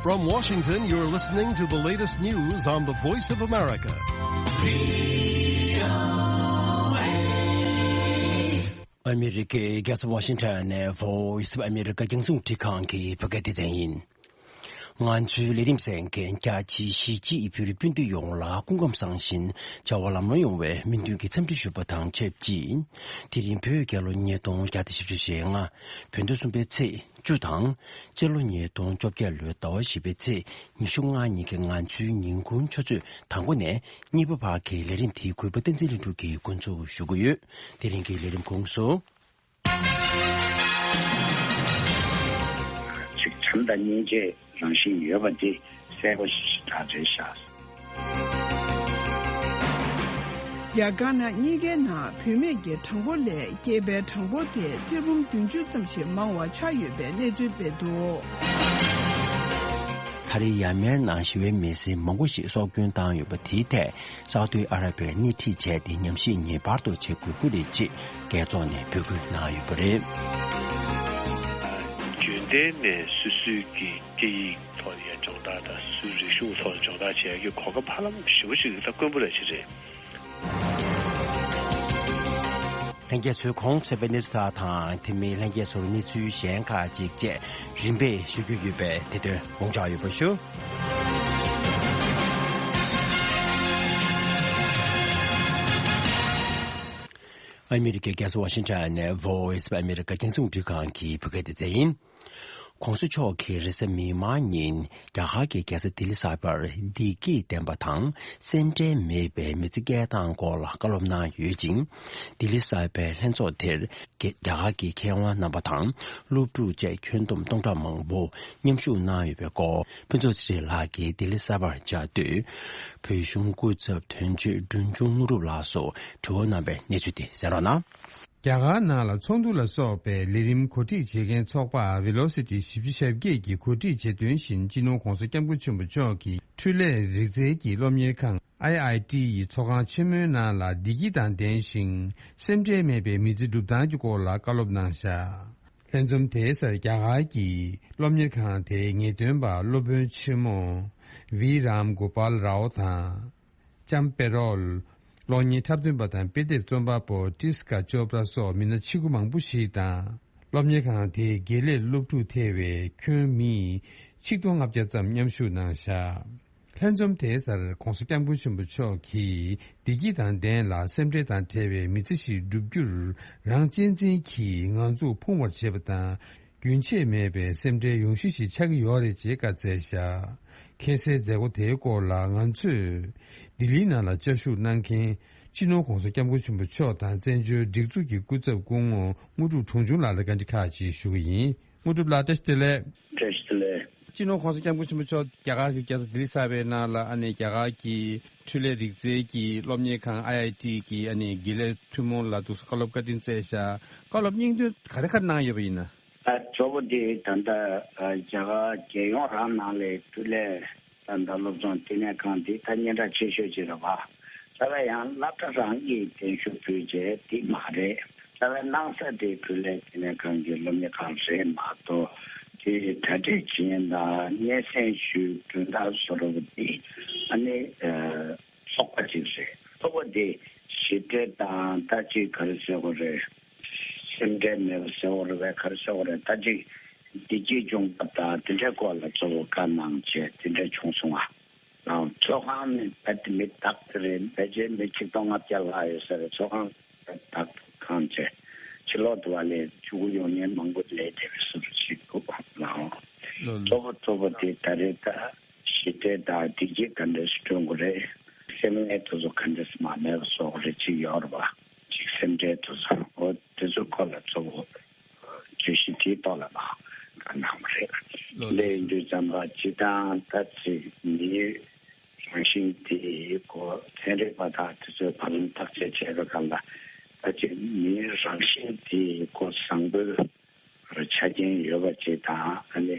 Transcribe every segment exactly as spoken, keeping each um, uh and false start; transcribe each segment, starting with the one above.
From Washington, you're listening to the latest news on the Voice of America. ཨ་མི་རི་ཀའི་རྒྱལ་ས་ཝ་ཤིང་ཊོན་ནས་Voice of America རྒྱང་སྲིང་རླུང་འཕྲིན་ཁང་གི་བོད་སྐད་སྡེ་ཚན་ཡིན། ང་ཚོའི་ལས་རིམ་གསན་མཁན་རྒྱ་ཆེའི་གཞིས་བྱེས་བོད་རིགས་སྤུན་ཟླ་ཡོངས་ལ་སྐུ་ཁམས་བཟང་ཞིང་བྱ་བ་ལམ་ལྷོང་ཡོང་བའི་སྨོན་འདུན་གྱི་འཚམས་འདྲི་ཞུ་བ་དང་ཆབས་ཅིག་དེ་རིང་བོད་རྒྱལ་ལོ་ཉིས་སྟོང་བརྒྱ་དང་བཞི་བཅུ་ཞེ་ལྔ། བོད་ཟླ་གསུམ་པའི་ཚེས་བཅུ་དང་། སྤྱི་ལོ་ཉིས་སྟོང་བཅོ་བརྒྱད་ལོའི་ཟླ་བ་བཞི་པའི་ཚེས་ཉི་ཤུ་ལྔ་ཉིན་གྱི་ང་ཚོའི་ཉིན་གུང་ཆུ་ཚོད་དང་པོ་ནས་གཉིས་པ་བར་གྱི་ལས་རིམ་དེའི་གུས་པ་བསྟན་འཛིན་ལྷུན་གྲུབ་ཀྱིས་འགོ་འཛུགས་ཞུ་གི་ཡོད། དེ་རིང་གི་ལས་རིམ་ཁོངས་སུ། ཅིག་བྱམས་དང་སྙིང་རྗེ་རང་བཞིན་ཡོད་པ་འདི་གསལ་པོ་ཞེ་དྲག་རེད་ཤག་རྒྱ་དཀར་ནག་གཉིས་ཀའི་ནང་བུད་མེད་ཀྱི་གྲངས་འབོར་ལས་སྐྱེས་པའི་གྲངས་འབོར་དེ་ཐེར་འབུམ་བདུན་ཅུ་ཙམ་ཞིག་མང་བ་ཆགས་ཡོད་པའི་གནས་ཚུལ་སྤེལ་འདུག་ད་རེས་ཡར་མར་ནང་ཞི་བའི་མི་སེར་མང་པོ་ཞིག་སྲོག་སྐྱོན་བཏང་ཡོད་པ་དེའི་ཐད། སའུ་ཏི་ཨ་ར་པིར་སྣེ་ཁྲིད་བྱས་ཏེ་ཉམས་ཞིབ་ངེས་པར་དུ་བྱེད་དགོས་ཀྱི་རེད་ཅེས་རྒྱལ་ཚོགས་ནས་འབོད་སྐུལ་གནང་ཡོད་པ་རེད། རྒྱུན་ལྡན་ནས་སོ་སོའི་གི་སྐད་ཡིག་ཐོག་ནས་སྦྱོང་བརྡར་དང་སོ་སོའི་རིག་གཞུང་ཐོག་ནས་སྦྱོང་བརྡར་བྱེད་ཡག་གི་གོ་སྐབས་ཧ་ལམ་ཞེ་པོ་ཅིག་ད་དཀོན་པོ་རེད་ཅེས་རེད། ལྷན་རྒྱས་ཚོས་གོང་ཚོད་པའི་གནས་ཚུལ་དག་དང་དེ་མིན་ལྷན་རྒྱས་ཚོར་གནས་ཚུལ་གཞན་ཁག་ཅིག་བཅས་རིམ་པས་ཞུ་རྒྱུ་ཡོད་པས་དེ་དོན་དགོངས་འཇགས་ཡོད་པ་ཞུ། ཨ་མི་རི་ཀའི་རྒྱལ་ས་ཝ་ཤིང་ཊོན་ནས་Voice of America རྒྱང་སྲིང་རླུང་འཕྲིན་ཁང་གི་བོད་སྐད་སྡེ་ཚན་ཡིན། ༸གོང་ས་མཆོག་གིས་རེས་གཟའ་མིག་དམར་ཉིན་རྒྱ་གར་གྱི་རྒྱལ་ས་ལྡི་ལི་གསར་པར་བདེ་སྐྱིད་ལྡན་པ་དང་སེམས་ཁྲལ་མེད་པའི་མི་ཚེ་སྐྱེལ་སྟངས་སྐོར་ལ་བཀའ་སློབ་གནང་ཡོད་ཅིང་། ལྡི་ལི་གསར་པའི་ལྷན་ཚོགས་དེར་རྒྱ་གར་གྱི་མཁས་དབང་རྣམ་པ་དང་སློབ་ཕྲུག་བཅས་ཁྱོན་བསྡོམས་སྟོང་ཕྲག་མང་པོ་མཉམ་ཞུགས་གནང་ཡོད་པའི་སྐོར་ཕུན་ཚོགས་ཚེ་རིང་ལགས་ཀྱིས་ལྡི་ལི་གསར་པར་བཅར་དུས། བོད་གཞུང་སྐུ་ཚབ་དོན་གཅོད་སྒྲོན་ཆུང་དངོས་གྲུབ་ལགས་སུ་དྲི་བ་གནང་བའི་གནས་ཚུལ་དེ་གསན་རོགས་གནང་། རྒྱ་གར་ནང་ལ་ཚོགས་འདུ་ལ་སོགས་པའི་ལས་རིམ་གོ་སྒྲིག་བྱེད་མཁན་ཚོགས་པ་Velocity བཞི་བཅུ་ཞེ་བརྒྱད་ཀྱིས་གོ་སྒྲིག་བྱེད་དོན་བཞིན་སྤྱི་ནོར་༸གོང་ས་༸སྐྱབས་མགོན་ཆེན་པོ་མཆོག་གི་འཕྲུལ་ལས་རིག་རྩལ་གྱི་སློབ་གཉེར་ཁང་I I T ཡི་ཚོགས་ཁང་ཆེན་མོའི་ནང་ལ་བདེ་སྐྱིད་དང་ལྡན་ཞིང་སེམས་ཁྲལ་མེད་པའི་མི་ཚེ་སྒྲུབ་སྟངས་ཀྱི་སྐོར་ལ་བཀའ་སློབ་གནང་བཞག་ལྷན་འཛོམས་དེའི་སར་རྒྱ་གར་གྱི་སློབ་གཉེར་ཁང་དེའི་ངེས་སྟོན་པ་སློབ་དཔོན་ཆེན་མོ་V Ram Gopal Rao དང་། ལྕམ་པེ་རོལ། གློག་བརྙན་འཁྲབ་སྟོན་པ་དང་དཔེ་དེབ་རྩོམ་པ་པོ་Priyanka Chopra སོགས་མི་སྣ་ཆེ་ཁུ་མང་པོ་ཞིག་དང་། སློབ་གཉེར་ཁང་དེའི་དགེ་ལས་སློབ་ཕྲུག་ཐེ་བའི་ཁྱོན་མི་ཆིག་སྟོང་ལྔ་བརྒྱ་ཙམ་མཉམ་ཞུགས་གནང་བཞག་ལྷན་འཛོམས་དེའི་སར་༸གོང་ས་༸སྐྱབས་མགོན་ཆེན་པོ་མཆོག་གིས་བདེ་སྐྱིད་དང་ལྡན་ལ་སེམས་ཁྲལ་དང་བྲལ་བའི་མི་ཚེ་ཞིག་བསྒྲུབ་རྒྱུར་རང་གཅེས་འཛིན་གྱིས་ངང་ཚུགས་ཕུང་བར་བྱེད་པ་དང་། རྒྱུན་ཆད་མེད་པའི་སེམས་ཁྲལ་ཡོང་གཞི་ཞིག་ཆགས་ཀྱི་ཡོད་རེད་ཅེས་བཀའ་སྩལ་བཞག་ཁ་སའི་མཛད་སྒོ་དེའི་སྐོར་ལ་ང་ཚོས་ལྡི་ལིའི་ནང་ལ་བཅའ་བཞུགས་གནང་མཁན་སྤྱི་ནོར་༸གོང་ས་༸སྐྱབས་མགོན་ཆེན་པོ་མཆོག་དང་བཙན་བྱོལ་སྒྲིག་འཛུགས་ཀྱི་སྐུ་ཚབ་སྐུ་ངོ་དངོས་གྲུབ་གྲོང་ཆུང་ལགས་ལ་བཀའ་འདྲི་ཁག་ཅིག་ཞུ་གི་ཡིན། དངོས་གྲུབ་ལགས་བཀྲ་ཤིས་བདེ་ལེགས། བཀྲ་ཤིས་བདེ་ལེགས། སྤྱི་ནོར་༸གོང་ས་༸སྐྱབས་མགོན་ཆེན་པོ་མཆོག་རྒྱ་གར་གྱི་རྒྱལ་ས་ལྡི་ལི་གསར་པའི་ནང་ལ་ཨ་ནེ་རྒྱ་གར་གྱི་འཕྲུལ་ལས་རིག་རྩལ་གྱི་སློབ་གཉེར་ཁང་I I T གི་ཨ་ནེ་དགེ་ལས་ཐུན་མོང་ལ་འདུག་སེ་བཀའ་སློབ་བཀའ་དྲིན་སྩལ་བཞག་བཀའ་སློབ་སྙིང་དོན་ག་རེ་ག་རེ་གནང་ཡོད་པ་ཡིན་ན། ད་གཙོ་བོ་དེ་ད་ལྟ་རྒྱ་གར་རྒྱལ་ཡོངས་རང་ནང་ལས་འཕྲུལ་ལས་ད་ལྟ་སློབ་སྦྱོང་བསྟི་གནས་ཁང་དེ་ད་སྙན་གྲགས་ཆེ་ཤོས་ཅིག་རེད་བ། རྩ་བའི་ཡང་སློབ་གྲྭ་རང་གིས་གདན་ཞུ་ཕུལ་བྱས་དེ་མ་རེད། རྩ་བའི་གནང་ས་དེ་འཕྲུལ་ལས་བསྟི་གནས་ཁང་གི་སློབ་གཉེར་ཁང་རེད་མ་གཏོགས་དེ་གྲ་སྒྲིག་བྱེད་མཁན་དང་སྙན་སེང་ཞུ་གྲོས་བསྡུར་བཟོ་འདྲ་བོ་དེ་ཨ་ནི་ཚོགས་པ་ཅིག་རེད། ཚོགས་པ་དེ་ཞི་བདེ་དང་ད་ཅིག་ག་རེ་ཟེར་དགོས་རེད། སེམས་ཁྲལ་མེད་པ་ཟེར་དགོས་རེད་པས་ག་རེ་ཟེར་དགོས་རེད། ད་ཅིག་བདེ་སྐྱིད་སྦྱོང་ཐབས་དང་དེ་འདྲའི་སྐོར་ལ་གཙོ་བོ་བཀའ་གནང་བྱས་དེ་འདྲ་བྱུང་སོང་ང་། ཚོགས་ཁང་ནི་རྦད་དེ་མི་དག་དེ་རེད། ཕལ་ཆེར་མི་ཆིག་སྟོང་ལྔ་བརྒྱ་ལྷག་ཡོད་ས་རེད། ཚོགས་ཁང་རྦད་དག་ཁང་བྱས་ཕྱི་ལོགས་དུ་བ་ལས་ཕྲུ་གུ་ཡོང་མཁན་མང་པོ་སླེབས་བསྡད་པའི་བཟོ་འདྲ་ཞིག་འདུག་ལགས། ལགས་ལགས། གཙོ་བོ་གཙོ་བོ་དེ་ད་རེས་ད་ཞི་བདེ་དང་བདེ་སྐྱིད་ག་འདྲ་ཞིག་བསྐྲུན་དགོས་རེད། སེམས་ནད་དེ་ཚོ་ག་འདྲ་ཞིག་མ་མེད་པ་བཟོ་དགོས་རེད། ཅིག་ཡོད་རེད་པ། ཅིག་སེམས་ཁྲལ་དེ་ཚོ་འོ་དེ་ཚོ་སྐོར་ལ་གཙོ་བོ་བརྗོད་གཞི་དེའི་ཐོག་ལ་ལགས་བཀའ་གནང་བ་རེད། ལགས་ལགས། སླེབས་ཡོང་དུས་ཙམ་པ་སྤྱིར་བཏང་ད་ཅིག་མིའི་རང་བཞིན་དེའི་སྐོར་ཚན་རིག་པ་དག་དེ་ཚོས་བར་ལམ་བརྟག་དཔྱད་བྱས་པའི་སྐབས་ལ་ད་ཅིག་མིའི་རང་བཞིན་དེའི་སྐོར་བཟང་པོའི་ཆ་རྐྱེན་ཡོད་པ་ཅིག་དང་ཨ་ནི་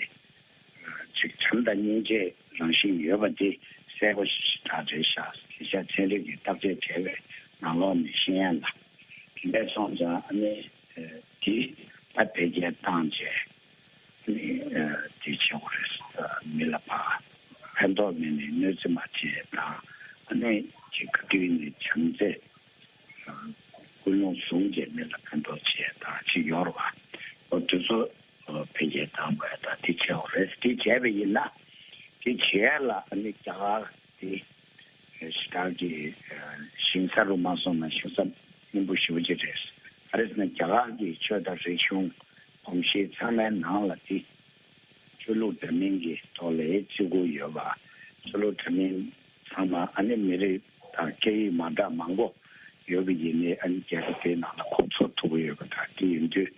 ཅིག་བྱམས་དང་སྙིང་རྗེ་རང་བཞིན་ཡོད་པ་དེ་གསལ་པོ་ཞེ་དྲག་རེད་ཤག་དེ་ཤ་ཚན་རིག་གིས་བརྟག་དཔྱད་བྱས་པའི་ནང་ལོགས་ནས་ཤེས་ཡ་ལ་དེ་འདྲ་སོང་ཙང་ཨ་ནི་དེ་ད་བེད་སྤྱོད་བཏང་བྱས། ནི་དེ་བྱེད་དགོས་རེད། མི་ལ་ཕར་ཕན་ཐོགས་མེད་ནས་གནོད་འཚེ་མ་བྱེད་དང་། ཨ་ནི་ཅིག་ག་དུས་ནས་བྱམས་བརྩེ། ཀུན་སློང་བཟུང་བྱས་མི་ལ་ཕན་ཐོགས་བྱེད་དང་ཅིག་ཡོད་རེད་བ། འོ་དེ་ཚོ་འཕེལ་རྒྱས་བཏང་དགོས་དང་དེ་བྱེད་དགོས་རེད། དེ་བྱས་པ་ཡིན་ན་དེ་བྱེད་ཡ་ལ་ཨ་ནི་རྒྱ་གར་དེ་ཞེ་དྲག་གི་ཞིང་ས་རུ་མ་སོང་ན་ཞིང་ས་སྙིང་པོ་ཞེ་པོ་ཅིག་རེད། ག་རེ་ཟེར་ན་རྒྱ་གར་གྱི་ཆོས་དང་རིག་གཞུང་གོམས་གཤིས་ཚང་མའི་ནང་ལ་དེ་ཆོས་ལུགས་འདྲ་མིན་གྱི་ཐོག་ལ་བརྩི་བཀུར་ཡོད་པ། ཆོས་ལུགས་འདྲ་མིན་ཚང་མ་ཨ་ནི་མི་རིགས་དང་སྐད་ཡིག་མ་འདྲ་མང་པོ་ཡོད་པ་ཡིན་ནའི་ཨ་ནི་རྒྱལ་ཁབ་དེའི་ནང་ལ་གོ་འཛུགས་ཐུབ་ཀྱི་ཡོད་པ་དང་། དེ་ཡིན་དུས་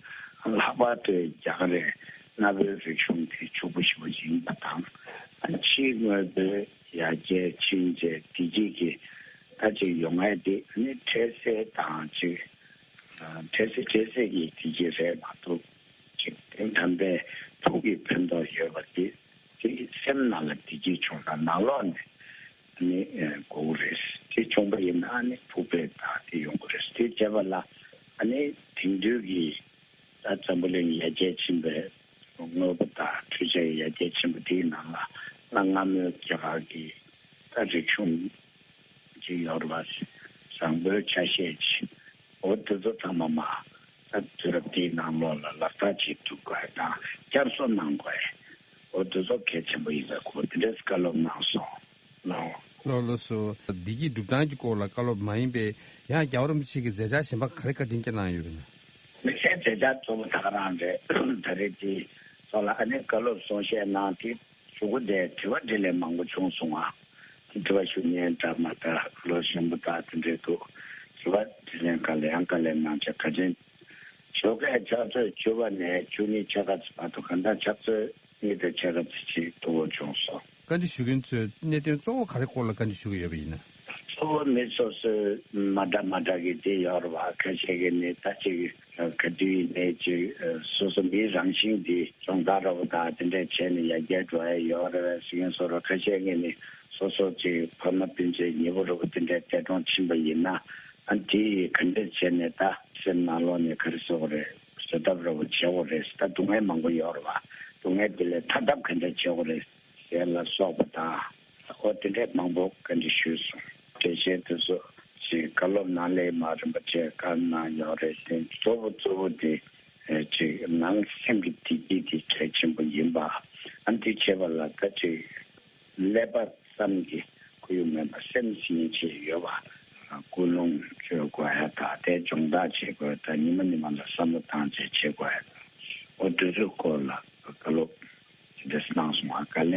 ལྷག་པར་དུ་རྒྱ་གར་རེད། གནའ་བོའི་རིག་གཞུང་དེ་ཕྱུག་པོ་ཞེ་པོ་ཅིག་ཡིན་པ་དང་། ཨ་ནི་ཕྱིའི་དངོས་པོའི་ཡར་རྒྱས་ཕྱིན་ཆད་བདེ་སྐྱིད་ཀྱི་ད་ཅིག་ཡོང་ཡ་དེ་ཨ་ནི་འཕྲལ་སེལ་དང་ཅིག་འཕྲལ་སེལ་འཕྲལ་སེལ་གྱི་བདེ་སྐྱིད་རེད་མ་གཏོགས། ཅིག་དོན་དམ་པའི་ཕུགས་ཀྱི་ཕན་ཐོགས་ཡོད་པ་དེ་དེ་སེམས་ནང་ལ་བདེ་སྐྱིད་བྱུང་ན་ནང་ལོགས་ནས་ནི་དགོས་ཀྱི་རེད། དེ་བྱུང་པ་ཡིན་ན་ནི་ཕུགས་ཕན་དང་དེ་ཡོང་གི་རེད། དེ་བྱས་པ་ལ་ཨ་ནི་དེང་དུས་ཀྱི་ད་འཛམ་བུ་གླིང་ཡར་རྒྱས་ཕྱིན་པའི་དངོས་པོ་དང་འཕྲུལ་ཆས་ཡར་རྒྱས་ཕྱིན་པ་དེའི་ནང་ལ་ང་སྔ་མོའི་རྒྱ་གར་གྱི་ད་རིག་གཞུང་ཅིག་ཡོད་རེད་བ། བཟང་པོའི་ཆ་ཤས་ཅིག་འོ་དེ་ཚོ་ཚང་མ་མ་ད་དུས་རབས་འདིའི་ནང་ལོགས་ལ་ལག་བསྟར་བྱེད་ཐུབ་དགོས་དང་བསྐྱར་གསོ་གནང་དགོས། འོ་དེ་ཚོ་གལ་ཆེན་པོ་ཡིན་པའི་སྐོར་དེ་འདྲས་བཀའ་སློབ་གནང་སོང་ལགས། ལགས་ལགས་སོ། བདེ་སྐྱིད་སྒྲུབ་སྟངས་ཀྱི་སྐོར་ལ་བཀའ་སློབ་མ་ཡིན་པའི་ཡང་རྒྱལ་བ་རིན་པོ་ཆེ་གི་མཛད་འཆར་གཞན་པ་ག་རེ་བཀའ་དྲིན་བསྐྱངས་གནང་ཡོད་པ་ཡིན་ན། དམིགས་བསལ་མཛད་འཆར་གཙོ་བོ་ད་ག་རང་རེད། ད་རེས་དེ་ཚོ་ལ་ཨ་ནི་བཀའ་སློབ་གསུང་བཤད་གནང་དེ། གཞུག་གུ་དེ་དྲི་བ་དྲིས་ལན་མང་པོ་བྱུང་སོང་ང་། དྲི་བ་ཞུ་མཁན་འདྲ་མ་འདྲ་ལོ་གཞོན་པ་དག་དེ་འདྲས་འདུག་དྲི་བ་དྲིས་ལན་ག་ལེ་ཡང་ག་ལེ་གནང་བྱས་བཀའ་དྲིན། ཞོགས་ཀས་ཕྱག་ཚོད་བཅུ་པ་ནས་བཅུ་གཉིས་ཕྱེད་ཀ་ཙམ་བར་དུ་གང་ལྟར་ཕྱག་ཚོད་གཉིས་དང་ཕྱེད་ཀ་ཙམ་ཅིག་ཐུ་བོ་བྱུང་སོང་། བཀའ་འདྲི་ཞུ་མཁན་ཚོས་གནད་དོན་གཙོ་བོ་ག་རེ་སྐོར་ལ་བཀའ་འདྲི་ཞུ་གི་ཡོད་པ་ཡིན་ན། གཙོ་བོ་མི་སོ་སོའི་མ་འདྲ་མ་འདྲ་གི་དེ་ཡོད་རེད་བ། ཁ་ཤས་ཀྱིས་ནི་ད་ཅིག་ག་དུས་ཡིན་ནའི་ཅིག་སོ་སོ་མིའི་རང་བཞིན་འདི་སྦྱོང་བརྡར་འདྲ་བོ་དང་དེ་འདྲས་བྱས་ནས་ཡར་རྒྱས་འགྲོ་ཡ་ཡོད་རེད་ཟེར་མཁན་སོགས་རེད། ཁ་ཤས་ཀྱིས་ནི་སོ་སོ་ཅིག་ཕ་མ་སྤུན་མཆེད་ཉེ་པོ་འདྲ་བོ་དེ་འདྲས་འདས་གྲོངས་ཕྱིན་པ་ཡིན་ན་ཨ་དེ་ཡིས་ག་འདྲས་བྱས་ནས་ད་སེམས་ནང་ལོགས་ནས་ག་རེ་ཟེར་དགོས་རེད། བཟོད་ཐབས་འདྲ་བོ་བྱེད་དགོས་རེད། ད་སྡུག་བསྔལ་མང་པོ་ཡོད་རེད་བ། སྡུག་བསྔལ་དེ་ལས་ཐར་ཐབས་ག་འདྲས་བྱེད་དགོས་རེད། ཟེར་ལ་སོགས་པ་དང་། ཨོ་དེ་འདྲས་མང་པོ་བཀའ་འདྲི་ཞུས་སོང་། འགྲེལ་བཤད་དེ་ཚོ་ཅིག་བཀའ་སློབ་གནང་ལེ་མ་རིན་པོ་ཆེ་བཀའ་གནང་ཡོད་རེད་དེ། གཙོ་བོ་གཙོ་བོ་དེ་ཨེ་ཅིག་ནང་སེམས་ཀྱི་བདེ་སྐྱིད་དེ་གལ་ཆེན་པོ་ཡིན་པ། ཨ་འདི་བྱེད་པ་ལ་ད་ཅིག་ཀླད་པ་ཙམ་གྱི་ཁོར་ཡུག་མེད་པ་སེམས་སྙིང་རྗེ་ཡོད་པ། ཀུན་སློང་བཅོས་དགོས་ཡ་དང་དེ་སྦྱོང་བརྡར་བྱེད་དགོས་དང་ཉི་མ་ཉི་མ་ལ་བསམ་བློ་བཏང་བྱས་བྱེད་དགོས་ཡ་དང་། ཨོ་དེ་ཚོའི་སྐོར་ལ་བཀའ་སློབ། དེ་འདྲས་གནང་སོང་ང་། བཀའ་ལན་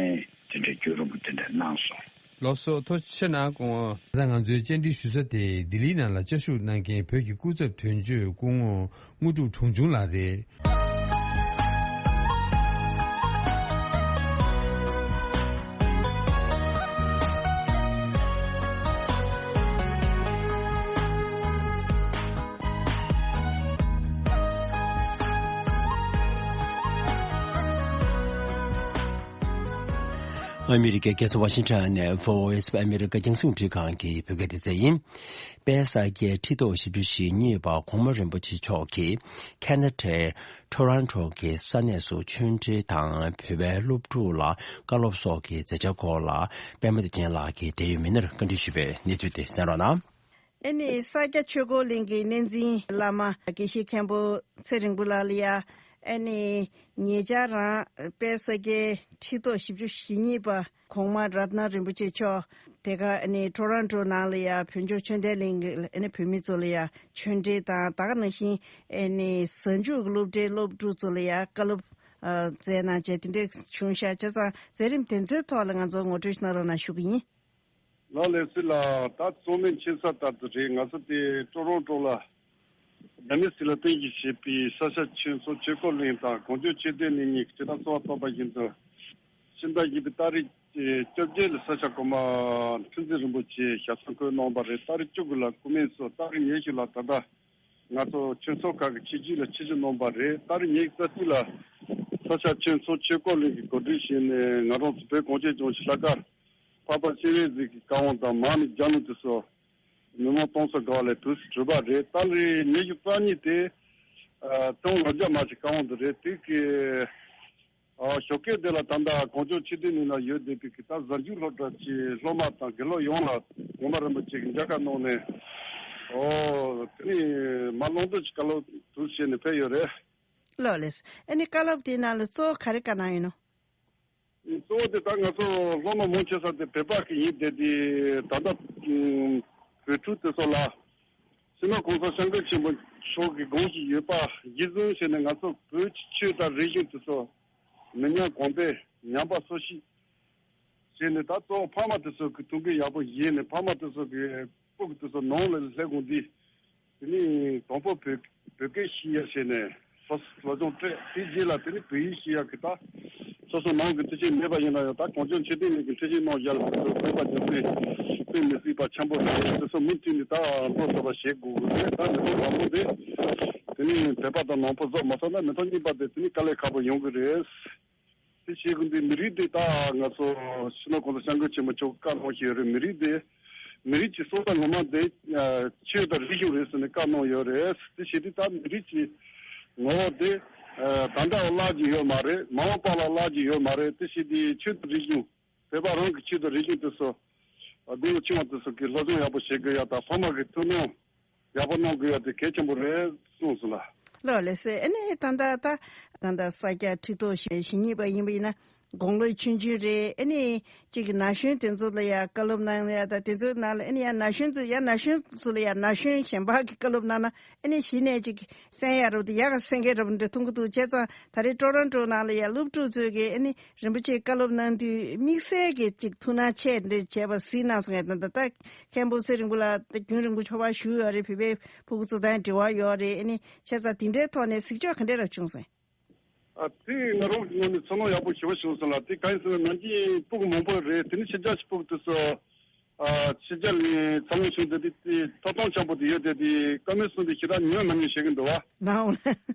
དེ་འདྲས་རྒྱུན་རིང་པོ་དེ་འདྲས་གནང་སོང་། ལགས་སོ། ཐུགས་རྗེ་ཆེ་གནང་། ད་ང་ཚོའི་བཅར་འདྲི་ཞུ་ས་དེ་ལྡི་ལིའི་ནང་ལ་བཅའ་བཞུགས་གནང་མཁན་བོད་ཀྱི་སྐུ་ཚབ་དོན་གཅོད་སྐུ་ངོ་དངོས་གྲུབ་དྲུང་ཆུང་ལགས་རེད། ཨ་མི་རི་ཀའི་རྒྱལ་ས་ཝ་ཤིང་ཊོན་ནས་Voice of America རྒྱང་སྲིང་རླུང་འཕྲིན་ཁང་གི་བོད་སྐད་སྡེ་ཚན་ཡིན། དཔལ་ས་སྐྱའི་ཁྲི་ཐོག་བཞི་བཅུ་ཞེ་གཉིས་པ་གོང་མ་རིན་པོ་ཆེ་མཆོག་གིས་ཁ་ན་ཌའི་ཊོ་རོན་ཊོ་གི་ས་གནས་སུ་ཆོས་འབྲེལ་དང་བོད་པའི་སློབ་ཕྲུག་ལ་བཀའ་སློབ་སོགས་ཀྱི་མཛད་འཆར་སྐོར་ལ་པད་མ་བདེ་ཆེན་ལགས་ཀྱིས་འབྲེལ་ཡོད་མི་སྣར་བཀའ་འདྲི་ཞུས་པའི་གནས་ཚུལ་དེ་གསན་རོགས་གནང་། ཨེ་ནི་ས་སྐྱ་ཆོས་འཁོར་གླིང་གི་གནས་འཛིན་བླ་མ་དགེ་བཤེས་མཁན་པོ་ཚེ་རིང་པོ་ལགས་ལ་ཡ། ཨེ་ནི་ཉེ་ཆར་རང་དཔལ་ས་སྐྱའི་ཁྲི་ཐོག་བཞི་བཅུ་ཞེ་གཉིས་པ་གོང་མ་རཏྣ་རིན་པོ་ཆེ་མཆོག་དེ་ག་ཨེ་ནི་ཊོ་རོན་ཊོ་ནང་ལ་ཡ་བོད་ལྗོངས་ཆོས་ལྡན་གླིང་གི་ཨེ་ནི་བོད་མི་ཚོ་ལ་ཡ་ཆོས་འབྲེལ་དང་ད་ག་ནང་བཞིན་ཨེ་ནི་གཟའ་མཇུག་གི་སློབ་གྲྭའི་སློབ་ཕྲུག་ཚོ་ལ་ཡ་བཀའ་སློབ་ཨ་མཛད་གནང་བྱས་དེ་འདྲས་བྱུང་ཤག་བྱས་ཙང་མཛད་རིམ་དེ་ཚོའི་ཐོག་ལ་ང་ཚོ་ངོ་སྤྲོད་ཞིག་གནང་རོགས་གནང་ཞུ་གི་ཡིན། ལགས་ལགས་སོ་ལགས། ད་ཚང་མས་མཁྱེན་གསལ་ལྟར་དུ་རེད། ང་ཚོ་དེ་ཊོ་རོན་ཊོ་ལ་རྒྱ་མི་སྲིད་ལ་བརྟེན་གྱིས་བྱས་པའི་ས་སྐྱ་ཆོས་ཚོགས་ཆོས་འཁོར་གླིང་དང་གངས་ལྗོངས་ཆོས་ལྡན་གླིང་གཉིས་ཀྱི་སྤྱི་དང་གསང་བ་ཐོབ་པ་ཡིན་ཙང་། ཕྱི་ཟླ་བཞི་པའི་ཏ་རིག་བཅོ་བརྒྱད་ལ་ས་སྐྱ་གོང་མ་ཁྲི་འཛིན་རིན་པོ་ཆེ་ཞབས་སོར་འཁོད་གནང་བ་རེད། ཏ་རིག་བཅུ་དགུ་ལ་སྐུ་སྨད་སོགས་ཏ་རིག་ཉི་ཤུ་ལ་ད་ལྟ་ང་ཚོ་ཆོས་ཚོགས་ཁག་གི་ཆིབས་བསྒྱུར་ལ་ཆིབས་བསྒྱུར་གནང་བ་རེད། ཏ་རིག་ཉི་ཤུ་རྩ་གཅིག་ལ་ས་སྐྱ་ཆོས་ཚོགས་ཆོས་འཁོར་གླིང་གིས་གོ་སྒྲིག་བྱས་ནས་ང་རང་ཚོ་བོད་གངས་ཅན་ལྗོངས་ཀྱི་ལྷག་དཀར་འཕགས་པ་སྤྱན་རས་གཟིགས་ཀྱི་བཀའ་དབང་དང་མར་མེ་རྒྱལ་བློན་དེ་ཚོ་མི་མང་སྟོང་ཚོ་དགའ་བ་ལས་དུས་སུ་གྲུབ་པ་རེད། ཏ་རིག་ཉི་ཤུ་རྩ་གཉིས་དེ་ཨ་དུང་ལོ་བརྒྱ་མ་ཅིག་བཀའ་དབང་དུ་རེད། དེ་གི་ ཨ་ཞོགས་ཀས་དེ་ལ་ད་ལྟ་གངས་ལྗོངས་ཆོས་ལྡན་གླིང་ན་ཡོད་བསྡད་པའི་གི་ད་གཟའ་མཇུག་སློབ་གྲྭ་གི་སློབ་མ་དང་དགེ་སློབ་ཡོངས་ལ་ངོ་མ་རིན་པོ་ཆེ་གི་མཇལ་ཁ་གནང་ནས། ཨོ་དེ་ནས་མ་ལོང་དོ་ཅིག་བཀའ་སློབ་དུ་བྱས་ནས་ཕེབས་ཡོད་རེད། ལགས་ལགས། ཨ་ནི་བཀའ་སློབ་དེའི་ནང་ལ་གཙོ་བོ་ག་རེ་བཀའ་གནང་ཡོད་ནོ། གཙོ་བོ་དེ་ད་ང་ཚོ་སློབ་མ་མང་ཆེ་ས་དེ་བོད་པ་གི་ཡིན་བསྡད་དེ། ད་ལྟ་བོད་ཕྲུག་དེ་ཚོ་ལ་སྤྱི་ནོར་གོང་ས་སྐྱབས་མགོན་ཆེན་པོ་མཆོག་གི་དགོངས་གཞི་ཡོད་པ་གཞི་བཟུང་བྱས་ནས་ང་ཚོ་བོད་ཀྱི་ཆོས་དང་རིག་གཞུང་དེ་ཚོ་མི་ཉམས་གོང་འཕེལ་ཉམས་པ་སོར་ཆུད་བྱས་ནས། ད་གཙོ་བོ་ཕ་མ་དེ་ཚོ་གི་ཐུགས་འགན་ཡག་པོ་བཞེས་ནས། ཕ་མ་དེ་ཚོ་གི་སྤུ་གུ་དེ་ཚོ་ནང་ལ་སླེབས་གོང་དེ། དེ་ནས་དང་པོ་བོད་བོད་སྐད་ཤེས་ཡ་བྱས་ནས་སློབ་སློབ་སྦྱོང་སྤྲད། དེའི་རྗེས་ལ་དེ་ནས་བོད་ཡིག་ཤེས་ཡ་གི་ད་སོ་སོ་ནང་གི་མཐུན་རྐྱེན་མེད་པ་ཡིན་ན་ཡང་། ད་གངས་ལྗོངས་ཆོས་ལྡན་གླིང་གི་མཐུན་རྐྱེན་གནང་བཞག་ལ་བོད་པ་རྒྱུ་མཚན་དཔེ་མི་སྲིད་པ་ཆེན་པོ་རེད། དེ་ཚོ་མུ་མཐུད་ནས་ད་འགྲོ་ཐུབ་པ་བྱེད་དགོས་ཀྱི་རེད། ད་མི་ཐོག་དང་པོ་དེ་དེ་ནས་བོད་པ་དང་ནང་པ་བཟོ་མ་ཐུབ་ན་མི་ཐོག་གཉིས་པ་དེ་དེ་ནས་དཀའ་ལས་ཁག་པོ་ཡོང་གི་རེད། དེ་བྱེད་དགོས་འདི་མི་རིགས་དེ་ད་ང་ཚོ་སྤྱི་ནོར་གོང་ས་སྐྱབས་མགོན་ཆེན་པོ་མཆོག་བཀའ་གནང་བཞིན་ཡོད་རེད། མི་རིགས་དེ་མི་རིགས་ཀྱི་སྲོག་དང་ངོ་མ་དེ་ཆོས་དང་རིག་གཞུང་རེད་ཟེར་ནས་བཀའ་གནང་ཡོད་རེད། དེ་བྱེད་དུས་ད་མི་རིགས་ཀྱི་ངོ་བོ་དེ་ད་ལྟ་བརླག་གི་ཡོད་མ་རེད། མ་འོངས་པ་ལ་བརླག་གི་ཡོད་མ་རེད། དེ་བྱེད་དུས་ཆོས་དང་རིག་གཞུང་བོད་པ་རང་གི་ཆོས་དང་རིག་གཞུང་དེ་ཚོ་སྒོ་ཕྱི་མ་དེ་ཚོ་གི་སློབ་སྦྱོང་ཡག་པོ་བྱེད་དགོས་ཡ་དང་ཕ་མ་གི་ཐུགས་སྣང་ཡག་པོ་གནང་དགོས་ཡ་དེ་གལ་ཆེན་པོ་རེད་གསུངས་སོང་ལ། ལགས་ལགས་སེ། ཨ་ནི་ད་ལྟ་ད་ད་ལྟ་ས་སྐྱ་ཁྲི་ཐོག་ཞེ་ཞེ་གཉིས་པ་ཡིན་པ་ཡིན་ན་དགུང་ལོ་ཆུང་ཆུང་རེད། ཨ་ནི་གཅིག་གི་ན་གཞོན་དེ་ཚོ་ལ་ཡ་བཀའ་སློབ་གནང་ཡ་ད་དེ་ཚོའི་ནང་ལ་ཨ་ནི་ཡ་ན་གཞོན་ཚོ་ཡ་ན་གཞོན་ཚོ་ལ་ཡ་ན་གཞོན་གཞན་པ་གི་བཀའ་སློབ་གནང་ན་ཨ་ནི་གཞི་ནས་གཅིག་གསན་ཡ་རབ་དེ་ཡ་ག་སེང་གེ་རབ་འདྲ་མཐོང་གི་འདུག་བྱས་ཙང་ད་རེས་ཊོ་རོན་ཊོ་ནང་ལ་ཡ་སློབ་ཕྲུག་ཚོས་གི་ཨ་ནི། རིན་པོ་ཆེའི་བཀའ་སློབ་གནང་དུས་དམིགས་བསལ་གྱི་ཅིག་ཐུགས་སྣང་ཆེ་འདྲ་བྱས་པ་གཟིགས་གནང་སོང་ངས། ད་ལྟ་ད་མཁན་པོ་ཚེ་རིང་པོ་ལགས་ད་རྒྱུན་རིང་པོ་ཕྱོགས་བཞུགས་ཡོད་རེད། བོད་པའི་ཕྲུ་གུ་ཚོ་དང་འབྲེལ་བ་ཡོད་རེད། ཨ་ནི་བྱས་ཙང་དེ་འདྲའི་ཐོག་ནས་གཟིགས་ཕྱོགས་ག་འདྲ་ར་བྱུང་སོང་། ཨ་དེ་ང་རང་གི་ངོས་ནས་ཚོར་སྣང་ཡག་པོ་ཞེ་པོ་བྱུང་སོང་ལ། དེ་གང་ཡིན་ཟེར་ན་ནང་ཆེན་ཕྲུ་གུ་མང་པོ་རེད། དེ་ནི་ཕྱི་རྒྱལ་གྱི་ཕྲུ་གུ་དེ་ཚོ། ཨ་ཕྱི་རྒྱལ་ནས་འཚར་ལོངས་བྱུང་དེ་དེ་དེ་ཐོབ་ཐང་ཆེན་པོ་དེ་ཡོད་དེ། དེ་བཀའ་མོལ་གསུང་དེ་ཞེ་དྲག་ཉན་མ་ཉན་བཤད་ཀྱི་འདུག་བ། ལའོ། ད་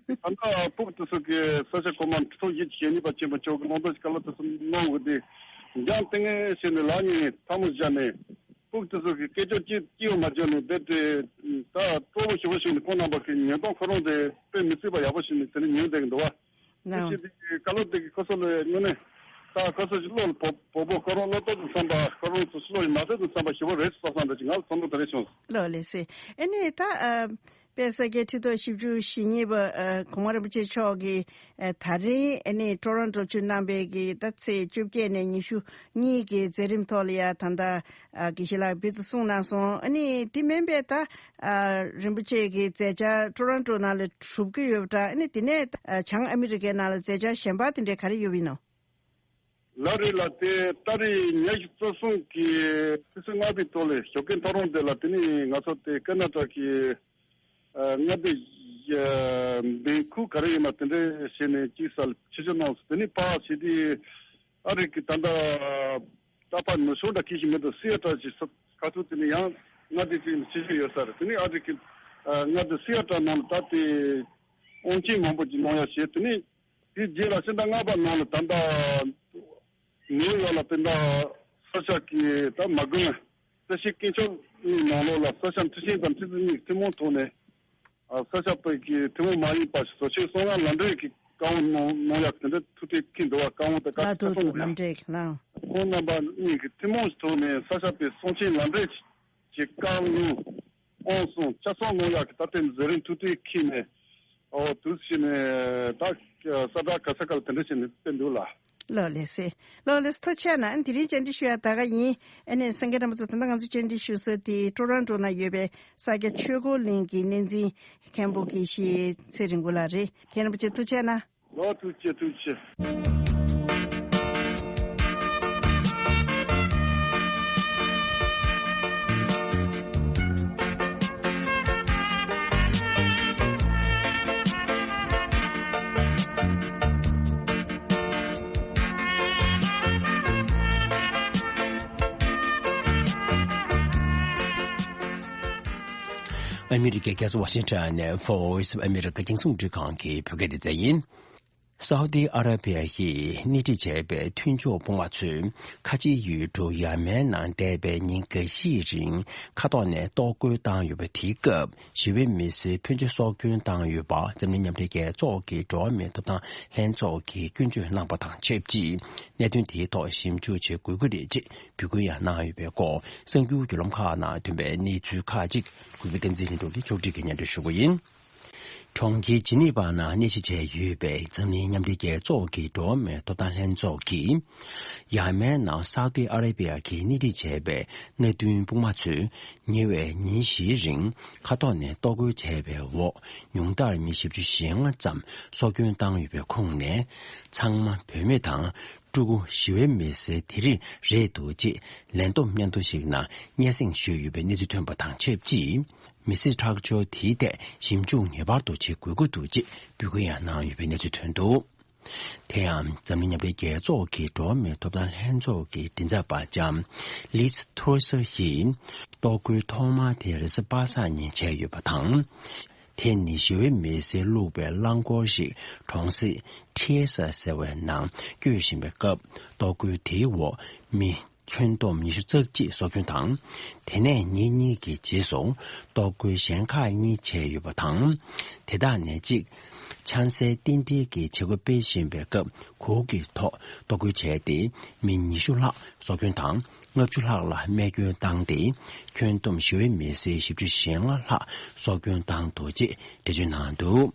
ལྟ་ཕྲུ་གུ་དེ་ཚོ་གི་ས་ཆ་གོང་མ་ཁྲི་ཐོག་བཞི་བཅུ་ཞེ་གཉིས་པ་ཆེན་པོ་མཆོག་གི་ལུང་རྟོགས་ཀྱི་བཀའ་སློབ་དེ་ཚོ་གནང་དགོས་དེ། འཇང་ལྟས་ངན་བྱས་ནས་ལག་གཉིས་ཐལ་མོ་སྦྱར་ནས་ཕྲུ་གུ་དེ་ཚོ་གི་སྐད་ཅོར་ཅི་ཅི་ཡང་མ་བརྗོད་ནས་རྦད་དེ་ད་སྤྲོ་པོ་ཞེ་པོ་བྱུང་ནས་ཁོང་རྣམ་པ་གི་ཉན་སྟངས་ཁོ་རང་དེ་དཔེ་མི་སྲིད་པ་ཡག་པོ་བྱུང་ནས་དེ་ནས་ཉན་བསྡད་ཀྱི་འདུག་བ། དེ་ལའོ། བྱས་ཏེ་བཀའ་སློབ་དེ་གི་ཁོ་ཚོ་ལ་དངོས་གནས་ད་ཁོ་ཚོ་ཅིག་བློ་ལ་བབ་བབ་པོ་ཁོ་རང་བློ་སྟོབས་དང་འཚམ་པ། ཁོ་རང་ཚོ་བློ་ཡི་ན་ཚོད་དང་འཚམ་པ་ཞེ་པོ་རེད་བསམ་བསམ་འདྲ་ཅིག་ང་ལ་ཚོར་སྣང་དེ་རེ་བྱུང་། ལགས་ལགས་སེ། ཨ་ནི་ད་ཨ་དཔལ་ས་སྐྱའི་ཁྲི་ཐོག་བཞི་བཅུ་ཞེ་གཉིས་པ་ཨ་གོང་མ་རིན་པོ་ཆེ་མཆོག་གིས་ཨ་ད་རིང་ཨ་ནི་ཊོ་རོན་ཊོ་ཕྱིར་གནང་བའི་གི་ད་ཚེས་བཅོ་བརྒྱད་ནས་ཉི་ཤུ་གཉིས་ཀྱི་མཛད་རིམ་ཐོག་ལ་ཡ་ད་ལྟ་ཨ་དགེ་བཤེས་ལགས་ཕེབས་ཏེ་གསུངས་གནང་སོང་། ཨ་ནི་དེ་མིན་པའི་ད། ཨ་རིན་པོ་ཆེ་གི་མཛད་འཆར་ཊོ་རོན་ཊོ་ནང་ལ་གྲུབ་ཀྱི་ཡོད་པ་འདྲ། ཨ་ནི་དེ་ནས་ཨ་བྱང་ཨ་མི་རི་ཀའི་ནང་ལ་མཛད་འཆར་གཞན་པ་དེ་འདྲ་ག་རེ་ཡོད་པ་ཡིན་ནོ། ལགས་རེད་ལགས། དེ་ཏ་རིག་ཉི་ཤུ་རྩ་གསུམ་གི་ཕྱི་ཚེས་ལྔ་པའི་ཐོག་ལ་ཞོགས་ཀའི་ཐོ་རངས་དེ་ལ་དེ་ནི་ང་ཚོ་དེ་ཀ་ན་ཊ་གི་ཨ་མངའ་སྡེ་ཨ་འབེན་ཁུལ་ག་རེ་ཡིན་ན་དེ་འདྲ་བྱས་ནས་གཅིག་སར་ཆིབས་བསྒྱུར་གནང་སོང་། དེ་ནི་ཕར་བྱས་དུས། ཨ་རི་གི་ད་ལྟ་ད་ཕར་ནུབ་ཕྱོགས་འདྲ་ཁྱི་ཞིག་མེད་དུ་སི་ཨ་ཊ་ཞིག་ས་ཁ་ཐུག་དེ་ནི་ཡང་མངའ་སྡེ་གཅིག་ནས་ཆེ་ཤོས་ཡོད་ས་རེད། དེ་ནི་ཨ་རི་གི་ཨ་མངའ་སྡེ་སི་ཨ་ཊ་ནང་ལ་ད་དེ་དབང་ཆེན་མང་པོ་ཅིག་གནང་ཡ་བྱས། དེ་ནི་དེའི་རྗེས་ལ་ཕྱི་ཟླ་ལྔ་པ་ནང་ལ་ད་ལྟ་ནིའུ་ཡོག་ལ་དེ་འདྲ་ས་ཆ་གི་ད་མ་དགོན་བཀྲ་ཤིས་དཀོན་མཆོག་གླིང་ནང་ལོགས་ལ་ས་ཆ་མཐུན་རྐྱེན་དང་མཐུན་ཚན་གཉིས་ཀྱི་ཐུན་མོང་ཐོག་ནས། ཨ་ས་ཆ་བོད་ཀྱི་ཐུན་མོང་མ་ཡིན་པ་ཞིག་བཟོ་ཆེད་གསང་སྔགས་ལམ་འབྲས་ཀྱི་བཀའ་དབང་གནང་གནང་ཡག་དེ་འདྲ་ཐུགས་གཏན་འཁེལ་འདུག་བ། བཀའ་དབང་དེ་བཀའ་ལ་ཁྲིད་ཐུགས་གསུང་ལམ་ཡག་འབྲས་ཀྱི་ལམ། ཁོང་རྣམ་པ་གཉིས་ཀྱི་ཐུན་མོང་གི་ཐོག་ནས་ས་ཆ་བོད་གསང་ཆེན་ལམ་འབྲས་ཀྱི་བཀའ་དབང་དབང་གསུང་ཆ་ཚང་གནང་ཡག་གི་ད་ལྟའི་མཛད་རིམ་ཐུགས་གཏན་འཁེལ་ནས། ཨོ་དུས་ཕྱིན་ནས་ད་ས་བཀྲ་ག་ས་ག་ལ་དེ་འདྲ་བྱས་ནས་བསྟན་འདུག་ལ། ལགས་ལགས་སེ། ལགས་ལགས་སེ། ཐུགས་རྗེ་ཆེ་གནང་། དེ་རིང་བཅར་འདྲི་ཞུ་ཡ་ད་ག་ཡིན། ཨ་ནི་སངས་རྒྱས་རྣམ་པ་ཚོ་ད་ལྟ་ང་ཚོ་བཅར་འདྲི་ཞུ་ས་དེ་ཊོ་རོན་ཊོ་ན་ཡོད་པའི་ས་སྐྱ་ཆོས་འཁོར་གླིང་གི་གནས་འཛིན་མཁན་པོ་དགེ་བཤེས་ཚེ་རིང་པོ་ལགས་རེད། མཁན་རིན་པོ་ཆེ་ཐུགས་རྗེ་ཆེ་གནང་། ལགས་ཐུགས་རྗེ་ཆེ་ཐུགས་རྗེ་ཆེ། ཨ་མི་རི་ཀའི་རྒྱལ་ས་ཝ་ཤིང་ཊོན་ནས་Voice of America་རྒྱང་སྲིང་རླུང་འཕྲིན་ཁང་གི་བོད་སྐད་སྡེ་ཚན་ཡིན། སའུ་ཏི་ཨ་ར་བི་ཡ་ཡིས་སྣེ་ཁྲིད་བྱས་པའི་མཐུན་ཕྱོགས་དཔུང་དམག་ཚོས་ཁ་ཆེའི་ཡུལ་གྲུ་ཡ་མན་ནང་འདས་པའི་ཉིན་འགའ་ཤས་རིང་མཁའ་ཐོག་ནས་གཏོར་རྒོལ་བཏང་ཡོད་པ་དེའི་སྐབས། ཞི་བའི་མི་སེར་ཕོན་ཆེ་སྲོག་སྐྱོན་བཏང་ཡོད་པ་འཛམ་གླིང་མཉམ་འབྲེལ་རྒྱལ་ཚོགས་ཀྱི་འགྲོ་བ་མིའི་ཐོབ་ཐང་ལྷན་ཚོགས་ཀྱིས་སྐྱོན་བརྗོད་གནང་པ་དང་ཆབས་ཅིག་གནད་དོན་དེའི་ཐོག་ཞིབ་འཇུག་བྱེད་དགོས་ཀྱི་རེད་ཅེས་འབོད་སྐུལ་ཡང་གནང་ཡོད་པའི་སྐོར་གསར་འགྱུར་བརྒྱུད་ལམ་ཁག་ནང་ཐོན་པའི་གནས་ཚུལ་ཁག་ཅིག་གུས་པ་བསྟན་འཛིན་ལྷུན་གྲུབ་ཀྱིས་ཕྱོགས་སྒྲིག་གིས་སྙན་སྒྲོན་ཞུ་གི་ཡིན། གྲོང་ཁྱེར་ཇི་ནི་ཝ་ནང་གནས་གཞི་བྱས་ཡོད་པའི་འཛམ་གླིང་མཉམ་འབྲེལ་རྒྱལ་ཚོགས་ཀྱི་འགྲོ་བ་མིའི་ཐོབ་ཐང་ལྷན་ཚོགས་ཀྱིས། ཡ་མན་ནང་སའུ་ཏི་ཨ་ར་བི་ཡ་གིས་སྣེ་ཁྲིད་བྱས་པའི་མནའ་མཐུན་དཔུང་དམག་ཚོས་ཉེ་བའི་ཉིན་བཞིའི་རིང་མཁའ་ཐོག་ནས་གཏོར་རྒོལ་བྱས་པའི་འོག་ཉུང་མཐར་མི་བཞི་བཅུ་ཞེ་ལྔ་ཙམ་སྲོག་སྐྱོན་བཏང་ཡོད་པའི་ཁོངས་ནས། ཚང་མ་བུད་མེད་དང་། ཕྲུ་གུ་ཞི་བའི་མི་སེར་དེ་རིགས་རེད་འདུག་ཅེས་ལན་འདེབས་སྙན་ཐོ་ཞིག་ནང་སྙན་སེང་ཞུས་ཡོད་པའི་གནས་ཚུལ་ཐོན་པ་དང་ཆབས་ཅིག་མི་སེར་ཁྲག་སྦྱོར་དེའི་ཐད་ཞིབ་འཇུག་ངེས་པར་དུ་བྱེད་དགོས་ཀྱི་འདུག་ཅེས་འབོད་སྐུལ་ཡང་གནང་ཡོད་པའི་གནས་ཚུལ་ཐོན་འདུག་དེ་ཡང་འཛམ་གླིང་མཉམ་འབྲེལ་རྒྱལ་ཚོགས་ཀྱི་འགྲོ་བ་མིའི་ཐོབ་ཐང་ལྷན་ཚོགས་ཀྱི་མགྲིན་ཚབ་པ་ལྕམ་ལིས་ཐོར་སར་ཡིས། གཏོར་རྒོལ་ཐོག་མ་དེ་རེས་གཟའ་པ་སངས་ཉིན་བྱས་ཡོད་པ་དང་། དེ་ནི་ཞི་བའི་མི་སེར་བླུགས་པའི་རླངས་འཁོར་ཞིག་གྲོང་གསེབ་ཐི་ཨེ་ས་ཟེར་བའི་ནང་སྐྱོད་བཞིན་པའི་སྐབས། གཏོར་རྒོལ་དེའི་འོག་མི་ཁྱོན་བསྡོམས་ཉི་ཤུ་རྩ་གཅིག་སྲོག་སྐྱོན་དང་། དེ་ནས་ཉིན་གཉིས་ཀྱི་རྗེས་སུ་གཏོར་རྒོལ་གཞན་ཁག་གཉིས་བྱས་ཡོད་པ་དང་། དེ་དག་ནས་གཅིག་ཆང་སའི་རྟེན་འབྲེལ་གྱི་བྱེད་སྒོ་སྤེལ་བཞིན་པའི་སྐབས་གུར་གྱི་ཐོག་གཏོར་རྒོལ་བྱས་ཏེ་མི་ཉི་ཤུ་ལྷག་སྲོག་སྐྱོན་དང་། ལྔ་བཅུ་ལྷག་ལ་རྨས་སྐྱོན་བཏང་སྟེ། ཁྱོན་བསྡོམས་ཞི་བའི་མི་སེར་བཞི་བཅུ་ཞེ་ལྔ་ལྷག་སྲོག་སྐྱོན་བཏང་འདུག་ཅེས་འགྲེལ་བརྗོད་གནང་འདུག་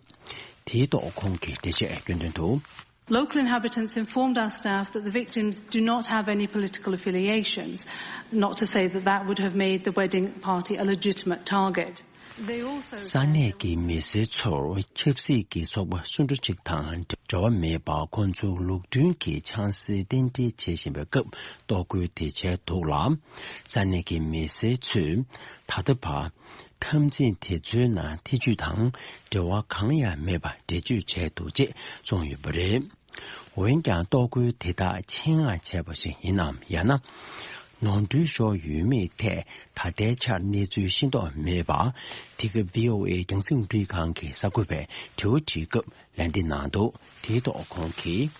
དེའི་ཐོག་ཁོང་གིས་འགྲེལ་བཤད་སྐྱོན་དོན་དུ། Local inhabitants informed our staff that the victims do not have any political affiliations, not to say that that would have made the wedding party a legitimate target. They also ས་གནས་ཀྱི་མི་སེར་ཚོར་ཆབ་སྲིད་ཀྱི་ཚོགས་པ་སུ་འདྲ་ཅིག་དང་འབྲེལ་བ་མེད་པར་ཁོང་ཚོའི་ལུགས་མཐུན་གྱི་ཆང་སའི་རྟེན་འབྲེལ་བྱེད་བཞིན་པའི་སྐབས་གཏོར་རྒོལ་དེ་བྱས་འདུག་ལ། ས་གནས་ཀྱི་མི་སེར་ཚོས་ད་ལྟ་བར་འཐབ་འཛིང་དེ་ཚོའི་ནང་ཐེ་ཇུས་དང་འབྲེལ་བ་གང་ཡང་མེད་པ་འགྲེལ་བརྗོད་བྱས་འདུག་ཅེས་གསུངས་ཡོད་པ་རེད། འོན་ཀྱང་གཏོར་རྒོལ་དེ་དག་ཆེད་མངགས་བྱས་པ་ཞིག་ཡིན་ནམ། ཡང་ན། ནོར་འཁྲུལ་ཤོར་ཡོད་མེད་ཐད་ད་ལྟའི་ཆར་གནས་ཚུལ་ཤེས་རྟོགས་མེད་པ། དེ་སྐབས་བྷི་ཨོ་ཨེ་རྒྱང་སྲིང་རླུང་འཕྲིན་ཁང་གི་གསར་འགོད་པས་དྲི་བ་དྲིས་སྐབས་ལན་འདེབས་གནང་འདུག་དེའི་ཐོག་ཁོང་གིས།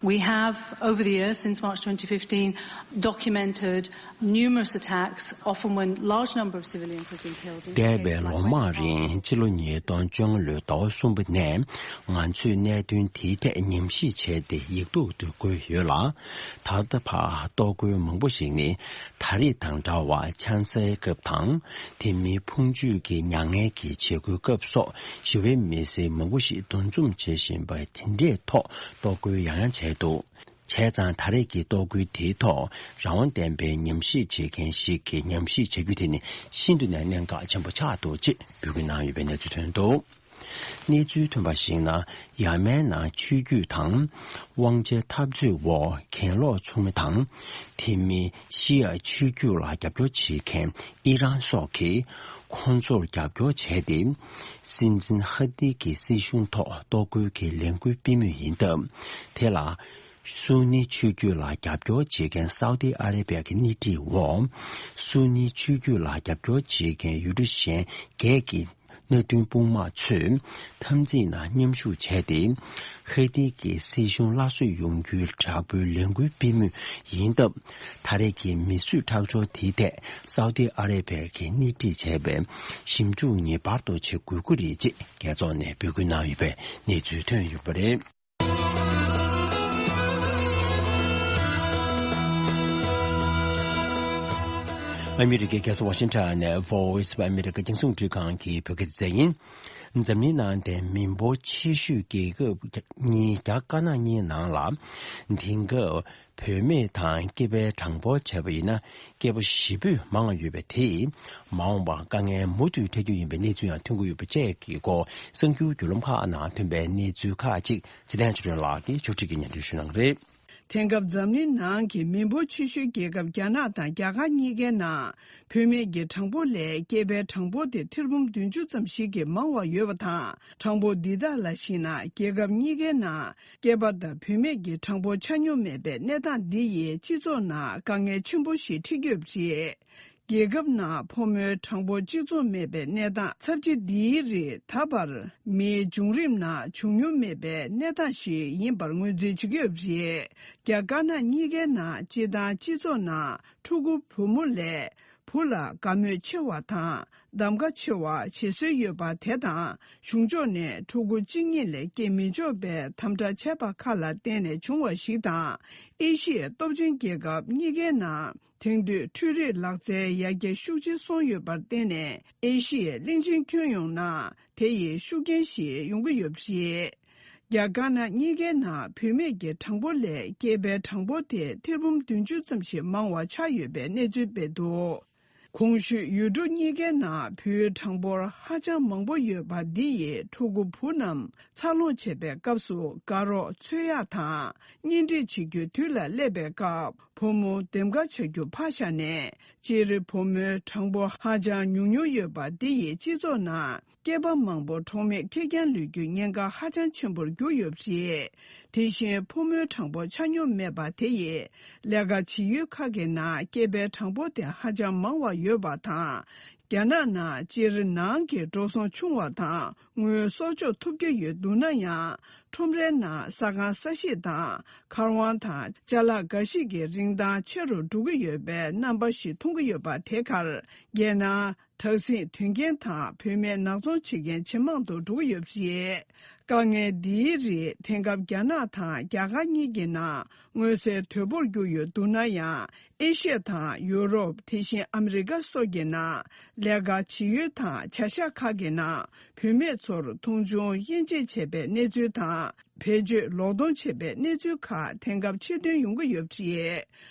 We have, over the years since March twenty fifteen, documented numerous attacks, often when large number of civilians have been killed in འདས་པའི་ལོ་མང་རིང་སྤྱི་ལོ་ཉིས་སྟོང་བཅོ་ལྔ་ལོའི་ཟླ་བ་གསུམ་པ་ནས་ང་ཚོས་གནད་དོན་དེའི་ཐད་ཉམས་ཞིབ་བྱས་ཏེ་ཡིག་ཐོག་ཏུ་བཀོད་ཡོད་ལ། ད་ལྟ་བར་གཏོར་རྒོལ་མང་པོ་ཞིག་ནི་ད་རེས་དང་འདྲ་བར་ཆང་སའི་སྐབས་དང་། དེ་མིན་ཕུང་མཆོད་ཀྱི་མྱ་ངན་གྱི་བྱེད་སྒོའི་སྐབས་སོགས་ཞི་བའི་མི་སེར་མང་པོ་ཞིག་འདུ་འཛོམས་བྱེད་བཞིན་པ་དེ་འདྲའི་ཐོག་གཏོར་རྒོལ་ཡང་ཡང་བྱས་འདུག་བྱས་ཙང་ད་རེས་ཀྱི་གཏོར་རྒོལ་དེའི་ཐོག་རང་དབང་ལྡན་པའི་ཉམས་ཞིབ་བྱེད་མཁན་ཞིག་གིས་ཉམས་ཞིབ་བྱ་རྒྱུ་དེ་ནི་ཤིན་ཏུ་ནས་གནད་འགག་ཆེན་པོ་ཆགས་འདུག་ཅེས་འབོད་སྐུལ་གནང་ཡོད་པའི་གནས་ཚུལ་ཐོན་འདུག་གནས་ཚུལ་ཐོན་པར་གཞིགས་ན། ཡ་མན་ནང་ཆོས་བརྒྱུད་དང་དབང་ཆའི་འཐབ་རྩོད་འོག་གྱེན་ལོག་ཚོགས་མི་དང་། དེ་མིན་ཤི་ཡ་ཆོས་བརྒྱུད་ལ་རྒྱབ་སྐྱོར་བྱེད་མཁན་ཨི་རན་སོགས་ཀྱིས་ཁོང་ཚོར་རྒྱབ་སྐྱོར་བྱས་ཏེ། སྲིད་འཛིན་ཧ་ཏི་གི་སྲིད་གཞུང་ཐོག་གཏོར་རྒོལ་གྱི་ལས་འགུལ་སྤེལ་མུས་ཡིན་སྟབས། དེ་ལ། སུ་ནི་ཆོས་བརྒྱུད་ལ་རྒྱབ་སྐྱོར་བྱེད་མཁན་སའུ་ཏི་ཨ་རེ་བྷི་ཡ་གི་སྣེ་ཁྲིད་འོག་སུ་ནི་ཆོས་བརྒྱུད་ལ་རྒྱབ་སྐྱོར་བྱེད་མཁན་ཡུལ་གྲུ་གཞན་བརྒྱད་ཀྱི་མནའ་མཐུན་དཔུང་དམག་ཚོས་འཐབ་འཛིང་ནང་མཉམ་ཞུགས་བྱས་ཏེ། ཧེ་ཏི་གི་སྲིད་གཞུང་སླར་གསོ་ཡོང་རྒྱུའི་དྲག་པོའི་ལས་འགུལ་སྤེལ་མུས་ཡིན་སྟབས། ད་རེས་ཀྱི་མི་གསོད་ཁྲག་སྦྱོར་དེའི་ཐད་སའུ་ཏི་ཨ་རེ་བྷི་ཡ་གིས་སྣེ་ཁྲིད་བྱས་པའི་ཞིབ་འཇུག་ངེས་པར་དུ་བྱེད་དགོས་ཀྱི་རེད་ཅེས་རྒྱལ་ཚོགས་ནས་འབོད་སྐུལ་གནང་ཡོད་པའི་གནས་ཚུལ་ཐོན་ཡོད་པ་རེད། ཨ་མི་རི་ཀའི་རྒྱལ་ས་ཝ་ཤིང་ཊོན་ནས་Voice of America རྒྱང་སྲིང་རླུང་འཕྲིན་ཁང་གི་བོད་སྐད་སྡེ་ཚན་ཡིན། འཛམ་གླིང་ནང་གི་མི་འབོར་ཆེ་ཤོས་རྒྱལ་ཁབ་གཉིས་རྒྱ་དཀར་ནག་གཉིས་ནང་ལ། དེང་སྐབས་བུད་མེད་དང་སྐྱེས་པའི་གྲངས་འབོར་བྱས་པ་ཡིན་ན། སྐྱེས་པ་བཞི་པོས་མང་བ་ཡོད་པ་དེས། མ་འོངས་པར་དཀའ་ངལ་མུ་མཐུད་འཕྲད་རྒྱུ་ཡིན་པའི་གནས་ཚུལ་ཡང་ཐོན་གྱི་ཡོད་པ་བཅས་ཀྱི་སྐོར་གསར་འགྱུར་བརྒྱུད་ལམ་ཁག་ནང་ཐོན་པའི་གནས་ཚུལ་ཁག་ཅིག་ཚེ་བརྟན་ཆོས་སྒྲོན་ལགས་ཀྱིས་ཕྱོགས་སྒྲིག་གིས་སྙན་སྒྲོན་ཞུ་གནང་གི་རེད། དེང་སྐབས་འཛམ་གླིང་ནང་གི་མི་འབོར་ཆེ་ཤོས་རྒྱལ་ཁབ་རྒྱ་ནག་དང་རྒྱ་གར་གཉིས་ཀའི་ནང་། བུད་མེད་ཀྱི་གྲངས་འབོར་ལས་སྐྱེས་པའི་གྲངས་འབོར་དེ་ཐེར་འབུམ་བདུན་ཅུ་ཙམ་ཞིག་གིས་མང་བ་ཡོད་པ་དང་། གྲངས་འབོར་འདི་དག་ལ་གཞིགས་ན། རྒྱལ་ཁབ་གཉིས་ཀའི་ནང་སྐྱེས་པ་དང་བུད་མེད་ཀྱི་གྲངས་འབོར་ཆ་སྙོམས་མེད་པའི་གནས་སྟངས་འདི་ཡིས་སྤྱི་ཚོགས་ནང་དཀའ་ངལ་ཆེན་པོ་ཞིག་འཕྲད་ཀྱི་ཡོད་པ་རེད། རྒྱལ་ཁབ་ནང་ཕོ་མོའི་གྲངས་འབོར་གཅིག་མཚུངས་མེད་པའི་གནས་སྟངས་ཚབས་ཆེ་འདིའི་རིགས་ད་བར་མིའི་བྱུང་རིམ་ནང་བྱུང་མྱོང་མེད་པའི་གནས་སྟངས་ཤིག་ཡིན་པར་ངོས་འཛིན་བྱེད་ཀྱི་ཡོད་པ་རེད། རྒྱ་དཀར་ནག་གཉིས་ཀའི་ནང་སྤྱིར་བཏང་སྤྱི་ཚོགས་ནང་ཕྲུ་གུ་བུ་མོ་ལས་བུ་ལ་དགའ་མོས་ཆེ་བ་དང་གདམ་ག་ཆེ་བ་བྱེད་སྲོལ་ཡོད་པ་དེ་དང་གཞུང་ཕྱོགས་ནས་ཕྲུ་གུ་གཅིག་གཉིས་ལས་སྐྱེ་མི་ཆོག་པའི་དམ་དྲག་བྱས་པ་ཁག་ལ་བརྟེན་ནས་བྱུང་བ་ཞིག་དང་། ཨེ་ཤི་ཡའི་སྟོབས་ཆེན་རྒྱལ་ཁབ་གཉིས་ཀའི་ནང་དེང་དུས་འཕྲུལ་རིག་ལག་རྩལ་ཡར་རྒྱས་ཤུགས་ཆེ་སོང་ཡོད་པར་བརྟེན་ནས་ཨེ་ཤི་ཡའི་གླིང་ཆེན་ཁྱོན་ཡོངས་ནང་དེ་ཡི་ཤུགས་རྐྱེན་ཞིག་ཡོང་གི་ཡོད་པ་རེད། རྒྱ་དཀར་ནག་གཉིས་ཀའི་ནང་བུད་མེད་ཀྱི་གྲངས་འབོར་ལས་སྐྱེས་པའི་གྲངས་འབོར་དེ་ཐེར་འབུམ་བདུན་ཅུ་ཙམ་ཞིག་མང་བ་ཆགས་ཡོད་པའི་གནས་ཚུལ་སྤེལ་འདུག་གོང་ཞུས་ཡུལ་གྲུ་གཉིས་ཀའི་ནང་བུའི་གྲངས་འབོར་ཧ་ཅང་མང་པོ་ཡོད་པ་འདི་ཡིས་ཕྲུ་གུ་བུ་རྣམས་འཚར་ལོངས་བྱེད་པའི་སྐབས་སུ་དགའ་རོགས་འཚོལ་ཡག་དང་གཉེན་སྒྲིག་བྱེད་རྒྱུའི་དུས་ལ་སླེབས་པའི་སྐབས་བུ་མོ་འདེམས་ཀ་བྱ་རྒྱུ་ཕར་བཞག་ནས་སྤྱིར་བུ་མོའི་གྲངས་འབོར་ཧ་ཅང་ཉུང་ཉུང་ཡོད་པ་འདི་ཡིས་སྤྱི་ཚོགས་ནང་སྐྱེས་པ་མང་པོ་གྲོགས་མེད་ཁེར་རྐྱང་ལུས་རྒྱུའི་ཉེན་ཁ་ཧ་ཅང་ཆེན་པོར་གྱུར་ཡོད་པ་རེད། དེ་བཞིན་ཕོ་མོའི་གྲངས་འབོར་ཆ་སྙོམས་མེད་པ་དེ་ཡིས་ལས་ཀ་བྱེད་ཡུལ་ཁག་གི་ནང་སྐྱེས་པའི་གྲངས་འབོར་དེ་ཧ་ཅང་མང་བ་ཡོད་པ་དང་། རྒྱ་ནག་ནང་སྤྱིར་ནང་གི་འགྲོ་སོང་ཆུང་བ་དང་དངུལ་གསོག་འཇོག་ཐུབ་ཀྱི་ཡོད་འདུག་ན་ཡང་། ཁྲོམ་རའི་ནང་ས་ཁང་ས་གཞིས་དང་མཁར་དབང་དང་ཅ་ལག་འགའ་ཞིག་གི་རིན་ཐང་ཆེ་རུ་འགྲོ་གི་ཡོད་པའི་རྣམ་པ་ཞིག་མཐོང་གི་ཡོད་པ་དེ་གར་རྒྱལ་ནང་དྲག་ཟིང་དོན་རྐྱེན་དང་བུད་མེད་ནག་ཚོང་བྱེད་མཁན་ཇེ་མང་དུ་འགྲོ་གི་ཡོད་པ་རེད། དཀའ་ངལ་འདིའི་རིགས་དེང་སྐབས་རྒྱ་ནག་དང་རྒྱ་གར་གཉིས་ཀྱི་ནང་མངོན་གསལ་དོད་པོར་གྱུར་ཡོད་འདུག་ན་ཡང་། ཨེ་ཤི་ཡ་དང་ཡུ་རོབ། དེ་བཞིན་ཨ་མི་རི་ཀ་སོགས་ཀྱི་ནང་ལས་ཀ་བྱེད་ཡུལ་དང་བྱ་གཞག་ཁག་གི་ནང་བུད་མེད་ཚོར་མཐོང་ཆུང་དབྱེ་འབྱེད་བྱས་པའི་གནས་ཚུལ་དང་། བེད་སྤྱོད་ལོག་གཏོང་བྱས་པའི་གནས་ཚུལ་ཁག་དེང་སྐབས་ཆེད་འདོན་ཡོང་གི་ཡོད་པ་རེད།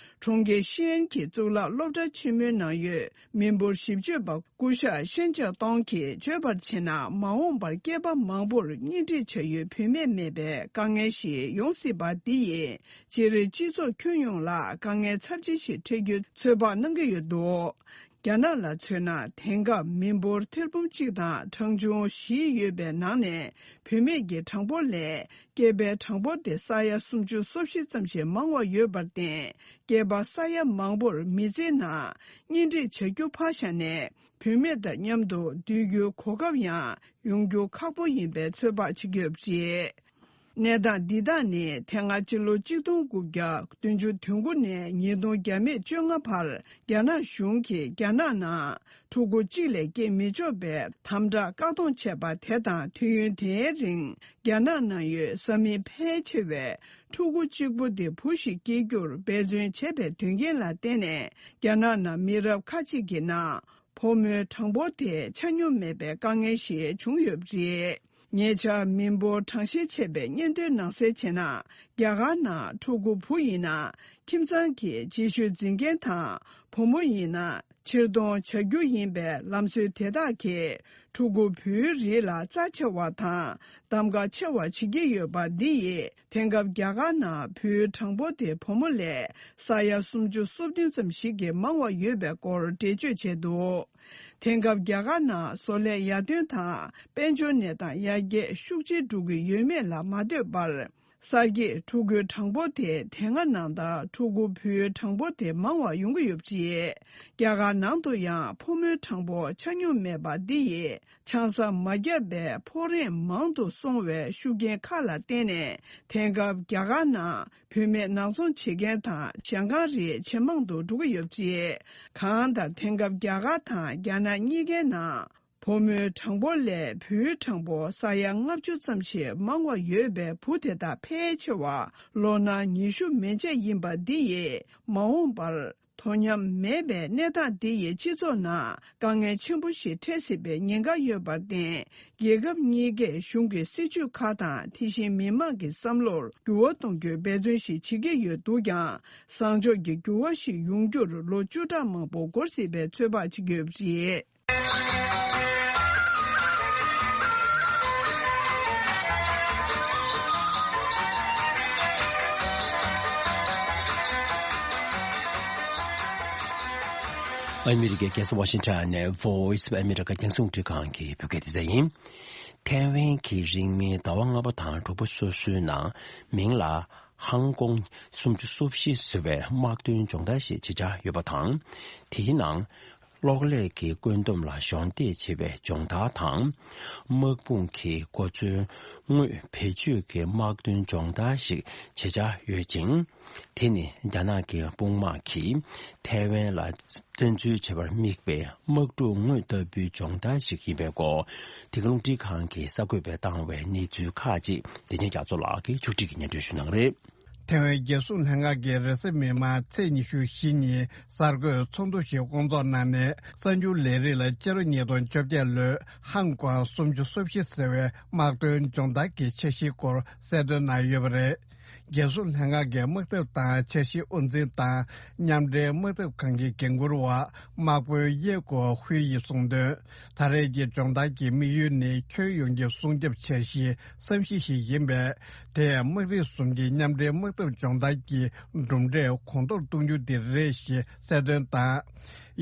གྲོང་ཁྱེར་ཤེས་ཡན་གྱི་གཙུག་ལག་སློབ་གྲྭ་ཆེན་མོའི་ནང་ཡོད་མི་འབོར་ཞིབ་དཔྱོད་པ་སྐུ་ཞབས་ཤན་ཅང་ཏོང་གིས་བརྗོད་པར་བྱས་ན། མ་འོངས་པར་སྐྱེས་པ་མང་པོར་གཉེན་སྒྲིག་བྱ་ཡུལ་བུད་མེད་མེད་པའི་དཀའ་ངལ་ཞིག་ཡོང་སྲིད་པ་འདི་ཡིས་སྤྱིར་སྤྱི་ཚོགས་ཁྱོན་ཡོངས་ལ་དཀའ་ངལ་ཚབས་ཆེ་ཞིག་འཕྲད་རྒྱུའི་ཚོད་དཔག་གནང་གི་ཡོད་འདུག་རྒྱ་ནག་ལ་མཚོན་ན། དེང་སྐབས་མི་འབོར་ཐེར་འབུམ་གཅིག་དང་གྲངས་ཆུང་བཞི་ཡོད་པའི་ནང་ནས་བུད་མེད་ཀྱི་གྲངས་འབོར་ལས་སྐྱེས་པའི་གྲངས་འབོར་དེ་ས་ཡ་སུམ་ཅུ་སོ་བཞི་ཙམ་ཞིག་མང་བ་ཡོད་པར་བརྟེན། སྐྱེས་པ་ས་ཡ་མང་པོར་མི་ཚེའི་ནང་གཉེན་སྒྲིག་བྱ་རྒྱུ་ཕར་བཞག་ནས། བུད་མེད་དང་མཉམ་དུ་སྡོད་རྒྱུའི་གོ་སྐབས་ཡང་ཡོང་རྒྱུ་ཁག་པོ་ཡིན་པའི་ཚོད་དཔག་བྱེད་ཀྱི་ཡོད་པ་རེད། གནས་སྟངས་འདི་དག་ནི་དེ་སྔ་ཕྱི་ལོ་གཅིག་སྟོང་དགུ་བརྒྱ་བདུན་ཅུ་དོན་དགུ་ནས་ཉིས་སྟོང་བརྒྱ་མེད་བཅོ་ལྔ་བར་རྒྱ་ནག་གཞུང་གིས་རྒྱ་ནག་ནང་ཕྲུ་གུ་གཅིག་ལས་སྐྱེ་མི་ཆོག་པའི་དམ་དྲག་བཀག་སྡོམ་བྱས་པ་དེ་དང་། དུས་ཡུན་དེའི་རིང་རྒྱ་ནག་ནང་ཡོད་ས་མིག་ཕལ་ཆེ་བས་ཕྲུ་གུ་གཅིག་པུ་དེ་བུ་ཞིག་སྐྱེ་རྒྱུར་འབད་བརྩོན་བྱས་པའི་དོན་རྐྱེན་ལ་བརྟེན་ནས། རྒྱ་ནག་ནང་མི་རབས་ཁག་ཅིག་གི་ནང་ཕོ་མོའི་གྲངས་འབོར་དེ་ཆ་སྙོམས་མེད་པའི་དཀའ་ངལ་ཞིག་བྱུང་ཡོད་པ་རེད། ཉེ་ཆར་མི་འབོར་གྲངས་བཤེར་བྱས་པའི་སྙན་ཐོའི་ནང་གསལ་བྱས་ན། རྒྱ་གར་ནང་ཕྲུ་གུ་བུ་ཡིན་ན་ཁྱིམ་ཚང་གི་རྗེས་ཤུལ་འཛིན་མཁན་དང་། བུ་མོ་ཡིན་ན་ཕྱིར་གཏོང་བྱ་རྒྱུ་ཡིན་པའི་ལམ་སྲོལ་དེ་དག་གིས་ཕྲུ་གུ་བུའི་རིགས་ལ་རྩ་ཆེ་བ་དང་གདམ་ག་ཆེ་བ་བྱེད་ཀྱི་ཡོད་པ་འདི་ཡིས། དེང་སྐབས་རྒྱ་གར་ནང་བུའི་གྲངས་འབོར་དེ་བུ་མོ་ལས་ས་ཡ་སུམ་ཅུ་སོ་བདུན་ཙམ་ཞིག་གིས་མང་བ་ཡོད་པའི་སྐོར་འགྲེལ་བརྗོད་བྱས་འདུག་དེང་སྐབས་རྒྱ་གར་ནང་བཟོ་ལས་ཡར་ཐོན་དང་དཔལ་འབྱོར་གནས་སྟངས་ཡར་རྒྱས་ཤུགས་ཆེ་འགྲོ་གི་ཡོད་མེད་ལ་མ་ལྟོས་པར། གསར་སྐྱེས་ཕྲུ་གུའི་གྲངས་འབོར་དེ་དེ་སྔ་ནང་ལྟར་ཕྲུ་གུ་བུའི་གྲངས་འབོར་དེ་མང་བ་ཡོང་གི་ཡོད་པ་རེད། རྒྱ་གར་ནང་དུ་ཡང་ཕོ་མོའི་གྲངས་འབོར་ཆ་སྙོམས་མེད་པ་འདི་ཡིས། ཆང་ས་མ་བརྒྱབ་པའི་ཕོ་རེངས་མང་དུ་སོང་བའི་ཤུགས་རྐྱེན་ཁག་ལ་བརྟེན་ནས། དེང་སྐབས་རྒྱ་གར་ནང་བུད་མེད་ནག་ཚོང་བྱེད་མཁན་དང་ཞང་ཁང་རིགས་ཇེ་མང་དུ་འགྲོ་གི་ཡོད་པ་རེད། གང་ལྟར་དེང་སྐབས་རྒྱ་གར་དང་རྒྱ་ནག་གཉིས་ཀའི་ནང་ཕོ་མོའི་གྲངས་འབོར་ལས་བུའི་གྲངས་འབོར་ས་ཡ་ལྔ་བཅུ་ཙམ་ཞིག་མང་བ་ཡོད་པའི་བུ་དེ་དག་ཕལ་ཆེ་བ་ལོ་ན་ཉི་ཤུ་མན་ཆད་ཡིན་པ་འདི་ཡིས་མ་འོངས་པར། དོ་མཉམ་མེད་པའི་གནས་སྟངས་འདི་ཡིས་སྤྱི་ཚོགས་ནང་དཀའ་ངལ་ཆེན་པོ་ཞིག་འཕྲད་སྲིད་པའི་ཉེན་ཁ་ཡོད་པར་བརྟེན། རྒྱལ་ཁབ་གཉིས་ཀས་གཞུང་གི་སྲིད་ཇུས་ཁག་དང་། དེ་བཞིན་མི་མང་གི་བསམ་བློར་འགྱུར་བ་གཏོང་རྒྱུའི་འབད་བརྩོན་ཞིག་བྱེད་ཀྱི་ཡོད་འདུག་ཀྱང་། བཟང་ཕྱོགས་ཀྱི་འགྱུར་བ་ཞིག་ཡོང་རྒྱུར་ལོ་བཅུ་ཕྲག་མང་པོ་འགོར་སྲིད་པའི་ཚོད་དཔག་བྱེད་ཀྱི་ཡོད་པ་རེད། ཨ་མི་རི་ཀའི་རྒྱལ་ས་ཝ་ཤིང་ཊོན་ནས་Voice of America རྒྱང་སྲིང་རླུང་འཕྲིན་ཁང་གི་བོད་སྐད་སྡེ་ཚན་ཡིན། ཐའེ་ཝན་གྱི་རིང་མིན་ཟླ་བ་ལྔ་པ་དང་དྲུག་པ་སོ་སོའི་ནང་མིང་ལ་ཧང་ཀོང་སུམ་ཅུ་སོ་བཞི་ཟེར་བའི་དམག་དོན་སྦྱོང་བརྡར་ཞིག་བྱེད་འཆར་ཡོད་པ་དང་། དེའི་ནང་ གློག་ཀླད་ཀྱི་བཀོད་འདོམས་ལ་གཞོགས་འདེགས་བྱེད་པའི་སྦྱོང་བརྡར་དང་། དམག་དཔུང་གི་གོ་མཚོན་དངོས་བེད་སྤྱོད་ཀྱི་དམག་དོན་སྦྱོང་བརྡར་ཞིག་བྱེད་འཆར་ཡོད་ཅིང་། དེ་ནི་རྒྱ་ནག་གི་དཔུང་དམག་གིས་ཐའེ་ཝན་ལ་བཙན་འཛུལ་བྱེད་པར་དམིགས་པའི་དམག་འཁྲུག་དངོས་ལྟ་བུའི་སྦྱོང་བརྡར་ཞིག་ཡིན་པའི་སྐོར། འདི་ག་རླུང་འཕྲིན་ཁང་གི་གསར་འགོད་པས་བཏང་བའི་གནས་ཚུལ་ཁག་ཅིག་བདེ་ཆེན་རྒྱ་མཚོ་ལགས་ཀྱིས་ཕྱོགས་སྒྲིག་གིས་སྙན་སྒྲོན་ཞུ་གནང་གི་རེད། ཐེ་ཝན་རྒྱལ་སྲུང་ལྷན་ཁང་གིས་རེས་གཟའ་མིག་དམར་ཚེས་ཉི་ཤུ་བཞི་ཉིན་གསར་འགོད་ཚོགས་འདུ་ཞིག་སྐོང་ཚོགས་གནང་ནས། གསར་འགྱུར་ལས་རིགས་ལ་སྤྱི་ལོ་ཉིས་སྟོང་བཅོ་བརྒྱད་ལོའི་ཧང་ཀོང་སུམ་ཅུ་སོ་བཞི་ཟེར་བའི་དམག་དོན་སྦྱོང་བརྡར་གྱི་འཆར་གཞིའི་སྐོར་གསལ་སྟོན་གནང་ཡོད་པ་རེད། རྒྱལ་སྲུང་ལྷན་ཁང་གི་དམག་འཐབ་དང་འཆར་གཞི་དབུ་འཛིན་དང་མཉམ་འབྲེལ་དམག་འཐབ་ཁང་གི་འགན་འཁུར་བ་དམག་དཔོན་ཡེ་གོ་ཧུའེ་ཡིས་གསུངས་དོན། ད་རེས་ཀྱི་སྦྱོང་བརྡར་གྱི་དམིགས་ཡུལ་ནི་ཁྱོན་ཡོངས་ཀྱི་སྲུང་སྐྱོབ་འཆར་གཞིའི་བསམ་གཞི་ཞིག་ཡིན་པས། དེས་དམག་རིགས་གསུམ་གྱི་མཉམ་འབྲེལ་དམག་འཐབ་སྦྱོང་བརྡར་གྱི་གྲུབ་འབྲས་གོང་མཐོར་གཏོང་རྒྱུ་དེ་རེད་ཞེས་གསལ་སྟོན་དང་།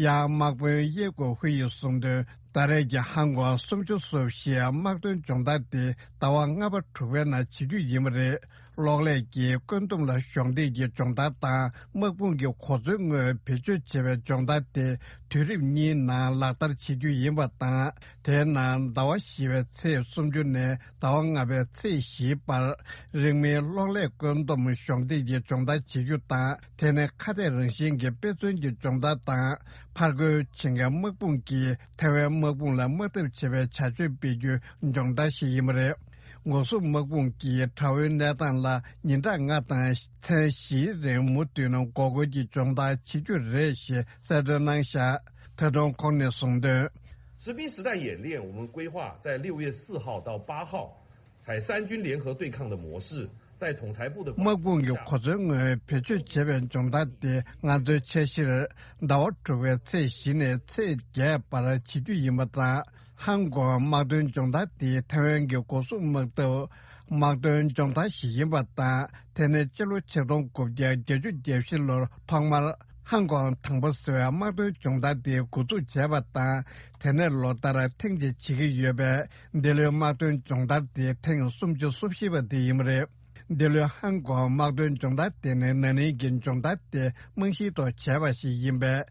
ཡང་དམག་དཔོན་ཡེ་གོ་ཧུའེ་ཡིས་གསུངས་དོན། ད་རེས་ཀྱི་ཧང་ཀོང་སུམ་ཅུ་སོ་བཞིའི་དམག་དོན་སྦྱོང་བརྡར་དེ་ཟླ་བ་ལྔ་པ་དྲུག་པའི་ནང་བྱེད་རྒྱུ་ཡིན་པ་རེད། གློག་ཀླད་ཀྱི་བཀོད་འདོམས་ལ་གཞོགས་འདེགས་ཀྱི་སྦྱོང་བརྡར་དང་དམག་དཔུང་གི་གོ་མཚོན་དངོས་བེད་སྤྱོད་བྱེད་པའི་སྦྱོང་བརྡར་དེ་དུས་རིམ་གཉིས་ནང་ལག་བསྟར་བྱེད་རྒྱུ་ཡིན་པ་དང་། དེའི་ནང་ཟླ་བ་བཞི་པའི་ཚེས་སུམ་ཅུ་ནས་ཟླ་བ་ལྔ་པའི་ཚེས་བཞིའི་བར། རིང་མིན་གློག་ཀླད་བཀོད་འདོམས་གཞོགས་འདེགས་ཀྱི་སྦྱོང་བརྡར་བྱེད་རྒྱུ་དང་། དེ་ནི་ཁ་གཏད་རང་བཞིན་གྱི་དཔེ་མཚོན་གྱི་སྦྱོང་བརྡར་དང་། ཕར་རྒོལ་བྱེད་མཁན་དམག་དཔུང་གིས་ཐེ་ཝན་དམག་དཔུང་ལ་དམག་འཐབ་བྱེད་པའི་བྱ་སྤྱོད་སྤེལ་རྒྱུའི་སྦྱོང་བརྡར་ཞིག་ཡིན་པ་རེད། འགོག་སྲུང་དམག་དཔུང་གིས་དགྲ་བོའི་གནས་སྟངས་ལ་ཉིན་གྲངས་ལྔ་དང་མཚན་བཞིའི་རིང་མུ་མཐུད་ནས་འགོག་རྒོལ་གྱི་སྦྱོང་བརྡར་བྱེད་རྒྱུ་རེད་ཞེས་གསལ་སྟོན་གནང་བཞག་ད་དུང་ཁོང་ནས་གསུངས་དོན། 实兵实弹演练，我们规划在六月四号到八号，采三军联合对抗的模式，在统裁部的 དམག་དཔུང་གི་གོ་མཚོན་དངོས་བེད་སྤྱོད་བྱེད་པའི་སྦྱོང་བརྡར་དེ་ང་ཚོའི་འཆར་གཞིར་ཟླ་བ་དྲུག་པའི་ཚེས་བཞི་ནས་ཚེས་བརྒྱད་བར་བྱེད་རྒྱུ་ཡིན་པ་དང་། ཧང་ཀོང་དམག་དོན་སྦྱོང་བརྡར་དེ་ཐེ་ཝན་གྱི་འགོག་སྲུང་དམག་འཐབ་དམག་དོན་སྦྱོང་བརྡར་ཞིག་ཡིན་པ་དང་། དེ་ནི་སྤྱི་ལོ་ཆིག་སྟོང་དགུ་བརྒྱ་བརྒྱད་ཅུ་གྱ་བཞི་ལོར་ཐོག་མར་ཧང་ཀོང་དང་པོ་ཟེར་བའི་དམག་དོན་སྦྱོང་བརྡར་དེ་འགོ་འཛུགས་བྱས་པ་དང་། དེ་ནས་ལོ་ལྟར་ཐེངས་གཅིག་བྱེད་ཀྱི་ཡོད་པས། འདི་ལོའི་དམག་དོན་སྦྱོང་བརྡར་དེ་ཐེངས་སུམ་ཅུ་སོ་བཞི་པ་དེ་ཡིན་པ་རེད། འདི་ལོའི་ཧང་ཀོང་དམག་དོན་སྦྱོང་བརྡར་དེ་ནི་ན་ནིང་གི་སྦྱོང་བརྡར་དེ་རྨང་གཞིའི་ཐོག་བྱས་པ་ཞིག་ཡིན་པས།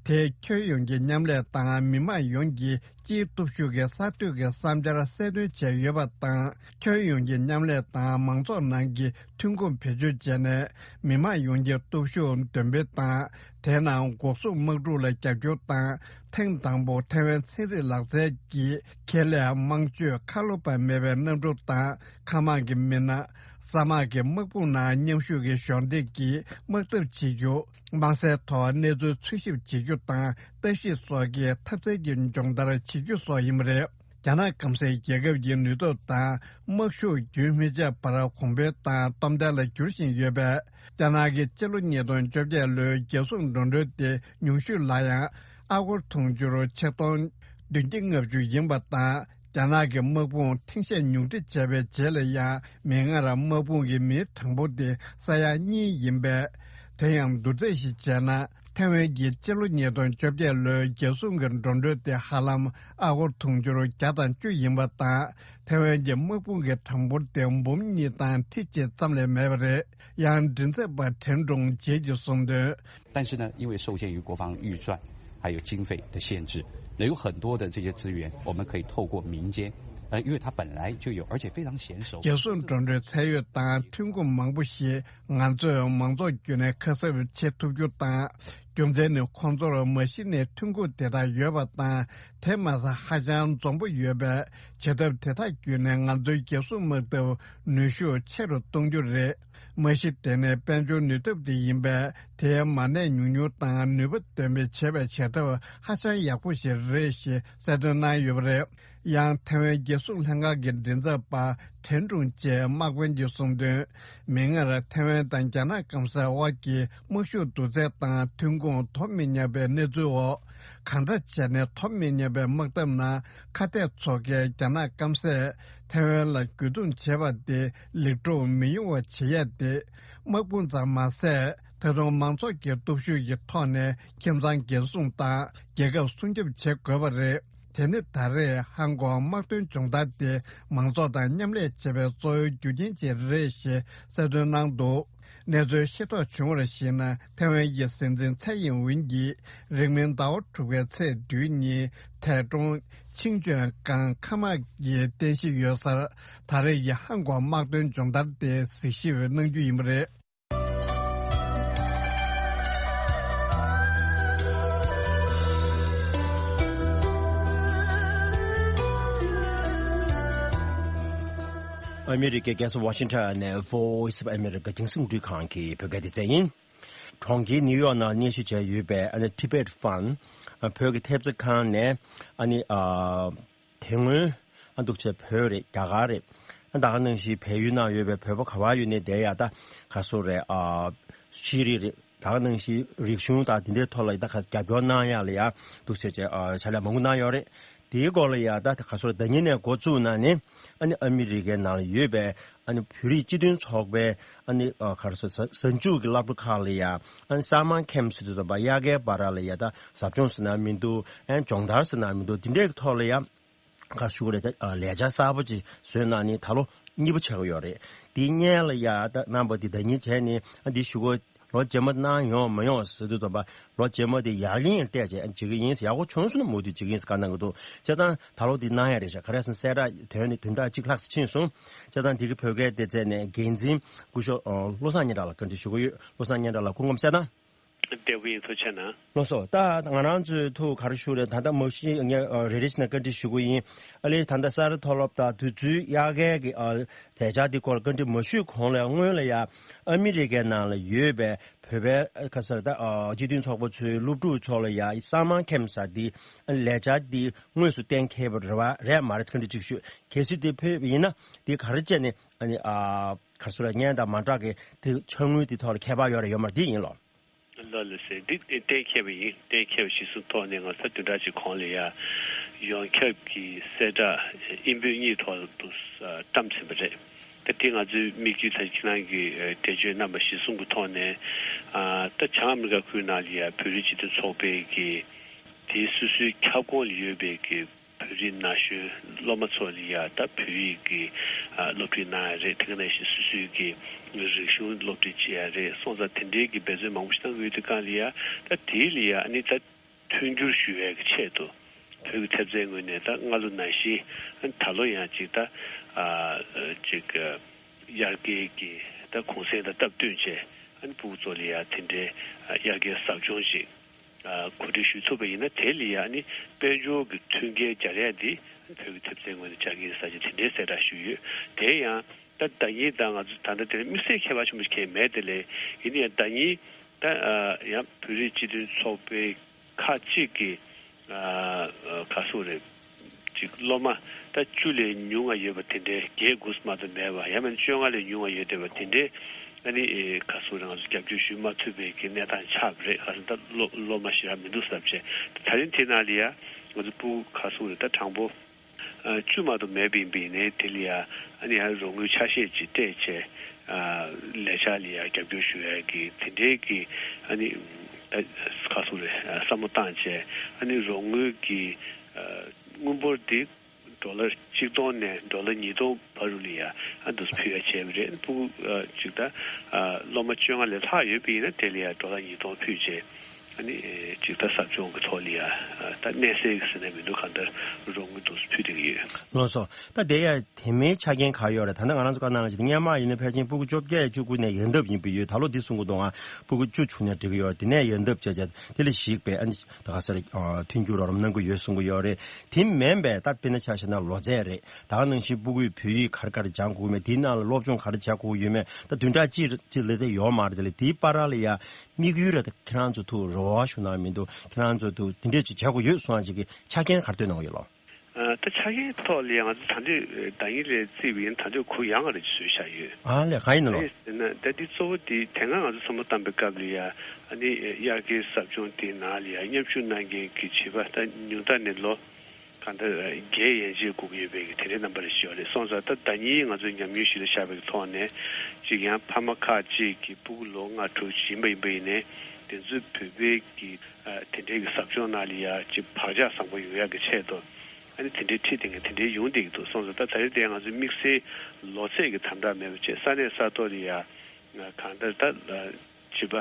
དེས་ཁྱོན་ཡོངས་ཀྱི་མཉམ་ལས་དང་མི་དམངས་ཡོངས་ཀྱི་སྤྱིའི་སྟོབས་ཤུགས་ཀྱི་གསར་གཏོད་ཀྱི་བསམ་འཆར་གསལ་སྟོན་བྱས་ཡོད་པ་དང་། ཁྱོན་ཡོངས་ཀྱི་མཉམ་ལས་དང་མང་ཚོགས་ནང་གི་ཐོན་ཁུངས་བེད་སྤྱོད་བྱས་ནས་མི་དམངས་ཡོངས་ཀྱི་སྟོབས་ཤུགས་འདོན་སྤེལ་དང་། དེའི་ནང་འགོག་སྲུང་དམག་འཁྲུག་ལ་རྒྱབ་སྐྱོར་དང་། ཐེངས་དང་པོ་ཐེ་ཝན་ཚན་རིག་ལག་རྩལ་གྱི་ཁེ་ལས་དམངས་སྤྱོད་ཁ་ལོ་པ་མེད་པའི་གནམ་གྲུ་དང་། མཁའ་དམག་གི་མི་སྣ། ས་དམག་གི་དམག་དཔུང་ནང་མཉམ་ཞུགས་ཀྱིས་གཞོགས་འདེགས་ཀྱིས་དམག་འཐབ་བྱེད་རྒྱུ། དམག་སའི་ཐོག་གནས་ཚུལ་འཚོལ་ཞིབ་བྱེད་རྒྱུ་དང་ལྟ་ཞིབ་སོགས་ཀྱི་འཐབ་རྩལ་གྱི་སྦྱོང་བརྡར་བྱེད་རྒྱུ་སོགས་ཡིན་པ་རེད། རྒྱ་ནག་སྐམ་སའི་རྒྱལ་ཁབ་ཀྱི་ནུས་སྟོབས་དང་དམག་ཤུགས་རྒྱུན་མི་ཆད་པར་གོང་འཕེལ་དང་སྟོབས་ལྡན་ལ་འགྱུར་བཞིན་ཡོད་པས། རྒྱ་ནག་གི་སྤྱི་ལོ་ཉིས་སྟོང་བཅོ་བརྒྱད་ལོའི་རྒྱལ་སྲུང་འགྲོ་གྲོན་དེ་ཉུང་ཤོས་ལ་ཡང་ཨ་སྒོར་དུང་ཕྱུར་ཆིག་སྟོང་བདུན་བརྒྱ་ལྔ་བཅུ་ཡིན་པ་དང་། རྒྱ་ནག་གི་དམག་དཔུང་ཐེངས་ཤས་ཉུང་འཕྲི་བྱས་པའི་རྗེས་ལ་ཡང་མིག་སྔར་དམག་དཔུང་གི་མིའི་གྲངས་འབོར་དེ་ས་ཡ་གཉིས་ཡིན་པས། དེ་ཡང་བསྡུར་ཚད་ཞིག་བྱས་ན། ཐེ་ཝན་གྱི་སྤྱི་ལོ་ཉིས་སྟོང་བཅོ་བརྒྱད་ལོའི་རྒྱལ་སྲུང་གི་འགྲོ་གྲོན་དེ་ཧ་ལམ་ཨ་སྒོར་དུང་ཕྱུར་བརྒྱ་དང་བཅུ་ཡིན་པ་དང་། ཐེ་ཝན་གྱི་དམག་དཔུང་གི་གྲངས་འབོར་དེ་འབུམ་གཉིས་དང་ཁྲི་གཅིག་ཙམ་ལས་མེད་པ་རེད། ཡང་མགྲིན་ཚབ་པ་ཁྲེན་ཀྲུང་ཇེ་གྱིས་གསུངས་དོན། 但是呢，因为受限于国防预算还有经费的限制，那有很多的这些资源，我们可以透过民间，呃，因为它本来就有，而且非常娴熟。 རྒྱལ་སྲུང་འགྲོ་གྲོན་ཚད་ཡོད་དང་ཐོན་ཁུངས་མང་པོ་ཞིག་ང་ཚོས་མང་ཚོགས་བརྒྱུད་ནས་ཁ་གསབ་བྱེད་ཐུབ་རྒྱུ་དང་། རྒྱུ་མཚན་ནི་ཁོང་ཚོར་མ་གཞི་ནས་ཐོན་ཁུངས་དེ་དག་ཡོད་པ་དང་། དེ་མ་ཟད་ཧ་ཅང་འཛོམས་པོ་ཡོད་པས། བྱེད་ཐབས་དེ་དག་བརྒྱུད་ནས་ང་ཚོའི་རྒྱལ་སྲུང་དམག་འཐབ་ནུས་ཤུགས་ཆེ་རུ་གཏོང་རྒྱུ་རེད། མ་གཞི་དེ་ནི་དཔལ་འབྱོར་ནུས་སྟོབས་དེ་ཡིན་པས། དེའི་མ་གནས་ཉུང་ཉུང་དང་ནུས་པ་འདོན་སྤེལ་བྱེད་པའི་བྱེད་ཐབས་ཧ་ཅང་ཡག་པོ་ཞིག་རེད་ཞེས་གསལ་སྟོན་གནང་ཡོད་པ་རེད། ཡང་ཐེ་ཝན་རྒྱལ་སྲུང་ལྷན་ཁང་གི་མགྲིན་ཚབ་པ་ཁྲེན་ཀྲུང་ཅེས་དམག་དཔོན་གྱིས་གསུངས་དོན། མིག་སྔར་ཐེ་ཝན་དང་རྒྱ་ནག་སྐམ་སའི་དབར་གྱི་དམག་ཤུགས་བསྡུར་ཚད་དང་ཐོན་ཁུངས་དོ་མི་མཉམ་པའི་གནས་ཚུལ་འོག་གང་འདྲ་བྱས་ནས་དོ་མི་མཉམ་པའི་དམག་འཐབ་ནང་ཁ་གཏད་ཚོགས་ཁའི་རྒྱ་ནག་སྐམ་སས་ཐེ་ཝན་ལ་རྒོལ་རྡུང་བྱེད་པ་དེ་ལེགས་གྲུབ་མི་ཡོང་བ་བྱེད་ཡ་དེ། དམག་དཔུང་ཙམ་མ་ཟད། ད་དུང་མང་ཚོགས་ཀྱི་སྟོབས་ཤུགས་ཀྱི་ཐོག་ནས་ཁྱིམ་ཚང་འགན་སྲུང་དང་རྒྱལ་ཁབ་སྲུང་སྐྱོབ་བྱེད་དགོས་པ་རེད། དེ་ནི་ད་རེས་ཧང་ཀོང་དམག་དོན་སྦྱོང་བརྡར་དེ་མང་ཚོགས་དང་མཉམ་ལས་བྱེད་པའི་གཙོ་བོའི་རྒྱུ་རྐྱེན་ཅིག་རེད་ཞེས་གསལ་སྟོན་གནང་འདུག་གནས་ཚུལ་ཤེས་རྟོགས་བྱུང་བར་གཞིགས་ན། ཐའེ་ཝན་གྱི་སྲིད་འཛིན་ཚའེ་ཡིན་ཝིན་གྱིས་རིང་མིན་ཟླ་བ་དྲུག་པའི་ཚེས་བདུན་ཉིན་ཐའེ་ཀྲུང་ཆིང་ཅོན་ཀང་མཁའ་དམག་གི་རྟེན་གཞི་ཡོད་སར་ད་རེས་ཀྱི་ཧང་ཀོང་དམག་དོན་སྦྱོང་བརྡར་དེ་གཟིགས་ཞིབ་གནང་རྒྱུ་ཡིན་པ་རེད། ཨ་མི་རི་ཀའི་རྒྱལ་ས་ཝ་ཤིང་ཊོན་ནས་Voice of America རྒྱང་སྲིང་རླུང་འཕྲིན་ཁང་གི་བོད་སྐད་སྡེ་ཚན་ཡིན། གྲོང་ཁྱེར་ནིའུ་ཡོག་ནང་གནས་གཞི་བྱས་ཡོད་པའི་ཨ་ནི་Tibet Fund ཨ་བོད་ཀྱི་ཐེབས་རྩ་ཁང་ནས་ཨ་ནི་ཨ་དེ་སྔོན་ཨ་འདུག་བྱས་བོད་རེད། རྒྱ་གར་རེད། ཨ་ད་ག་ནང་བཞིན་བལ་ཡུལ་ནང་ཡོད་པའི་བོད་པ་ག་བ་ཡོད་ནའི་དེ་ཡ་ད་ག་སོ་རེད། ཨ་ཤེས་རིག་རེད། ད་ག་ནང་བཞིན་རིག་གཞུང་དང་དེ་འདྲའི་ཐོག་ལ་ཡ་ད་ག་རྒྱབ་སྐྱོར་གནང་ཡ་ལ་ཡ་འདུག་བྱས་བྱས་ཨ་ཕྱག་ལས་མང་པོ་གནང་ཡོད་རེད། དེའི་སྐོར་ལ་ཡ་ད་ག་སོ་རེད། ཟླ་ཉིན་ནས་འགོ་བཙུགས་ན་ནི་ཨ་ནི་ཨ་མི་རི་ཀའི་ནང་ལ་ཡོད་པའི་ཨ་ནི་བོད་རིགས་སྤྱི་མཐུན་ཚོགས་པའི་ཨ་ནི་ཨ་ག་རེ་ཟེར་གཟའ་མཇུག་གི་སློབ་གྲྭ་ཁག་ལ་ཡ་ཨ་ནི་སམ་མར་ཁེམ་ཟེར་དུས་ཙམ་པ་དབྱར་ཁའི་བར་ལ་ཡ་ད་ཟབ་སྦྱོང་ཟེར་ན་མི་འདུག་ཨ་ནི་སྦྱོང་བརྡར་ཟེར་ན་མི་འདུག་དེ་འདྲའི་ཐོག་ལ་ཡ་ག་རེ་ཞུ་དགོས་རེད། ད་ཨ་ལས་འཆར་གསར་པ་ཅིག་བཟོས་གནང་ནས་ད་ལོ་གཉིས་པ་ཆགས་ཀྱི་ཡོད་རེད། དེའི་སྔོན་ལ་ཡ་ད་རྣམ་པ་འདི་ཟླ་ཉིན་བྱས་ནས་ཨ་འདི་ཞུ་དགོས། ལོ་རྗེས་མ་གནང་ཡོང་མ་ཡོང་ཟེར་དུས་ཙམ་པ་ལོ་རྗེས་མ་དེ་ཡར་ལེན་བལྟས་བྱས་བྱེད་ཀྱི་ཡིན། ཡག་པོ་བྱུང་སོང་ན་མུ་མཐུད་བྱེད་ཀྱི་ཡིན་ཟེར་བཀའ་གནང་གི་འདུག་བྱས་ཙང་ད་ལོ་དེ་གནང་ཡ་རེད་ཤག་ག་རེ་ཟེར་ན་གསལ་བསྒྲགས་དོན་ནི་བདུན་ཕྲག་གཅིག་ལྷག་ཙམ་ཕྱིན་སོང་། བྱས་ཙང་དེ་གི་བོད་སྐད་སྡེ་ཚན་ནས་འགན་འཛིན་སྐུ་ཞབས་བློ་བཟང་སྙན་གྲགས་ལགས་བཀའ་འདྲི་ཞུ་གི་ཡོད། བློ་བཟང་སྙན་གྲགས་ལགས་སྐུ་ཁམས་བཟང་ན། བདེ་པོ་ཡིན། ཐུགས་རྗེ་གནང་། ལགས་སོ། ད་ང་རང་ཚོའི་ཐུགས་ག་རེ་ཞུ་རེད། ད་ལྟ་མ་གཞི་ངས་རེ་རེ་བྱས་ནས་བཀའ་འདྲི་ཞུ་གི་ཡིན། ཨ་ལས་ད་ལྟ་ས་རཱ་མཐོ་སློབ་དང་དུས་ཚོད་དབྱར་ཁའི་གི་ཨ་མཛད་འཆར་འདི་སྐོར་ལ་བཀའ་འདྲི་མ་ཞུས་གོང་ལ་སྔོན་ལ་ཡ་ཨ་མི་རི་ཀའི་ནང་ལ་ཡོད་པའི་བོད་པའི་ཁ་སར་ད་ཨ་སྤྱི་མཐུན་ཚོགས་པ་ཚོའི་སློབ་ཕྲུག་ཚོ་ལ་ཡ་སམ་མར་ཁེམ་ཟེར་འདི་ལས་འཆར་འདི་དངོས་སུ་གཏན་འཁེལ་བ་རེད་བ་རེད་མ་རེད། བཀའ་འདྲི་གཅིག་ཞུ། གལ་སྲིད་དེ་ཕེབས་པ་ཡིན་ན་དེ་ག་རེ་བྱས་ནས་ཨ་ནི་ཨ་ག་སུ་ར་བརྙན་དང་མ་འདྲ་གི་དེ་འཆར་དངུལ་དེ་ཐོག་ལ་ཁྱད་པར་ཡོད་རེད་ཡོད་མ་རེད་འདི་ཡིན་ལོ། ལགས་ལགས་སེ། འདི་གཏན་འཁེལ་བ་ཡིན། གཏན་འཁེལ་བ་གཞིར་བཟུང་ཐོག་ནས་ང་ཚོ་བདུན་ཕྲག་གཅིག་གོང་ལ་ཡ་ཡོངས་ཁྱབ་ཀྱི་གསལ་བསྒྲགས་ཨིན་བོད་གཉིས་ཐོག་ཏུ་བཀྲམ་ཟིན་པ་རེད། ད་དེ་ང་ཚོའི་དམིགས་ཡུལ་ད་ཁྱེད་རང་གིས་འགྲེལ་བརྗོད་གནང་བ་གཞིར་བཟུང་གི་ཐོག་ནས་ད་བྱང་ཨ་མི་རི་ཀ་ཁུལ་ནང་ལ་ཡ་བོད་རིགས་སྤྱི་མཐུན་ཚོགས་པའི་གི་དེའི་སོ་སོའི་ཁྱབ་ཁོངས་ལ་ཡོད་པའི་གི་བོད་རིགས་ན་གཞོན་སློབ་མ་ཚོ་ལ་ཡ་ད་བོད་ཡིག་གི་ཨ་སློབ་ཁྲིད་གནང་ཡ་རེད། དེ་ག་ནང་བཞིན་སོ་སོའི་གི་རིག་གཞུང་སློབ་ཁྲིད་བྱེད་ཡ་རེད་སོང་ཙང་དེ་འདྲའི་གི་འབད་བརྩོན་མང་པོ་ཞིག་གནང་གི་ཡོད་དུས་སྒང་ལ་ཡ་ད་དེའི་ལ་ཡ་ཨ་ནི་ད་མཐུན་འགྱུར་ཞུ་ཡའི་གི་ཆེད་དུ་བོད་ཀྱི་ཐེབས་རྩའི་ངོས་ནས་ད་སྔ་ལོ་ནང་བཞིན་ཨ་ནི་ད་ལོ་ཡང་ཅིག་ད་ཨ་ཅིག་དབྱར་ཁའི་གི་ད་གུང་སེང་དང་སྟབས་བསྟུན་བྱས་ཨ་ནི་ཕྲུ་གུ་ཚོ་ལ་ཡ་དེ་འདྲའི་ཨ་དབྱར་ཁའི་ཟབ་སྦྱོང་ཅིག་ཨ་གོ་སྒྲིག་ཞུ་ཐུབ་པ་ཡིན་ན་དེ་ལ་ཡང་ནི་དཔལ་འབྱོར་གྱི་མཐུན་རྐྱེན་སྦྱར་ཡ་འདི་བོད་ཀྱི་ཐེབས་རྩའི་ངོས་ནས་སྦྱར་གྱི་ཡིན་ཟེར་གྱི་དེ་འདྲའི་གསལ་བསྒྲགས་ཞུས་ཡོད། དེ་ཡང་ད་ཟླ་ཉིན་དང་ང་ཚོ་ད་ལྟ་དེ་ལ་དམིགས་བསལ་ཁྱད་པར་ཆེན་པོ་ཞིག་གང་ཡང་མེད་དེ་ལས་ཡིན་ན་ཡང་ཟླ་ཉིན་ད་ཡང་བོད་རིགས་སྤྱི་མཐུན་ཚོགས་པའི་ཁག་ཅིག་གི་ག་སོ་རེད། ཅིག་སློབ་མ་ད་བཅུ་ལས་ཉུང་ང་ཡོད་པ་དེ་འདྲའི་བརྒྱད་དགུ་མ་གཏོགས་མེད་པ་ཡང་མིན་བཅོ་ལྔ་ལས་ཉུང་ང་ཡོད་བསྡད་པ་དེ་འདྲའི་ཨ་ནི་ག་སོ་རེད་ང་ཚོ་རྒྱབ་སྐྱོར་ཞུ་མ་ཐུབ་པའི་གི་གནས་སྟངས་ཆགས་པ་རེད། ག་རེ་ད་སློབ་སློབ་མ་ཞེ་དྲག་མི་འདུག་ཟེར་བྱས་ད་རིང་དེ་ནང་ལ་ཡ་ང་ཚོ་ཕྲུ་གུ་ག་སོ་རེད་ད་གྲངས་པོ་བཅུ་མ་གཏོགས་མེད་པ་ཡིན་པ་ཡིན་ནའི་དེ་ལ་ཡ་ཨ་ནི་ཡང་རོགས་དངུལ་ཆ་ཤས་ཅིག་སྤྲད་བྱས་ལས་འཆར་ལ་ཡ་རྒྱབ་སྐྱོར་ཞུ་ཡ་གི་དེ་འདྲའི་གི་ཨ་ནི་ག་སོ་རེད་བསམ་བློ་བཏང་བྱས་ཨ་ནི་རོགས་དངུལ་གི་དངུལ་འབོར་འདི་ཌོ་ལར་གཅིག་སྟོང་ནས་ཌོ་ལར་ཉིས་སྟོང་བར་དུ་ལ་ཡ་ཨ་འདུག་ཕུལ་ཡ་བྱས་པ་རེད། ཕྲུ་གུ་ཅིག་ད་སློབ་མ་བཅོ་ལྔ་ལས་ལྷག་ཡོད་པ་ཡིན་ན་དེ་ལ་ཡ་ཌོ་ལར་ཉིས་སྟོང་ཕུལ་བྱས་ཨ་ནི་ཅིག་ད་ཟབ་སྦྱོང་གི་ཐོག་ལ་ཡ་ད་གནས་སའི་ཟེར་ནས་མི་འདུག་གང་ལྟར་རོགས་དངུལ་འདུག་ཕུལ་བསྡད་ཀྱི་ཡོད། ལགས་སོ། ད་དེ་ཡ་དེ་མིན་ཆ་རྐྱེན་ག་ཡོད་རེད། ད་ལྟ་ང་རང་ཚོ་བཀའ་གནང་ལ་ཅིག་སྔོན་མ་ཡིན་ན་ཕལ་ཆེར་ཕྲུ་གུ་བཅོ་བརྒྱད་བཅུ་དགུ་ནས་ཡོངས་ཐབས་ཡིན་པ་ཡོད། ད་ལོ་འདི་གསུང་གི་འདུག་ཨ་ཕྲུ་གུ་བཅུ་བྱུང་ནས་འགྲིག་གི་ཡོད། དེ་ནས་ཡོངས་ཐབས་བྱས་བྱས་དེ་ལ་གཞིགས་པའི་ཨ་ནི་ད་ག་ས་རེད་མཐུན་འགྱུར་རོགས་རམ་གནང་གི་ཡོད་གསུང་གི་ཡོད་རེད། དེ་མིན་པའི་ད་དཔེར་ན་ཆ་བཞག་ན་ལོ་ཚད་རེད། ད་ག་ནང་བཞིན་ཕྲུ་གུས་བོད་ཡིག་ག་རེ་ག་རེ་སྦྱང་དགོས་མེད་དེའི་ནང་ལ་སློབ་སྦྱོང་ག་རེ་བྱ་དགོས་ཡོད་མེད་ད་བདུན་ཕྲག་གཅིག་གཅིག་ལས་དེ་ཡོད་མ་རེད། དེ་ལས་དེའི་བར་ལ་ཡ་དམིགས་ཡུལ་རེད། ད་ཁྱེད་རང་ཚོ་ཐུགས་རེ་བ་ཞུ་གནང་མི་འདུག་ཁྱེད་རང་ཚོ་ཐུགས་དེ་འདྲས་ཅིག་བྱ་དགོས་ཡོད་གསུངས་ཅིག་གི་ཆ་རྐྱེན་ག་རེ་བཏོན་གནང་གི་ཡོད་ལོ། ཨ་ད་ཆ་རྐྱེན་ཐོག་ལ་ཡང་ང་ཚོ་ད་འདོད་ཟླ་ཉིན་ལས་བརྩིས་པ་ཡིན་ད་འདོད་གུ་ཡངས་རེ་བཟོས་བཞག་ཡོད། ཨ་ལས་གང་ཡིན་ནོ། ཨེ་ཟེར་ན་ད་འདི་གཙོ་བོ་འདི་དེ་སྔ་ང་ཚོ་བསམ་བློ་བཏང་པའི་སྐབས་ལ་ཡ་ཨ་ནི་དབྱར་ཁའི་ཟབ་སྦྱོང་དེའི་ནང་ལ་ཡ་མཉམ་ཞུགས་གནང་མཁན་གྱི་བྱིས་པ་ད་ཉུང་མཐའ་ནས་ལོ་གང་ལྟར་བརྒྱད་ཡན་ཆད་སྒུག་གི་ཡོད་པའི་གི་དེ་འདྲའི་རྣམ་པ་རེ་ཞིག་ཡོད་རེད། སོང་ཙང་ད་ཟླ་ཉིན་ང་ཚོས་ཉམས་མྱོང་གཞི་ལ་བཞག་པའི་ཐོག་ནས་ཅིག་ཡང་ཕ་མ་ཁག་ཅིག་གི་ཕྲུ་གུ་ལོ་ལྔ་དྲུག་ཡིན་པ་ཡིན་པ་ཡིན་ནའི་དེ་ཚོའི་བོད་པའི་གི་དེ་འདྲའི་གི་ཟབ་སྦྱོང་ནང་ལ་ཡ་ཅིག་བག་ཆགས་བཟང་པོ་ཡོང་ཡག་གི་ཆེད་དུ། ཨ་ནི་དེ་འདྲའི་ཁྲིད་དེ་ངས་དེ་འདྲའི་ཡོང་བསྡད་ཀྱི་འདུག་སོང་ཙང་ད་ད་རེས་དེ་ང་ཚོའི་དམིགས་བསལ་ལོ་ཚད་ཀྱི་དམ་དྲག་མེད་པ་བྱས་ས་གནས་ས་ཐོག་ལ་ཡ་ གང་ལྟར་ད་བྱིས་པ་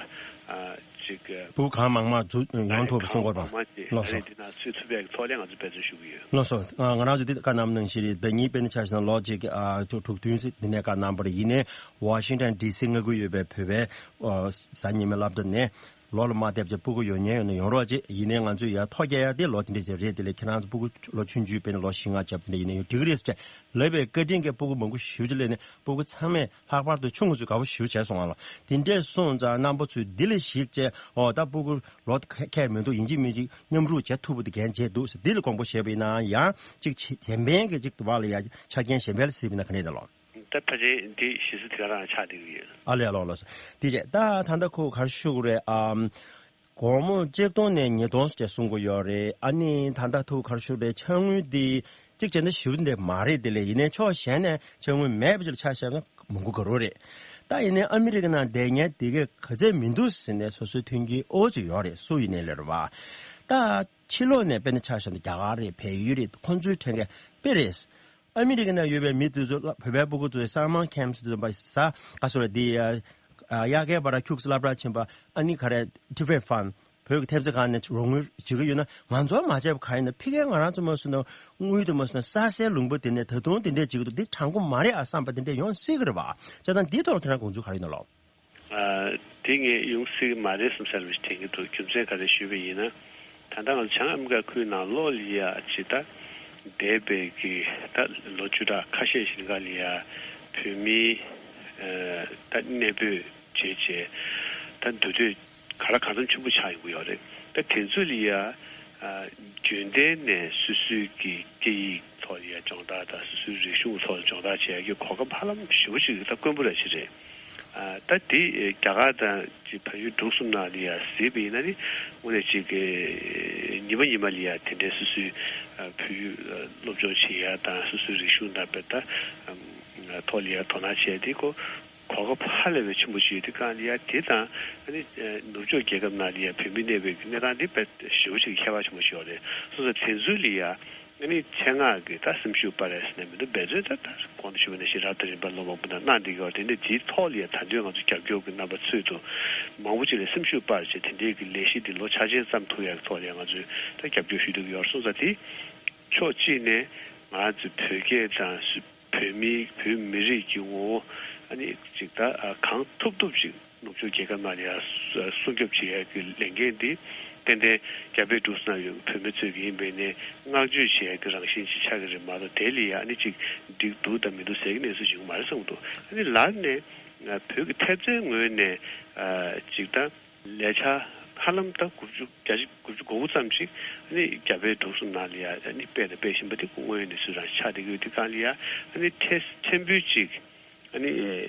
ཅིག་སྤུ་གུ་གང་མང་མང་འཛུགས་ཡོང་ཐུབ་པ་གསུང་དགོས་པ། ལགས་སོ། འདི་ནང་ཚུད་ཐུབ་པའི་ཐོག་ལ་ང་ཚོ་འབད་བརྩོན་ཞུ་གི་ཡོད། ལགས་སོ། ང་རང་ཚོ་འདི་བཀའ་གནང་ནང་བཞིན་རེད། ཟླ་ཉིན་དཔེར་ན་ཆ་བཞག་ན་ལོ་གཅིག་དྲུག་བདུན་ཙམ་འདི་ནས་བཀའ་གནང་བ་རེད། ཡིན་ནའི་ཝ་ཤིང་ཊོན་ཌི་སི་མངའ་ཁུལ་ཡོད་པའི་བོད་པའི་གཟའ་ཉི་མའི་སློབ་གྲྭ་ནས་ལོ་ལ་མ་བསྡད་པ་བྱས་སྤུ་གུ་ཡོང་མཁན་ཡོད་ན་ཡོང་རོགས་བྱེད། ཡིན་ནའི་ང་ཚོས་ཡར་ཐོ་རྒྱག་ཡ་དེ་ལོ་དེ་འདྲ་ཞིག་རེད། དེ་ལས་ཁྱེད་རང་ཚོ་སྤུ་གུ་ལོ་ཆུང་ཆུང་དཔེར་ན་ལོ་བཞི་ལྔ་བརྒྱབ་དེ་འདྲ་ཡིན་ན་ཡང་འགྲིག་གི་རེད་ཟེར་བྱས་ལབ་པའི་བཀའ་དྲིན་གྱིས་སྤུ་གུ་མང་པོ་ཞེ་པོ་ཅིག་སླེབས་ནས་སྤུ་གུ་ཚང་མས་ལྷག་པར་དུ་ཆུང་ངུ་ཚོས་དགའ་པོ་ཞེ་པོ་བྱས་སོང་ང་ལ། དེ་འདྲས་སོང་ཙང་རྣམ་པ་ཚོས་འདི་ལ་གཞིགས་བྱས། འོ་ད་སྤུ་གུ་ལོ་ཁ་ཁ་མི་འདུག་ཡིན་གཅིག་མིན་གཅིག་མཉམ་རུབ་བྱེད་ཐུབ་པ་དེ་འགན་བྱེད་འདུག་ཟེར། འདི་ལ་དགོངས་པ་བཞེས་པ་ཡིན་ན་ཡང་གཅིག་བྱེད་གཞན་ཕན་གྱི་གཅིག་བར་ལ་ཡང་ཆ་རྐྱེན་གཞན་ཕན་ལ་གཟིགས་པ་ཡིན་ན་ག་འདྲས་ད་ལོ། ད་ཕལ་ཆེར་འདི་གཞི་རྩ་དེ་ག་རང་ཆགས་བསྡད་ཀྱི་ཡོད། ཨ་ལས། ལགས་ལགས་སོ། དེ་བྱས་ད་ད་ལྟ་ཁོ་ག་རེ་ཞུ་དགོས་རེད། ཨམ། སྒོར་མོ་གཅིག་སྟོང་ནས་ཉིས་སྟོང་ཟེར་གསུང་གི་ཡོད་རེད། ཨ་ནི་ད་ལྟ་ཐུག་གར་ཞུ་རེད། ཕྱག་དངུལ་འདི་གཅིག་བྱས་ན་ཞེ་པོ་འདི་མ་རེད། དེ་ལས་ཡིན་ནའི་ཕྱོགས་གཞན་ནས་ཕྱག་དངུལ་མེད་པ་ཅིག་ལ་ཆ་བཞག་ན་མང་པོ་དགའ་རོགས་རེད། ད་ཡིན་ནའི་ཨ་མི་རི་ཀ་ནང་བསྡད་མཁན་དེ་གས་ག་ཚད་མི་འདུག་ཟེར་ནས་སོ་སོའི་མཐུན་རྐྱེན་ཨོ་ཅིག་ཡོད་རེད། སུ་ཡིན་ནའི་ལས་རེད་བ། ད་ཕྱི་ལོགས་ནས་དཔེར་ན་ཆ་བཞག་ན་རྒྱ་གར་རེད། བལ་ཡུལ་རེད། ཁོང་ཚོའི་ཐོན་མཁན་དཔེ་རེད། ཨ་མི་རི་ཀ་ནང་ཡོད་པའི་མི་དེ་ཚོ་བོད་པའི་སྤུ་གུ་ཚོའི་སམ་མར་ཁེམ་པ་དེ་ཚོ་ས་ག་སོ་ར་དེ་དབྱར་ཁའི་བར་ཁྱུག་ཙམ་སློབ་གྲྭ་ཕྱིན་པ། ཨ་ནི་ག་རེ་ཊི་ཕེ་ཕན་བོད་ཀྱི་ཐེབས་རྩ་ཁང་ནས་རོགས་དངུལ་བྱེད་ཀྱི་ཡོད་ན། ང་ཚོར་མ་བྱས་པ་ག་ཡིན་ན། ཕ་གིར་ང་རང་ཚོ་མ་སོང་ན་དངུལ་དུ་མ་སོང་ན་ས་སའི་ལུང་པ་དེ་ནས་ད་དུང་དེ་འདྲས་བྱེད་ཀྱི་འདུག་འདི་དྲང་པོ་མ་རེད་ཨ་བསམ་པ་དེ་འདྲས་ཡོང་སྲིད་ཀྱི་རེད་བ། བྱས་ཙང་འདིའི་ཐོག་ལ་ཁྱེད་རང་དགོངས་ཚུལ་ག་རེ་ཡིན་ན་ལགས། ཨ། དེ་ངས་ཡོང་སྲིད་ཀྱི་མ་རེད་བསམ་ས་རེ་དྲན་གྱི་འདུག་རྒྱུ་མཚན་ག་རེ་ཞུས་པ་ཡིན་ན། ད་ལྟ་ང་ཚོ་བྱང་ཨ་མི་རི་ཀ་ཁུལ་ནང་ལོགས་ལ་ཡ་ཇི་ལྟར་འདས་པའི་གི་ད་ལོ་བཅུ་ཕྲག་ཁ་ཤས་ཤིག་ལ་ཡ་བོད་མིའི་ཨ་ད་གནས་སྤོས་བྱས་བྱས་ད་འདུག་སྡོད་ག་ལ་གང་འཚམ་ཆེན་པོ་ཆགས་ཡོང་གི་ཡོད་རེད། ད་དེ་ཚོ་ལ་ཡ་ཨ་རྒྱུན་ལྡན་ནས་སོ་སོའི་གི་སྐད་ཡིག་ཐོག་ལ་ཡ་སྦྱོང་བརྡར་དང་སོ་སོའི་རིག་གཞུང་ཐོག་ལ་སྦྱོང་བརྡར་བྱེད་ཡ་གི་གོ་སྐབས་ཧ་ལམ་ཞེ་པོ་ཅིག་ད་དཀོན་པོ་ར་ཅིག་རེད། ཨ་ད་དེ་རྒྱ་གར་དང་ཅིག་བལ་ཡུལ་འབྲུག་གསུམ་ནང་ལ་ཡ་གཟིགས་པ་ཡིན་ན་ནི་དངོས་གནས་ཅིག་གི་ཉི་མ་ཉི་མ་ལ་ཡ་དེ་འདྲའི་སོ་སོའི་ཨ་བོད་ཡིག་སློབ་སྦྱོང་བྱེད་ཡ་དང་སོ་སོའི་རིག་གཞུང་དང་དཔེ་ལྟ་ཐོག་ལ་ཡ་དོ་སྣང་བྱས་ཏེ་ཁོ་གོ་སྐབས་ཧ་ལས་པའི་ཆེན་པོ་ཞིག་ཡོད། དེ་གང་ལ་ཡ་དེ་དང་ཨ་ནི་ནུབ་ཕྱོགས་རྒྱལ་ཁབ་ནང་ལ་ཡ་བོད་མི་གནས་པའི་གནས་སྟངས་འདི་དཔེ་ཞེ་པོ་ཅིག་ཁྱད་པར་ཆེན་པོ་ཞིག་ཡོད་རེད། སོ་སོ་དེ་ཚོའི་ལ་ཡ། ཨ་ནི་ཆེད་མངགས་ཀྱི་ད་སེམས་ཤུགས་སྤར་ཡ་ཟེར་ན་མི་འདུག་འབད་བརྩོན་ད་ད་གོང་དུ་ཞུས་པ་ནང་བཞིན་རབ་དང་རིམ་པ་སློབ་མ་སྤུན་ཟླ་གནང་བསྡད་ཀྱི་ཡོད་རེད། དེ་འདྲ་དེའི་ཐོག་ལ་ཡ་ད་དུང་ང་ཚོ་རྒྱབ་སྐྱོར་གྱི་རྣམ་པ་ཚོས་དུ་མང་པོ་ཅིག་ལ་སེམས་ཤུགས་སྤར་བྱས་དེ་འདྲའི་གི་ལས་གཞི་འདི་ལོ་འཆར་ཅན་བརྩམས་ཐུབ་ཡ་གི་ཐོག་ལ་ཡ་ང་ཚོས་ད་རྒྱབ་སྐྱོར་ཞུ་འདོད་ཀྱི་ཡོད་རེད། སོང་ཙང་དེ་ཕྱོགས་གཅིག་ནས་ང་རང་ཚོའི་བོད་སྐད་དང་བོད་མིའི་བོད་མི་རིགས་ཀྱི་ངོ་བོ་ཨ་ནི་ཅིག་ད་གང་ཐུབ་ཐུབ་ཅིག་ནུབ་ཕྱོགས་རྒྱལ་ཁབ་ནང་ལ་ཡ་སྲུང་སྐྱོབ་བྱེད་ཡ་གི་ལས་འགན་འདི་ཏན་ཏན་རྒྱ་བལ་འབྲུག་གསུམ་ན་ཡོད་བོད་མི་ཚོས་ཀྱི་ཡིན་པས་ནས་བསྔགས་བརྗོད་བྱེད་ཡ་གི་རང་བཞིན་ཅིག་ཆགས་ཀྱི་རེད་མ་གཏོགས་དེ་ལ་ཡ་ཨ་ནི་ཅིག་འགྲིག་འདུག་དང་མི་འདུག་ཟེར་གྱི་གནས་ཚུལ་ཅིག་ཡོང་མ་རེད་བསམ་གྱི་འདུག་ཨ་ནི་ལར་ནས་བོད་ཀྱི་ཐེབས་རྩའི་ངོས་ནས་ཅིག་ད། ལས་འཆར་ཧ་ལམ་ད་དགུ་བཅུ་བརྒྱ་ཅིག་དགུ་བཅུ་གོ་དགུ་ཙམ་ཞིག་ཨ་ནི་རྒྱ་བལ་འབྲུག་གསུམ་ནང་ལ་ཡ་ཨ་ནི་སྤེལ་དང་སྤེལ་བཞིན་པ་དེ་དངོས་ཡོད་གནས་ཚུལ་རང་ཆགས་བསྡད་ཀྱི་ཡོད། དེ་གང་ལ་ཡ་ཨ་ནི་ཕྲན་ཕྲན་བུ་ཅིག་ཨ་ནི་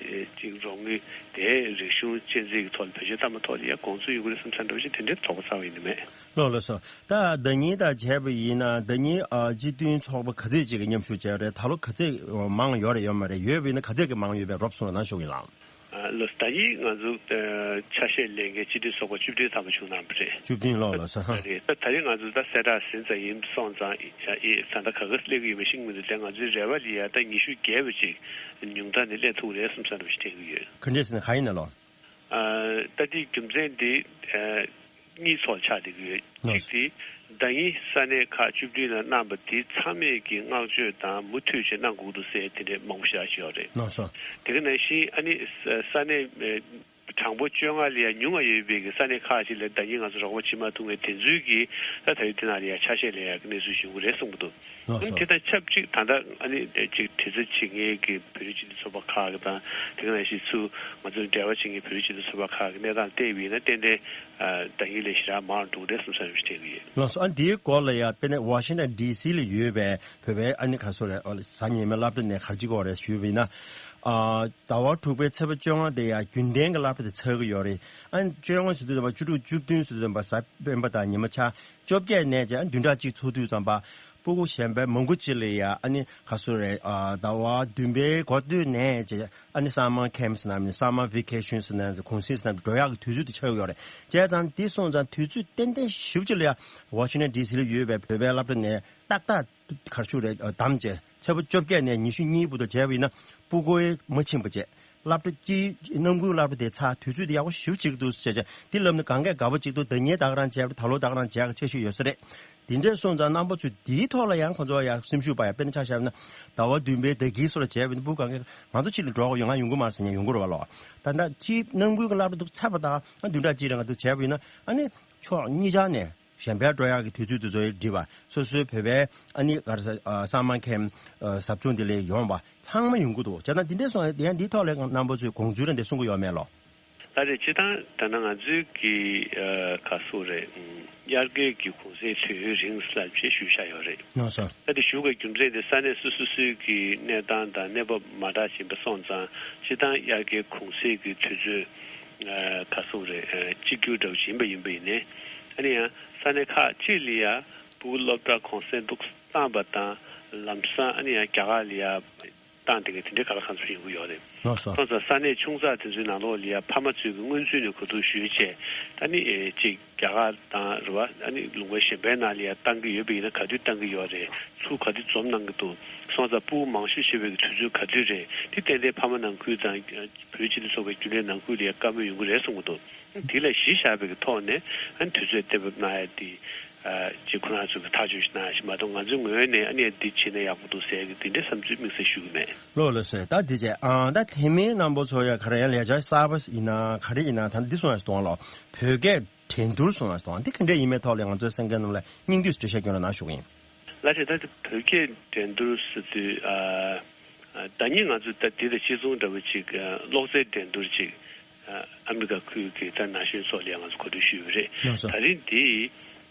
ཅིག་རོགས་དངུལ་དེ་རིག་གཞུང་གཅེས་འཛིན་གྱི་ཐོག་ལ་བེད་སྤྱོད་བཏང་བ་ཐོག་ལ་ཡ་དགོངས་ཚུལ་ཡོང་གི་རེད་བསམ་ས་འདྲ་བོ་ཞིག་དེ་འདྲའི་དོགས་པ་ཚ་བ་ཡིན་ནི་མེད། ལགས་ལགས་སོ། ད་ཟླ་ཉིན་དང་བྱས་པ་ཡིན་ན་ཟླ་ཉིན་ཨ་སྤྱི་མཐུན་ཚོགས་པ་ག་ཚོད་ཅིག་གི་མཉམ་ཞུགས་བྱས་རེད། ད་ལོ་ག་ཚོད་མང་ཡོད་རེད་ཡོད་མ་རེད། ཡོད་པ་ཡིན་ན་ག་ཚོད་ཀྱི་མང་ཡོད་པའི་རོབ་གསུངས་ན་ཞུ་གི་ལགས། ཨ་ལོ་ཟླ་ཉིན་ང་ཚོ་ཨ་ཆ་ཤས་ལེན་མཁན་སྤྱི་མཐུན་ཚོགས་པ་བཅུ་བདུན་ཐམ་པ་བྱུང་གནང་བ་རེད། བཅུ་བདུན་ལོ་ལ་ས་ཧ། རེད། ད་ད་རིང་ང་ཚོ་ད་གསལ་བསྒྲགས་ཟིན་ཙམ་ཡིན་སོང་ཙང་ཨེ་ད་ལྟ་ག་ག་སླེབས་ཀྱི་ཡོད་མེད་ཤེས་ཀྱི་མི་འདུག་དེ་ང་ཚོའི་རེ་བ་ལ་ཡ་ད་ཉི་ཤུ་བརྒལ་བ་ཅིག་ཉུང་མཐའ་ནས་སླེབས་ཐུབ་རེད་བསམ་བསམ་རེ་བ་ཞིག་དྲན་གྱི་ཡོད། ག་འདྲས་ཟེར་ན་ག་ཡིན་ན་ལོ། ཨ་ད་དེའི་རྒྱུ་མཚན་དེ་ཨ་གཉིས་ཐོག་ཆགས་བསྡད་ཀྱི་ཡོད། ལགས་སོ། གཅིག་དེ་ཟླ་ཉིན་ས་གནས་ཁག་བཅུ་བདུན་ལ་གནང་པ་དེ་ཚང་མས་ཀྱི་བསྔགས་བརྗོད་དང་མུ་མཐུད་བྱས་གནང་དགོས་འདུག་ཟེར་དེ་འདྲས་མང་པོ་ཞིག་ཡོད་རེད། ལགས་སོ། དེ་ག་ནང་བཞིན་ཨ་ནི་ས་ས་གནས་ཨ་གྲངས་འབོར་བཅོ་ལྔ་ལས་ཡང་ཉུང་བ་ཡོད་པའི་གི་ས་གནས་ཁག་ཅིག་ལ་ཟླ་ཉིན་ང་ཚོ་རོགས་པ་བྱེད་མ་ཐུབ་མཁན་དེ་ཚོའི་གི་ད་ད་རེས་དེ་ནང་ལ་ཡང་ཆ་ཤས་ལེན་ཡག་གི་གནས་ཚུལ་ཡོང་གི་རེད་གསུངས་ཀྱི་འདུག་ལགས་སོ། དེ་དང་ཆབས་ཅིག་ད་ལྟ་ཨ་ནི་ཅིག་དྲི་རྩད་བྱེད་མཁན་གྱི་བོད་རིགས་སྤྱི་མཐུན་ཚོགས་པ་ཁག་གི་དང་དེ་ག་ནང་བཞིན་ཚུར་ང་ཚོ་འབྲེལ་བ་བྱེད་མཁན་བོད་རིགས་སྤྱི་མཐུན་ཚོགས་པ་ཁག་གི་གནས་སྟངས་བལྟས་པ་ཡིན་ན་ཏན་ཏན་ཟླ་ཉིན་ལས་ཞེ་དྲག་མང་རུ་འགྲོ་གི་རེད་བསམ་བསམ་ཞིག་དྲན་གྱི་ཡོད། ལགས་སོ། ཨ་འདིའི་སྐོར་ལ་ཡང་དཔེར་ན་ཝ་ཤིང་ཊོན་ཌི་སི་ལ་ཡོད་པའི་བོད་པའི་ཨ་ནི་ག་སོ་རེད། གཟའ་ཉི་མའི་སློབ་གྲྭ་ནས་ག་རེ་བྱེད་ཀྱི་ཡོད་རེད་ཞུས་པ་ཡིན་ན། ཟླ་བ་དྲུག་པའི་ཚེས་པ་བཅོ་ལྔ་དེ་ཡང་རྒྱུན་ལྡན་གྱི་སློབ་གྲྭ་དེ་ཚར་གྱི་ཡོད་རེད། ཨ་ནི་བཅོ་ལྔ་ཟེར་དུས་ཙམ་པ་བཅུ་དྲུག་བཅུ་བདུན་ཟེར་དུས་ཙམ་པ་གཟའ་སྤེན་པ་དང་ཉི་མ་ཆ་བཅོ་བརྒྱད་ནས་བྱས་ཨ་ནི་བདུན་ཕྲག་གཅིག་ཚུགས་དུས་ཙམ་པ་སྤུ་གུ་གཞན་པའི་མང་པོ་ཅིག་ལ་ཡང་ཨ་ནི་ག་སོ་རེད། ཟླ་བ་བདུན་པའི་འགོ་སྟོད་ནས་བྱས་ཨ་ནི་སམ་མར་ཁེམ་པ་ཟེར་ན་མིན་སམ་མར་ཝེ་ཀེ་ཤན་ཟེར་ན་གུང་སེང་ཟེར་ན་འགྲོ་ཡག་གི་དུས་ཚོད་དེ་ཆགས་ཡོད་རེད། བྱས་ཙང་འདི་སོང་ཙང་དུས་ཚོད་ཏན་ཏན་ཞེ་པོ་ཅིག་ལ་ཡང་ཝ་ཤིང་ཊོན་ཌི་སི་ལ་ཡོད་པའི་བོད་པའི་སློབ་གྲྭ་ནས་ཏག་ཏག་ག་རེ་ཞུ་རེད། བདམས་བྱས་ཚེས་པ་བཅོ་བརྒྱད་ནས་ཉི་ཤུ་གཉིས་བར་དུ་བྱས་པ་ཡིན་ན་སྤུ་གུ་མ་ཕྱིན་པ་བྱས། སློབ་གྲྭ་སྤྱིའི་རྣམ་ཀུན་སློབ་གྲྭ་དེ་ཚར། དུས་ཚོད་དེ་ཡག་པོ་ཞེ་པོ་ཅིག་འདུག་ཟེར་བྱས། འདི་ལབ་ནས་གང་གས་དགའ་པོ་ཅིག་འདུག་ཟླ་ཉིན་ད་ག་རང་བྱས། ད་ལོ་ད་ག་རང་བྱས། ཆེ་ཤོས་ཡོད་ས་རེད། དེ་འདྲས་སོང་ཙང་རྣམ་པ་ཚོས་འདིའི་ཐོག་ལ་ཡང་ཁོང་ཚོ་ཡང་སེམས་ཤུགས་སྤར་ཡ། དཔེར་ན་ཆ་བཞག་ན་ཟླ་བ་བདུན་པའི་ཟླ་དཀྱིལ་སོགས་ལ་བྱས་པ་ཡིན་ན། སྤུ་གུ་གང་གས་ང་ཚོ་ཕྱི་ལ་འགྲོ་གི་ཡོད། ང་ཡོང་གི་མ་རེད་ཟེར་མཁན་ཡོང་གི་རེད་པ་ལོ། ད་ལྟ་སྤྱིའི་རྣམ་ཀུན་གྱི་སློབ་གྲྭ་འདུག་ཚར་བ་དང་། ང་བདུན་ཕྲག་གཅིག་རིང་ང་འདུག་བྱས་པ་ཡིན་ན། ཨ་ནི་ཕྱོགས་གཉིས་ཆ་ནས་གཞན་པའི་འགྲོ་ཡག་གི་དུས་ཚོད་དེ་ཚོ་འགྲིག་པ། སོ་སོའི་བོད་པའི་ཨ་ནི་ག་རེ་ཟ། ཨ། སམ་མར་ཁེམ་ཨ། ཟབ་སྦྱོང་དེ་ལ་ཡོང་བ་ཚང་མ་ཡོང་གི་འདུག་བྱས་ན་འདི་འདྲས་སོང་ཡང་འདིའི་ཐོག་ལ་རྣམ་པ་ཚོས་དགོངས་ཚུལ་རེ་འདི་གསུང་གི་ཡོད་མེད་ལོ། ལགས་རེད། སྤྱིར་བཏང་ད་ནང་ང་ཚོའི་གི་ཨ། ག་རེ་ཟེར་དགོས་རེད། ཨུམ། དབྱར་ཁའི་གི་གུང་སེང་དུས་ཡུན་རིང་ལབ་བྱས་ཞུས་བཞག་ཡོད་རེད། ལགས་སོ། ད་དེ་ཞུ་དགོས་རྒྱུ་མཚན་དེ་ས་གནས་སོ་སོ་སོའི་གི་གནས་སྟངས་དང་གནས་བབ་མ་འདྲ་བཞིན་པ་སོང་ཙང་། སྤྱིར་བཏང་དབྱར་ཁའི་གུང་སེང་གི་དུས་ཚོད་ཨ། ག་རེ་ཟེར་དགོས་རེད། ཨ། གཅིག་གྱུར་འདྲ་བོ་ཞིག་ཡིན་པ་ཡིན་པ་ཡིན་ནའི། ཨ་ནི་ཡང་ས་གནས་ཁག་ཅིག་ལ་ཡ་སྤུ་གུ་སློབ་གྲྭ་གུང་སེང་འདུག་བཏང་བ་དང་། ལམ་སང་ཨ་ནི་ཡང་རྒྱ་གར་ལ་ཡ་བཏང་བསྡད་མཁན་དེ་འདྲའི་ག་ལ་གང་འཚམ་ཡོང་གི་ཡོད་རེད། ལགས་སོ། སོང་ཙང་ས་གནས་ཆུང་ཙག་དེ་ཚོའི་ནང་ལོགས་ལ་ཡ་ཕ་མ་ཚོས་ཀྱི་སྔོན་ཚུད་ནས་གོ་བསྡུར་ཞུས་བྱས། ཨ་ནི་ཨེ། ཅིག་རྒྱ་གར་དང་རེད་པ། ཨ་ནི་ལུང་པ་གཞན་པའི་ནང་ལ་ཡ་བཏང་གི་ཡོད་པ་ཡིན་ན་ག་དུས་བཏང་གི་ཡོད་རེད། ཚུར་ག་དུས་འཛོམས་གནང་གི་འདུག་སོང་ཙང་སྤུ་གུ་མང་ཤོས་ཤོས་པའི་གི་དུས་ཚོད་ག་དུས་རེད། དེ་ཏན་ཏན་ཕ་མ་ནང་ཁུལ་དང་བོད་སྤྱི་མཐུན་ཚོགས་པའི་རྒྱུན་ལས་ནང་ཁུལ་ལ་ཡ་བཀའ་མོལ་ཡོང་གི་རེད་གསུང་གི་འདུག་དེ་ལ་གཞི་བཞག་པའི་གི་ཐོག་ནས་ཨ་ནི་དུས་ཚོད་གཏན་འབེབས་གནང་ཡ་དེ། ཨ། ཅིག་ཁོ་རང་ཚོ་གི་ཐག་གཅོད་ཞིག་གནང་ཡ་ཞིག་མ་གཏོགས། ང་ཚོའི་ངོས་ནས་ཨ་ནི་འདི་བྱས་ན་ཡག་པོ་འདུག་ཟེར་གི་དེ་འདྲའི་བསམ་ཚུལ་དམིགས་བསལ་ཞུ་གི་མེད། ལགས་ལགས་སོ། ད་དེ་བྱས། ཨ། ད་དེ་མིན་རྣམ་པ་ཚོ་ཡ་ག་རེ་ཡང་ལས་འཆར་གསར་པ་ཡིན་ན་ག་རེ་ཡིན་ན། ད་འདི་གསུང་ཡ་ཞིག་གཏོང་ལོ། བོད་སྐད་འགྲན་བསྡུར་གསུང་ཡ་ཞིག་གཏོང་། འདི་ག་འདྲས་ཡིན་མིན་ཐོག་ལ་ང་ཚོའི་གསན་མཁན་རྣམས་ལ་སྙིང་བསྡུས་ཤིག་འགྲེལ་བཤད་སྐྱོན་རོགས་གནང་ཞུ་གི་ཡིན། ལགས་རེད། ད་བོད་སྐད་འགྲན་བསྡུར་ཟེར་དུས། ཨ། ཨ། ཟླ་ཉིན་ང་ཚོ་ད་འདི་དང་གཅིག་མཚུངས་འདྲ་བོ་ཅིག་ཨ། གློག་རྫས་འགྲན་བསྡུར་ཅིག་ཨ། ཨ་མི་རི་ཀ་ཁུལ་གྱི་ད་ན་གཞོན་ཚོ་ལ་ཡང་ང་ཚོ་གོ་སྒྲིག་ཞུས་པ་རེད། ལགས་སོ། ད་རིང་འདི་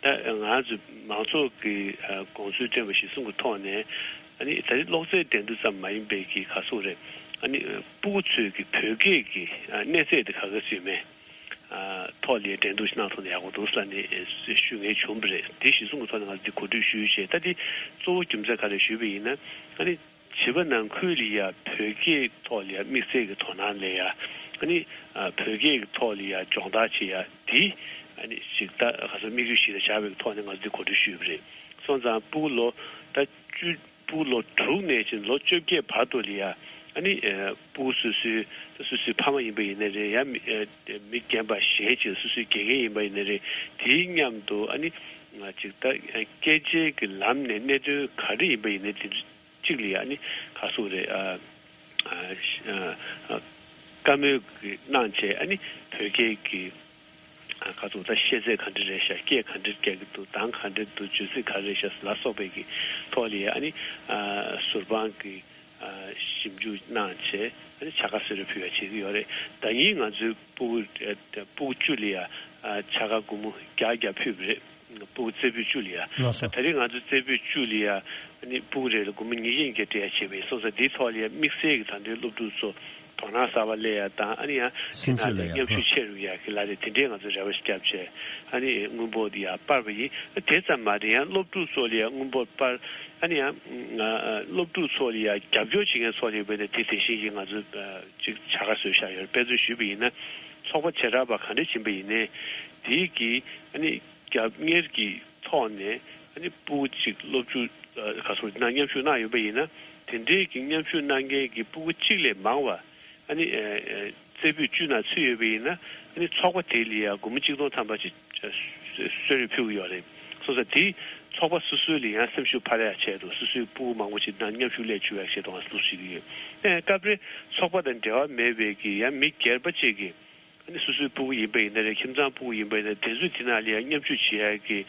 ད་ང་ཚོ་མང་ཚོགས་ཀྱི་ཨ། དགོངས་ཚུལ་བཏོན་པ་གཞིར་བཟུང་གི་ཐོག་ནས། ཨ་ནི་ད་རིང་གློག་རྫས་འགྲན་བསྡུར་ཙམ་མ་ཡིན་པའི་གི་ག་རེ་ཟེར་དགོས་རེད། ཨ་ནི་སྤུ་གུ་ཚོའི་གི་བོད་སྐད་ཀྱི་ཨ། གནས་ཚད་དེ་ག་ག་ཚོད་ཡོད་མེད། ཨ། ཐོག་ལ་འགྲན་བསྡུར་ཞིག་གནང་ཐུབ་ན་ཡག་པོ་འདུག་ལབ་ནས་ཞུ་མཁན་བྱུང་བ་རེད། དེ་གཞིར་བཟུང་གི་ཐོག་ནས་ང་ཚོ་འདི་གོ་སྒྲིག་ཞུས་བྱས། ད་འདི་གཙོ་བོ་རྒྱུ་མཚན་ག་རེ་ཞུས་པ་ཡིན་ན། ཨ་ནི་བྱིས་པ་ནང་ཁུལ་ལ་ཡ་བོད་སྐད་ཐོག་ལ་ཡ་དམིགས་བསལ་གྱི་དོ་སྣང་སླེབས་ཡ། ཨ་ནི་ཨ། བོད་སྐད་ཀྱི་ཐོག་ལ་ཡ་སྦྱོང་བརྡར་བྱེད་ཡ་འདི། ཨ་ནི་ཅིག་ད་ག་ཚོད་དམིགས་ཡུལ་ཞིག་ལ་བཞག་པའི་ཐོག་ནས་ང་ཚོ་འདི་གོ་སྒྲིག་ཞུས་པ་རེད། སོང་ཙང་སྤུ་གུ་ལོ་ད་བཅུ། སྤུ་གུ་ལོ་དྲུག་ནས་བྱས་ལོ་བཅོ་བརྒྱད་བར་དུ་ལ་ཡ། ཨ་ནི་ཨ། སྤུ་གུ་སོ་སོའི་སོ་སོའི་ཕ་མ་ཡིན་པ་ཡིན་ན་རེད། ཡང་མི་ཨ། མི་རྒན་པ་གཞན་ཅིག་སོ་སོའི་དགེ་རྒན་ཡིན་པ་ཡིན་ན་རེད། དེའི་མཉམ་དུ་ཨ་ནི་ང་ཅིག་ད་སྐད་ཆའི་གི་ལམ་ནས་གནད་དོན་ག་རེ་ཡིན་པ་ཡིན་ན་དེ་གཅིག་ལ་ཡ་ཨ་ནི་ག་རེ་ཟེར་དགོས་རེད། ཨ། ཨ། ཨ། བཀའ་མོལ་གི་གནང་བྱས། ཨ་ནི་བོད་སྐད་ཀྱི་ཨ། ག་རེ་ཟེར་དགོས། ད་ཤེས་ཚད་ག་འདྲ་རེད་ཤག་སྐད་ག་འདྲ་རྒྱག་གི་འདུག་གདངས་ག་འདྲ་འདུག་བརྗོད་ཚིག་ག་རེ་རེད་ཤག་ལ་སོགས་པའི་གི་ཐོག་ལ་ཡ་ཨ་ནི་ཨ། ཟུར་དཔང་གི་ཨ། ཞིབ་འཇུག་གནང་བྱས། ཨ་ནི་བྱ་དགའ་གསོལ་རས་ཕུལ་བ་བྱེད་ཀྱི་ཡོད་རེད། ཟླ་ཉིན་ང་ཚོའི་སྤུ་གུ་ཨ། སྤུ་གུ་བཅུ་ལ་ཡ་ཨ། བྱ་དགའ་སྒོར་མོ་བརྒྱ་བརྒྱ་ཕུལ་བ་རེད། སྤུ་གུ་རྩེ་ཕུད་བཅུ་ལ་ཡ། ལགས་སོ། ད་རིང་ང་ཚོ་རྩེ་ཕུད་བཅུ་ལ་ཡ་ཨ་ནི་སྤུ་གུ་རེ་ལ་སྒོར་མོ་ཉིས་བརྒྱ་ཉིས་བརྒྱ་སྤྲད་ཡ་བྱས་པ་ཡིན། སོང་ཙང་འདིའི་ཐོག་ལ་ཡ་དམིགས་བསལ་གྱི་ད་ལྟའི་སློབ་ཕྲུག་ཚོ་དོ་སྣང་གསར་པ་སླེབས་ཡ་དང་། ཨ་ནི་ཡང་དེ་སེམས་ནང་ཤུགས་ལ་ལ་ཡ། མཉམ་ཞུགས་ཆེ་རུ་ཡ་གི་ལ་རེད། དེ་འདྲའི་ང་ཚོ་རེ་བ་ཞིག་བརྒྱབ་བྱས། ཨ་ནི་དངུལ་འབོར་འདི་ཡ་སྤར་བ་ཡིན། དེ་ཙམ་མ་རེད། ཡང་སློབ་ཕྲུག་ཚོ་ལ་ཡ་དངུལ་འབོར་སྤར། ཨ་ནི་ཡང་ཨ། སློབ་ཕྲུག་ཚོ་ལ་ཡ་རྒྱབ་སྐྱོར་བྱེད་མཁན་ཚོ་ལ་ཡ་བས་ན་དེ་དེ་བཞིན་གྱི་ང་ཚོ་ཨ། ཅིག་བྱ་དགའ་བཟོས་བཞག་ཡོད། དཔེ་མཚོན་ཞུས་པ་ཡིན་ན། ཚོགས་པ་བྱེ་བྲག་པ་ག་འདྲ་ཕྱིན་པ་ཡིན་ནའི། དེའི་གི་ཨ་ནི་རྒྱབ་གཉེར་གྱི་ཐོག་ནས་ཨ་ནི་སྤུ་གུ་གཅིག་སློབ་ཕྲུག་ཨ། ག་ཚོད་ནང་མཉམ་ཞུགས་གནང་ཡོད་པ་ཡིན་ན། དེ་འདྲའི་གི་མཉམ་ཞུགས་གནང་མཁན་གྱི་སྤུ་གུ་གཅིག་ལས་མང་བ་ཨ་ནི་ཨ། རྩེ་ཕུད་བཅུ་ནང་ཚུད་ཡོད་པ་ཡིན་ན། ཨ་ནི་ཚོགས་པ་དེ་ལ་ཡ་སྒོར་མོ་གཅིག་སྟོང་ཐམ་པ་ཅིག་གསོལ་རས་ཕུལ་གྱི་ཡོད་རེད། སོང་ཙང་དེ་ཚོགས་པ་སོ་སོའི་ལ་ཡང་སེམས་ཤུགས་འཕར་ཡག་ཆེད་དུ། སོ་སོའི་སྤུ་གུ་མང་པོ་ཞིག་ནང་མཉམ་ཞུགས་སླེབས་བཅུག་ཡག་ཆེད་དུ་ང་ཚོ་ཞུ་གི་ཡོད། ཨེ། སྐབས་རེ་ཚོགས་པ་དང་འབྲེལ་བ་མེད་པའི་གི་ཡང་མི་སྒེར་པ་ཅིག་གིས་ཨ་ནི་སོ་སོའི་སྤུ་གུ་ཡིན་པ་ཡིན་ན་རེད། ཁྱིམ་ཚང་སྤུ་གུ་ཡིན་པ་ཡིན་ན། དེ་ཚོས་དེ་ནང་ལ་ཡང་མཉམ་ཞུགས་བྱེད་ཡག་གི་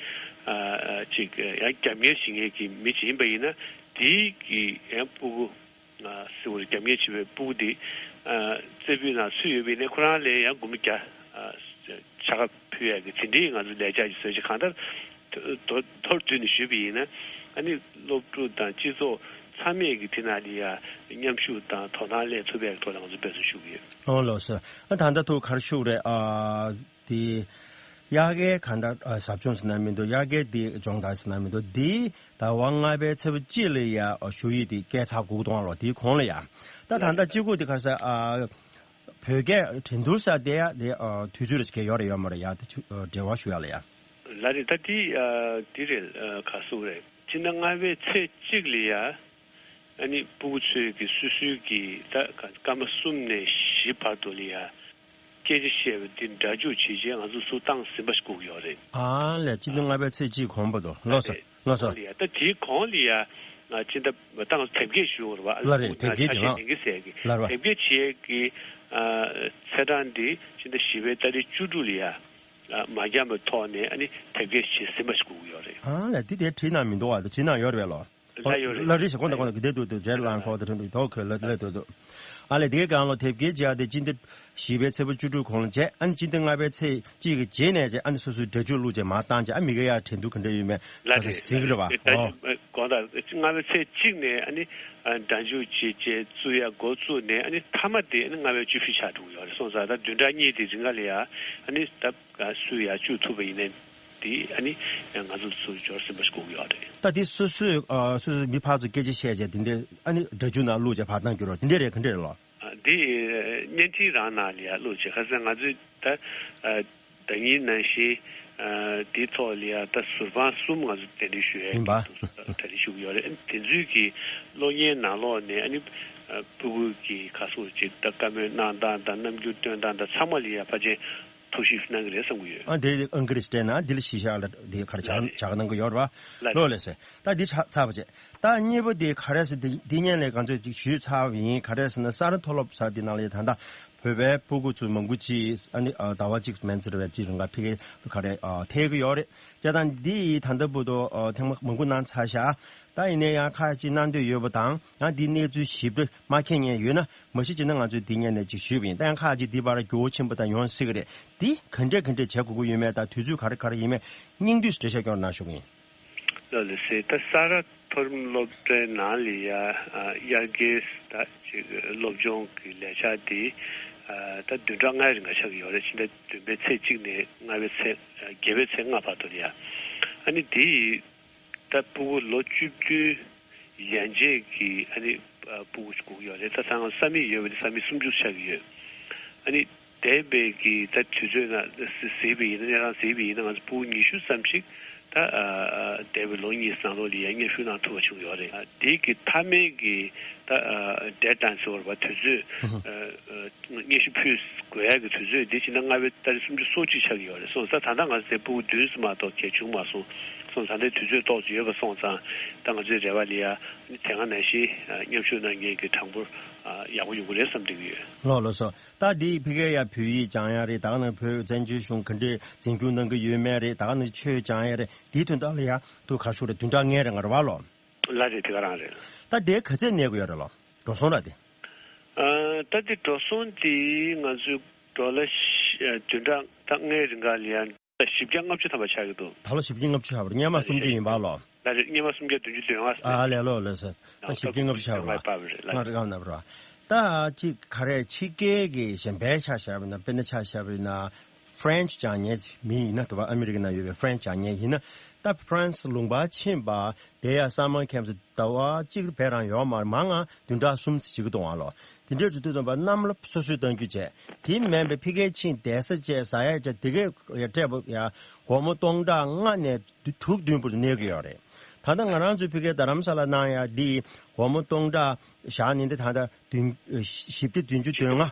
ཨ། ཨ། ཅིག་ཡང་རྒྱབ་གཉེར་བྱེད་མཁན་གྱི་མི་ཅིག་ཡིན་པ་ཡིན་ན། དེའི་གི་ཡང་སྤུ་གུ་ཨ། སེའུ་རྒྱབ་གཉེར་བྱེད་པའི་སྤུ་གུ་དེ་ཨ། རྩེ་ཕུད་ནང་ཚུད་ཡོད་པ་ཡིན་ན། ཁོ་རང་ལ་ཡང་སྒོར་མོ་བརྒྱ་ཨ། བྱ་དགའ་ཕུལ་ཡག་གི་དེ་འདྲའི་ང་ཚོ་ལས་འཆར་ཞིག་བཟོས་བྱས། གང་ལྟར་མདོར་མདོར་བསྡུས་ནས་ཞུས་པ་ཡིན་ན། ཨ་ནི་སློབ་ཕྲུག་དང་སྤྱི་ཚོགས་ཚང་མས་ཀྱི་དེ་ནང་ལ་ཡ་མཉམ་ཞུགས་དང་དོ་སྣང་སླེབས་ཐུབ་ཡག་གི་ཐོག་ལ་ང་ཚོ་འབད་བརྩོན་ཞུ་གི་ཡོད། ཨོ་ལགས་སོ། ཨ། ད་ལྟ་ཐུགས་ག་རེ་ཞུ་རེད། ཨ། དེ་དབྱར་ཁའི་གང་ལྟར་ཨ། ཟབ་སྦྱོང་ཟེར་ན་མི་འདུག་དབྱར་ཁའི་དེ་སྦྱོང་བརྡར་ཟེར་ན་མི་འདུག་དེ་ཟླ་བ་ལྔ་པའི་ཚེས་པ་གཅིག་ལ་ཡ་ཞུ་ཡིག་དེ་སྐད་ཚར་དགུ་གཏོང་ལོ། དེའི་གོང་ལ་ཡ། ད་ད་ལྟ་གཅིག་པུ་དེ་ག་རེ་ཟེར། ཨ། བོད་སྐད་འགྲན་བསྡུར་ཟེར་དེ་ཡ་དེ་ཨ། དུས་ཚོད་རེ་ཞིག་ཡོད་རེད་ཡོད་མ་རེད་ཡ། དེ་ཚོ་ཨ། འབྲེལ་བ་ཞུ་ཡ་ལ་ཡ། ལགས་རེད། ད་དེ་ཨ། དེ་རེད། ཨ། ག་རེ་ཟེར་དགོས་རེད། སྤྱིར་ན་ལྔ་པའི་ཚེས་གཅིག་ལ་ཡ། ཨ་ནི་སྤུ་གུ་ཚོས་ཀྱི་སོ་སོའི་གི་ད་སྐར་མ་གསུམ་ནས་བཞི་བར་དུ་ལ་ཡ་སྐད་ཆ་བཤད་པ་འདི་སྒྲ་འཇུག་བྱས་རྗེས་ང་ཚོ་ཚུར་བཏང་ཟིན་པ་ཞིག་དགོས་ཀྱི་ཡོད་རེད། ཨ་ལས་སྤྱི་ཟླ་ལྔ་པའི་ཚེས་གཅིག་གོང་བར་དུ་ལགས་སོ། ལགས་སོ། ལ་ཡ་ད་དེའི་གོང་ལ་ཡ་ང་སྤྱི་ཟླ་ད་ང་ཚོ་དེབ་སྐྱེལ་ཞུ་བར་བ། ལགས་རེད། དེབ་སྐྱེལ་དེ་ཆ་ཤས་ལགས། ལེན་གྱི་ཟེར་གི། ལགས་རེད་བ། དེབ་སྐྱེལ་བྱེད་ཀྱི་ཨ་ཚེས་གྲངས་འདི་སྤྱི་ཟླ་བཞི་པའི་ཏ་རིག་བཅུ་དྲུག་ལ་ཡ་ཨ་མ་འཁྱམས་པའི་ཐོག་ནས་ཨ་ནི་དེབ་སྐྱེལ་བྱེད་ཟིན་པ་ཞིག་དགོས་ཀྱི་ཡོད་རེད། ཨ་ལས་འདི་དེ་བྲིས་གནང་མི་འདུག་བ། དེ་བྲིས་གནང་ཡོད་རེད་བས་ལོ། ལ་ཡོད་རེད། ལ་རེད་ཞེས་གོང་དང་གོང་དང་གི་བདེ་སྡུག་དང་བྲལ་ལང་ཁོག་དང་ཁྲིམས་དང་དོ་ཁོས་ལ་ལ་དོ་དོ། ཨ་ལས་དེའི་སྒང་ལོ་དེབ་སྐྱེལ་བྱས་ཏེ་སྤྱི་ཟླ་བཞི་པའི་ཚེས་པ་བཅུ་དྲུག་གོང་ལ་བྱས། ཨ་ནི་སྤྱི་ཟླ་ལྔ་པའི་ཚེས་གཅིག་གི་རྗེས་ནས་བྱས། ཨ་ནི་སོ་སོའི་སྒྲ་འཇུག་བླུགས་བྱས་མར་བཏང་བྱས། ཨ་མི་ག་ཡ་དྲན་འདུག་ག་འདྲ་ཡོད་མེད་ལ་ཁ་སང་རེད་གཟིགས་རེད་བ། ད་ཨོ། དགོངས་དག་ལྔ་པའི་ཚེས་གཅིག་ནས་ཨ་ནི་སྒྲ་འཇུག་བྱས་བྱས་བཙུགས་ཡ་འགོ་བཙུགས་ནས་ཨ་ནི་མཐའ་མ་དེ་ཨ་ནི་ལྔ་པའི་བཅུ་བཞི་ཆགས་འགྲོ་གི་ཡོད་རེད། སོང་ཙང་ད་བདུན་ཕྲག་གཉིས་དེ་རིང་ག་ལ་ཡ་ཨ་ནི་ད། སུས་ཡར་བཅུག་ཐུབ་པ་ཡིན་ནའི་དེ་ཨ་ནི་ང་ཚོ་ཚུར་འབྱོར་ཟིན་པ་ཞིག་དགོས་ཀྱི་ཡོད་རེད། ད་དེ་སོ་སོས་ཨ་སོ་སོའི་མི་ཕར་ཚུར་སྐད་ཆ་བཤད་བྱས་དེ་འདྲའི་ཨ་ནི་སྒྲ་འཇུག་ནང་བླུགས་བྱས་ཕར་བཏང་རྒྱུ་རོ་དེ་འདྲ་རེད། ག་འདྲ་རེད་ལོ། ཨ་འདི་བརྙན་འཕྲིན་རང་ནང་ལ་ཡར་བླུགས་བྱས། ཁ་སང་ང་ཚོས་ད་ཨ་ཟླ་ཉིན་ནང་བཞིན་ཨ་དེའི་ཐོག་ལ་ཡར་ད་ཟུར་དཔང་གསུམ་ང་ཚོ་གདན་འདྲེན་ཞུ་ཡས་ཡིན་པ། གྲ་སྒྲིག་ཞུ་གི་ཡོད་རེད། ཨ་ནི་དེ་ཚོའི་གི་གློག་བརྙན་ནང་ལོགས་ནས་ཨ་ནི་ཨ་སྤུ་གུ་གི་ཁ་སོ་ཅིག་ད་བཀའ་མོལ་གནང་སྟངས་དང་རྣམ་འགྱུར་སྟོན་སྟངས་དང་ཚང་མ་ལ་ཡར་ཕལ་ཆེར་ཐུགས་ཞིབ་གནང་གི་རེད་བསམ་གྱི་ཡོད། ཨ་དེ་ཨང་ཀི་རེ་སྤྲད་ན་འདི་ལ་གཞི་བཞག་ལ་དེ་ག་རེ་ལགས་རེད། བྱ་བ་གནང་གི་ཡོད་རེད་བ། ལགས་ལོ་རེད། ལགས་སེ། ད་འདི་ཚར་ཚར་བ་བྱས། ད་གཉིས་པ་དེ་ག་རེ་ཟེར། འདི་འདི་སྔོན་ལ་ང་ཚོས་ཅིག་ཞུས་ཚར་བ་ཡིན། ག་རེ་ཟེར་ན་གསར་མཐོ་སློབ་ཟེར་འདི་ནང་ལ་ད་ལྟ་བོད་པའི་སྤུ་གུ་ཚོ་མང་པོ་ཅིག་ཨ་ནི་ཟླ་བ་གཅིག་མན་ཙམ་རེ་བའི་རྩིས་རིང་ག་ཕ་གིར་ག་རེ་ཐེག་གི་ཡོད་རེད། བྱས་ཙང་འདི་ཡི་ད་ལྟ་བར་དུ་ཐེངས་མ་མང་པོ་གནང་ཚར་ཤག་ད་ཡིན་ནའི་ཡང་ཁག་ཅིག་གནང་འདོད་ཡོད་པ་དང་ཡང་འདི་གནས་ཚུལ་ཞིབ་ཕྲ་མ་མཁྱེན་མཁན་ཡོད་ན། མ་གཞི་བྱས་ན་ང་ཚོས་འདི་སྔོན་ནས་ཅིག་ཞུས་པ་ཡིན། ད་ཡང་ཁག་ཅིག་འདི་བར་འགྱུར་བ་ཕྱིན་པ་དང་ཡོང་སྲིད་ཀྱི་རེད། འདི་ག་འདྲས་ག་འདྲས་བྱེད་དགོས་ཀྱི་ཡོད་མེད་དང་དུས་ཚོད་ག་རེ་ག་རེ་ཡིན་མེད་སྙིང་བསྡུས་སུ་འགྲེལ་བཤད་སྐྱོན་གནང་ཞུ་གི་ཡིན། ལགས་ལགས་སེ། ད་ས་རཱ་མཐོ་རིམ་སློབ་གྲྭའི་ནང་ལ་ཡ་ཨ་དབྱར་ཁའི་ད་ཅིག་སློབ་སྦྱོང་གི་ལས་འཆར་འདི་ཨ་ད་བདུན་ཕྲག་ལྔའི་རིང་ག་ཆགས་ཀྱི་ཡོད་རེད། ཕྱི་ཟླ་བདུན་པའི་ཚེས་གཅིག་ནས་ལྔ་པའི་ཚེས་ཨ་བརྒྱད་པའི་ཚེས་ལྔ་བར་དུ་ལ་ཡ། ཨ་ནི་འདི་ད་སྤུ་གུ་ལོ་བཅུ་བདུན་ཡན་ཆད་ཀྱི་ཨ་ནི་ཨ་སྤུ་གུ་ཞིག་སྒུག་ཡོད་རེད། ད་ད་ང་ས་མིག་ཡོད་པ་དེ་ས་མིག་སུམ་ཅུ་ཆགས་ཀྱི་ཡོད། ཨ་ནི་འདས་པའི་གི་ད་དུས་ཚོད་ནང་གཟིགས་པ་ཡིན་ན། གནས་སྟངས་གཟིགས་པ་ཡིན་ན་ང་ཚོ་སྤུ་གུ་ཉི་ཤུ་ཙམ་ཞིག་ད་ཨ་ཨ་འདས་པའི་ལོ་གཉིས་ནང་ལོགས་ལ་ཡང་མཉམ་ཞུགས་གནང་ཐུབ་པ་བྱུང་ཡོད་རེད། ཨ་དེ་གི་མཐའ་མའི་གི་ད་ཨ་ཌེཌ་ལའིན་ཟེར་བ་དུས་ཚོད་ཨ་ཨ་སྙན་ཞུ་ཕུལ་དགོས་ཡག་གི་དུས་ཚོད་འདི་ཕྱི་ཟླ་ལྔ་པའི་ཏ་རིག་སུམ་ཅུ་སོ་གཅིག་ཆགས་ཀྱི་ཡོད་རེད། སོང་ཙང་ད་ལྟ་ང་ཚོའི་སྤུ་གུ་བདུན་ཙམ་མ་གཏོགས་གལ་བྱུང་མ་སོང་། སོང་ཙང་ད་ལྟའི་དུས་ཚོད་ཏོག་ཙམ་ཡོད་པ་སོང་ཙང་ད་ང་ཚོའི་རེ་བ་ལ་ཡ་དེ་སྔ་ནང་བཞིན་མཉམ་ཞུགས་གནང་མཁན་གྱི་གྲངས་འབོར་ཡག་པོ་ཡོང་གི་རེད་བསམ་བསྡད་ཀྱི་ཡོད། ལགས་ལགས་སོ། ད་འདི་ཕ་གིར་ཡ་བོད་ཡིག་སྦྱང་ཡ་རེད། ད་ག་ནང་བོད་བཙན་བྱོལ་གཞུང་ག་འདྲས་འཛིན་སྐྱོང་གནང་གི་ཡོད་མེད་རེད། ད་ག་ནང་ཆོས་སྦྱང་ཡ་རེད། འདིའི་དོན་དག་ལ་ཡ་དུ་ག་ཤོག་རེད། བདུན་ཕྲག་ལྔའི་རིང་རེད་བ་ལོ། ལགས་རེད། དེ་ག་རང་རེད། ད་དེ་ག་ཚད་གནས་ཀྱི་ཡོད་རེད་ལོ། འགྲོ་སོང་ར་དེ། ཨ་ད་དེ་འགྲོ་སོང་དེ་ང་ཚོའི་ཌོ་ལར་བཞི་ཨ་བདུན་ཕྲག་ད་ལྔའི་རིང་ག་ལ་ཡ་བཞི་བརྒྱ་ལྔ་བཅུ་ཐམ་པ་ཆགས་ཀྱི་འདུག་ད་ལོ་བཞི་བརྒྱ་ལྔ་བཅུ་ཆགས་པ་རེད། སྔོན་མ་སུམ་བརྒྱ་ཡིན་པ་ལོ། ལགས་རེད། སྔོན་མ་སུམ་བརྒྱ་བདུན་ཅུ་དོན་ལྔ། ཨ་ལས་ལོ་ལོ་ཟེར། ད་བཞི་བརྒྱ་ལྔ་བཅུ་ཆགས་པ་རེད། ལྔ་རེ་གང་ན་བར། ད་ཅིག་ག་རེ་ཕྱི་རྒྱལ་གྱི་གཞན་པའི་ཆ་བཞག་པ་ཡིན་ན། དཔེར་ན་ཆ་བཞག་པ་ཡིན་ན་ཕ་རན་སི་སྦྱང་མཁན་མི་ཡིན་ན། དུ་བ་ཨ་མི་རི་ཀའི་ནང་ཡོད་པའི་ཕ་རན་སི་སྦྱང་མཁན་ཡིན་ན། ད་ཕ་རན་སི་ལུང་པ་ཕྱིན་པ་དེ་ཡ་སམ་མར་ཁེམ་སི་ཟླ་བ་གཅིག་བས་རང་ཡོད་མ་རེད། མང་ང་བདུན་ཕྲག་གསུམ་ཙམ་བྱེད་ཀྱི་འདུག་ཨང་ལོ། དེ་འདྲའི་གྲུབ་དུས་སྟོན་པ་གནམ་ལོ་སོ་སོའི་གཏོང་རྒྱུ་བྱས། དེ་མིན་པའི་ཕ་གིར་ཕྱིན་བསྡད་ས་བྱས་ཟ་ཡ་བྱས་དེ་གས་ཡ་སྤྲད་པ་ཡ་སྒོར་མོ་སྟོང་ཕྲག་ལྔ་ནས་དྲུག་བདུན་བར་དུ་གནས་ཀྱི་ཡོད་རེད། ད་ལྟ་ང་རང་ཚོའི་ཕ་གིར་རྡ་རམ་ས་ལ་གནང་ཡ་འདི་སྒོར་མོ་སྟོང་ཕྲག་བཞག་ནས་འདི་ད་ལྟ་བདུན་བཞི་བརྒྱ་བདུན་ཅུ་དོན་ལྔ།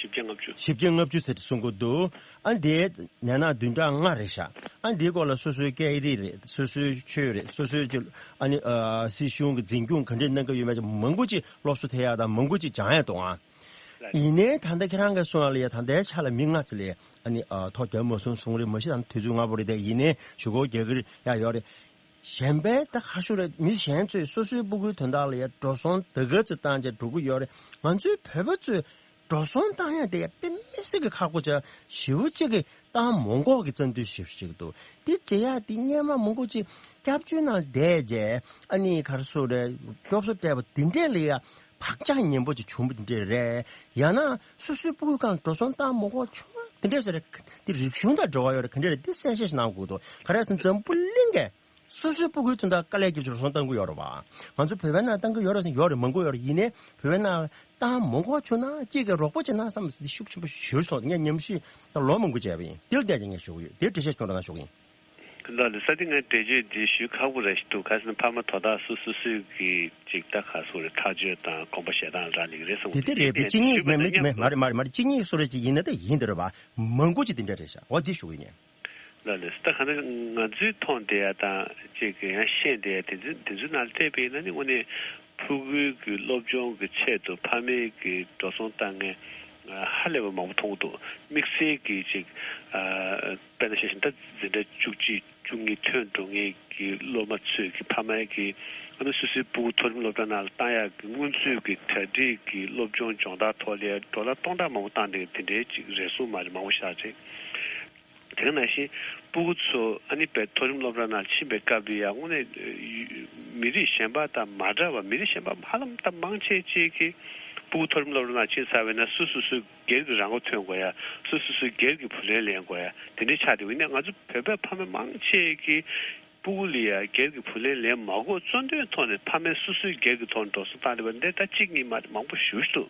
བཞི་བརྒྱ་ལྔ་བཅུ། བཞི་བརྒྱ་ལྔ་བཅུ་ཟེར་ཏེ་གསུང་གི་འདུག་ཨ་འདི་ནས་ན་བདུན་ཕྲག་ལྔ་རེད་ཤག་ཨ་འདིའི་སྐོར་ལ་སོ་སོའི་སྐད་རིགས་རེད། སོ་སོའི་ཆོས་རེད། སོ་སོའི་ཅིག་ཨ་ནི་ཨ་སྲིད་གཞུང་གི་འཛིན་སྐྱོང་ག་འདྲས་གནང་གི་ཡོད་མེད་ཅིག་མང་པོ་ཅིག་སློབ་གསོ་ཐེབས་ཡག་དང་མང་པོ་ཅིག་སྦྱང་ཡག་འདུག་ཨ། ཡིན་ནའི་ད་ལྟ་ཁྱེད་རང་གིས་གསུངས་པ་ལ་ཡ་ད་ལྟའི་ཆ་ལ་མི་ལྔ་ཙམ་ལ་ཨ་ནི་ཨ་ཐོ་རྒྱབ་མ་སོང་གསུང་རེད། མ་གཞི་ད་དུས་ཚོད་སྔ་པོ་རེད་དེ། ཡིན་ནའི་ཞུ་སྒོ་རྒྱག་གི་ཡ་ཡོད་རེད། གཞན་པའི་ད་ཁ་ཤོར་རེད། མི་གཞན་ཚོས་སོ་སོའི་སྤུ་གུའི་དོན་དག་ལ་ཡ་འགྲོ་སོང་ད་ག་ཚོད་བཏང་བྱས་འགྲོ་གི་ཡོད་རེད། ང་ཚོའི་བོད་པ་ཚོས་འགྲོ་སོང་བཏང་ཡ་དེ་ཡ་དཔེ་མི་སྲིད་ཀྱི་ཁག་པོ་ཆགས་ཞེ་པོ་ཅིག་གི་བཏང་མ་དགོས་ཀྱི་བཙན་འདུལ་ཞེ་པོ་ཅིག་འདུག་འདི་འབྲེལ་ཡ་འདི་སྔོན་མ་མང་པོ་ཅིག་སྐྱབས་བཅོལ་ནང་བསྡད་བྱས་ཨ་ནི་ག་རེ་ཟེར་རེད། སྐྱོབ་གསོ་སྤྲད་པ་འདི་འདྲས་ལ་ཡ་བག་ཆགས་ངན་པོ་ཅིག་བྱུང་བ་འདི་འདྲས་རེད། ཡང་ན་སོ་སོའི་སྤུ་གུའི་སྒང་འགྲོ་སོང་བཏང་མ་དགོས་བྱུང་བ་འདི་འདྲས་ཟེར་རེད། འདི་རིག་གཞུང་དང་འབྲེལ་བ་ཡོད་རེད། ག་འདྲས་རེད། འདི་གསལ་བཤད་ཞིག་གནང་དགོས་འདུག་ག་རེ་ཟེར་འཛམ་བུ་གླིང་གས་སོ་སོའི་སྤུ་གུའི་དོན་དག་དཀའ་ལས་བརྒྱབ་ཀྱི་རོགས་སོང་བཏང་གི་ཡོད་རེད་བ། ང་ཚོ་བོད་པའི་ནང་བཏང་གི་ཡོད་རེད་ཟེར། ཡོད་རེད། མང་པོ་ཡོད་རེད། ཡིན་ནའི་བོད་པའི་ནང་བཏང་མ་དགོས་བྱུང་ན་གཅིག་གིས་རོགས་པ་བྱེད་ན་བསམ་ཟེར་ཏེ་ཤུགས་ཆེན་པོ་ཞེ་པོ་ཅིག་མཐོང་འདུག་ངས་ཉམས་ཞིབ་ད་ལོ་མང་པོ་བྱས་པ་ཡིན། དེ་ལ་བལྟས་ཀྱང་ངས་ཞུ་གི་ཡོད། དེ་འགྲེལ་བཤད་ཁྱོད་རང་ལ་ཞུ་གི་ཡིན། ལགས་ལགས། ས་དེ་ངས་འགྲེལ་བརྗོད་འདི་ཞུ་ཁག་པོ་རེད་ཤི་འདུག་ག་ཟེར་ན་ཕ་མ་དོ་བདག་སོ་སོ་སོའི་གི་ཅིག་ད་ག་སོ་རེད་ཐག་གཅོད་དང་དགོངས་པ་བཞེས་སྟངས་རག་ལས་ཀྱི་རེད་བསམ་གི་འདུག་དེ་དེ་རེད་པས། ཅིག་ཅིག་ཉིད་ཞུས་པ་མེད་མེད་ན་མ་ཉམས་རེད་མ་རེད་མ་རེད། ཅིག་ཉིད་སོ་རེད་ཅིག་ཡིན་ན་ད་ཡིན་དེ་རེད་པ། མང་པོ་ཅིག་དེ་འདྲ་རེད་ཤག་འོ་དེ་ཞུ་གི་ཡིན། ལགས་ལགས། ད་ག་ནང་ང་ཚོའི་མཐོང་བསྡད་ཡ་དང་ཅིག་ཡང་ཤེས་བསྡད་ཡ་དེ་ཚོ་དེ་ཚོའི་ནང་ལ་བལྟས་པ་ཡིན་ན་ནི་དངོས་གནས་ཕྲུ་གུའི་གི་སློབ་སྦྱོང་གི་ཆེད་དུ་ཕ་མའི་གི་འགྲོ་སོང་བཏང་མཁན་ཧ་ལས་པ་མང་པོ་མཐོང་གི་འདུག་དམིགས་བསལ་གྱི་ཅིག་དཔེར་ན་ཆ་བཞག་ན་ད་འཛིན་གྲྭ་བཅུ་གཅིག་བཅུ་གཉིས་ཐོན་འགྲོ་མཁན་གྱི་སློབ་མ་ཚོས་ཀྱི་ཕ་མའི་གི་ཨ་ནི་སོ་སོའི་ཕྲུ་གུ་མཐོ་རིམ་སློབ་གྲྭ་ནང་ལ་བཏང་ཡག་གི་སྔོན་ཚུད་ཀྱི་གྲ་སྒྲིག་གི་སློབ་སྦྱོང་སྦྱོང་བརྡར་ཐོག་ལ་ཌོ་ལར་སྟོང་ཕྲག་མང་པོ་བཏང་བསྡད་མཁན་དེ་འདྲའི་ཅིག་རེ་ཟུང་མ་རེད་མང་པོ་ཞེ་དྲག་རེད། དེ་ནང་བཞིན་ཕྲུ་གུ་ཚོ་ཨ་ནི་དཔེ་མཐོ་རིམ་སློབ་གྲྭ་ནང་ཕྱིན་པའི་སྐབས་ལ་ཡང་དངོས་གནས་ཡུ- མི་རིགས་གཞན་པ་དང་མ་འདྲ་བ་མི་རིགས་གཞན་པ་ཧ་ལམ་ད་མང་ཆེ་ཅིག་གིས་ཕྲུ་གུ་མཐོ་རིམ་སློབ་གྲྭ་ནང་ཕྱིན་ཚར་བས་ན་སོ་སོ་སོའི་སྒེར་གྱི་རང་མགོ་ཐོན་དགོས་ཡ། སོ་སོ་སོའི་སྒེར་གྱི་བུ་ལོན་ལེན་དགོས་ཡ་དེ་འདྲའི་ཆགས་བསྡད་པ་ཡིན་ན། ང་ཚོ་བོད་པའི་ཕ་མ་མང་ཆེ་གིས་ཕྲུ་གུ་ལ་ཡ་སྒེར་གྱི་བུ་ལོན་ལེན་མ་དགོས་གཙོ་དོན་ཐོག་ནས་ཕ་མས་སོ་སོའི་སྒེར་གྱི་ཐོག་ནས་འགྲོ་སོང་བཏང་བསྡད་པ་འདི་ད་གཅིག་གཉིས་མ་རེད་མང་པོ་ཞེ་པོ་ཅིག་འདུག་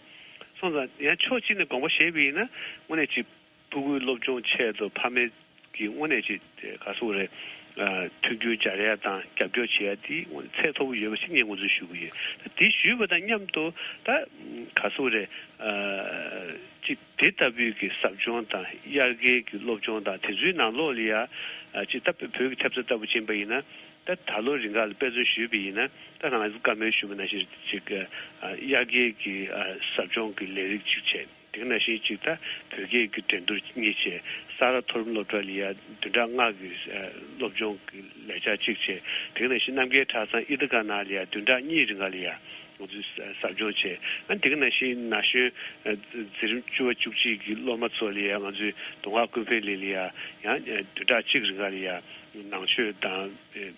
སོང་ཙང་ཡང་ཕྱོགས་གཅིག་ནས་དགོངས་པ་བཞེས་པ་ཡིན་ན་དངོས་གནས་ཅིག་ཕྲུ་གུའི་སློབ་སྦྱོང་ཆེད་དུ་ཕ་མས་ཀྱིས་དངོས་གནས་ཅིག་ག་ཟེར་དགོས་རེད། ཨ། མཐུན་འགྱུར་སྦྱར་ཡ་དང་རྒྱབ་སྐྱོར་བྱེད་ཡ་དེ་དངོས་གནས་ཚད་མཐོ་པོ་ཡོད་པ་ཞིག་ངས་ངོས་འཛིན་ཞུ་གི་ཡོད། ད་དེ་ཞུས་པ་དང་མཉམ་དུ་ད་ག་ཟེར་དགོས་རེད། ཨ། ཅིག་དེ་ལྟ་བུའི་གི་ཟབ་སྦྱོང་དང་དབྱར་ཁའི་གི་སློབ་སྦྱོང་དང་དེ་ཚོའི་ནང་ལོགས་ལ་ཡ། ཨ། ཅིག་ད་བོད་ཀྱི་ཐེབས་རྩ་ལྟ་བུ་ཕྱིན་པ་ཡིན་ན་ད་ད་ལོ་རིང་ག་ལ་དཔེ་མཚོན་ཞུས་པ་ཡིན་ན་ད་རང་ཚོ་བཀའ་མོལ་ཞུས་པ་ནང་བཞིན་ཅིག་ཨ། དབྱར་ཁའི་གི་ཨ། ཟབ་སྦྱོང་གི་ལས་རིགས་ཅིག་བྱས། དེ་ནང་བཞིན་ཅིག་ད་བོད་སྐད་ཀྱི་འགྲན་བསྡུར་གཉིས་བྱས། ས་རཱ་མཐོ་རིམ་སློབ་གྲྭ་ལ་ཡ་བདུན་ཕྲག་ལྔ་གི་ཨ། སློབ་སྦྱོང་གི་ལས་འཆར་གཅིག་བྱས། དེ་ནང་བཞིན་རྣམ་རྒྱལ་གྲྭ་ཚང་ཨི་ཏི་ཀ་ནང་ལ་ཡ་བདུན་ཕྲག་གཉིས་རིང་ག་ལ་ཡ་ང་ཚོས་ཟབ་སྦྱོང་བྱས། ཨ། དེ་ག་ནང་བཞིན་ན་གཞོན་ཨ། འཛིན་རིམ་བཅུ་པ་བཅུ་གཅིག་གི་སློབ་མ་ཚོ་ལ་ཡ་ང་ཚོས་མདོ་སྔགས་ཀུན་ཕན་གླིང་ལ་ཡ་ཡང་བདུན་ཕྲག་གཅིག་རིང་ག་ལ་ཡ་ནང་ཆོས་དང་ཨ།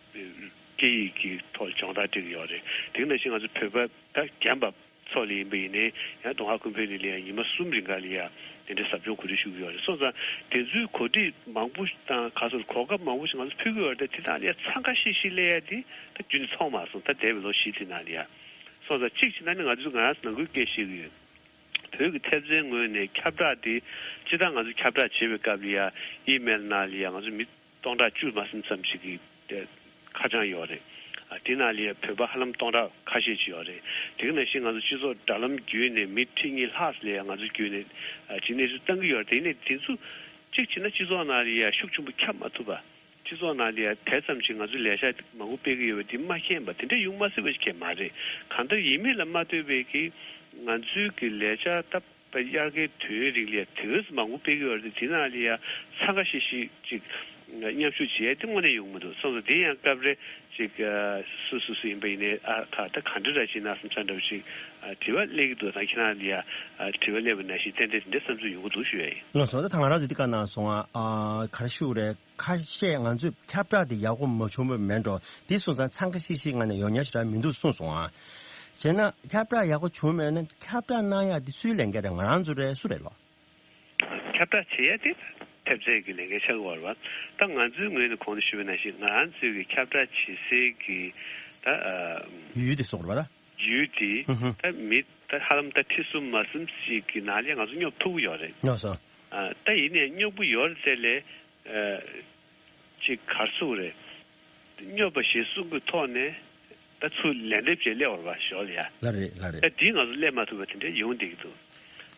སྐད་ཡིག་གི་ཐོག་སྦྱོང་བརྡར་སྤྲད་ཀྱི་ཡོད་རེད། དེ་ག་ནང་བཞིན་ང་ཚོ་བོད་པ་ད་རྒན་པ་ཚོ་ལ་ཡིན་པ་ཡིན་ནའི་ཡང་མདོ་སྔགས་ཀུན་ཕན་གླིང་ལ་ཡ་ཉི་མ་གསུམ་རིང་ག་ལ་ཡ་དེ་འདྲའི་ཟབ་སྦྱོང་གོ་སྒྲིག་ཞུ་གི་ཡོད་རེད། སོང་ཙང་དེ་ཚོའི་གོ་སྒྲིག་མང་པོ་དང་ག་ཚོད་གོ་སྐབས་མང་པོ་ཞིག་ང་ཚོ་ཕུལ་གི་ཡོད་རེད། དེ་དག་ལ་ཡ་འཚང་ཁ་ཤིག་ཤིག་སླེབས་ཡ་དེ་ད་རྒྱུན་ནས་ཚོར་མ་སོང་། ད་འདས་པའི་ལོ་བཞི་དེ་ནང་ལ་ཡ། སོང་ཙང་གཅིག་བྱས་ན་ནི་ང་ཚོས་ང་རང་ཚོ་ནང་ཁུལ་སྐད་བཤད་གི་ཡོད། བོད་ཀྱི་ཐེབས་རྩའི་ངོས་ནས་ཁྱབ་བསྒྲགས་དེ་སྤྱིར་བཏང་ང་ཚོ་ཁྱབ་བསྒྲགས་བྱེད་པའི་སྐབས་ལ་ཡ་ཨི་མེལ་ནང་ལ་ཡ་ང་ཚོ་མི་སྟོང་ཕྲག་བཅུ་མ་ཟིན་ཙམ་ཞིག་གི་ཨ། ཁ་བྱང་ཡོད་རེད། ཨ། དེ་ནང་ལ་ཡ་བོད་པ་ཧ་ལམ་སྟོང་ཕྲག་ཁ་ཤས་ཅིག་ཡོད་རེད། དེ་ག་ནང་བཞིན་ང་ཚོ་སྤྱི་ཚོགས་དྲ་ལམ་བརྒྱུད་ནས་མི་ཁྲི་གཉིས་ལྷག་ཙམ་ལ་ཡ་ང་ཚོ་བརྒྱུད་ནས་ཨ། ཅིག་གནས་ཚུལ་བཏང་གི་ཡོད་རེད། དེ་ནས་དེ་ཚོ་གཅིག་བྱས་ན་སྤྱི་ཚོགས་ནང་ལ་ཡ་ཤུགས་ཆེན་པོ་ཁྱབ་མ་ཐུབ་པ། སྤྱི་ཚོགས་ནང་ལ་ཡ་དེ་ཙམ་ཞིག་ང་ཚོས་ལས་འཆར་མང་པོ་སྤེལ་གྱི་ཡོད་པ་འདི་མ་མཁྱེན་པ་དེ་འདྲ་ཡོང་མ་སྲིད་པ་ཞིག་གང་མ་རེད། གང་ལྟར་ཡིན་མིན་ལ་མ་ལྟོས་པའི་གི་ང་ཚོའི་གི་ལས་འཆར་ད་དབྱར་ཁའི་དུས་ཡུན་རིང་ལ་ཡ་དེ་གས་མང་པོ་སྤེལ་གྱི་ཡོད་རེད། དེ་ནང་ལ་ཡ་འཚང་ཁ་ཤིག་ཤིག་ཅིག་མཉམ་ཞུགས་བྱེད་ཡ་དེ་དངོས་གནས་ཡོང་མི་འདུག་སོང་ཙང་དེ་ཡང་སྐབས་རེ་ཅིག་ཨ། སུ་སུ་སུ་ཡིན་པ་ཡིན་ནའི་ཨ་ཁ་ད་ག་འདྲ་ར་བྱེད་ན་བསམ་ས་འདྲ་བ་ཞིག་ཨ། དྲི་བ་སླེབས་ཀྱི་འདུག་ད་ཁྱེད་རང་ལ་ཡ་ཨ། དྲི་བ་སླེབས་པ་ནང་བཞིན་ཏན་ཏན་དེ་འདྲ་བསམ་ཚུལ་ཡོང་གི་འདུག་ཞུ་ཡ་ཡིན། ལགས་སོ། ད་ང་རང་ཚོ་འདི་ག་ནང་སོང་ཨ། ཨ། ག་རེ་ཞུ་རེད། ཁ་ཤས་ང་ཚོས་ཁྱབ་བསྒྲགས་དེ་ཡག་པོ་མ་བྱུང་བ་མེད་འགྲོ། དེ་སོང་ཙང་འཚང་ཁ་ཤིག་ཤིག་ང་ནས་ཡོང་ཉག་ཞེ་དྲག་མི་འདུག་གསུངས་སོང་ཨ། བྱས་ན་ཁྱབ་བསྒྲགས་ཡག་པོ་བྱུང་མེད་ན་ཁྱབ་བསྒྲགས་གནང་ཡག་དེ་སུའི་ལས་འགན་རེད། ང་རང་ཚོ་རེད། སུ་རེད་ལོ། ཁྱབ་བསྒྲགས་བྱེད་ཡ་དེ་ཐེབས་རྩའི་གི་ལས་འགན་ཆགས་ཀྱི་ཡོད་རེད་པ། ད་ང་ཚོའི་ངོས་ནས་གོང་དུ་ཞུས་པ་ནང་བཞིན་ང་རང་ཚོའི་གི་ཁྱབ་བསྒྲགས་བྱེད་སའི་གི་ད་ཨ། ཡུལ་དེ་སོགས་རེད་པ་ད། ཡུལ་དེ་ཧུ་ཧུ། ད་མི་ད་ཧ་ལམ་ད་ཁྲི་གསུམ་མ་གསུམ་ཞིག་གི་ནང་ལ་ང་ཚོ་སྙོབ་ཐུབ་ཀྱི་ཡོད་རེད། སྙོབ་སོང་། ཨ། ད་ཡིན་ནའི་སྙོབ་ཀྱི་ཡོད་རེད་དེ་ལས་ཨ། ཅིག་ག་རེ་ཟེར་དགོས་རེད། སྙོབ་པ་ཞེས་གསུང་གི་ཐོག་ནས་ད་ཚུར་ལན་འདེབས་བྱས་སླེབས་པ་རེད་པ་ཞོར་ལ་ཡ། ལགས་རེད་ལགས་རེད། ད་འདི་ང་ཚོ་སླེབས་མ་ཐུབ་པ་དེ་འདྲ་ཡོང་བསྡད་ཀྱི་འདུག་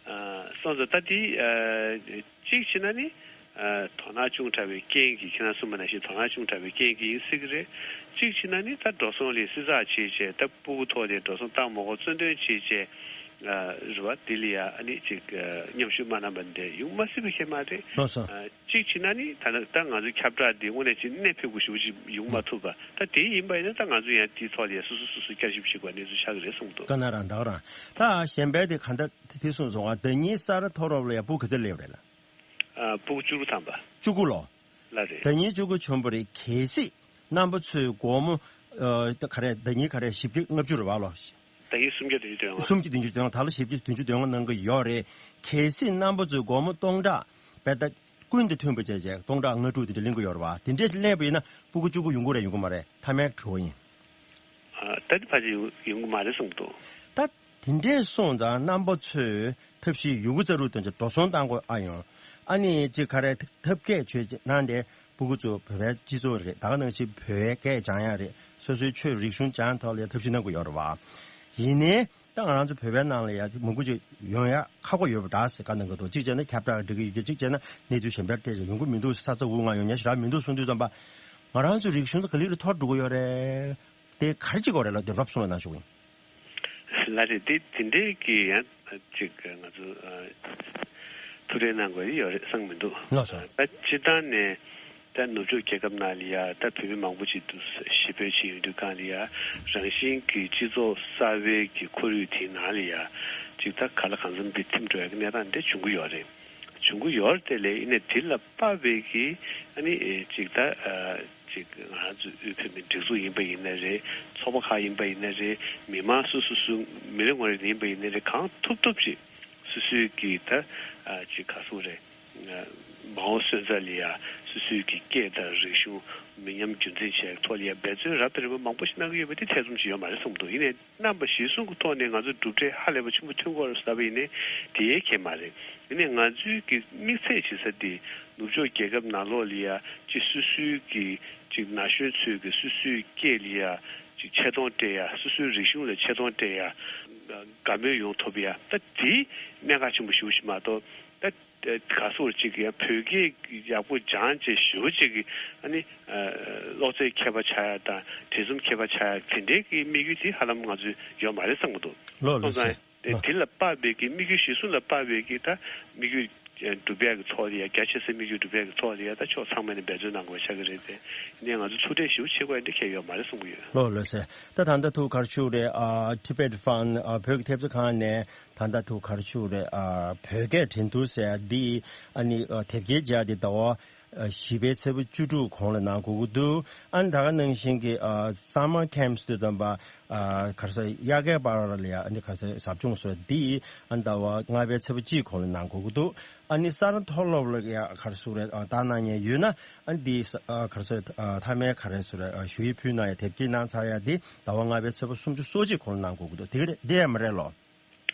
ཨ། སོང་ཙང་ད་འདི་ཨ། གཅིག་བྱས་ན་ནི་ཨ། དོ་སྣང་ཆུང་དྲགས་པའི་རྐྱེན་གྱིས། ཁྱེད་རང་གསུངས་པ་ནང་བཞིན་དོ་སྣང་ཆུང་དྲགས་པའི་རྐྱེན་གྱིས་ཡིན་སྲིད་ཀྱི་རེད། གཅིག་བྱས་ན་ནི་ད་འགྲོ་སོང་ལ་བསྲི་ཚགས་བྱས་བྱས་ད་ཕྲུ་གུ་ཐོག་ལ་འགྲོ་སོང་བཏང་མ་དགོས་གཙོ་འདོན་བྱས་བྱས་ཨ། རེད་པ། འདི་ལ་ཡ་ཨ་ནི་ཅིག་ཨ། མཉམ་ཞུགས་མ་གནང་པ་འདི་ཡོང་མ་སྲིད་པ་ཞིག་མ་རེད། ལགས་སོ། ཨ། གཅིག་བྱས་ན་ནི་ད་ལྟ་ད་ང་ཚོའི་ཁྱབ་བསྒྲགས་འདི་དངོས་གནས་ཅིག་གནད་ཕིགས་པོ་ཞེ་པོ་ཅིག་ཡོང་མ་ཐུབ་པ། ད་དེ་ཡིན་པ་ཡིན་ན་ད་ང་ཚོ་ཡང་དེའི་ཐོག་ལ་ཡ་སོ་སོ་སོ་སོ་བསྐྱར་ཞིབ་བྱེད་དགོས་གནས་ཚུལ་ཆགས་ཀྱི་རེད་གསུངས་འདུག་དཀའ་ངལ་རང་ད་ག་རང་། ད་གཞན་པའི་དེ་ག་འདྲ་དེ་གསུངས་སོང་ང་། ཟླ་ཉིན་ས་རཱ་མཐོ་སློབ་ལ་ཡ་ཕྲུ་གུ་ག་ཚོད་སླེབས་རེད་ལ། ཨ། ཕྲུ་གུ་བཅུ་དགུ་ཐམ་པ། བཅུ་དགུ་ལོ། ལགས་རེད། ཟླ་ཉིན་བཅུ་དགུ་བྱོན་པ་རེད། གལ་སྲིད་རྣམ་པ་ཚོས་སྒོར་མོ་ཨ། ད་ག་རེ་ཟླ་ཉིན་ག་རེ་བཞི་བརྒྱ་ལྔ་བཅུ་རེད་པ་ལོ། ཟླ་ཉིན་སུམ་བརྒྱ་བདུན་ཅུ་དོན་ལྔ། སུམ་བརྒྱ་བདུན་ཅུ་དོན་ལྔ། ད་ལོ་བཞི་བརྒྱ་བདུན་ཅུ་དོན་ལྔ་གནང་གི་ཡོད་རེད། གལ་སྲིད་རྣམ་པ་ཚོས་སྒོར་མོ་སྟོང་ཕྲག་བེད་ད་ཀུན་ཏུ་ཐོན་པ་བྱས་བྱས་སྟོང་ཕྲག་ལྔ་དྲུག་དེ་འདྲ་ལེན་གི་ཡོད་རེད་པ། དེ་འདྲས་ལེན་པ་ཡིན་ན་ཕྲུ་གུ་བཅུ་དགུ་ཡོང་གི་རེད་ཡོང་གི་མ་རེད། མཐའ་མའི་དྲི་བ་ཡིན། ཨ། ད་དེ་ཕལ་ཆེར་ཡོང་ཡོང་གི་མ་རེད་གསུངས་འདུག་ད་དེ་འདྲས་སོང་ཙང་རྣམ་པ་ཚོས་ཐབས་ཤེས་ཡོད་རྒུ་རྩལ་སྤྲུགས་དོན་ཆེད་འགྲོ་སོང་བཏང་དགོས་ཨ་ཡོང་། ཨ་ནི་ཅིག་ག་རེ་ཐབས་མཁས་བྱོས་གནང་སྟེ་ སྤུ་གུ་ཚོ་བོད་པའི་སྤྱི་ཚོགས་རེད། ད་ག་ནང་བཞིན་བོད་སྐད་སྦྱང་ཡ་རེད། སོ་སོའི་ཆོས་རིག་གཞུང་སྦྱང་ཐོག་ལ་ཡ་ཐབས་ཤེས་གནང་དགོས་ཡོད་རེད་བ། ཡིན་ནའི་ད་ང་རང་ཚོ་བོད་པའི་ནང་ལ་ཡ་མང་པོ་ཅིག་ཡོང་ཡ་ཁག་པོ་ཡོད་པ་འདྲ་ཟེར་བཀའ་གནང་གི་འདུག་གཅིག་བྱས་ན་ཁྱབ་བསྒྲགས་འགྲིག་གི་ཡོད་ཀྱི། གཅིག་བྱས་ན་གནས་ཚུལ་གཞན་པ་བལྟས་ཀྱང་ཡོང་གི་མི་འདུག་ས་ཚ་འུར་ང་ཡོང་ཉེན་ཞེ་དྲག་མི་འདུག་གསུང་དུས་ཙམ་པ། ང་རང་ཚོའི་རིག་གཞུང་ཚོ་ག་ལེར་འཐོར་འགྲོ་གི་ཡོད་རེད། དེ་ག་རེ་བྱེད་དགོས་རེད་ལབ་དེ་རོབ་གསུང་རོགས་གནང་ཞུ་གི་ཡིན། ལགས་རེད། དེ་དེ་འདྲའི་གི་ཡང་ཅིག་ང་ཚོ་ཨ་ཐུགས་ཁྲལ་གནང་དགོས་ཡོད་རེད་བསམ་མི་འདུག་ལགས་སོ། ད་སྤྱིར་བཏང་ནས་ད་ནུབ་ཕྱོགས་རྒྱལ་ཁབ་ནང་ལ་ཡ་ད་བོད་མི་མང་པོ་ཅིག་འདུག་ཞེ་འབོད་བྱེད་ཡོང་དུས་སྒང་ལ་ཡ་རང་བཞིན་གྱི་སྤྱི་ཚོགས་གསར་བའི་གི་ཁོར་ཡུག་དེའི་ནང་ལ་ཡ་ཅིག་ད་ག་ལ་གང་འཚམ་དེ་ཐིམ་འགྲོ་ཡ་གི་གནས་སྟངས་དེ་འབྱུང་གི་ཡོད་རེད། བྱུང་གི་ཡོད་རེད་དེ་ལས། ཡིན་ནའི་དེ་ལ་དཔག་པའི་གི་ཨ་ནི་ཨེ་ཅིག་ད་ཨ་ཅིག་ང་རང་ཚོའི་དབུས་བོད་མིའི་སྒྲིག་འཛུགས་ཡིན་པ་ཡིན་ན་རེད། ཚོགས་པ་ཁག་ཡིན་པ་ཡིན་ན་རེད། མི་མང་སོ་སོ་སོའི་མི་རེ་ངོ་རེ་ཡིན་པ་ཡིན་ན་རེད། གང་ཐུབ་ཐུབ་ཅིག་སོ་སོའི་གི་ད་ཨ་ཅིག་ག་ཟེར་རེད། མ་འོངས་སོན་རྩ་ལ་ཡ་སོ་སོའི་གི་སྐད་དང་རིག་གཞུང་མི་ཉམས་རྒྱུན་འཛིན་བྱེད་ཡག་ཐོག་ལ་ཡ་འབད་བརྩོན་རབ་དང་རིམ་པ་མང་པོ་ཞིག་གནང་གི་ཡོད་པ་དེ་ཐེ་ཚོམ་ཅིག་ཡོད་མ་རེད་བསམ་གྱི་འདུག་ཡིན་ནའི་རྣམ་པ་གཞིར་བཟུང་གི་ཐོག་ནས་ང་ཚོ་གྲུབ་འབྲས་ཧ་ལས་པ་ཆེན་པོ་ཐོན་གྱི་ཡོད་རེད་ཟེར་བ་ཡིན་ནའི་དེ་ཡས་ཁྱད་མ་རེད། ཡིན་ནའི་ང་ཚོའི་གི་དམིགས་ཚད་བྱེད་ས་དེ་ནུབ་ཕྱོགས་རྒྱལ་ཁབ་ནང་ལོགས་ལ་ཡ་ཅིག་སོ་སོའི་གི་ཅིག་ན་གཞོན་ཚོས་གི་སོ་སོའི་སྐད་ལ་ཡ་ཅིག་ཆེ་མཐོང་སྤྲད་ཡ། སོ་སོའི་རིག་གཞུང་ལ་ཆེ་མཐོང་སྤྲད་ཡ། དགའ་མོས་ཡོང་ཐུབ་ཡ། ད་དེ་གནད་འགག་ཆེན་པོ་ཞེ་པོ་ཞིག་མ་གཏོགས། ད་ག་ཟེར་ཅིག་ཡ་བོད་སྐད་ཡག་པོ་སྦྱངས་བྱས་ཞེ་པོ་ཅིག་གི་ཨ་ནི་ཨ་གློག་རྫས་མཁས་པ་ཆགས་ཡ་དང་བྲིས་རྩོམ་མཁས་པ་ཆགས་ཡ་དེ་འདྲའི་གི་དམིགས་ཡུལ་དེ་ཧ་ལམ་ང་ཚོའི་ཡོད་མ་རེད་བསམ་གྱི་འདུག་ལོ་ལོ་སོང་ཙང་ཟེར། དེ་ལ་དཔག་པའི་གི་དམིགས་ཡུལ་གཞིར་བཟུང་ལ་དཔག་པའི་གི་ད་དམིགས་ཡུལ་སྒྲུབ་ཡག་གི་ཐོག་ལ་ཡ། རྒྱ་ཆེ་སའི་དམིགས་ཡུལ་སྒྲུབ་ཡག་གི་ཐོག་ལ་ཡ་ད་ཕྱོགས་ཚང་མ་ནས་འབད་བརྩོན་གནང་དགོས་པ་ཆགས་ཀྱི་རེད་དེ། ཡིན་ནའི་ང་ཚོ་ཐུགས་ཁྲལ་ཞེ་པོ་བྱེད་དགོས་ཡ་འདི་གང་ཡང་ཡོད་མ་རེད་གསུང་གི་ཡོད། ལོ་ལོ་ཟེར། ད་ད་ལྟ་ཐུགས་ག་རེ་ཞུ་རེད། ཨ་Tibet Fund ཨ་བོད་ཀྱི་ཐེབས་རྩ་ཁང་ནས་ད་ལྟ་ཐུགས་ག་རེ་ཞུ་རེད། ཨ་བོད་སྐད་འགྲན་བསྡུར་ཟེར་ཡ་འདི་ཨ་ནི་ཨ་དེབ་སྐྱེལ་བྱས་ཏེ་ཟླ་བ་ཨ་བཞི་པའི་ཚེས་པ་བཅུ་དྲུག་གོང་ལ་གནང་དགོས་ཀྱི་འདུག་ཨ་ནི་ད་ག་ནང་བཞིན་གྱི་ཨ་summer camps དུ་བཏང་པ། ཨ་ག་རེ་ཟེར། དབྱར་ཁའི་བར་ལ་ཡ་ཨ་ནི་ག་རེ་ཟེར། ཟབ་སྦྱོང་སོགས་འདི་ཨ་ནི་ཟླ་བ་ལྔ་པའི་ཚེས་པ་གཅིག་གོང་ལ་གནང་དགོས་ཀྱི་འདུག་ཨ་ནི་ས་རཱ་མཐོ་སློབ་ལ་ཡ་ག་རེ་ཟེར་རེད། ཨ་ལྟ་གནང་མཁན་ཡོད་ན་ཨ་ནི་འདི་ས་ཨ་ག་རེ་ཟེར། ཨ་མཐའ་མའི་ག་རེ་ཟེར། ཨ་ཞུ་ཡིག་ཕུལ་གནང་ཡ་དེབ་སྐྱེལ་གནང་ཚར་ཡ་འདི་ཟླ་བ་ལྔ་པའི་ཚེས་པ་སུམ་ཅུ་སོ་གཅིག་གོང་ལ་གནང་དགོས་ཀྱི་འདུག་དེ་ག་རེད། འདི་ཡ་མ་རེད་ལོ།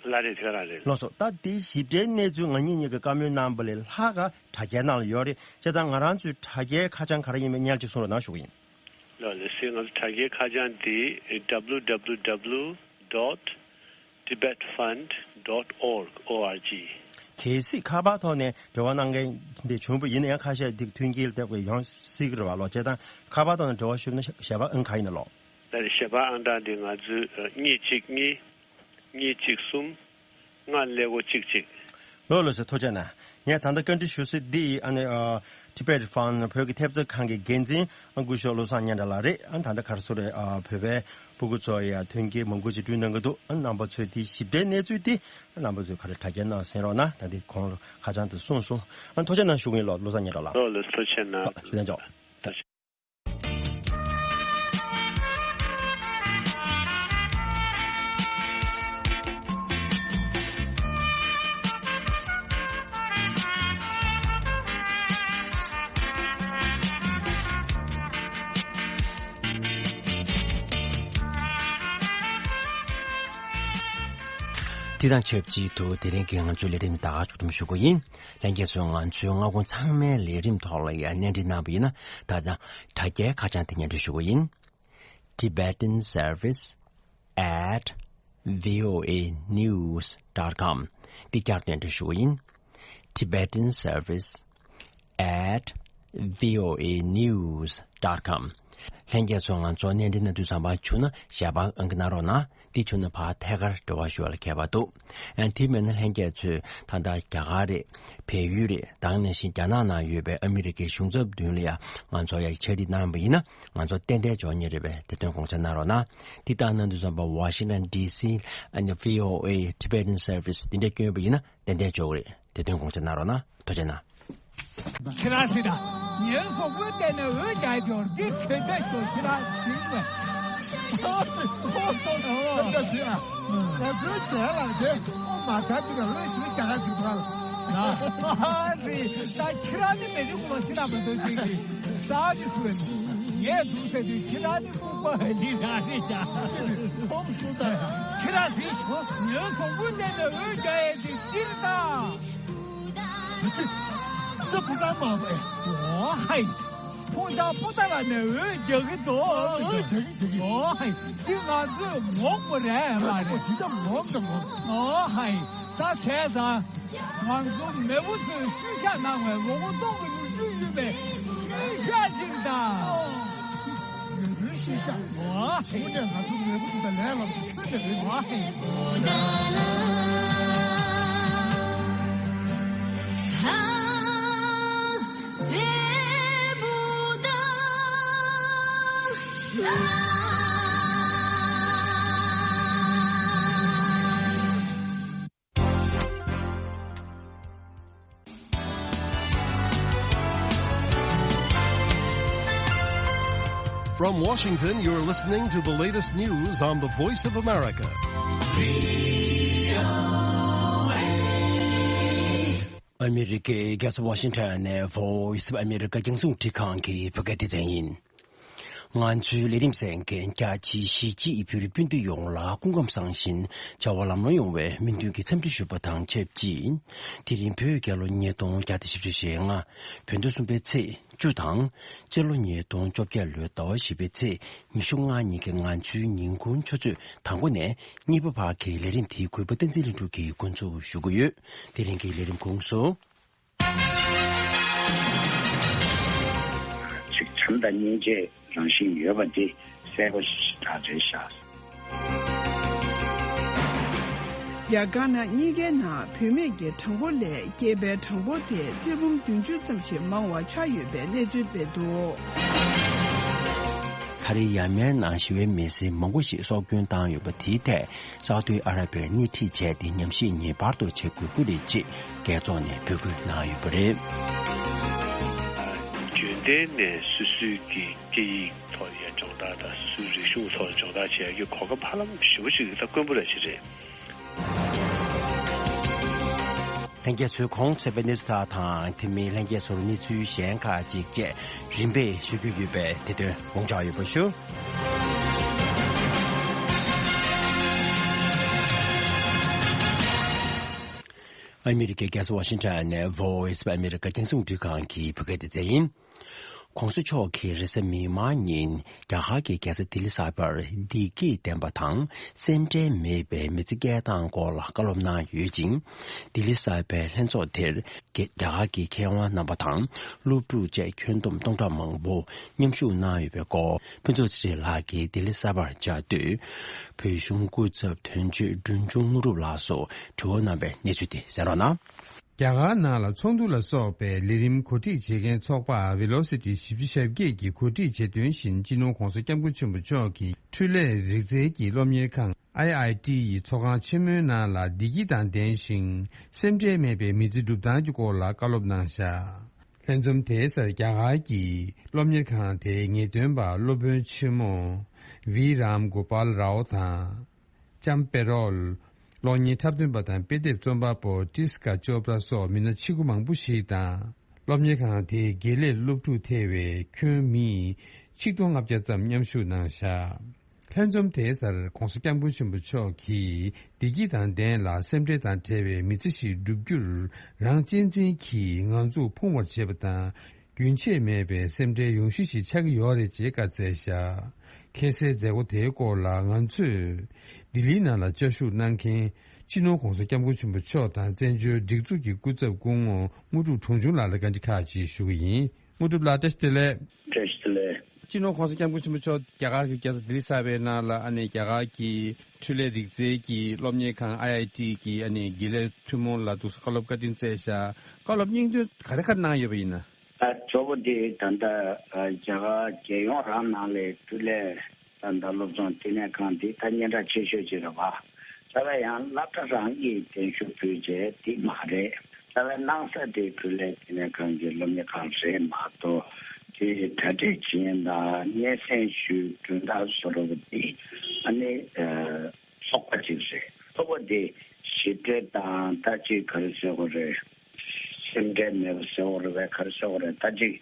ལགས་རེད། དེ་ག་རང་རེད། ལགས་སོ། ད་འདི་ཞིབ་ཕྲའི་གནས་ཚུལ་ང་གཉིས་གཉིས་ཀྱི་བཀའ་མོལ་གནང་པ་ལས་ལྷག་ག་དྲ་རྒྱའི་ནང་ལ་ཡོད་རེད། བྱས་ཙང་ང་རང་ཚོའི་དྲ་རྒྱའི་ཁ་བྱང་ག་རེ་ཡིན་མིན་སྔོན་ལ་ཅིག་གསུང་རོགས་གནང་ཞུ་གི་ཡིན། ལགས་ལགས་སེ། ང་ཚོ་དྲ་རྒྱའི་ཁ་བྱང་འདི་www dot tibetfund dot org org གལ་སྲིད་ཁ་པར་ཐོག་ནས་འབྲེལ་བ་གནང་མཁན་དེ་བྱུང་བ་ཡིན་ན་ཡང་ཁ་ཤས་དེ་མཐུན་རྐྱེན་ལྟ་བུ་ཡོང་སྲིད་ཀྱི་རེད་བ་ལོ། བྱས་ཙང་ཁ་པར་ཐོག་ནས་འབྲེལ་བ་ཞུས་ན་ཞལ་པར་ཨང་ག་ཡིན་ན་ལོ། ད་ཞལ་པར་ཨང་གྲངས་དེ་ང་ཚོའི་གཉིས་གཅིག་གཉིས། གཉིས་གཅིག་གསུམ། ལྔ་ཀླད་ཀོར་གཅིག་གཅིག་ལོ་ལོ་ཟེར། ཐུགས་རྗེ་གནང་། ངས་ད་ལྟ་བཀའ་འདྲི་ཞུ་སྲིད་འདི་ཨ་ནི་ཨ་Tibet Fund བོད་ཀྱི་ཐེབས་རྩ་ཁང་གི་འགན་འཛིན་ཨ་སྐུ་ཞབས་བློ་བཟང་སྙན་གྲགས་ལགས་རེད། ཨ་ད་ལྟ་ག་རེ་ཟེར་རེད། ཨ་བོད་པའི་སྤུ་གུ་ཚོ་ཡ་མཐུན་རྐྱེན་མང་པོ་ཅིག་བསྐྲུན་གནང་གི་འདུག་ཨ་རྣམ་པ་ཚོས་དེ་ཞིབ་ཕྲའི་གནས་ཚུལ་དེ་ཨ་རྣམ་པ་ཚོས་ག་རེ་དྲ་རྒྱ་ནང་གསན་རོགས་གནང་། ད་འདི་གོང་ལ་ཁ་བྱང་དུ་གསུངས་སོང་། ཨ་ཐུགས་རྗེ་གནང་ཞུ་གི་ཡིན་ལོ། བློ་བཟང་སྙན་གྲགས་ལགས། ལོ་ལོ་ཐུགས་རྗེ་གནང་། ཨ་ཞུ་ལན་ཆོག་དེ་དང་ཆབས་ཅིག་ཏུ་དེ་རིང་གི་ང་ཚོའི་ལས་རིམ་ད་ག་མཇུག་བསྡོམས་ཞུ་གི་ཡིན། ལྷན་རྒྱས་ཚོས་ང་ཚོའི་སྔ་དགོང་ཚང་མའི་ལས་རིམ་ཐོག་ལ་ཡང་གནས་འདྲི་གནང་བ་ཡིན་ན། ད་ལྟ་དྲ་རྒྱའི་ཁ་བྱང་དེ་སྙན་སྒྲོན་ཞུ་གི་ཡིན། Tibetan Service at voa news dot com འདི་བསྐྱར་དུ་སྙན་སྒྲོན་ཞུ་གི་ཡིན། Tibetan Service at voa news dot com ལྷན་རྒྱས་ཚོ་ང་ཚོ་གནས་འདྲི་གནང་དུས་ཙམ་པ་བྱུང་ན་ཞལ་པར་ཨང་ཀི་གནང་རོགས་གནང་། འདི་བྱུང་ན་ཕར་ཐད་ཀར་འབྲེལ་བ་ཞུ་བ་ལ་ཁྱད་པར་འདུག་ཨ་དེ་མིན་ན་ལྷན་རྒྱས་ཚོས་ད་ལྟ་རྒྱ་གར་རེད། བལ་ཡུལ་རེད། ད་ག་ནང་བཞིན་རྒྱ་ནག་ནང་ཡོད་པའི་ཨ་མི་རི་ཀའི་གཞུང་ཚབ་མདུན་ལ་ཡང་ང་ཚོ་ཡང་ཕྱག་བྲིས་གནང་བ་ཡིན་ན་ང་ཚོ་ཏན་ཏན་འབྱོར་ངེས་རེད་པས། དེ་དོན་དགོངས་འཇགས་གནང་རོགས་གནང་། འདི་ལྟར་གནང་དུས་ཙམ་པ་Washington D C ཨ་ནི་V O A Tibetan Service འདི་འདྲ་བསྐྱོན་པ་ཡིན་ན་ཏན་ཏན་འབྱོར་གི་རེད། དེ་དོན་དགོངས་འཇགས་གནང་རོགས་གནང་། ཐུགས་རྗེ་གནང་། ཁྱེད་རང་སྲིད་དང་། ངའི་སོག་པོའི་སྟེང་ནས་འོད་རྒྱག་ཡོད་འདི་ཁྱོད་ཚོས་ཤོག་ཁྱེད་རང་སྲིད་མ། ཁྱེད་རང་སྲིད་ཨ། ང་ཚོའི་རྒྱལ་ལ་དེ་ཨོ་མ་ད་འདི་ལ་འོད་ཞིག་རྒྱག་ག་ཅིག་འདུག་ཨ། ང་ཨ་རེད། ད་ཁྱེད་རང་ནི་མེད་ནི་ཁོ་སྲིད་ན་མི་འདུག་ཅིག་གིས་ས་ནི་སུ་ངས་འདུག་ཟེར་དུས་ཁྱེད་རང་ནི་ལྐུགས་པ་འདི་རང་རེད་ཀྱང་། ཁྱེད་རང་སྲིད་ཤོག་ངའི་སོག་པོའི་སྟེང་ནས་འོད་རྒྱག་ཡས་དེ་སྲིད་དང་། ས་ཕུ་ཀ་མ་བས། ཨོ་ཧའི། ཁོང་ཚང་པོ་ཏ་ལ་ནས་འོད་རྒྱག་གི་འདུག། འོ་ཧའི། འདི་ང་ཚོས་ངོམ་དགོས་རེད་མ་རེད། འོ་ཧའི། ད་བྱས་ཙང་། ང་ཚོ་མེས་པོ་ཚོས་ཤུལ་བཞག་གནང་བའི་ལོ་ངོ་སྟོང་གི་ལོ་རྒྱུས་ཡོད་པའི་ཤུལ་བཞག་ཅིག་དང་། མེས་པོའི་ཤུལ་བཞག་འོ་ཧའི། འོ་ནས་ང་ཚོ་མེས་པོ་ཚོ་དང་ལས་སླ་པོ་ཁྱོན་ནས་རེད། འོ་ཧའི། From Washington, you're listening to the latest news on the Voice of America. ཨ་མི་རི་ཀའི་རྒྱལ་ས་ཝ་ཤིང་ཊོན་ནས་Voice of America རྒྱང་སྲིང་རླུང་འཕྲིན་ཁང་གི་བོད་སྐད་སྡེ་ཚན་ཡིན། ང་ཚོའི་ལས་རིམ་གསན་མཁན་རྒྱ་ཆེའི་གཞིས་བྱེས་ཡུལ་སྤྱིའི་སྤུན་ཟླ་ཡོངས་ལ་སྐུ་ཁམས་བཟང་ཞིང་བྱ་བ་ལམ་ལྷོང་ཡོང་བའི་སྨོན་འདུན་གྱི་འཚམས་འདྲི་ཞུ་བ་དང་ཆབས་ཅིག་དེ་རིང་བོད་རྒྱལ་ལོ་ཉིས་སྟོང་བརྒྱ་དང་བཞི་བཅུ་ཞེ་ལྔ། བོད་ཟླ་གསུམ་པའི་ཚེས་བཅུ་དང་། སྤྱི་ལོ་ཉིས་སྟོང་བཅོ་བརྒྱད་ལོའི་ཟླ་བ་བཞི་པའི་ཚེས་ཉི་ཤུ་ལྔ་ཉིན་གྱི་ང་ཚོའི་ཉིན་གུང་ཆུ་ཚོད་དང་པོ་ནས་གཉིས་པ་བར་གྱི་ལས་རིམ་དེའི་གུས་པ་བསྟན་འཛིན་ལྷུན་གྲུབ་ཀྱིས་འགོ་འཛུགས་ཞུ་གི་ཡོད། དེ་རིང་གི་ལས་རིམ་ཁོངས་སུ། ཅིག་བྱམས་དང་སྙིང་རྗེའི་རང་བཞིན་ཡོད་པ་འདི་གསལ་པོ་ཞེ་དྲག་རེད་ཤག། རྒྱ་དཀར་ནག་གཉིས་ཀའི་ནང་བུད་མེད་ཀྱི་གྲངས་འབོར་ལས་སྐྱེས་པའི་གྲངས་འབོར་དེ་ཐེར་འབུམ་བདུན་ཅུ་ཙམ་ཞིག་མང་བ་ཆགས་ཡོད་པའི་གནས་ཚུལ་སྤེལ་འདུག། ད་རེས་ཡ་མའི་ནང་ཞི་བའི་མི་སེར་མང་པོ་ཞིག་སྲོག་སྐྱོན་བཏང་ཡོད་པ་དེའི་ཐད་སའུ་ཏི་ཨ་ར་པིར་སྣེ་ཁྲིད་བྱས་ཏེ་ཉམས་ཞིབ་ངེས་པར་དུ་བྱེད་དགོས་ཀྱི་རེད་ཅེས་རྒྱལ་ཚོགས་ནས་འབོད་སྐུལ་གནང་ཡོད་པ་རེད། རྒྱུན་ལྡན་ནས་སོ་སོའི་གི་སྐད་ཡིག་ཐོག་ཡང་སྦྱོང་བརྡར་དང་སོ་སོའི་རིག་གཞུང་ཐོག་སྦྱོང་བརྡར་བྱེད་ཡག་གི་གོ་སྐབས་ཧ་ལམ་ཞེ་པོ་ཅིག་ད་དཀོན་པོ་རེད་ཅེས་རེད། ལྷན་རྒྱས་ཚོས་གོང་གསལ་བའི་གནས་ཚུལ་དག་དང་དེ་མིན་ལྷན་རྒྱས་ཚོར་གནས་ཚུལ་གཞན་ཁག་ཅིག་བཅས་རིམ་པས་ཞུ་རྒྱུ་ཡོད་པས་དེ་དོན་དགོངས་འཇགས་ཡོད་པ་ཞུ། ཨ་མི་རི་ཀའི་རྒྱལ་ས་ཝ་ཤིང་ཊོན་ནས་Voice of America རྒྱང་སྲིང་རླུང་འཕྲིན་ཁང་གི་བོད་སྐད་སྡེ་ཚན་ཡིན། ྋགོང་ས་མཆོག་གིས་རེས་གཟའ་མིག་དམར་ཉིན་རྒྱ་གར་གྱི་རྒྱལ་ས་ལྡི་ལི་གསར་པར་བདེ་སྐྱིད་ལྡན་པ་དང་སེམས་ཁྲལ་མེད་པའི་མི་ཚེ་སྐྱེལ་སྟངས་སྐོར་ལ་བཀའ་སློབ་གནང་ཡོད་ཅིང་། ལྡི་ལི་གསར་པའི་ལྷན་ཚོགས་དེར་རྒྱ་གར་གྱི་མཁས་དབང་རྣམ་པ་དང་སློབ་ཕྲུག་བཅས་ཁྱོན་བསྡོམས་སྟོང་ཕྲག་མང་པོ་མཉམ་ཞུགས་གནང་ཡོད་པའི་སྐོར་ཕུན་ཚོགས་ཚེ་རིང་ལགས་ཀྱིས་ལྡི་ལི་གསར་པར་བཅར་དུས། བོད་གཞུང་སྐུ་ཚབ་དོན་གཅོད་སྒྲོན་ཆུང་དངོས་གྲུབ་ལགས་སུ་དྲི་བ་གནང་བའི་གནས་ཚུལ་དེ་གསན་རོགས་གནང་། རྒྱ་གར་ནང་ལ་ཚོགས་འདུ་ལ་སོགས་པའི་ལས་རིམ་གོ་སྒྲིག་བྱེད་མཁན་ཚོགས་པ་Velocity བཞི་བཅུ་ཞེ་བརྒྱད་ཀྱིས་གོ་སྒྲིག་བྱས་དོན་བཞིན་སྤྱི་ནོར་ྋགོང་ས་ྋསྐྱབས་མགོན་ཆེན་པོ་མཆོག་གིས་འཕྲུལ་ལས་རིག་རྩལ་གྱི་སློབ་གཉེར་ཁང་I I T ཡི་ཚོགས་ཁང་ཆེན་མོའི་ནང་ལ་བདེ་སྐྱིད་དང་ལྡན་ཞིང་སེམས་ཁྲལ་མེད་པའི་མི་ཚེ་སྒྲུབ་སྟངས་ཀྱི་སྐོར་ལ་བཀའ་སློབ་གནང་བཞག། ལྷན་འཛོམས་དེའི་སར་རྒྱ་གར་གྱི་སློབ་གཉེར་ཁང་དེའི་ངེས་སྟོན་པ་སློབ་དཔོན་ཆེན་མོ་V Ram Gopal Rao དང་། ལྕམ་པེ་རོལ། གློག་བརྙན་འཁྲབ་སྟོན་པ་དང་དཔེ་དེབ་རྩོམ་པ་པོ་Priyanka Chopra སོགས་མི་སྣ་ཆེ་ཁུ་མང་པོ་ཞིག་དང་། སློབ་གཉེར་ཁང་དེའི་དགེ་ལས་སློབ་ཕྲུག་ཐེ་བའི་ཁྱོན་མི་ཆིག་སྟོང་ལྔ་བརྒྱ་ཙམ་མཉམ་ཞུགས་གནང་བཞག། ལྷན་འཛོམས་དེའི་སར་ྋགོང་ས་ྋསྐྱབས་མགོན་ཆེན་པོ་མཆོག་གིས་བདེ་སྐྱིད་དང་ལྡན་ལ་སེམས་ཁྲལ་དང་བྲལ་བའི་མི་ཚེ་ཞིག་བསྒྲུབ་རྒྱུར་རང་གཅེས་འཛིན་གྱིས་ང་ཚོ་ཕུང་བར་བྱེད་པ་དང་། རྒྱུན་ཆད་མེད་པའི་སེམས་ཁྲལ་ཡོང་གཞི་ཞིག་ཆགས་ཀྱི་ཡོད་རེད་ཅེས་བཀའ་སྩལ་བཞག། ཁ་སའི་མཛད་སྒོ་དེའི་སྐོར་ལ་ང་ཚོས་ལྡི་ལིའི་ནང་ལ་བཅའ་བཞུགས་གནང་མཁན་སྤྱི་ནོར་ྋགོང་ས་ྋསྐྱབས་མགོན་ཆེན་པོ་མཆོག་དང་བཙན་བྱོལ་སྒྲིག་འཛུགས་ཀྱི་སྐུ་ཚབ་སྐུ་ངོ་དངོས་གྲུབ་དྲུང་ཆུང་ལགས་ལ་བཀའ་འདྲི་ཁག་ཅིག་ཞུ་གི་ཡིན། དངོས་གྲུབ་ལགས་བཀྲ་ཤིས་བདེ་ལེགས། བཀྲ་ཤིས་བདེ་ལེགས། སྤྱི་ནོར་ྋགོང་ས་ྋསྐྱབས་མགོན་ཆེན་པོ་མཆོག་རྒྱ་གར་གྱི་རྒྱལ་ས་ལྡི་ལི་གསར་པའི་ནང་ལ་ཨ་ནེ་རྒྱ་གར་གྱི་འཕྲུལ་ལས་རིག་རྩལ་གྱི་སློབ་གཉེར་ཁང་I I T གི་ཨ་ནེ་དགེ་ལས་ཐུན་མོང་ལ་འདུག་སེ་བཀའ་སློབ་བཀའ་དྲིན་སྩལ་བཞག། བཀའ་སློབ་སྙིང་དོན་ག་རེ་ག་རེ་གནང་ཡོད་པ་ཡིན་ན། ཨ་གཙོ་བོ་དེ་ད་ལྟ་ཨ་རྒྱ་གར་རྒྱལ་ཡོངས་རང་ནང་ལས་འཕྲུལ་ལས་ད་ལྟ་སློབ་སྦྱོང་བསྟི་གནས་ཁང་འདི་ད་སྙན་གྲགས་ཆེ་ཤོས་ཅིག་རེད་བ། རྩ་བའི་ཡང་སློབ་གྲྭ་རང་གིས་གདན་ཞུ་ཕུལ་བྱས་འདི་མ་རེད། རྩ་བའི་གནང་ས་དེ་འཕྲུལ་ལས་བསྟི་གནས་ཁང་གི་སློབ་གཉེར་ཁང་རེད་མ་གཏོགས། དེ་གྲ་སྒྲིག་བྱེད་མཁན་དང་སྙན་སེང་ཞུ་གྲོས་ཐག་བཟོ་རོགས་དེ་ཨ་ནི་ཚོགས་པ་ཅིག་རེད། ཚོགས་པ་དེ་ཞིབ་ཕྲ་དང་ད་ཅིག་ག་རེ་ཟེར་དགོས་རེད། སེམས་ཁྲལ་མེད་པ་ཟེར་དགོས་རེད་བས་ག་རེ་ཟེར་དགོས་རེད། ད་ཅིག་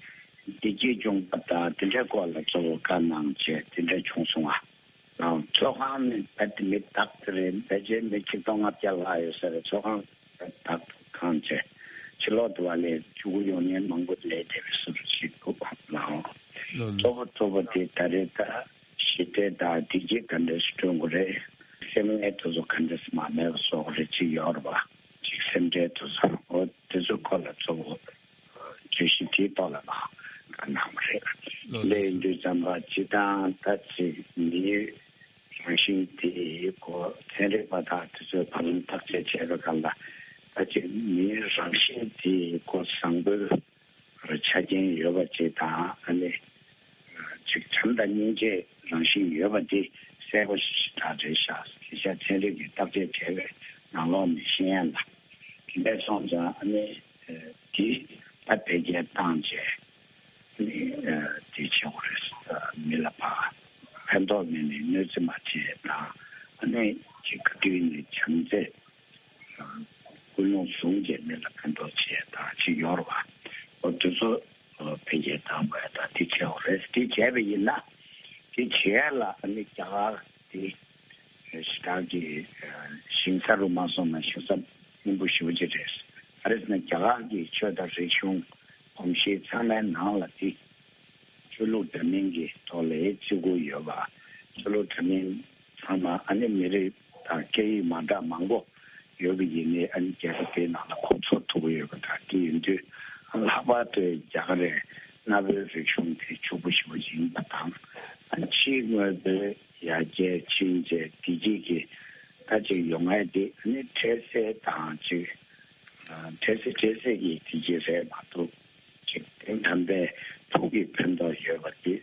བདེ་སྐྱིད་སྦྱོང་བ་དང་དེ་འདྲའི་སྐོར་ལ་གཙོ་བོ་བཀའ་གནང་བྱས་དེ་འདྲ་བྱུང་སོང་ང་། ཚོགས་ཁང་ནི་རྦད་དེ་མི་དག་ཏུ་རེད། ཕལ་ཆེར་མི་ཆིག་སྟོང་ལྔ་བརྒྱ་ལྷག་ཡོད་ས་རེད། ཚོགས་ཁང་རྦད་དག་ཏུ་གང་བྱས་ཕྱི་ལོག་ཏུ་བ་ལས་ཕྲུ་གུ་ཡོང་མཁན་མང་པོ་སླེབས་བསྡད་པའི་བཟོ་འདྲ་ཞིག་འདུག་ལགས། གཙོ་བོ་དེ་ད་རེས་ད་ཞི་བདེ་དང་བདེ་སྐྱིད་ག་འདྲས་སྐྲུན་དགོས་རེད། སེམས་ངལ་དེ་ཚོ་ག་འདྲས་མ་མེད་པ་བཟོ་དགོས་རེད། ཅིག་ཡོད་རེད་བ། ཅིག་སེམས་ཁྲལ་དེ་ཚོ་འོ་དེ་ཚོ་སྐོར་ལ་གཙོ་བོ་བརྗོད་གཞི་དེའི་ཐོག་ལ་མར་གནང་བ་རེད། ལོ་ལས་ཡིན་དུས་ཙམ་པ་སྤྱི་བཏང་ད་ཅིག་མིའི་རང་བཞིན་དེའི་སྐོར། ཚན་རིག་པ་དག་དེ་ཚོས་བར་ལམ་བརྟག་དཔྱད་བྱས་པའི་སྒང་ལ་ད་ཅིག་མིའི་རང་བཞིན་དེའི་སྐོར་བཟང་པོའི་ཆ་རྐྱེན་ཡོད་པ་ཅིག་དང་། ཨ་ནི་ཅིག་བྱམས་དང་སྙིང་རྗེའི་རང་བཞིན་ཡོད་པ་དེ་གསལ་པོ་ཞེ་དྲག་རེད་ཤག་དེ་ཤ་ཚན་རིག་གིས་བརྟག་དཔྱད་བྱས་པའི་ནང་ལོགས་ནས་ཤེས་ཡ་ལ། དེ་འདྲ་སོང་ཙང་ཨ་ནི་དེ་ད་བེད་སྤྱད་བཏང་བྱས་ཨ་ནི་དེ་བྱེད་དགོས་རེད། མི་ལ་ཕར་ཕན་ཐོགས་མེད་ནས་གནོད་འཚེ་མ་བྱེད་དང་། ཨ་ནི་ཅིག་ག་དུས་ནས་བྱམས་བརྩེ། ཀུན་སློང་བཟུང་བྱས་མི་ལ་ཕན་ཐོགས་བྱེད་ཡ་དང་ཅིག་ཡོད་རེད་བ། འོ་དེ་ཚོ་འཕེལ་རྒྱས་བཏང་དགོས་ཡ་དང་དེ་བྱེད་དགོས་རེད། དེ་བྱས་པ་ཡིན་ན་དེ་བྱེད་ཡ་ལ་ཨ་ནི་རྒྱ་གར་དེ་ཞེ་དྲག་གི་ཞིང་ས་རུ་མ་སོང་ན་ཞིང་ས་སྙིང་པོ་ཞེ་པོ་ཅིག་རེད། ག་རེ་ཟེར་ན་རྒྱ་གར་གྱི་ཆོས་དང་རིག་གཞུང་གོམས་གཤིས་ཚང་མའི་ནང་ལ་དེ་ཆོས་ལུགས་འདྲ་མིན་གྱི་ཐོག་ལ་བརྩི་བཀུར་ཡོད་པ། ཆོས་ལུགས་འདྲ་མིན་ཚང་མ་ཨ་ནི་མི་རིགས་དང་སྐད་ཡིག་མ་འདྲ་མང་པོ་ཡོད་པ་ཡིན་ནའི་ཨ་ནི་རྒྱལ་ཁབ་དེའི་ནང་ལ་གོ་ཚོར་ཐུབ་ཀྱི་ཡོད་པ་དང་། དེ་ཡིན་དུས་ལྷག་པར་དུ་རྒྱ་གར་རི་གནའ་བོའི་རིག་གཞུང་དེ་ཕྱུག་པོ་ཞེ་པོ་ཅིག་ཡིན་པ་དང་། ཨ་ནི་ཕྱིའི་དངོས་པོའི་ཡར་རྒྱས་ཕྱིན་བྱས་བདེ་སྐྱིད་ཀྱི་ད་ཅིག་ཡོང་ཡ་དེ་ཨ་ནི་འཕྲལ་སེལ་དང་ཅིག་འཕྲལ་སེལ་འཕྲལ་སེལ་གྱི་བདེ་སྐྱིད་རེད་མ་གཏོགས། ཅིག་དོན་དམ་པའི་ཕུགས་ཀྱི་ཕན་ཐོགས་ཡོད་པ་དེ་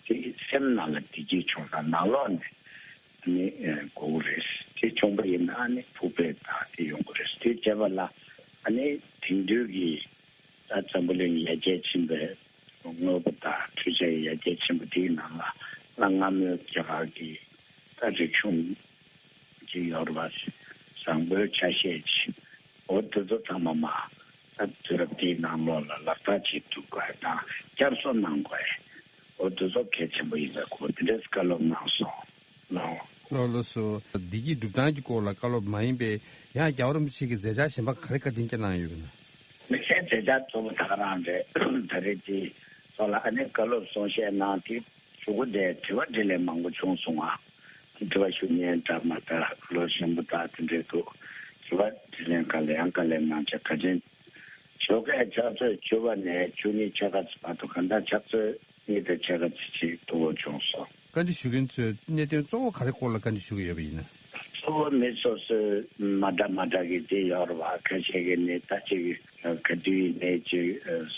དེ་སེམས་ནང་ལ་བདེ་སྐྱིད་བྱུང་ན་ནང་ལོགས་ནས་ནི་དགོས་ཀྱི་རེད། དེ་བྱུང་པ་ཡིན་ན་ནི་ཕུགས་ཕན་དང་དེ་ཡོང་གི་རེད། དེ་བྱས་པ་ལ་ཨ་ནི་དེང་དུས་ཀྱི་ད་འཛམ་བུ་གླིང་ཡར་རྒྱས་ཕྱིན་པའི་དངོས་པོ་དང་འཕྲུལ་ཆས་ཡར་རྒྱས་ཕྱིན་པ་དེའི་ནང་ལ་ང་སྔ་མོའི་རྒྱ་གར་གྱི་ད་རིག་གཞུང་ཅིག་ཡོད་རེད་པ། བཟང་པོའི་ཆ་ཤས་ཅིག་འོ་དེ་ཚོ་ཚང་མ་མར་ད་དུས་རབས་འདིའི་ནང་ལོགས་ལ་ལག་བསྟར་བྱེད་ཐུབ་དགོས་དང་བསྐྱར་གསོ་གནང་དགོས། འོ་དེ་ཚོ་གལ་ཆེན་པོ་ཡིན་པའི་སྐོར་དེ་འདྲས་བཀའ་སློབ་གནང་སོང་ལགས། ལགས་ལགས་སོ། བདེ་སྐྱིད་སྒྲུབ་སྟངས་ཀྱི་སྐོར་ལ་བཀའ་སློབ་མ་ཡིན་པའི་ཡང་རྒྱལ་བ་རིན་པོ་ཆེ་གི་མཛད་འཆར་གཞན་པ་ག་རེ་བཀའ་དྲིན་བསྐྱངས་གནང་ཡོད་པ་ན། མི་སེར་མཛད་འཆར་གཙོ་བོ་ད་ག་རང་རེད། ད་རེས་དེ་སོགས་ལ་ཨ་ནི་བཀའ་སློབ་གསུང་བཤད་གནང་དེ་གཞུག་གུ་དེ་དྲི་བ་དྲིས་ལན་མང་པོ་བྱུང་སོང་ང་། དྲི་བ་ཞུ་མཁན་འདྲ་མ་འདྲ་ལོ་གཞོན་པ་དག་དེ་འདྲས་འདུག་དྲི་བ་དྲིས་ལན་ག་ལེ་ཡང་ག་ལེ་གནང་བྱས་བཀའ་དྲིན་ཆེ། ཕྱག་ཚོད་བཅུ་པ་ནས་བཅུ་གཉིས་ཕྱེད་ཀ་ཙམ་བར་དུ་གང་ལྟར་ཕྱག་ཚོད་གཉིས་དང་ཕྱེད་ཀ་ཙམ་ཅིག་ཐུང་བོ་བྱུང་སོང་། བཀའ་འདྲི་ཞུ་མཁན་ཚོས་གནད་དོན་གཙོ་བོ་ག་རེ་སྐོར་ལ་བཀའ་འདྲི་ཞུ་གི་ཡོད་པ་ཡིན་ན། གཙོ་བོ་མི་སོ་སོའི་མ་འདྲ་མ་འདྲ་གི་དེ་ཡོད་རེད་བ། ཁ་ཤས་ཀྱིས་ནི་ད་ཅིག་ག་དུས་ཡིན་ནའི་ཅིག་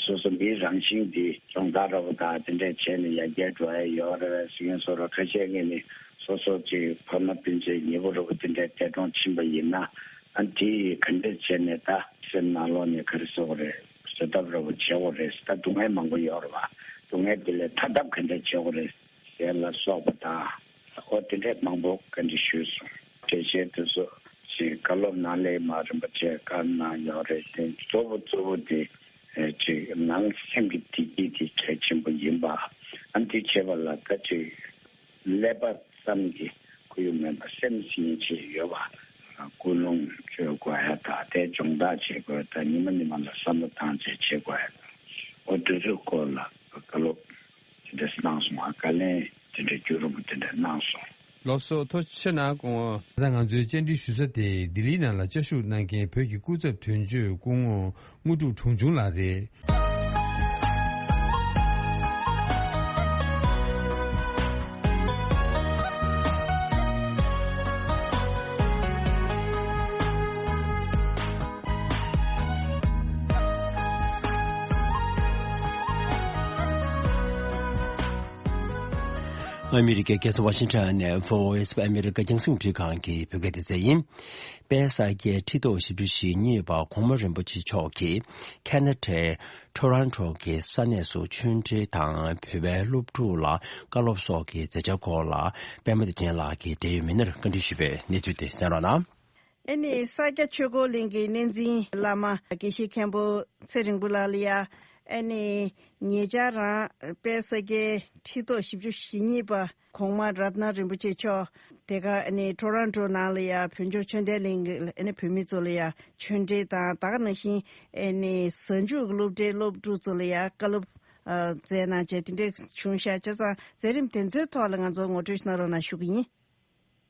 སོ་སོ་མིའི་རང་བཞིན་དེ་སྦྱོང་བརྡར་རོགས་དང་དེ་འདྲས་བྱས་ནས་ཡར་རྒྱས་འགྲོ་ཡ་ཡོད་རེད་ཟེར་མཁན་སོགས་རེད། ཁ་ཤས་ཀྱིས་ནི་སོ་སོ་ཅིག་ཕ་མ་སྤུན་མཆེད་ཉེ་པོ་རོགས་དེ་འདྲས་འདས་གྲོངས་ཕྱིན་པ་ཡིན་ན་ཨ་དེ་ཡིས་ག་འདྲས་བྱས་ནས་ད་སེམས་ནང་ལོགས་ནས་ག་རེ་ཟེར་དགོས་རེད། བཟོད་ཐབས་རོགས་བྱེད་དགོས་རེད། ད་སྡུག་བསྔལ་མང་པོ་ཡོད་རེད་བ། སྡུག་བསྔལ་དེ་ལས་ཐར་ཐབས་ག་འདྲས་བྱེད་དགོས་རེད། ཟེར་ལ་སོགས་པ་དང་། ཨོ་དེ་འདྲས་མང་པོ་བཀའ་འདྲི་ཞུས་སོང་། འགྲེལ་བཤད་དེ་ཚོ་ཞིག་བཀའ་སློབ་ནང་ལས་མ་རིམ་པ་བཅས་བཀའ་གནང་ཡོད་རེད་དེ། གཙོ་བོ་གཙོ་བོ་དེ་ཨེ་ཅིག་ནང་སེམས་ཀྱི་བདེ་སྐྱིད་དེ་གལ་ཆེན་པོ་ཡིན་པ། ཨ་འདི་བྱེད་པ་ལ་ད་ཅིག་ཀླད་པ་ཙམ་གྱི་ཁོར་ཡུག་མིན་པ་སེམས་སྙིང་རྗེ་ཡོད་པ། ཀུན་སློང་བཅོས་དགོས་ཡ་དང་དེ་སྦྱོང་བརྡར་བྱེད་དགོས། ད་ཉི་མ་ཉི་མ་ལ་བསམ་བློ་བཏང་བྱས་བྱེད་དགོས་ཡ་དང་། ཨོ་དེ་ཚོའི་སྐོར་ལ་བཀའ་སློབ། དེ་འདྲ་གནང་སོང་ང་། བཀའ་ལན་དེ་འདྲ་རྒྱུན་རིང་པོ་དེ་འདྲ་གནང་སོང་། ལགས་སོ། ཐུགས་རྗེ་ཆེ་གནང་། ད་ང་ཚོའི་བཅར་འདྲི་ཞུ་ས་དེ་ལྡི་ལིའི་ནང་ལ་བཅའ་བཞུགས་གནང་མཁན་བོད་ཀྱི་སྐུ་ཚབ་དོན་གཅོད་སྐུ་ངོ་དངོས་གྲུབ་གྲོང་ཆུང་ལགས་རེད། ཨ་མི་རི་ཀའི་རྒྱལ་ས་ཝ་ཤིང་ཊོན་ནས་Voice of America རྒྱང་སྲིང་རླུང་འཕྲིན་ཁང་གི་བོད་སྐད་སྡེ་ཚན་ཡིན། དཔལ་ས་སྐྱའི་ཁྲི་ཐོག་བཞི་བཅུ་ཞེ་གཉིས་པ་གོང་མ་རིན་པོ་ཆེ་མཆོག་གིས་ཁེ་ན་ཌའི་ཊོ་རོན་ཊོ་གི་ས་གནས་སུ་ཆོས་འབྲེལ་དང་བོད་པའི་སློབ་ཕྲུག་ལ་བཀའ་སློབ་སོགས་ཀྱི་མཛད་འཆར་སྐོར་ལ་པད་མ་བདེ་ཆེན་ལགས་ཀྱིས་འབྲེལ་ཡོད་མི་སྣར་བཀའ་འདྲི་ཞུས་པའི་གནས་ཚུལ་དེ་གསན་རོགས་གནང་། ཨེ་ནི་ས་སྐྱ་ཆོས་འཁོར་གླིང་གི་གནས་འཛིན་བླ་མ་དགེ་བཤེས་མཁན་པོ་ཚེ་རིང་པོ་ལགས་ལ་ཡ། ཨེ་ནི་ཉེ་ཆར་རང་དཔལ་ས་སྐྱའི་ཁྲི་ཐོག་བཞི་བཅུ་ཞེ་གཉིས་པ་གོང་མ་རཏྣ་རིན་པོ་ཆེ་མཆོག་དེ་ག་ཨེ་ནི་ཊོ་རོན་ཊོ་ནང་ལ་ཡ་བོད་ལྗོངས་ཆོས་ལྡན་གླིང་གི་ཨེ་ནི་བོད་མི་ཚོ་ལ་ཡ་ཆོས་འབྲེལ་དང་ད་ག་ནང་བཞིན་ཨེ་ནི་གཟའ་མཇུག་སློབ་གྲྭའི་སློབ་ཕྲུག་ཚོ་ལ་ཡ་བཀའ་སློབ་ མཛད་གནང་བྱས་དེ་འདྲས་བྱུང་ཤག་བྱས་ཙང་མཛད་རིམ་དེ་ཚོའི་ཐོག་ལ་ང་ཚོ་ངོ་སྤྲོད་ཞིག་གནང་རོགས་གནང་ཞུ་གི་ཡིན།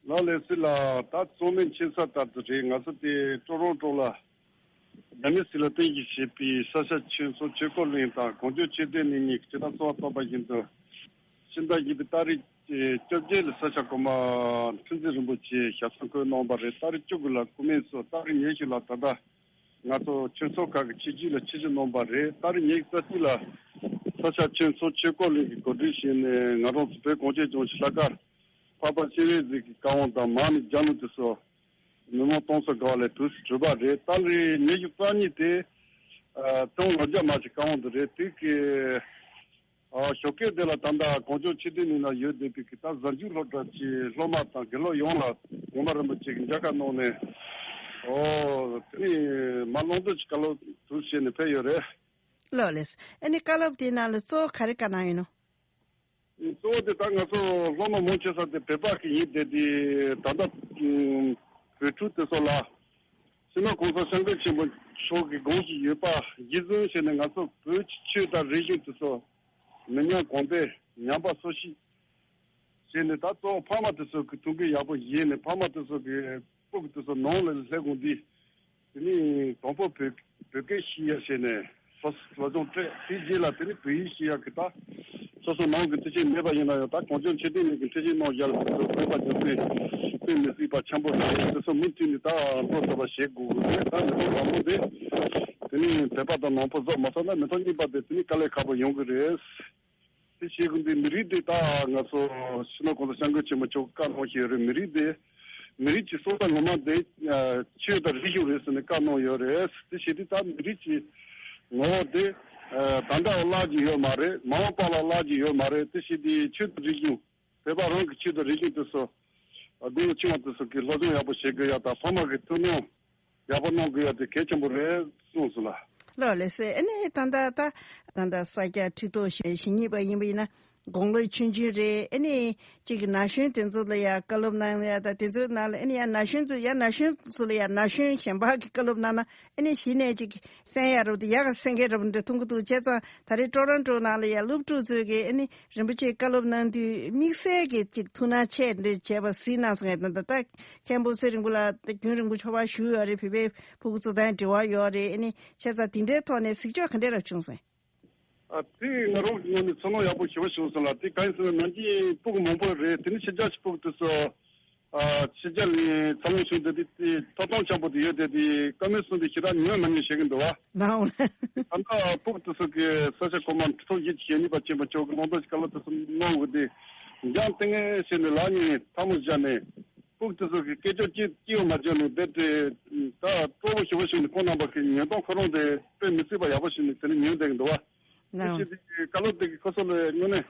ལགས་ལགས་སོ་ལགས། ད་གཙོ་མིན་ཆེ་ས་ལྟར་དུ་རེད། ང་ཚོ་དེ་ཀྲོ་རོན་ཀྲོ་ལ་རྒྱ་མི་སྲིད་ལ་བརྟེན་གྱིས་བྱེད་པའི་ས་སྐྱ་ཆོས་ཚོགས་ཆོས་འཁོར་གླིང་དང་གངས་ལྗོངས་ཆོས་ལྡན་གླིང་གཉིས་ཀྱི་སྤྱི་དང་གསོལ་བ་བཏབ་པ་བཞིན་དུ། ཕྱི་ཟླ་བཞི་པའི་ཏ་རིག་བཅོ་བརྒྱད་ལ་ས་སྐྱ་གོང་མ་ཁྲི་འཛིན་རིན་པོ་ཆེ་ཞབས་སོར་འཁོད་གནང་བ་རེད། ཏ་རིག་བཅུ་དགུ་ལ་སྐུ་སྨན་སོགས། ཏ་རིག་ཉི་ཤུ་ལ་ད་ལྟ་ང་ཚོ་ཆོས་ཚོགས་ཁག་གི་ཆིབས་བསྒྱུར་ལ་ཆིབས་བསྒྱུར་གནང་བ་རེད། ཏ་རིག་ཉི་ཤུ་རྩ་གཅིག་ལ་ས་སྐྱ་ཆོས་ཚོགས་ཆོས་འཁོར་གླིང་གི་གོ་སྒྲིག་བྱས་ནས་ང་རང་ཚོ་བོད་གངས་ཅན་ལྗོངས་ཀྱི་ལྷག་དཀར་འཕགས་པ་སྤྱན་རས་གཟིགས་ཀྱི་བཀའ་དབང་དང་མར་མེ་སྦྱར་ནུབ་དེ་ཚོ་མི་མང་སྟོང་ཚོ་དགའ་བ་ལས་དུས་སུ་གྲུབ་པ་རེད། ཏ་རིག་ཉི་ཤུ་རྩ་གཉིས་དེ་ཨ་ཐུན་ལོ་བརྒྱ་མ་ཅིག་བཀའ་དབང་དུ་རེད། དེ་གི་ཨ་ཞོགས་ཀས་དེ་ལ་ད་ལྟ་གངས་ལྗོངས་ཆོས་ལྡན་གླིང་ན་ཡོད་བསྡད་པའི་གི་ད་གཟའ་མཇུག་སློབ་གྲྭ་གྱི་སློབ་མ་དང་དགེ་སློབ་ཡོངས་ལ་གོང་མ་རིན་པོ་ཆེ་གི་མཇལ་ཁ་གནང་ནས། ཨོ་དེ་ནི་མ་ལོངས་སྤྱོད་ཀྱི་བཀའ་སློབ་དུ་བྱས་ནས་ཕེབས་ཡོད་རེད། ལགས་ལགས། ཨ་ནི་བཀའ་སློབ་དེའི་ནང་ལ་གཙོ་བོ་ག་རེ་བཀའ་གནང་ཡོད་ནོ། གཙོ་བོ་དེ་ད་ང་ཚོ་སློབ་མ་མང་ཆེ་ས་དེ་བོད་པ་གི་ཡིན་བསྡད་དེ། ད་ལྟ་ཨུམ་བོད་ཕྲུག་དེ་ཚོ་ལ་སྤྱི་ནོར་༸གོང་ས་༸སྐྱབས་མགོན་ཆེན་པོ་མཆོག་གི་དགོངས་གཞི་ཡོད་པ་གཞི་བཟུང་བྱས་ནས་ང་ཚོ་བོད་ཀྱི་ཆོས་དང་རིག་གཞུང་དེ་ཚོ་མི་ཉམས་གོང་འཕེལ་ཉམས་པ་སོར་ཆུད་བྱས་ནས། ད་གཙོ་བོ་ཕ་མ་དེ་ཚོ་གི་ཐུགས་འགན་ཡག་པོ་བཞེས་ནས། ཕ་མ་དེ་ཚོ་གི་སྤུ་གུ་དེ་ཚོ་ནང་ལ་སླེབས་གོང་དུས། དེ་ནས་དང་པོ་བོད་བོད་སྐད་ཤེས་ཡ་བྱས་ནས་སློབ་སློབ་སྦྱོང་སྤྲད། དེའི་རྗེས་ལ་དེ་ནས་བོད་ཡིག་ཤེས་ཡ་གི་ད་སོ་སོ་ནང་གི་མཐུན་རྐྱེན་མེད་པ་ཡིན་ན་ཡང་། ད་གངས་ལྗོངས་ཆོས་ལྡན་གླིང་གི་མཐུན་རྐྱེན་གནང་ཡ་ལ་དེ་ཚོ་བོད་པ་རྒྱུ་མཚན་དཔེ་མི་སྲིད་པ་ཆེན་པོ་རེད། དེ་ཚོ་མུ་མཐུད་ནས་ད་འགྲོ་ཐུབ་པ་བྱེད་དགོས་ཀྱི་རེད། ད་མི་ཐོག་དང་པོ་དེ་དེ་ནས་དད་པ་དང་ནོར་བུ་བཟོ་མ་ཐུབ་ན་མི་ཐོག་གཉིས་པ་དེ་དེ་ནས་དཀའ་ལས་ཁག་པོ་ཡོང་གི་རེད། དེ་བྱེད་དགོས་འདི་མི་རིགས་དེ་ད་ང་ཚོ་སྤྱི་ནོར་༸གོང་ས་༸སྐྱབས་མགོན་ཆེན་པོ་མཆོག་བཀའ་གནང་བཞིན་ཡོད་རེད། མི་རིགས་དེ་མི་རིགས་ཀྱི་སྲོག་རྩ་ངོ་མ་དེ་ཆོས་དང་རིག་གཞུང་རེད་ཟེར་ནས་བཀའ་གནང་ཡོད་རེད། དེ་བྱེད་དུས་ད་མི་རིགས་ཀྱི་ངོ་བོ་དེ་ད་ལྟ་བརླག་གི་ཡོད་མ་རེད། མ་འོངས་པ་ལ་བརླག་གི་ཡོད་མ་རེད། དེ་བྱེད་དུས་ཆོས་དང་རིག་གཞུང་། བོད་པ་རང་གི་ཆོས་དང་རིག་གཞུང་དེ་ཚོ་དགུང་ལོ་ཆུང་བ་དེ་ཚོ་གི་སློབ་སྦྱོང་ཡག་པོ་བྱེད་དགོས་ཡ་དང་། ཕ་མ་གི་ཐུགས་སྣང་ཡག་པོ་གནང་དགོས་ཡ་དེ་གལ་ཆེན་པོ་རེད་གསུངས་སོང་ལ། ལགས་ལགས་སེ། ཨ་ནི་ད་ལྟ་ད་ད་ལྟ་ས་སྐྱ་ཁྲི་ཐོག་ཞེ་གཉིས་པ་ཡིན་པ་ཡིན་ན་དགུང་ལོ་ཆུང་ཆུང་རེད། ཨ་ནི་གཅིག་གི་ན་གཞོན་དེ་ཚོ་ལ་ཡ་བཀའ་སློབ་གནང་ཡ་དང་། དེ་ཚོའི་ནང་ལ་ཨ་ནི་ཡ་ན་གཞོན་ཚོ་ཡ་ན་གཞོན་ཚོ་ལ་ཡ་ན་གཞོན་གཞན་པ་གི་བཀའ་སློབ་གནང་ན། ཨ་ནི་གཞི་ནས་ཅིག་གསན་ཡ་རབ་དེ་ཡག་ག་གསན་མཁན་རབ་འདྲ་མཐོང་གི་འདུག་བྱས་ཙང་ད་རེས་ཀྲོ་རོན་ཀྲོ་ནང་ལ་ཡ་སློབ་ཕྲུག་ཚོས་ཀྱི་ཨ་ནི་རིན་པོ་ཆེ་བཀའ་སློབ་གནང་དུས་དམིགས་བསལ་གྱི་ཅིག་ཐུགས་སྣང་ཆེ་འདྲ་བྱས་པ་གཟིགས་གནང་སོང་ངས། ད་ད་ད་མཁན་པོ་ཚེ་རིང་པོ་ལགས་ད་རྒྱུན་རིང་པོ་མཆོད་པ་ཞུ་ཡོད་རེད། བོད་པའི་ཕྲུ་གུ་ཚོ་དང་འབྲེལ་བ་ཡོད་རེད། ཨ་ནི་བྱས་ཙང་དེ་འདྲའི་ཐོག་ནས་གཟིགས་ཕྱོགས་ག་འདྲས་རབ་བྱུང་སོང་། ཨ་དེ་ང་རང་གི་ངོས་ནས་ཚོར་སྣང་ཡག་པོ་ཞེ་པོ་བྱུང་སོང་ལ། དེ་གང་ཡིན་ཟེར་ན་ནང་ཆེན་ཕྲུ་གུ་མང་པོ་རེད། དེ་ནི་ཕྱི་རྒྱལ་གྱི་ཕྲུ་གུ་དེ་ཚོ། ཨ་ཕྱི་རྒྱལ་ནས་འཚར་ལོངས་བྱུང་དེ་དེ་དེ་ཐོབ་ཐང་ཆེན་པོ་དེ་ཡོད་དེ། དེ་བཀའ་མོལ་གསུངས་དེ་ཞེ་དྲག་ཉན་མ་ཉན་བཤད་ཀྱི་འདུག་བ། ལའོ། ད་ལྟ་ཕྲུ་གུ་དེ་ཚོ་གི་ས་སྐྱ་གོང་མ་ཁྲི་ཐོག་བཞི་བཅུ་ཞེ་གཉིས་པ་ཆེན་པོ་མཆོག་གི་ལུང་བསྟན་གྱི་བཀའ་སློབ་དེ་ཚོ་གནང་དགོས་དེ། འཇམ་ཐིང་ངེ་བྱས་ནས་ལག་གཉིས་ནས་ཐལ་མོ་སྦྱར་ནས། ཕྲུ་གུ་དེ་ཚོ་གི་སྐད་ཅོར་གཅིག་གཅིག་ཡང་མ་བརྗོད་ནས་རྦད་དེ་ད་སྤྲོ་པོ་ཞེ་པོ་བྱུང་ནས་ཁོང་རྣམ་པ་གི་ཉན་སྟངས་ཁོ་རང་དེ་དཔེ་མི་སྲིད་པ་ཡག་པོ་བྱུང་ནས་དེ་ནས་ཉན་བསྡད་ཀྱི་འདུག་བ། དེ་ལའོ། བྱས་ཏེ་བཀའ་སློབ་དེ་གི་ཁོ་ཚོ་ལ་དངོས་གནས་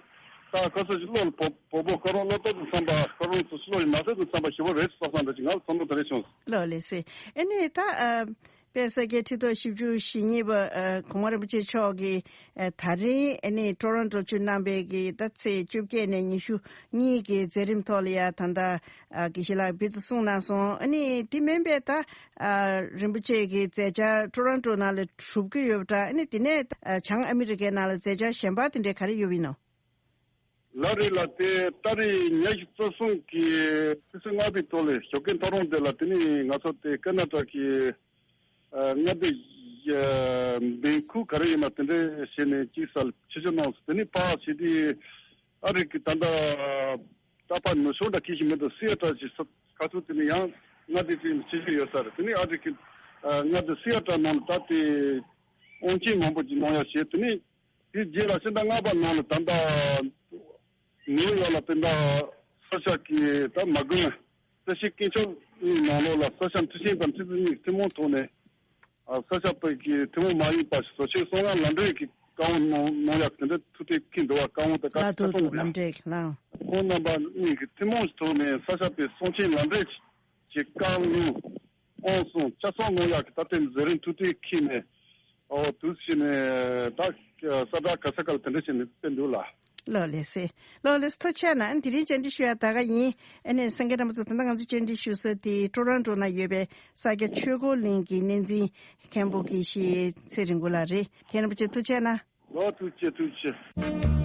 ད་ཁོ་ཚོ་གི་བློ་ལ་བོ་བོ་བོ་ཁོ་རང་བློ་ལྟོགས་དུ་བསམ་པ། ཁོ་རང་ཚོ་བློ་ཡི་ན་ཚོད་དུ་བསམ་པ་ཞེ་པོ་རེད་བསམ་བསམ་འདྲ་ཅིག་ང་ལ་ཚོར་སྣང་དེ་འདྲ་བྱུང་། ལགས་ལགས་སེ། ཨ་ནི་ད་ཨ། དཔལ་ས་སྐྱའི་ཁྲི་ཐོག་བཞི་བཅུ་ཞེ་གཉིས་པ་ཨ་གོང་མ་རིན་པོ་ཆེ་མཆོག་གིས་ཨ་ད་རིང་ཨ་ནི་ཀྲོ་རོན་ཀྲོ་ཆུ་གནང་བའི་གི་ད་ཚེས་བཅོ་བརྒྱད་ནས་ཉི་ཤུ་གཉིས་ཀྱི་མཛད་རིམ་ཐོག་ལ་ཡ་ད་ལྟ་ཨ་དགེ་བཤེས་ལགས་འབུལ་ཚུལ་གསུངས་གནང་སོང་། ཨ་ནི་དེ་མིན་པའི་ད་ཨ་རིན་པོ་ཆེ་གི་མཛད་འཆར་ཀྲོ་རོན་ཀྲོ་ནང་ལ་གྲུབ་ཀྱི་ཡོད་པ་འདྲ། ཨ་ནི་དེ་ནས་ཨ་བྱང་ཨ་མི་རི་ཀའི་ནང་ལ་མཛད་འཆར་གཞན་པ་དེ་འདྲའི་ག་རེ་ཡོད་པ་ཡིན་ནོ། ལགས་རེད་ལགས། དེ་ཏ་རིག་ཉི་ཤུ་རྩ་གསུམ་གྱི་ཆུ་ཚོད་ལྔ་པའི་ཐོག་ལ་ཞོགས་ཀའི་ཐོ་རངས་དེ་ལ་དེ་ནི་ང་ཚོ་དེ་ཀར་ནཱ་ཊ་ཀའི་ཨ་མངའ་སྡེ་ཨ་འབེང་ཁུལ་ག་རེ་ཡིན་ན་དེ་འདྲའི་བྱས་ནས་དཀྱིལ་ས་ལ་ཆིབས་བསྒྱུར་གནང་སོང་། དེ་ནི་ཕར་བྱས་དུས་ཨ་རི་གི་ད་ལྟ་ད་ཕར་ནུབ་ཕྱོགས་འདྲ་ཁྱེད་ཀྱིས་མི་འདུག་སི་ཨེ་ཊལ་གྱི་ས་ཁ་ཐུག་དེ་ནི་ཡང་མངའ་སྡེ་ཅིག་ཆིབས་བསྒྱུར་ཡོད་ས་རེད། དེ་ནི་ཨ་རི་གི་ཨ་མངའ་སྡེ་སི་ཨེ་ཊལ་ནང་ལ་ད་དེ་དབང་ཆེན་མང་པོ་ཅིག་གནང་ཡ་བྱས། དེ་ནི་དེའི་རྗེས་ལ་ཕྱི་ཟླ་ལྔ་པ་ནང་ལ་ད་ལྟ་ནིའུ་ཡོག་ལ་དེ་འདྲ་ས་སྐྱ་གི་ད་མ་དགོན་བཀྲ་ཤིས་དཀོན་མཆོག་གླིང་ནང་ལོགས་ལ་ས་སྐྱ་ཁྲི་ཆེན་དང་ཁྲི་འཛིན་གཉིས་ཀྱི་ཐུན་མོང་ཐོག་ནས་ཨ་ས་སྐྱ་པའི་གི་ཐུན་མོང་མ་ཡིན་པ་ཞིག་བཟོ་ཆེད་གསང་སྔགས་ལམ་འབྲས་ཀྱི་བཀའ་དབང་གནང་གནང་ཡག་དེ་འདྲ་ཐུགས་གཏན་འཁེལ་འདུག་བ། བཀའ་དབང་དེ་བཀའ་ལ་ཁྲིད་ཐུགས་ཐུགས་ལམ་འབྲས་ལ། ཁོང་རྣམ་པ་གཉིས་ཀྱི་ཐུན་མོང་གི་ཐོག་ནས་ས་སྐྱ་པའི་གསང་ཆེན་ལམ་འབྲས་ཀྱི་བཀའ་ལུང་དབང་གསུང་ཆ་ཚང་གནང་ཡག་གི་ད་ལྟའི་མཛད་རིམ་ཐུགས་གཏན་འཁེལ་ནས། ཨོ་དུས་ཕྱིན་ནས་ད་ས་བཀྲ་ག་ས་ག་ལ་དེ་འདྲ་བྱས་ནས་བསྟན་འདུག་ལ། ལགས་ལགས་སེ། ལགས་ལགས་སེ། ཐུགས་རྗེ་གནང་། དེ་རིང་བཅར་འདྲི་ཞུ་ཡ་ད་ག་ཡིན། ཨ་ནི་གསན་མཁན་རྣམ་པ་ཚོ་ད་ལྟ་ང་ཚོ་བཅར་འདྲི་ཞུ་ས་དེ་ཊོ་རོན་ཊོ་ན་ཡོད་པའི་ས་སྐྱ་ཆོས་འཁོར་གླིང་གི་གནས་འཛིན་མཁན་པོ་དགེ་བཤེས་ཚེ་རིང་པོ་ལགས་རེད། མཁན་རིན་པོ་ཆེ་ཐུགས་རྗེ་གནང་། ལོ། ཐུགས་རྗེ་ཆེ། ཐུགས་རྗེ་ཆེ།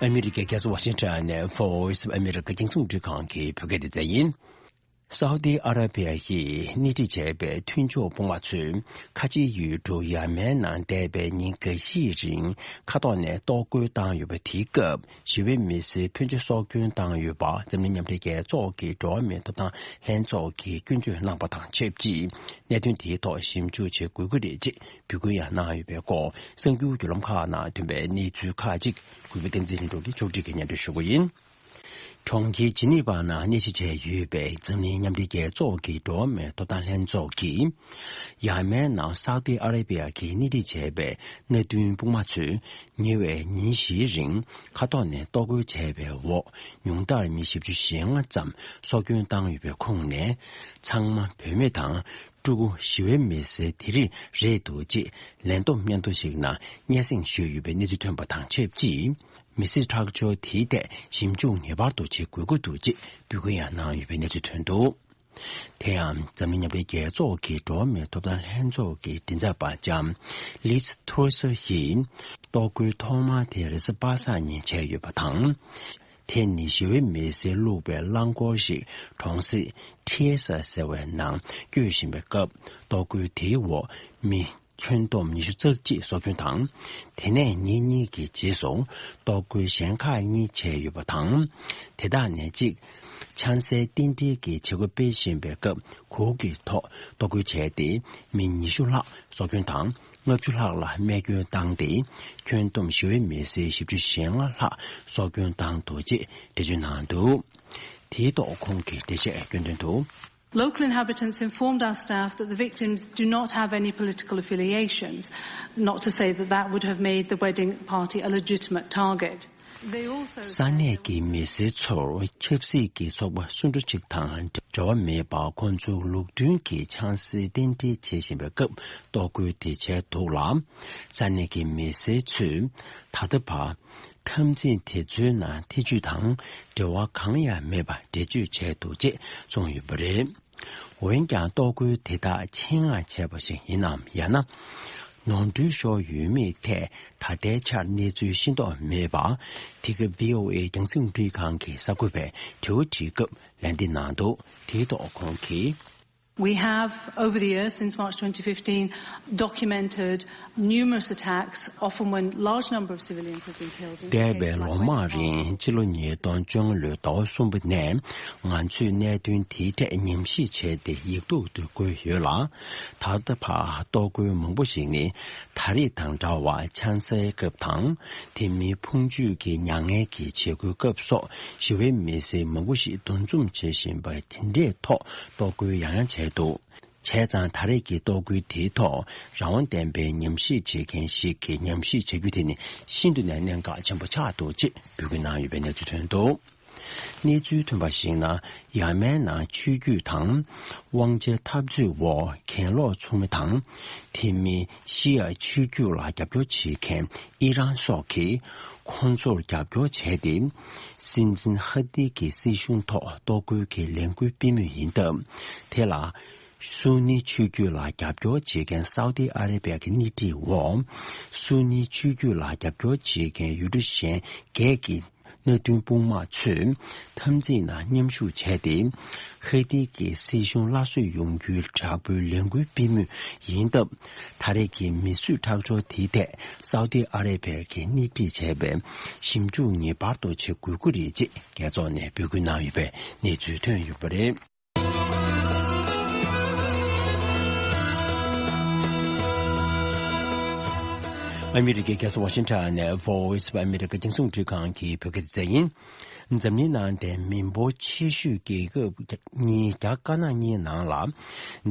ཨ་མི་རི་ཀའི་རྒྱལ་ས་ཝ་ཤིང་ཊོན་ནས་Voice of America རྒྱང་སྲིང་རླུང་འཕྲིན་ཁང་གི་བོད་སྐད་སྡེ་ཚན་ཡིན། སའུ་ཏི་ཨ་ར་པི་ཡ་ཡིས་སྣེ་ཁྲིད་བྱས་པའི་མཐུན་ཕྱོགས་དཔུང་དམག་ཚོས་ཁ་ཆེའི་ཡུལ་གྲུ་ཡ་མན་ནང་འདས་པའི་ཉིན་འགའ་ཤས་རིང་མཁའ་ཐོག་ནས་གཏོར་རྒོལ་བཏང་ཡོད་པ་དེའི་སྐབས། ཞི་བའི་མི་སེར་ཕོན་ཆེ་སྲོག་སྐྱོན་བཏང་ཡོད་པ་འཛམ་གླིང་མཉམ་འབྲེལ་རྒྱལ་ཚོགས་ཀྱི་འགྲོ་བ་མིའི་ཐོབ་ཐང་ལྷན་ཚོགས་ཀྱིས་སྐྱོན་བརྗོད་གནང་པ་དང་ཆབས་ཅིག་གནད་དོན་དེའི་ཐོག་ཞིབ་འཇུག་བྱེད་དགོས་ཀྱི་རེད་ཅེས་འབོད་སྐུལ་ཡང་གནང་ཡོད་པའི་སྐོར་གསར་འགྱུར་བརྒྱུད་ལམ་ཁག་ནང་ཐོན་པའི་གནས་ཚུལ་ཁག་ཅིག་གུས་པ་བསྟན་འཛིན་ལྷུན་གྲུབ་ཀྱིས་ཕྱོགས་སྒྲིག་གིས་སྙན་སྒྲོན་ཞུ་གི་ཡིན། གྲོང་ཁྱེར་ཇི་ནི་ཝ་ནང་གནས་གཞི་བྱས་ཡོད་པའི་འཛམ་གླིང་མཉམ་འབྲེལ་རྒྱལ་ཚོགས་ཀྱི་འགྲོ་བ་མིའི་ཐོབ་ཐང་ལྷན་ཚོགས་ཀྱིས། ཡ་མན་ནང་སའུ་ཏི་ཨ་ར་པི་ཡ་གིས་སྣེ་ཁྲིད་བྱས་པའི་མནའ་མཐུན་དཔུང་དམག་ཚོས་ཉེ་བའི་ཉིན་བཞིའི་རིང་མཁའ་ཐོག་ནས་གཏོར་རྒོལ་བྱས་པའི་འོག་ཉུང་མཐར་མི་བཞི་བཅུ་ཞེ་ལྔ་ཙམ་སྲོག་སྐྱོན་བཏང་ཡོད་པའི་ཁོངས་ནས། ཚང་མ་བུད་མེད་དང་ཕྲུ་གུ་ཞི་བའི་མི་སེར་དེ་རིགས་རེད་འདུག་ཅེས་ལན་འདེབས་སྙན་ཐོ་ཞིག་ནང་སྙན་སེང་ཞུས་ཡོད་པའི་གནས་ཚུལ་ཐོན་པ་དང་ཆབས་ཅིག་མི་སེར་ཁྲག་སྦྱོར་དེའི་ཐད་ཞིབ་འཇུག་ངེས་པར་དུ་བྱེད་དགོས་ཀྱི་འདུག་ཅེས་འབོད་སྐུལ་ཡང་གནང་ཡོད་པའི་གནས་ཚུལ་ཐོན་འདུག་དེ་ཡང་འཛམ་གླིང་མཉམ་འབྲེལ་རྒྱལ་ཚོགས་ཀྱི་འགྲོ་བ་མིའི་ཐོབ་ཐང་ལྷན་ཚོགས་ཀྱི་མགྲིན་ཚབ་པ་ལྕམ་ལིཛ་ཐུར་སར་ཡིས། གཏོར་རྒོལ་ཐོག་མ་དེ་རེས་གཟའ་པ་སངས་ཉིན་བྱས་ཡོད་པ་དང་། དེ་ནི་ཞི་བའི་མི་སེར་བླུགས་པའི་རླངས་འཁོར་ཞིག་གྲོང་གསེབ་ཐི་ཨེ་ས་ཟེར་བའི་ནང་སྐྱོད་བཞིན་པའི་སྐབས། གཏོར་རྒོལ་དེའི་འོག་མི་ཁྱོན་བསྡོམས་ཉི་ཤུ་རྩ་གཅིག་སྲོག་སྐྱོན་དང་། དེ་ནས་ཉིན་གཉིས་ཀྱི་རྗེས་སུ་གཏོར་རྒོལ་གཞན་ཁག་གཉིས་བྱས་ཡོད་པ་དང་། དེ་དག་ནས་གཅིག་ཆང་སའི་རྟེན་འབྲེལ་གྱི་བྱེད་སྒོ་སྤེལ་བཞིན་པའི་སྐབས་གུར་གྱི་ཐོག་གཏོར་རྒོལ་བྱས་ཏེ་མི་ཉི་ཤུ་ལྷག་སྲོག་སྐྱོན་དང་། ལྔ་བཅུ་ལྷག་ལ་རྨས་སྐྱོན་བཏང་སྟེ། ཁྱོན་བསྡོམས་ཞི་བའི་མི་སེར་བཞི་བཅུ་ཞེ་ལྔ་ལྷག་སྲོག་སྐྱོན་བཏང་འདུག་ཅེས་འགྲེལ་བརྗོད་གནང་འདུག་དེའི་ཐོག་ཁོང་གིས་འགྲེལ་བཤད་སྐྱོན་དོན་དུ། Local inhabitants informed our staff that the victims do not have any political affiliations, not to say that that would have made the wedding party a legitimate target. They also ས་གནས་ཀྱི་མི་སེར་ཚོར་ཆབ་སྲིད་ཀྱི་ཚོགས་པ་སུ་འདྲ་ཅིག་དང་འབྲེལ་བ་མེད་པར་ཁོང་ཚོའི་ལུགས་མཐུན་གྱི་ཆང་སའི་རྟེན་འབྲེལ་བྱེད་བཞིན་པའི་སྐབས་གཏོར་རྒོལ་དེ་བྱས་འདུག་ལ། ས་གནས་ཀྱི་མི་སེར་ཚོས་ད་ལྟ་བར་འཐབ་འཛིང་དེ་ཚོའི་ནང་ཐེ་ཇུས་དང་འབྲེལ་བ་གང་ཡང་མེད་པ་འགྲེལ་བརྗོད་བྱས་འདུག་ཅེས་གསུངས་ཡོད་པ་རེད། འོན་ཀྱང་གཏོར་རྒོལ་དེ་དག་ཆེད་མངགས་བྱས་པ་ཞིག་ཡིན་ནམ། ཡང་ན། ནོར་འཁྲུལ་ཤོར་ཡོད་མེད་ཐད་ད་ལྟའི་ཆར་གནས་ཚུལ་ཤེས་རྟོགས་མེད་པ། དེ་སྐབས་བྷི་ཨོ་ཨེ་རྒྱང་སྲིང་རླུང་འཕྲིན་ཁང་གི་གསར་འགོད་པས་དྲི་བ་དྲིས་སྐབས་ལན་འདེབས་གནང་འདུག་དེའི་ཐོག་ཁོང་གིས། We have, over the years since March twenty fifteen, documented numerous attacks, often when large number of civilians have been killed in འདས་པའི་ལོ་མང་རིང་། སྤྱི་ལོ་ཉིས་སྟོང་བཅོ་ལྔ་ལོའི་ཟླ་བ་གསུམ་པ་ནས་ང་ཚོས་གནད་དོན་དེའི་ཐད་ཉམས་ཞིབ་བྱས་ཏེ་ཡིག་ཐོག་ཏུ་བཀོད་ཡོད་ལ། ད་ལྟ་བར་གཏོར་རྒོལ་མང་པོ་ཞིག་ནི་ད་རེས་དང་འདྲ་བར་ཆང་སའི་སྐབས་དང་། དེ་མིན་འཕོངས་ཆུས་ཀྱི་མྱ་ངན་གྱི་བྱེད་སྒོའི་སྐབས་སོགས་ཞི་བའི་མི་སེར་མང་པོ་ཞིག་འདུ་འཛོམས་བྱེད་བཞིན་པ་དེ་འདྲའི་ཐོག་གཏོར་རྒོལ་ཡང་ཡང་བྱས་འདུག་བྱས་ཙང་ད་རེས་ཀྱི་གཏོར་རྒོལ་དེའི་ཐོག་རང་དབང་ལྡན་པའི་ཉམས་ཞིབ་བྱེད་མཁན་ཞིག་གིས་ཉམས་ཞིབ་བྱ་རྒྱུ་དེ་ནི་ཤིན་ཏུ་ནས་གནད་འགག་ཆེན་པོ་ཆགས་འདུག་ཅེས་འབོད་སྐུལ་གནང་ཡོད་པའི་གནས་ཚུལ་ཐོན་འདུག་གནས་ཚུལ་ཐོན་པར་གཞིགས་ན། ཡ་མན་ནང་ཆོས་བརྒྱུད་དང་། དབང་ཆའི་འཐབ་རྩོད་འོག་གྱེན་ལོག་ཚོགས་མི་དང་། དེ་མིན་ཤི་ཡ་ཆོས་བརྒྱུད་ལ་རྒྱབ་སྐྱོར་བྱེད་མཁན་ཨི་རན་སོགས་ཀྱིས་ཁོང་ཚོར་རྒྱབ་སྐྱོར་བྱས་ཏེ། སྲིད་འཛིན་ཧ་ཏི་གི་སྲིད་གཞུང་ཐོག་གཏོར་རྒོལ་གྱི་ལས་འགུལ་སྤེལ་མུས་ཡིན་སྟབས། དེ་ལ། སུ་ནི་ཆོས་བརྒྱུད་ལ་རྒྱབ་སྐྱོར་བྱེད་མཁན་སའུ་ཏི་ཨ་རེ་བྷི་ཡ་གི་སྣེ་ཁྲིད་འོག་སུ་ནི་ཆོས་བརྒྱུད་ལ་རྒྱབ་སྐྱོར་བྱེད་མཁན་ཡུལ་གྲུ་གཞན་བརྒྱད་ཀྱི་མནའ་མཐུན་དཔུང་དམག་ཚོས་འཐབ་འཛིང་ནང་མཉམ་ཞུགས་བྱས་ཏེ། ཧེ་ཏི་གི་སྲིད་གཞུང་སླར་གསོ་ཡོང་རྒྱུའི་དྲག་པོའི་ལས་འགུལ་སྤེལ་མུས་ཡིན་སྟབས། ད་རེས་ཀྱི་མི་གསོད་ཁྲག་སྦྱོར་དེའི་ཐད་སའུ་ཏི་ཨ་རེ་བྷི་ཡ་གིས་སྣེ་ཁྲིད་བྱས་པའི་ཞིབ་འཇུག་ངེས་པར་དུ་བྱེད་དགོས་ཀྱི་རེད་ཅེས་རྒྱལ་ཚོགས་ནས་འབོད་སྐུལ་གནང་ཡོད་པའི་གནས་ཚུལ་ཐོན་ཡོད་པ་རེད། ཨ་མི་རི་ཀའི་རྒྱལ་ས་ཝ་ཤིང་ཊོན་ནས་Voice of America རྒྱང་སྲིང་རླུང་འཕྲིན་ཁང་གི་བོད་སྐད་སྡེ་ཚན་ཡིན། འཛམ་གླིང་ནང་གི་མི་འབོར་ཆེ་ཤོས་རྒྱལ་ཁབ་གཉིས། རྒྱ་དཀར་ནག་གཉིས་ནང་ལ་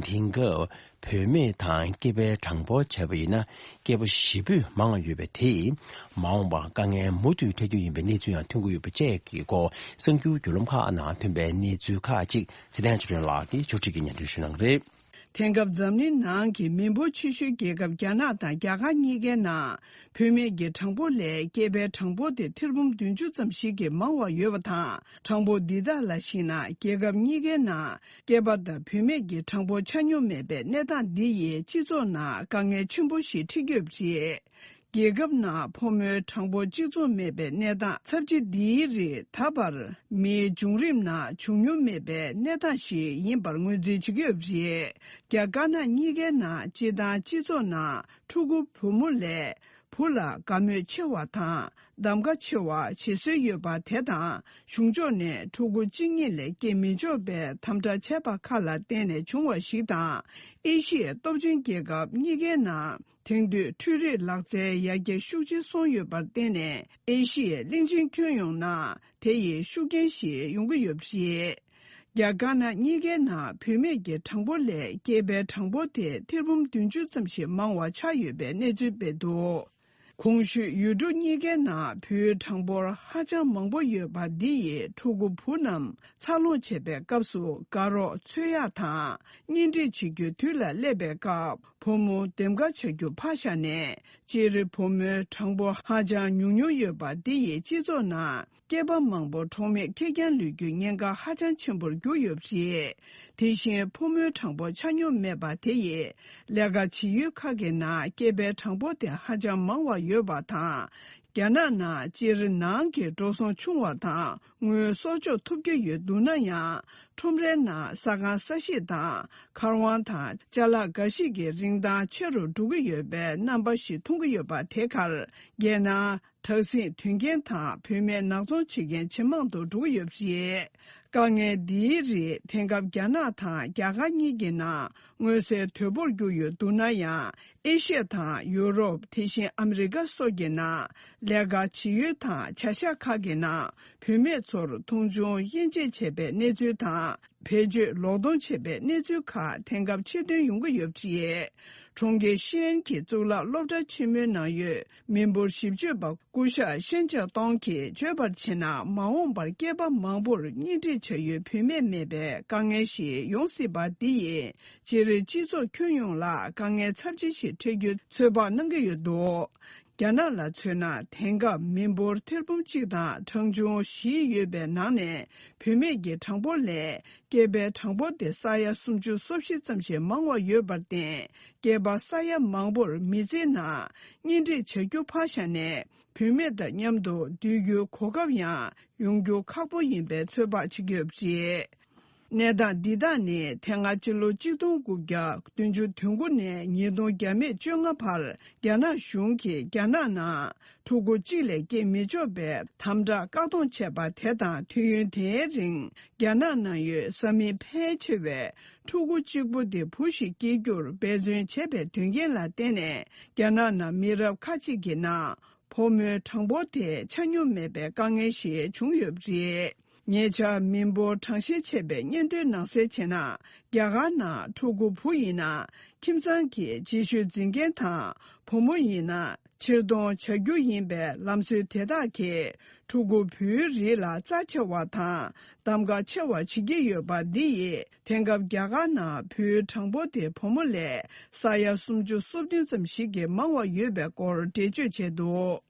དེང་སྐབས་བུད་མེད་དང་སྐྱེས་པའི་གྲངས་འབོར་བྱས་པ་ཡིན་ན། སྐྱེས་པ་བཞི་པོས་མང་བ་ཡོད་པ་དེས། མ་འོངས་པར་དཀའ་ངལ་མུ་མཐུད་འཕྲད་རྒྱུ་ཡིན་པའི་གནས་ཚུལ་ཡང་ཐོན་གྱི་ཡོད་པ་བཅས་ཀྱི་སྐོར། གསར་འགྱུར་བརྒྱུད་ལམ་ཁག་ནང་ཐོན་པའི་གནས་ཚུལ་ཁག་ཅིག་ཚེ་བརྟན་ཆོས་སྒྲོན་ལགས་ཀྱིས་ཕྱོགས་སྒྲིག་གིས་སྙན་སྒྲོན་ཞུ་གནང་གི་རེད། དེང་སྐབས་འཛམ་གླིང་ནང་གི་མི་འབོར་ཆེ་ཤོས་རྒྱལ་ཁབ་རྒྱ་ནག་དང་རྒྱ་གར་གཉིས་ཀའི་ནང་། བུད་མེད་ཀྱི་གྲངས་འབོར་ལས་སྐྱེས་པའི་གྲངས་འབོར་དེ་ཐེར་འབུམ་བདུན་ཅུ་ཙམ་ཞིག་གིས་མང་བ་ཡོད་པ་དང་། གྲངས་འབོར་འདི་དག་ལ་གཞིགས་ན། རྒྱལ་ཁབ་གཉིས་ཀའི་ནང་སྐྱེས་པ་དང་བུད་མེད་ཀྱི་གྲངས་འབོར་ཆ་སྙོམས་མེད་པའི་གནས་སྟངས་འདི་ཡིས་སྤྱི་ཚོགས་ནང་དཀའ་ངལ་ཆེན་པོ་ཞིག་འཕྲད་ཀྱི་ཡོད་པ་རེད། རྒྱལ་ཁབ་ནང་ཕོ་མོའི་གྲངས་འབོར་གཅིག་མཚུངས་མེད་པའི་གནས་སྟངས་ཚབས་ཆེ་འདིའི་རིགས་ད་བར་མིའི་བྱུང་རིམ་ནང་བྱུང་མྱོང་མེད་པའི་གནས་སྟངས་ཤིག་ཡིན་པར་ངོས་འཛིན་བྱེད་ཀྱི་ཡོད་པ་རེད། རྒྱ་དཀར་ནག་གཉིས་ཀའི་ནང་སྤྱིར་བཏང་སྤྱི་ཚོགས་ནང་ཕྲུ་གུ་བུ་མོ་ལས་བུ་ལ་དགའ་མོས་ཆེ་བ་དང་གདམ་ག་ཆེ་བ་བྱེད་སྲོལ་ཡོད་པ་དེ་དང་། གཞུང་ཕྱོགས་ནས་ཕྲུ་གུ་གཅིག་གཉིས་ལས་སྐྱེ་མི་ཆོག་པའི་དམ་དྲག་བྱས་པ་ཁག་ལ་བརྟེན་ནས་བྱུང་བ་ཞིག་དང་། ཨེ་ཤི་ཡའི་སྟོབས་ཆེན་རྒྱལ་ཁབ་གཉིས་ཀའི་ནང་། དེང་དུས་འཕྲུལ་རིག་ལག་རྩལ་ཡར་རྒྱས་ཤུགས་ཆེ་སོང་ཡོད་པར་བརྟེན་ནས། ཨེ་ཤི་ཡའི་གླིང་ཆེན་ཁྱོན་ཡོངས་ནང་དེ་ཡི་ཤུགས་རྐྱེན་ཞིག་ཡོང་གི་ཡོད་པ་རེད། རྒྱ་དཀར་ནག་གཉིས་ཀའི་ནང་བུད་མེད་ཀྱི་གྲངས་འབོར་ལས་སྐྱེས་པའི་གྲངས་འབོར་དེ་ཐེར་འབུམ་བདུན་ཅུ་ཙམ་ཞིག་མང་བ་ཆགས་ཡོད་པའི་གནས་ཚུལ་སྤེལ་འདུག། གོང་ཞུས་ཡུལ་གྲུ་གཉིས་ཀའི་ནང་བུའི་གྲངས་འབོར་ཧ་ཅང་མང་པོ་ཡོད་པ་འདི་ཡིས་ཕྲུ་གུ་བུ་རྣམས་འཚར་ལོངས་བྱེད་པའི་སྐབས་སུ་དགའ་རོགས་འཚོལ་ཡག་དང་། གཉེན་སྒྲིག་བྱེད་རྒྱུའི་དུས་ལ་སླེབས་པའི་སྐབས་བུ་མོ་འདེམས་ཀ་བྱ་རྒྱུ་ཕར་བཞག་ནས། སྤྱིར་བུ་མོའི་གྲངས་འབོར་ཧ་ཅང་ཉུང་ཉུང་ཡོད་པ་འདི་ཡིས་སྤྱི་ཚོགས་ནང་སྐྱེས་པ་མང་པོ་གྲོགས་མེད་ཁེར་རྐྱང་ལུས་རྒྱུའི་ཉེན་ཁ་ཧ་ཅང་ཆེན་པོར་གྱུར་ཡོད་པ་རེད། དེ་བཞིན་ཕོ་མོའི་གྲངས་འབོར་ཆ་སྙོམས་མེད་པ་དེ་ཡིས་ལས་ཀ་བྱེད་ཡུལ་ཁག་གི་ནང་སྐྱེས་པའི་གྲངས་འབོར་དེ་ཧ་ཅང་མང་བ་ཡོད་པ་དང་། རྒྱ་ནག་ནང་སྤྱིར་ནང་གི་འགྲོ་སོང་ཆུང་བ་དང་། དངུལ་གསོག་འཇོག་ཐུབ་ཀྱི་ཡོད་འདུག་ན་ཡང་། ཁྲོམ་རའི་ནང་ས་ཁང་ས་གཤིས་དང་། མཁར་དབང་དང་ཅ་ལག་འགའ་ཞིག་གི་རིན་ཐང་ཆེ་རུ་འགྲོ་གི་ཡོད་པའི་རྣམ་པ་ཞིག་མཐོང་གི་ཡོད་པ་དེ་གར། རྒྱལ་ནང་དྲག་ཟིང་དོན་རྐྱེན་དང་བུད་མེད་ནག་ཚོང་བྱེད་མཁན་ཇེ་མང་དུ་འགྲོ་གི་ཡོད་པ་རེད། དཀའ་ངལ་འདིའི་རིགས་དེང་སྐབས་རྒྱ་ནག་དང་རྒྱ་གར་གཉིས་ཀྱི་ནང་མངོན་གསལ་དོད་པོར་གྱུར་ཡོད་འདུག་ན་ཡང་། ཨེ་ཤི་ཡ་དང་ཡུ་རོབ། དེ་བཞིན་ཨ་མི་རི་ཀ་སོགས་ཀྱི་ནང་ལས་ཀ་བྱེད་ཡུལ་དང་བྱ་གཞག་ཁག་གི་ནང་བུད་མེད་ཚོར་མཐོང་ཆུང་དབྱེ་འབྱེད་བྱས་པའི་གནས་ཚུལ་དང་། བེད་སྤྱོད་ལོག་གཏོང་བྱས་པའི་གནས་ཚུལ་ཁག་དེང་སྐབས་ཆེད་ཐོན་ཡོང་གི་ཡོད་པ་རེད། གྲོང་ཁྱེར་ཤེས་ཡན་གྱི་གཙུག་ལག་སློབ་གྲྭ་ཆེན་མོའི་ནང་ཡོད་མི་འབོར་ཞིབ་དཔྱོད་པ་སྐུ་ཞབས་ཤན་ཅེ་ཏོང་གིས་བརྗོད་པར་བྱས་ན། མ་འོངས་པར་སྐྱེས་པ་མང་པོར་གཉེན་སྒྲིག་བྱ་ཡུལ་བུད་མེད་མེད་པའི་དཀའ་ངལ་ཞིག་ཡོང་སྲིད་པ་འདི་ཡིས་སྤྱིར་སྤྱི་ཚོགས་ཁྱོན་ཡོངས་ལ་དཀའ་ངལ་ཚབས་ཆེ་ཞིག་འཕྲད་རྒྱུའི་ཚོད་དཔག་གནང་གི་ཡོད་འདུག། རྒྱ་ནག་ལ་མཚོན་ན། དེང་སྐབས་མི་འབོར་ཐེར་འབུམ་གཅིག་དང་གྲངས་ཆུང་བཞི་ཡོད་པའི་ནང་ནས། བུད་མེད་ཀྱི་གྲངས་འབོར་ལས་སྐྱེས་པའི་གྲངས་འབོར་དེ་ས་ཡ་སུམ་ཅུ་སོ་བཞི་ཙམ་ཞིག་མང་བ་ཡོད་པར་བརྟེན། སྐྱེས་པ་ས་ཡ་མང་པོར་མི་ཚེའི་ནང་གཉེན་སྒྲིག་བྱ་རྒྱུ་ཕར་བཞག་ནས། བུད་མེད་དང་མཉམ་དུ་སྡོད་རྒྱུའི་གོ་སྐབས་ཡང་ཡོང་རྒྱུ་ཁག་པོ་ཡིན་པའི་ཚོད་དཔག་བྱེད་ཀྱི་ཡོད་པ་རེད། གནས་སྟངས་འདི་དག་ནི་དེ་སྔ་ཕྱི་ལོ་གཅིག་སྟོང་དགུ་བརྒྱ་བདུན་ཅུ་དོན་དགུ་ནས་ཉིས་སྟོང་བརྒྱ་མེད་བཅོ་ལྔ་བར་རྒྱ་ནག་གཞུང་གིས་རྒྱ་ནག་ནང་ཕྲུ་གུ་གཅིག་ལས་སྐྱེ་མི་ཆོག་པའི་དམ་དྲག་བཀག་སྡོམ་བྱས་པ་དེ་དང་། དུས་ཡུན་དེའི་རིང་རྒྱ་ནག་ནང་ཡོད་ས་མིག་ཕལ་ཆེ་བས་ཕྲུ་གུ་གཅིག་པུ་དེ་བུ་ཞིག་སྐྱེ་རྒྱུར་འབད་བརྩོན་བྱས་པའི་དོན་རྐྱེན་ལ་བརྟེན་ནས། རྒྱ་ནག་ནང་མི་རབས་ཁ་ཅིག་གི་ནང་ཕོ་མོའི་གྲངས་འབོར་དེ་ཆ་སྙོམས་མེད་པའི་དཀའ་ངལ་ཞིག་བྱུང་ཡོད་པ་རེད། ཉེ་ཆར་མི་འབོར་གྲངས་བཤེར་བྱས་པའི་སྙན་ཐོའི་ནང་གསལ་བྱས་ན། རྒྱ་གར་ནང་ཕྲུ་གུ་བུ་ཡིན་ན་ཁྱིམ་ཚང་གི་རྗེས་ཤུལ་འཛིན་མཁན་དང་། བུ་མོ་ཡིན་ན་ཕྱིར་གཏོང་བྱ་རྒྱུ་ཡིན་པའི་ལམ་སྲོལ་དེ་དག་གིས་ཕྲུ་གུ་བུའི་རིགས་ལ་རྩ་ཆེ་བ་དང་གདམ་ག་ཆེ་བ་བྱེད་ཀྱི་ཡོད་པ་འདི་ཡིས། དེང་སྐབས་རྒྱ་གར་ནང་བུའི་གྲངས་འབོར་དེ་བུ་མོ་ལས་ས་ཡ་སུམ་ཅུ་སོ་བདུན་ཙམ་ཞིག་གིས་མང་བ་ཡོད་པའི་སྐོར་འགྲེལ་བརྗོད་བྱས་འདུག།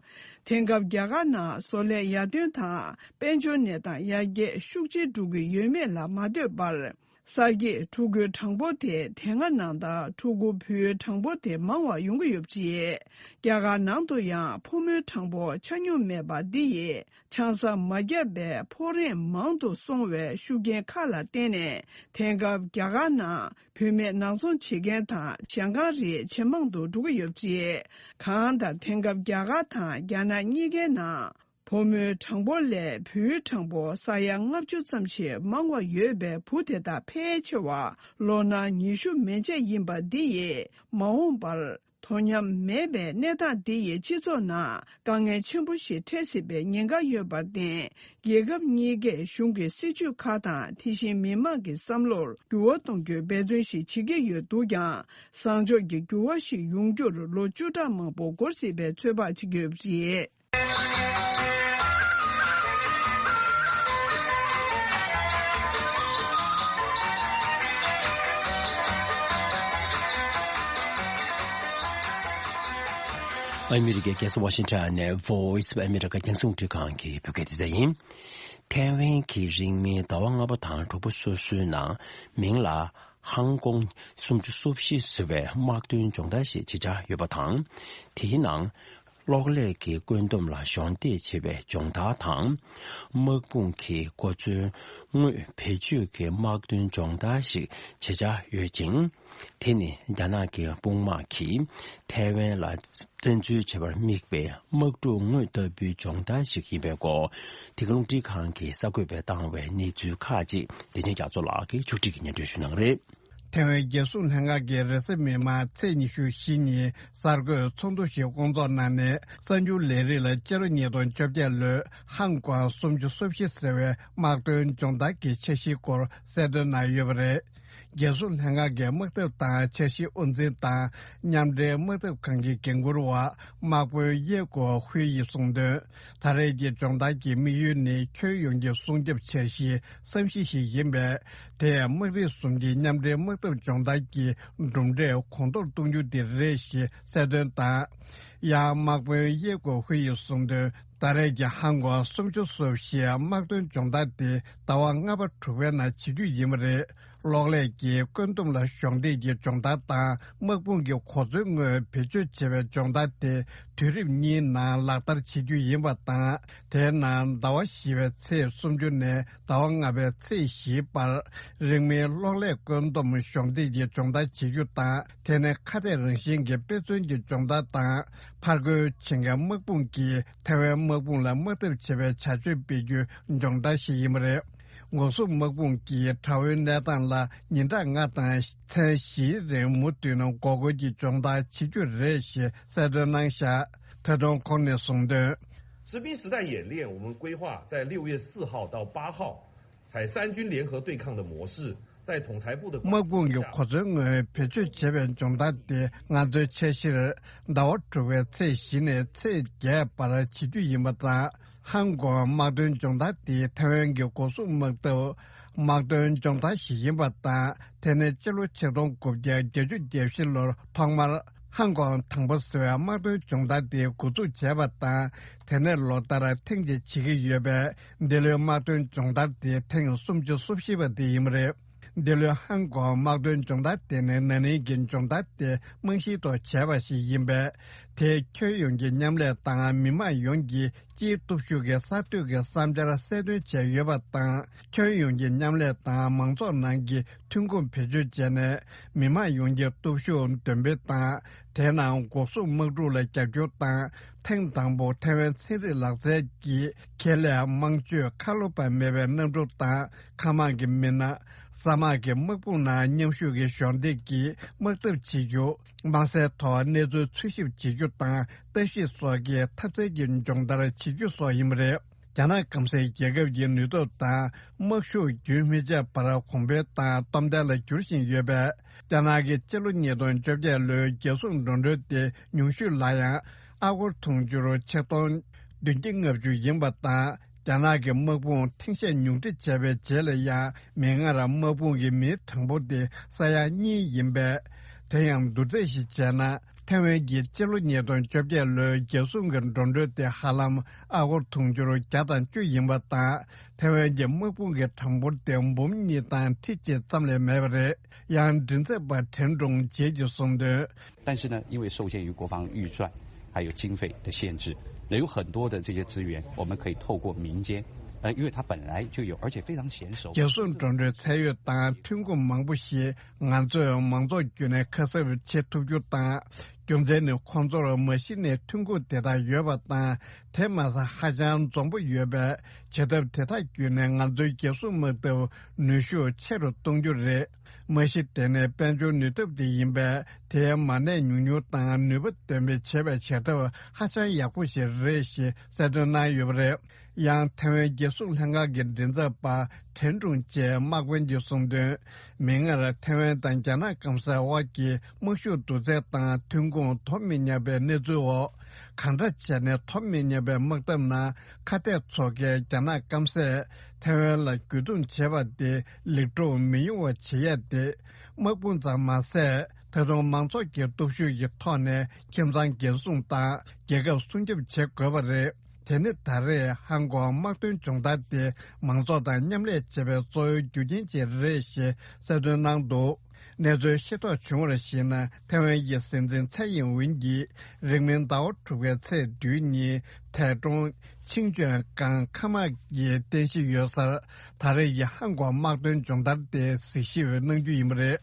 དེང་སྐབས་རྒྱ་གར་ནང་བཟོ་ལས་ཡར་ཐོན་དང་དཔལ་འབྱོར་གནས་སྟངས་ཡར་རྒྱས་ཤུགས་ཆེ་འགྲོ་གི་ཡོད་མེད་ལ་མ་ལྟོས་པར། གསར་སྐྱེས་ཕྲུ་གུའི་གྲངས་འབོར་དེ་དེ་སྔ་ནང་ལྟར་ཕྲུ་གུ་བུའི་གྲངས་འབོར་དེ་མང་བ་ཡོང་གི་ཡོད་པ་རེད། རྒྱ་གར་ནང་དུ་ཡང་ཕོ་མོའི་གྲངས་འབོར་ཆ་སྙོམས་མེད་པ་འདི་ཡིས་ཆང་ས་མ་བརྒྱབ་པའི་ཕོ་རེངས་མང་དུ་སོང་བའི་ཤུགས་རྐྱེན་ཁག་ལ་བརྟེན་ནས། དེང་སྐབས་རྒྱ་གར་ནང་བུད་མེད་ནག་ཚོང་བྱེད་མཁན་དང་ཞང་ཁང་རིགས་ཇེ་མང་དུ་འགྲོ་གི་ཡོད་པ་རེད། གང་ལྟར་དེང་སྐབས་རྒྱ་གར་དང་རྒྱ་ནག་གཉིས་ཀའི་ནང་། བུ་མོའི་གྲངས་འབོར་ལས་བུའི་གྲངས་འབོར་ས་ཡ་ལྔ་བཅུ་ཙམ་ཞིག་མང་བ་ཡོད་པའི་བུ་དེ་དག་ཕལ་ཆེ་བ་ལོ་ན་ཉི་ཤུ་མན་ཆད་ཡིན་པ་འདི་ཡིས་མ་འོངས་པར་ དོ་མཉམ་མེད་པའི་གནས་སྟངས་འདི་ཡིས་སྤྱི་ཚོགས་ནང་དཀའ་ངལ་ཆེན་པོ་ཞིག་འཕྲད་སྲིད་པའི་ཉེན་ཁ་ཡོད་པར་བརྟེན། རྒྱལ་ཁབ་གཉིས་ཀས་གཞུང་གི་སྲིད་ཇུས་ཁག་དང་དེ་བཞིན་མི་མང་གི་བསམ་བློར་འགྱུར་བ་གཏོང་རྒྱུའི་འབད་བརྩོན་ཞིག་བྱེད་ཀྱི་ཡོད་འདུག་ཀྱང་། བཟང་ཕྱོགས་ཀྱི་འགྱུར་བ་ཞིག་ཡོང་རྒྱུར་ལོ་བཅུ་ཕྲག་མང་པོ་འགོར་སྲིད་པའི་ཚོད་དཔག་བྱེད་ཀྱི་ཡོད་པ་རེད། ཨ་མི་རི་ཀའི་རྒྱལ་ས་ཝ་ཤིང་ཊོན་ནས་Voice of America རྒྱང་སྲིང་རླུང་འཕྲིན་ཁང་གི་བོད་སྐད་སྡེ་ཚན་ཡིན། ཐའེ་ཝན་གྱི་རིང་མིན་ཟླ་བ་ལྔ་པ་དང་དྲུག་པ་སོ་སོའི་ནང་མིང་ལ་ཧང་ཀོང་སུམ་ཅུ་སོ་བཞི་ཟེར་བའི་དམག་དོན་སྦྱོང་བརྡར་ཞིག་བྱེད་འཆར་ཡོད་པ་དང་། དེའི་ནང་། གློག་ཀླད་ཀྱི་བཀོད་འདོམས་ལ་གཞོགས་འདེགས་བྱེད་པའི་སྦྱོང་བརྡར་དང་། དམག་དཔུང་གི་གོ་མཚོན་དངོས་བེད་སྤྱོད་ཀྱི་དམག་དོན་སྦྱོང་བརྡར་ཞིག་བྱེད་འཆར་ཡོད་ཅིང་། དེ་ནི་རྒྱ་ནག་གི་དཔུང་དམག་གིས་ཐའེ་ཝན་ལ་བཙན་འཛུལ་བྱེད་པར་དམིགས་པའི་དམག་འཁྲུག་དངོས་ལྟ་བུའི་སྦྱོང་བརྡར་ཞིག་ཡིན་པའི་སྐོར། འདི་ག་རླུང་འཕྲིན་ཁང་གིས་གསར་འགོད་པས་བཏང་བའི་གནས་ཚུལ་ཁག་ཅིག་བདེ་ཆེན་རྒྱ་མཚོ་ལགས་ཀྱིས་ཕྱོགས་སྒྲིག་གིས་སྙན་སྒྲོན་ཞུ་གནང་གི་རེད། ཐའེ་ཝན་རྒྱལ་སྲུང་ལྷན་ཁང་གིས་རེས་གཟའ་མིག་དམར་ཚེས་ཉི་ཤུ་བཞི་ཉིན་གསར་འགོད་ཚོགས་འདུ་ཞིག་སྐོང་ཚོགས་གནང་ནས། གསར་འགྱུར་ལས་རིགས་ལ་ཕྱི་ལོ་ཉིས་སྟོང་བཅོ་བརྒྱད་ལོའི་ཧང་ཀོང་སུམ་ཅུ་སོ་བཞི་ཟེར་བའི་དམག་དོན་སྦྱོང་བརྡར་གྱི་འཆར་གཞིའི་སྐོར་གསལ་སྟོན་གནང་ཡོད་པ་རེད། རྒྱལ་སྲུང་ལྷན་ཁང་གི་དམག་འཐབ་དང་འཆར་གཞི་དབུ་འཛིན་དང་མཉམ་འབྲེལ་དམག་འཐབ་ཁང་གི་འགན་འཁུར་བ་དམག་དཔོན་ཡེ་གོ་ཧུའེ་ཡིས་གསུངས་དོན། ད་རེས་ཀྱི་སྦྱོང་བརྡར་གྱི་དམིགས་ཡུལ་ནི་ཁྱོན་ཡོངས་ཀྱི་སྲུང་སྐྱོབ་འཆར་གཞིའི་བསམ་གཞི་ཞིག་ཡིན་པས། དེས་དམག་རིགས་གསུམ་གྱི་མཉམ་འབྲེལ་དམག་འཐབ་སྦྱོང་བརྡར་གྱི་གྲུབ་འབྲས་གོང་མཐོར་གཏོང་རྒྱུ་དེ་རེད་ཞེས་གསལ་སྟོན་དང་། ཡང་དམག་དཔོན་ཡེ་གོ་ཧུའེ་ཡིས་གསུངས་དོན། ད་རེས་ཀྱི་ཧང་ཀོང་སུམ་ཅུ་སོ་བཞིའི་དམག་དོན་སྦྱོང་བརྡར་དེ་ཟླ་བ་ལྔ་པ་དྲུག་པའི་ནང་བྱེད་རྒྱུ་ཡིན་པ་རེད། གློག་ཀླད་ཀྱི་བཀོད་འདོམས་ལ་གཞོགས་འདེགས་ཀྱི་སྦྱོང་བརྡར་དང་། དམག་དཔུང་གི་གོ་མཚོན་དངོས་བེད་སྤྱོད་བྱེད་པའི་སྦྱོང་བརྡར་དེ་དུས་རིམ་གཉིས་ནང་ལག་བསྟར་བྱེད་རྒྱུ་ཡིན་པ་དང་། དེའི་ནང་ཟླ་བ་བཞི་པའི་ཚེས་སུམ་ཅུ་ནས་ཟླ་བ་ལྔ་པའི་ཚེས་བཞིའི་བར། རིང་མིན་གློག་ཀླད་བཀོད་འདོམས་གཞོགས་འདེགས་ཀྱི་སྦྱོང་བརྡར་བྱེད་རྒྱུ་དང་། དེ་ནི་ཁ་གཏད་རང་བཞིན་གྱི་དཔེ་མཚོན་གྱི་སྦྱོང་བརྡར་དང་། ཕར་རྒོལ་བྱེད་མཁན་དམག་དཔུང་གིས་ཐའེ་ཝན་དམག་དཔུང་ལ་དམག་འཐབ་བྱེད་པའི་བྱ་སྤྱོད་སྤེལ་རྒྱུའི་སྦྱོང་བརྡར་ཞིག་ཡིན་པ་རེད། འགོག་སྲུང་དམག་དཔུང་གིས་དགྲ་བོའི་གནས་སྟངས་ལ་ཉིན་གྲངས་ལྔ་དང་མཚན་བཞིའི་རིང་མུ་མཐུད་ནས་འགོག་རྒོལ་གྱི་སྦྱོང་བརྡར་བྱེད་རྒྱུ་རེད་ཞེས་གསལ་སྟོན་གནང་བཞག་ཐད་གཏོང་ཁོང་ནས་གསུངས་དོན། 实兵实弹演练，我们规划在六月四号到八号，采三军联合对抗的模式，在统裁部的管制下， དམག་དཔུང་གི་གོ་མཚོན་དངོས་བེད་སྤྱོད་བྱེད་པའི་སྦྱོང་བརྡར་དེ་ང་ཚོའི་འཆར་གཞིར་ཟླ་བ་དྲུག་པའི་ཚེས་བཞི་ནས་ཚེས་བརྒྱད་བར་བྱེད་རྒྱུ་ཡིན་པ་དང་། ཧང་ཀོང་དམག་དོན་སྦྱོང་བརྡར་དེ་ཐའེ་ཝན་གྱི་འགོག་སྲུང་དམག་འཐབ་དམག་དོན་སྦྱོང་བརྡར་ཞིག་ཡིན་པ་དང་། དེ་ནི་སྤྱི་ལོ་ཆིག་སྟོང་དགུ་བརྒྱ་བརྒྱད་ཅུ་གྱ་བཞི་ལོར་ཐོག་མར་ཧང་ཀོང་དང་པོ་ཟེར་བའི་དམག་དོན་སྦྱོང་བརྡར་དེ་འགོ་འཛུགས་བྱས་པ་དང་། དེ་ནས་ལོ་ལྟར་ཐེངས་གཅིག་བྱེད་ཀྱི་ཡོད་པས། འདི་ལོའི་དམག་དོན་སྦྱོང་བརྡར་དེ་ཐེངས་སུམ་ཅུ་སོ་བཞི་པ་དེ་ཡིན་པ་རེད། འདི་ལོའི་ཧང་ཀོང་དམག་དོན་སྦྱོང་བརྡར་དེ་ནི་ན་ནིང་གི་སྦྱོང་བརྡར་དེ་རྨང་གཞིའི་ཐོག་བྱས་པ་ཞིག་ཡིན་པས། དེས་ཁྱོན་ཡོངས་ཀྱི་མཉམ་ལས་དང་མི་དམངས་ཡོངས་ཀྱི་སྤྱིའི་སྟོབས་ཤུགས་ཀྱི་གསར་གཏོད་ཀྱི་བསམ་འཆར་གསལ་སྟོན་བྱས་ཡོད་པ་དང་། ཁྱོན་ཡོངས་ཀྱི་མཉམ་ལས་དང་མང་ཚོགས་ནང་གི་ཐོན་ཁུངས་བེད་སྤྱོད་བྱས་ནས། མི་དམངས་ཡོངས་ཀྱི་སྟོབས་ཤུགས་འདོན་སྤེལ་དང་། དེའི་ནང་འགོག་སྲུང་དམག་འཁྲུག་ལ་རྒྱབ་སྐྱོར་དང་། ཐེངས་དང་པོ་ཐའེ་ཝན་ཚན་རིག་ལག་རྩལ་གྱི་ཁེ་ལས་དམངས་སྤྱོད་ཁ་ལོ་པ་མེད་པའི་གནམ་གྲུ་དང་། མཁའ་དམག་གི་མི་སྣ། ས་དམག་གི་དམག་དཔུང་ནང་མཉམ་ཞུགས་ཀྱིས་གཞོགས་འདེགས་ཀྱིས་དམག་འཐབ་བྱེད་རྒྱུ། དམག་སའི་ཐོག་གནས་ཚུལ་འཚོལ་ཞིབ་བྱེད་རྒྱུ་དང་། ལྟ་ཞིབ་སོགས་ཀྱི་འཐབ་རྩལ་གྱི་སྦྱོང་བརྡར་བྱེད་རྒྱུ་སོགས་ཡིན་པ་རེད། རྒྱ་ནག་སྐམ་སའི་རྒྱལ་ཁབ་ཀྱི་ནུས་སྟོབས་དང་དམག་ཤུགས་རྒྱུན་མི་ཆད་པར་གོང་འཕེལ་དང་སྟོབས་ལྡན་ལ་འགྱུར་བཞིན་ཡོད་པས། རྒྱ་ནག་གིས་སྤྱི་ལོ་ཉིས་སྟོང་བཅོ་བརྒྱད་ལོའི་རྒྱལ་སྲུང་འགྲོ་གྲོན་དེ་ཉུང་ཤོས་ལ་ཡང་ཨ་སྒོར་དུང་ཕྱུར་ཆིག་སྟོང་བདུན་བརྒྱ་ལྔ་བཅུ་ཡིན་པ་དང་། རྒྱ་ནག་གི་དམག་དཔུང་ཐེངས་ཤས་ཉུང་འཕྲི་བྱས་པའི་རྗེས་ལ་ཡང་མིག་སྔར་དམག་དཔུང་གི་མིའི་གྲངས་འབོར་དེ་ས་ཡ་གཉིས་ཡིན་པས། དེ་ཡང་བསྡུར་ཚད་ཞིག་བྱས་ན། ཐའེ་ཝན་གྱི་སྤྱི་ལོ་ཉིས་སྟོང་བཅོ་བརྒྱད་ལོའི་རྒྱལ་སྲུང་གི་འགྲོ་གྲོན་དེ་ཧ་ལམ་ཨ་སྒོར་དུང་ཕྱུར་བརྒྱ་དང་བཅུ་ཡིན་པ་དང་། ཐའེ་ཝན་གྱི་དམག་དཔུང་གི་གྲངས་འབོར་དེ་འབུམ་གཉིས་དང་ཁྲི་གཅིག་ཙམ་ལས་མེད་པ་རེད། ཡང་མགྲིན་ཚབ་པ་ཁྲེན་ཀྲུང་ཇེ་གྱིས་གསུངས་དོན། 但是呢，因为受限于国防预算还有经费的限制，那有很多的这些资源，我们可以透过民间呃，因为他本来就有，而且非常娴熟。རྒྱལ་སྲུང་འགྲོ་གྲོན་ཚད་ཡོད་དང་ཐོན་ཁུངས་མང་པོ་ཞིག་ང་ཚོས་མང་ཚོགས་བརྒྱུད་ནས་ཁ་གསབ་བྱེད་ཐུབ་རྒྱུ་དང་། རྒྱུ་མཚན་ནི་ཁོང་ཚོར་མ་གཞི་ནས་ཐོན་ཁུངས་དེ་དག་ཡོད་པ་དང་། དེ་མ་ཟད་ཧ་ཅང་འཛོམས་པོ་ཡོད་པས། བྱེད་ཐབས་དེ་དག་བརྒྱུད་ནས་ང་ཚོའི་རྒྱལ་སྲུང་དམག་འཐབ་ནུས་ཤུགས་ཆེ་རུ་གཏོང་རྒྱུ་རེད། མ་གཞི་དེ་ནི་དཔལ་འབྱོར་ནུས་སྟོབས་དེ་ཡིན་པས། དེའི་མ་གནས་ཉུང་ཉུང་དང་ནུས་པ་འདོན་སྤེལ་བྱེད་པའི་བྱེད་ཐབས་ཧ་ཅང་ཡག་པོ་ཞིག་རེད་ཞེས་གསལ་སྟོན་གནང་ཡོད་པ་རེད། ཡང་ཐེ་ཝན་རྒྱལ་སྲུང་ལྷན་ཁང་གི་མགྲིན་ཚབ་པ་ཁྲེན་ཀྲུང་ཅེས་དམག་དཔོན་གྱིས་གསུངས་དོན། མིག་སྔར་ཐེ་ཝན་དང་རྒྱ་ནག་སྐམ་སའི་དབར་གྱི་དམག་ཤུགས་བསྡུར་ཚད་དང་ཐོན་ཁུངས་དོ་མི་མཉམ་པའི་གནས་ཚུལ་འོག་གང་འདྲ་བྱས་ནས་དོ་མི་མཉམ་པའི་དམག་འཐབ་ནང་ཁ་གཏད་ཚོགས་ཁའི་རྒྱ་ནག་སྐམ་སས་ཐེ་ཝན་ལ་རྒོལ་རྡུང་བྱས་པ་དེ་ལེགས་གྲུབ་མི་ཡོང་བ་བྱེད་ཡ་དེ་དམག་དཔུང་ཙམ་མ་ཟད། ད་དུང་མང་ཚོགས་ཀྱི་སྟོབས་ཤུགས་ཀྱི་ཐོག་ནས་ཁྱིམ་ཚང་འགན་སྲུང་དང་རྒྱལ་ཁབ་སྲུང་སྐྱོབ་བྱེད་དགོས་པ་རེད། དེ་ནི་ད་རེས་ཧང་ཀོང་དམག་དོན་སྦྱོང་བརྡར་དེ་མང་ཚོགས་དང་མཉམ་ལས་བྱེད་པའི་གཙོ་བོའི་རྒྱུ་རྐྱེན་ཅིག་རེད་ཞེས་གསལ་སྟོན་གནང་འདུག་གནས་ཚུལ་ཤེས་རྟོགས་བྱུང་བར་གཞིགས་ན། ཐེ་ཝན་གྱི་སྲིད་འཛིན་ཚའེ་ཡིན་ཝིན་གྱིས་རིང་མིན་ཟླ་བ་དྲུག་པའི་ཚེས་བདུན་ཉིན་ཐེ་ཀྲུང་ཆིང་ཅོན་ཀང་ཁ་མ་གི་རྟེན་གཞི་ཡོད་སར་ད་རེས་ཀྱི་ཧང་ཀོང་དམག་དོན་སྦྱོང་བརྡར་དེ་གཟིགས་ཞིབ་གནང་རྒྱུ་ཡིན་པ་རེད།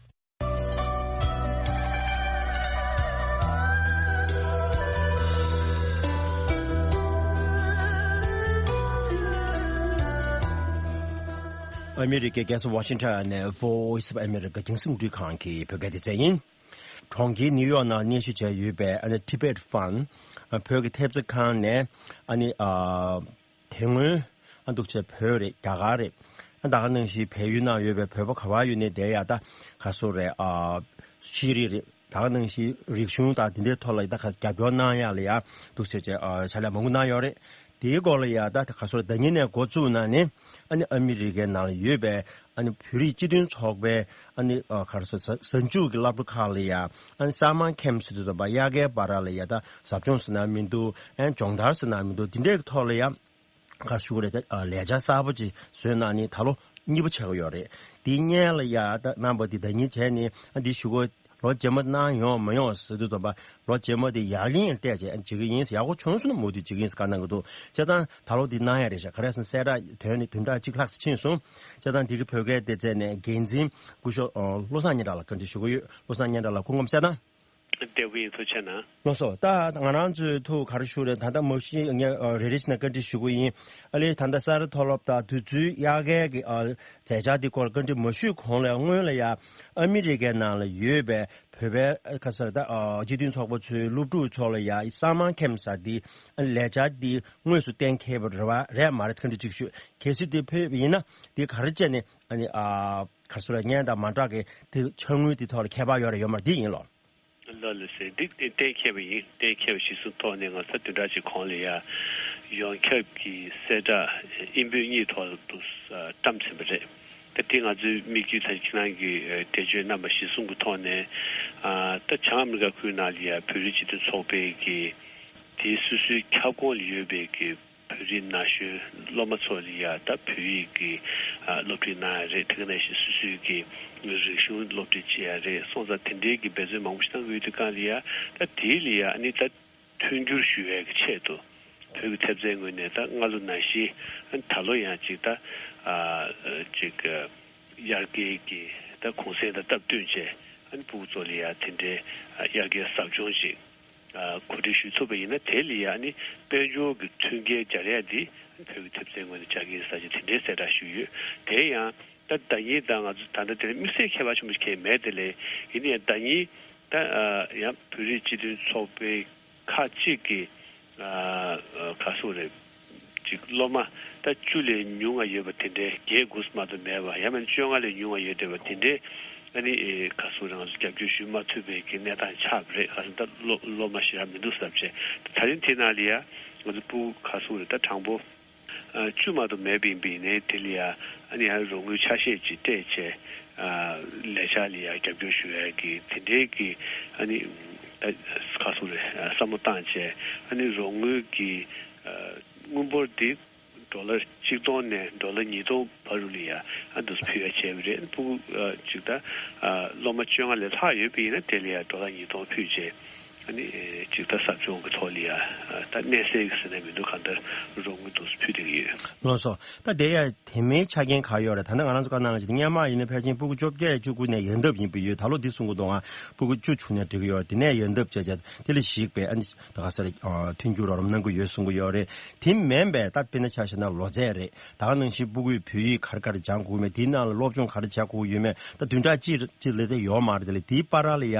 ཨ་མི་རི་ཀའི་རྒྱལ་ས་ཝ་ཤིང་ཊོན་ནས་Voice of America རྒྱང་སྲིང་རླུང་འཕྲིན་ཁང་གི་བོད་སྐད་སྡེ་ཚན་ཡིན། གྲོང་ཁྱེར་ནིའུ་ཡོག་ནང་གནས་བཞུགས་བྱས་ཡོད་པའི་ཨ་ནི་Tibet Fund བོད་ཀྱི་ཐེབས་རྩ་ཁང་ནས་ཨ་ནི་ཨ་དེ་སྔོན་ཨ་འདུག་བྱས་བོད་རེད། རྒྱ་གར་རེད། ཨ་ད་ག་ནང་བཞིན་བལ་ཡུལ་ནང་ཡོད་པའི་བོད་པ་ག་བ་ཡོད་ནའི་དེ་ཡ་ད་ག་སོ་རེད། ཨ་ཤེས་རིག་རེད། ད་ག་ནང་བཞིན་རིག་གཞུང་དང་དེ་འདྲའི་ཐོག་ལ་ད་ག་རྒྱབ་སྐྱོར་གནང་ཡ་ལ་ཡ་འདུག་ཟེར་བྱས་ཨ་ཕྱག་ལས་མང་པོ་གནང་ཡོད་རེད། དེའི་སྐོར་ལ་ཡ་ད་ག་སོ་ཟླ་ཉིན་ནས་འགོ་བཙུགས་ན་ནི་ཨ་ནི་ཨ་མི་རི་ཀའི་ནང་ལ་ཡོད་པའི་ཨ་ནི་བོད་རིགས་སྤྱི་མཐུན་ཚོགས་པའི་ཨ་ནི་ཨ་ག་རེ་ཟེར་གཟའ་མཇུག་གི་སློབ་གྲྭ་ཁག་ལ་ཡ་ཨ་ནི་སམ་མར་ཁེམ་ཟེར་དུས་ཙམ་པ་དབྱར་ཁའི་བར་ལ་ཡ་ད་ཟབ་སྦྱོང་ཟེར་ན་མི་འདུག་ཨ་ནི་སྦྱོང་བརྡར་ཟེར་ན་མི་འདུག་དེ་འདྲའི་ཐོག་ལ་ཡ། ག་ཞུ་གི་རེད། ད་ལས་འཆར་གསར་པ་ཅིག་བཟོས་གནང་ནས་ད་ལོ་གཉིས་པ་ཆགས་ཀྱི་ཡོད་རེད། དེའི་སྔོན་ལ་ཡ་ད་རྣམ་པ་འདི་ཟླ་ཉིན་བྱས་ནས་ཨ་འདི་ཞུ་གི་ལོ་རྗེས་མ་གནང་ཡོང་མ་ཡོང་ཟེར་དུས་ཙམ་པ་ལོ་རྗེས་མ་དེ་ཡར་ལེན་བལྟས་བྱས་ཨ་བྱེད་ཀྱི་ཡིན། ཡག་པོ་བྱུང་སོང་ན་མུ་མཐུད་བྱེད་ཀྱི་ཡིན་ཟེར་བཀའ་གནང་གི་འདུག་བྱས་ཙང་ད་ལོ་འདི་གནང་ཡ་རེད་ཤག་ག་རེ་ཟེར་ན་གསལ་བསྒྲགས་དོན་ནི་བདུན་ཕྲག་གཅིག་ལྷག་ཙམ་ཕྱིན་སོང་། བྱས་ཙང་འདི་གི་བོད་སྐད་སྡེ་ཚན་ནས་འགན་འཛིན་སྐུ་ཞབས་བློ་བཟང་སྙན་གྲགས་ལགས་བཀའ་འདྲི་ཞུ་གི་ཡོད། བློ་བཟང་སྙན་གྲགས་ལགས་སྐུ་ཁམས་བཟང་ན། བདེ་པོ་ཡིན། ཐུགས་རྗེ་གནང་། ལགས་སོ། ད་ང་རང་ཚོའི་ཐུགས་ག་རེ་ཞུ་རེད། ད་ལྟ་མ་གཞི་ངས་ཨ་རེ་རེ་བྱས་ནས་བཀའ་འདྲི་ཞུ་གི་ཡིན། ཨ་ལས་ད་ལྟ་ས་རཱ་མཐོ་སློབ་དང་དུས་ཚོད་དབྱར་ཁའི་གི་ཨ་མཛད་འཆར་འདི་སྐོར་ལ་བཀའ་འདྲི་མ་ཞུས་གོང་ལ་སྔོན་ལ་ཡ་ཨ་མི་རི་ཀའི་ནང་ལ་ཡོད་པའི་བོད་པའི་ཨ་ག་ཟེར་ད་ཨ་སྤྱི་མཐུན་ཚོགས་པ་ཚོའི་སློབ་ཕྲུག་ཚོ་ལ་ཡ་སམ་མར་ཁེམ་ཟེར་འདི་ཨ་ལས་འཆར་འདི་དངོས་སུ་གཏན་འཁེལ་བ་རེད་བ་རེད་མ་རེད་བཀའ་འདྲི་གཅིག་ཞུ། གལ་སྲིད་འདི་ཕེབས་པ་ཡིན་ན་འདི་ག་རེ་བྱས་ནས་ཨ་ནི་ཨ་ག་ཟེར་སྔོན་དང་མ་འདྲ་གི་འདི་ཕྱག་དངུལ་འདི་ཐོག་ལ་ཁྱད་པར་ཡོད་རེད་ཡོད་མ་རེད་འདི་ཡིན་ལོ། ལགས་ལགས་སེ། འདི་གཏན་འཁེལ་བ་ཡིན། གཏན་འཁེལ་བ་གཞིར་བཟུང་ཐོག་ནས་ང་ཚོ་བདུན་ཕྲག་གཅིག་གོང་ལ་ཡ་ཡོངས་ཁྱབ་ཀྱི་གསལ་བསྒྲགས་ཨིན་བོད་གཉིས་ཐོག་ཏུ་བཀྲམ་ཟིན་པ་རེད། ད་དེ་ང་ཚོའི་དམིགས་ཡུལ་ད་ཁྱེད་རང་གིས་འགྲེལ་བརྗོད་གནང་བ་གཞིར་བཟུང་གི་ཐོག་ནས་ད་བྱང་ཨ་མི་རི་ཀ་ཁུལ་ནང་ལ་ཡ་བོད་རིགས་སྤྱི་མཐུན་ཚོགས་པའི་གི་དེའི་སོ་སོའི་ཁྱབ་ཁོངས་ལ་ཡོད་པའི་གི་བོད་རིགས་ན་གཞོན་སློབ་མ་ཚོ་ལ་ཡ་ད་བོད་ཡིག་གི་ཨ་སློབ་ཁྲིད་གནང་ཡ་རེད། དེ་ག་ནང་བཞིན་སོ་སོའི་གི་རིག་གཞུང་སློབ་ཁྲིད་བྱེད་ཡ་རེད། སོང་ཙང་དེ་འདྲའི་གི་འབད་བརྩོན་མང་པོ་ཞིག་གནང་གི་ཡོད་དུས་སྒང་ལ་ཡ་ད་དེའི་ལ་ཡ་ཨ་ནི་ད་མཐུན་འགྱུར་ཞུ་ཡ་གི་ཆེད་དུ་བོད་ཀྱི་ཐེབས་རྩའི་ངོས་ནས་ད་སྔ་ལོ་ནང་བཞིན་ཨ་ནི་ད་ལོ་ཡང་ཅིག་ད་ཨ་ཅིག་དབྱར་ཁའི་གི་ད་གུང་སེང་དང་སྟབས་བསྟུན་བྱས་ཨ་ནི་ཕྲུ་གུ་ཚོ་ལ་ཡ་དེ་འདྲའི་ཨ་དབྱར་ཁའི་ཟབ་སྦྱོང་ཅིག་ཨ་གོ་སྒྲིག་ཞུ་ཐུབ་པ་ཡིན་ན་དེ་ལ་ཡ་ཨ་ནི་དཔལ་འབྱོར་གྱི་མཐུན་རྐྱེན་སྦྱར་ཡ་འདི་བོད་ཀྱི་ཐེབས་རྩའི་ངོས་ནས་སྦྱར་གྱི་ཡིན་ཟེར་གྱི་དེ་འདྲའི་གསལ་བསྒྲགས་ཞུས་ཡོད། དེ་ཡང་ད་ཟླ་ཉིན་དང་ང་ཚོ་ད་ལྟ་དེ་ལ་དམིགས་བསལ་ཁྱད་པར་ཆེན་པོ་ཞིག་གང་ཡང་མེད་དེ་ལས་ཡིན་ན་ཡང་ཟླ་ཉིན་ད་ཨ་ཡང་བོད་རིགས་སྤྱི་མཐུན་ཚོགས་པའི་ཁག་ཅིག་གི་ཨ་ག་སོ་རེད། ཅིག་སློབ་མ་ད་བཅུ་ལས་ཉུང་བ་ཡོད་པ་དེ་འདྲའི་བརྒྱད་དགུ་མ་གཏོགས་མེད་པ་ཡང་མིན་བཅོ་ལྔ་ལས་ཉུང་བ་ཡོད་བསྡད་པ་དེ་འདྲའི་ཨ་ནི་ཨེ་ག་སོ་རེད་ང་ཚོ་རྒྱབ་སྐྱོར་ཞུ་མ་ཐུབ་པའི་གི་གནས་སྟངས་ཆགས་པ་རེད། ག་སོ་ད་སློབ་སློབ་མ་ཞེ་དྲག་མི་འདུག་ཟེར་བྱས་ད་རིང་དེ་ནང་ལ་ཡ་ང་ཚོ་ཕྲུ་གུ་ག་སོ་རེད་ད་གྲངས་པོ་ཨ་བཅུ་མ་གཏོགས་མེད་པ་ཡིན་པ་ཡིན་ནའི་དེ་ལ་ཡ་ཨ་ནི་ཡང་རོགས་དངུལ་ཆ་ཤས་ཅིག་སྤྲད་བྱས་ཨ་ལས་འཆར་ལ་ཡ་རྒྱབ་སྐྱོར་ཞུ་ཡ་གི་དེ་འདྲའི་གི་ཨ་ནི་ད་ག་སོ་རེད་ཨ་བསམ་བློ་བཏང་བྱས་ཨ་ནི་རོགས་དངུལ་གི་ཨ་དངུལ་འབོར་འདི་ཌོ་ལར་གཅིག་སྟོང་ནས་ཌོ་ལར་ཉིས་སྟོང་བར་དུ་ལ་ཡ་ཨ་འདུག་སེ་ཕུལ་ཡ་བྱས་པ་རེད། ཕྲུ་གུ་ཨ་ཅིག་ད་ཨ་སློབ་མ་བཅོ་ལྔ་ལས་ལྷག་ཡོད་པ་ཡིན་ན་དེ་ལ་ཡ་ཌོ་ལར་ཉིས་སྟོང་ཕུལ་བྱས་ ཨ་ནི་ཅིག་ད་ཟབ་སྦྱོང་གི་ཐོག་ལ་ཡ་ད་གནས་སའི་གི་ཟེར་ན་མི་འདུག་གང་ལྟར་རོགས་དངུལ་འདུག་སེ་ཕུལ་བསྡད་ཀྱི་ཡོད། ལགས་སོ། ད་དེ་ཡ་དེ་མིན་ཆ་རྐྱེན་ག་ཡོད་རེད། ད་ནི་ང་རང་ཚོ་བཀའ་གནང་ཅིག་སྔོན་མ་ཡིན་ན་ཕལ་ཆེར་སྤུ་གུ་བཅོ་བརྒྱད་བཅུ་དགུ་ནས་ཡལ་འདབ་ཡིན་པ་ཡོད། ད་ལོ་འདི་གསུང་གི་འདུག་ང་སྤུ་གུ་བཅུ་བྱུང་ནས་འགྲིག་གི་ཡོད། དེ་ནས་ཡལ་འདབ་བྱས་བྱས་དེ་ལ་གཞིགས་པའི་ཨ་ནི་ད་ག་ཟེར་མཐུན་འགྱུར་རོགས་རམ་གནང་གི་ཡོད་གསུང་གི་ཡོད་རེད། དེ་མིན་པའི་ད་དཔེར་ན་ཆ་བཞག་ན་ལོ་ཚད་རེད། ད་ག་ནང་བཞིན་སྤུ་གུའི་བོད་ཡིག་ག་རེ་ག་རེ་སྦྱང་དགོས་མེད། དེའི་ནང་ལ་སློབ་སྦྱོང་ག་རེ་བྱ་དགོས་ཡོད་མེད། ད་བདུན་ཕྲག་གཅིག་གཅིག་ལས་དེ་ཡོད་མ་རེད། དེ་ལས་དེའི་བར་ལ་ཡ་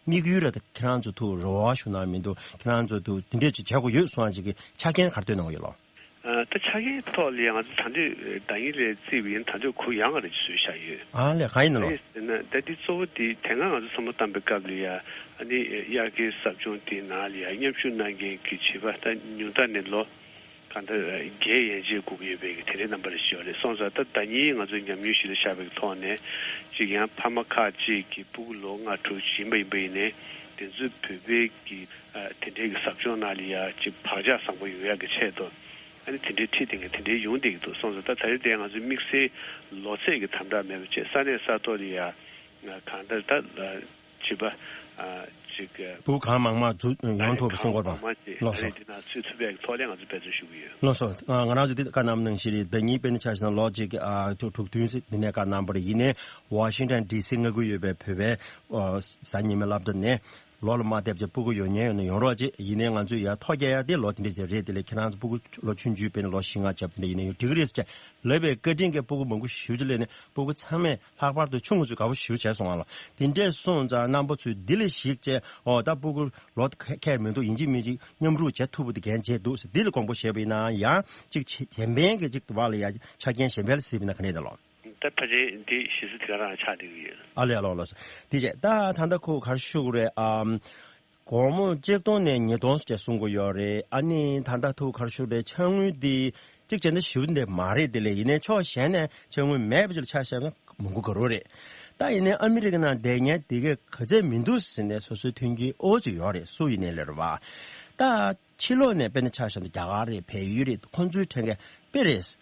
དམིགས་ཡུལ་རེད། ད་ཁྱེད་རང་ཚོ་ཐུགས་རེ་བ་ཞུ་ན་མི་འདུག་ཁྱེད་རང་ཚོ་ཐུགས་དེ་འདྲས་ཅིག་བྱ་དགོས་ཡོད་གསུངས་ཅིག་གི་ཆ་རྐྱེན་ག་རེ་བཏོན་གནང་གི་ཡོད་ལོ། ཨ། ད་ཆ་རྐྱེན་ཐོག་ལ་ཡང་ང་ཚོ་ད་འདོད་ཟླ་ཉིན་ལས་བརྩིས་པ་ཡིན་ད་འདོད་གུ་ཡངས་རེ་བཟོས་བཞག་ཡོད། ཨ་ལས་གང་ཡིན་ནོ། ཨ་ནི་ཟེར་ན་ད་འདི་གཙོ་བོ་འདི་དེ་སྔ་ང་ཚོ་བསམ་བློ་བཏང་པའི་སྐབས་ལ་ཡ་ཨ་ནི་དབྱར་ཁའི་ཟབ་སྦྱོང་དེའི་ནང་ལ་ཡ་མཉམ་ཞུགས་གནང་མཁན་གྱི་བྱིས་པ་ད་ཉུང་མཐའ་ནས་ལོ་གང་ལྟར་བརྒྱད་ཡན་ཆད་སྒུག་ཡོད་པའི་གི་དེ་འདྲའི་རྣམ་པ་རེ་ཞིག་ཡོད་རེད། སོང་ཙང་ད་ཟླ་ཉིན་ང་ཚོས་ཉམས་མྱོང་གཞི་ལ་བཞག་པའི་གི་ཐོག་ནས་ཅིག་ཡང་ཕ་མ་ཁག་ཅིག་གི་སྤུ་གུ་ལོ་ལྔ་དྲུག་ཕྱིན་པ་ཡིན་པ་ཡིན་ནའི་དེ་ཚོའི་བོད་པའི་གི་ཨ་དེ་འདྲའི་གི་ཟབ་སྦྱོང་ནང་ལ་ཡ་ཅིག་བག་ཆགས་བཟང་པོ་ཡོང་ཡག་གི་ཆེད་དུ། ཨ་ནི་དེ་འདྲའི་ཁྲིད་དེ་ངས་དེ་འདྲའི་ཡོང་བསྡད་ཀྱི་འདུག་སོང་ཙང་ད་ད་རེས་དེ་ང་ཚོའི་དམིགས་བསལ་ལོ་ཚད་ཀྱི་དམ་དྲག་མེད་པ་བྱས་ས་གནས་ས་ཐོག་ལ་ཡ་གང་ལྟར་ད་བྱིས་པ་ཅིག་བུ་གང་མང་མང་འཛུལ་ཡོང་ཐུབ་པ་གསུང་དགོས་པ། ལགས་སོ། འདི་ནང་ཚུད་ཐུབ་པའི་ཐོག་ལ་ང་ཚོ་འབད་བརྩོན་ཞུ་གི་ཡོད། ལགས་སོ། ང་རང་ཚོ་འདི་བཀའ་གནང་ནང་བཞིན་རེད། ཟླ་ཉིན་དཔེར་ན་ཆ་བཞག་ན་ལོ་གཅིག་དྲུག་བདུན་ཙམ་འདི་ནས་བཀའ་གནང་བ་རེད། ཡིན་ནའི་ཝ་ཤིང་ཊོན་ཌི་སི་མངའ་ཁུལ་ཡོད་པའི་བོད་པའི་གཟའ་ཉི་མའི་སློབ་གྲྭ་ནས། ལོ་ལ་མ་བསྡད་ཅིག་སྤུ་གུ་ཡོད་མཁན་ཡོད་ན་ཡོང་རོགས་ཅིག་ཡིན་ནའི་ང་ཚོས་ཡར་ཐོ་རྒྱག་ཡ་དེ་ལོ་དེ་འདྲ་ཅིག་རེད། དེ་ལས་ཁྱེད་རང་ཚོ་སྤུ་གུ་ལོ་ཆུང་ཆུང་དཔེར་ན་ལོ་བཞི་ལྔ་བརྒྱབ་དེ་འདྲ་ཡིན་ན་ཡོང་འགྲིག་གི་རེད་ཟེར་ལབ་པའི་བཀའ་དྲིན་གྱིས་སྤུ་གུ་མང་པོ་ཞེ་པོ་ཅིག་སླེབས་ནས་སྤུ་གུ་ཚང་མས་ལྷག་པར་དུ་ཆུང་ངུ་ཚོས་དགའ་པོ་ཞེ་པོ་བྱས་སོང་བ་ལ། དེ་འདྲས་སོང་ཙང་རྣམ་པ་ཚོས་འདི་ལ་གཞིགས་བྱས་ཨོ་ད་སྤུ་གུ་ལོ་ཁ་ཁྱད་མི་འདུག་ཡིན་གཅིག་མིན་གཅིག་མཉམ་རུབ་བྱེད་ཐུབ་པ་དེ་འགན་བྱས་འདུག་ཟེར་འདི་ལ་དགོངས་པ་བཞེས་པ་ཡིན་ན་ཡང་ཅིག་གཞན་ཕན་གྱི་ཅིག་བར་ལ་ཡ་ཆ་རྐྱེན་གཞན་ཕན་ལ་གཟིགས་པ་ཡིན་ན་ག་འདྲས་འདུག་ལགས། ད་ཕལ་ཆེར་འདི་གཞི་རྩ་དེ་ག་རང་ཆགས་བསྡད་ཀྱི་ཡོད། ཨ་ལས་ཨ་ལོ་ལོ། དེ་བྱས་ད་ད་ལྟ་ཁོ་ག་རེ་ཞུ་དགོས་རེད། ཨམ། སྒོར་མོ་གཅིག་སྟོང་ནས་ཉིས་སྟོང་ཟེར་གསུང་གི་ཡོད་རེད། ཨ་ནི་ད་ལྟ་ཐུག་ག་རེ་ཞུ་རེད། ཕྱག་དངུལ་འདི་གཅིག་བྱས་ན་ཞེ་པོ་འདི་མ་རེད། དེ་ལས་ཡིན་ནའི་ཕྱོགས་གཞན་ནས་ཕྱག་དངུལ་མེད་པ་ཅིག་ལ་ཆ་བཞག་ན་མང་པོ་དགའ་རོགས་རེད། ད་ཡིན་ནའི་ཨ་མི་རི་ཀ་ནང་བསྡད་མཁན་དེ་གས་ག་ཚད་མི་འདུག་ཟེར་ནས་སོ་སོའི་མཐུན་རྐྱེན་ཨོ་ཅིག་ཡོད་རེད། སུ་ཡིན་ནའི་ལས་རེད་བ། ད་ཕྱི་ལོགས་ནས་དཔེར་ན་ཆ་བཞག་ན་རྒྱ་གར་རེད། བལ་ཡུལ་རེད། ཁོང་ཚོའི་ཕྲན་གྱི་དཔེ་རེད།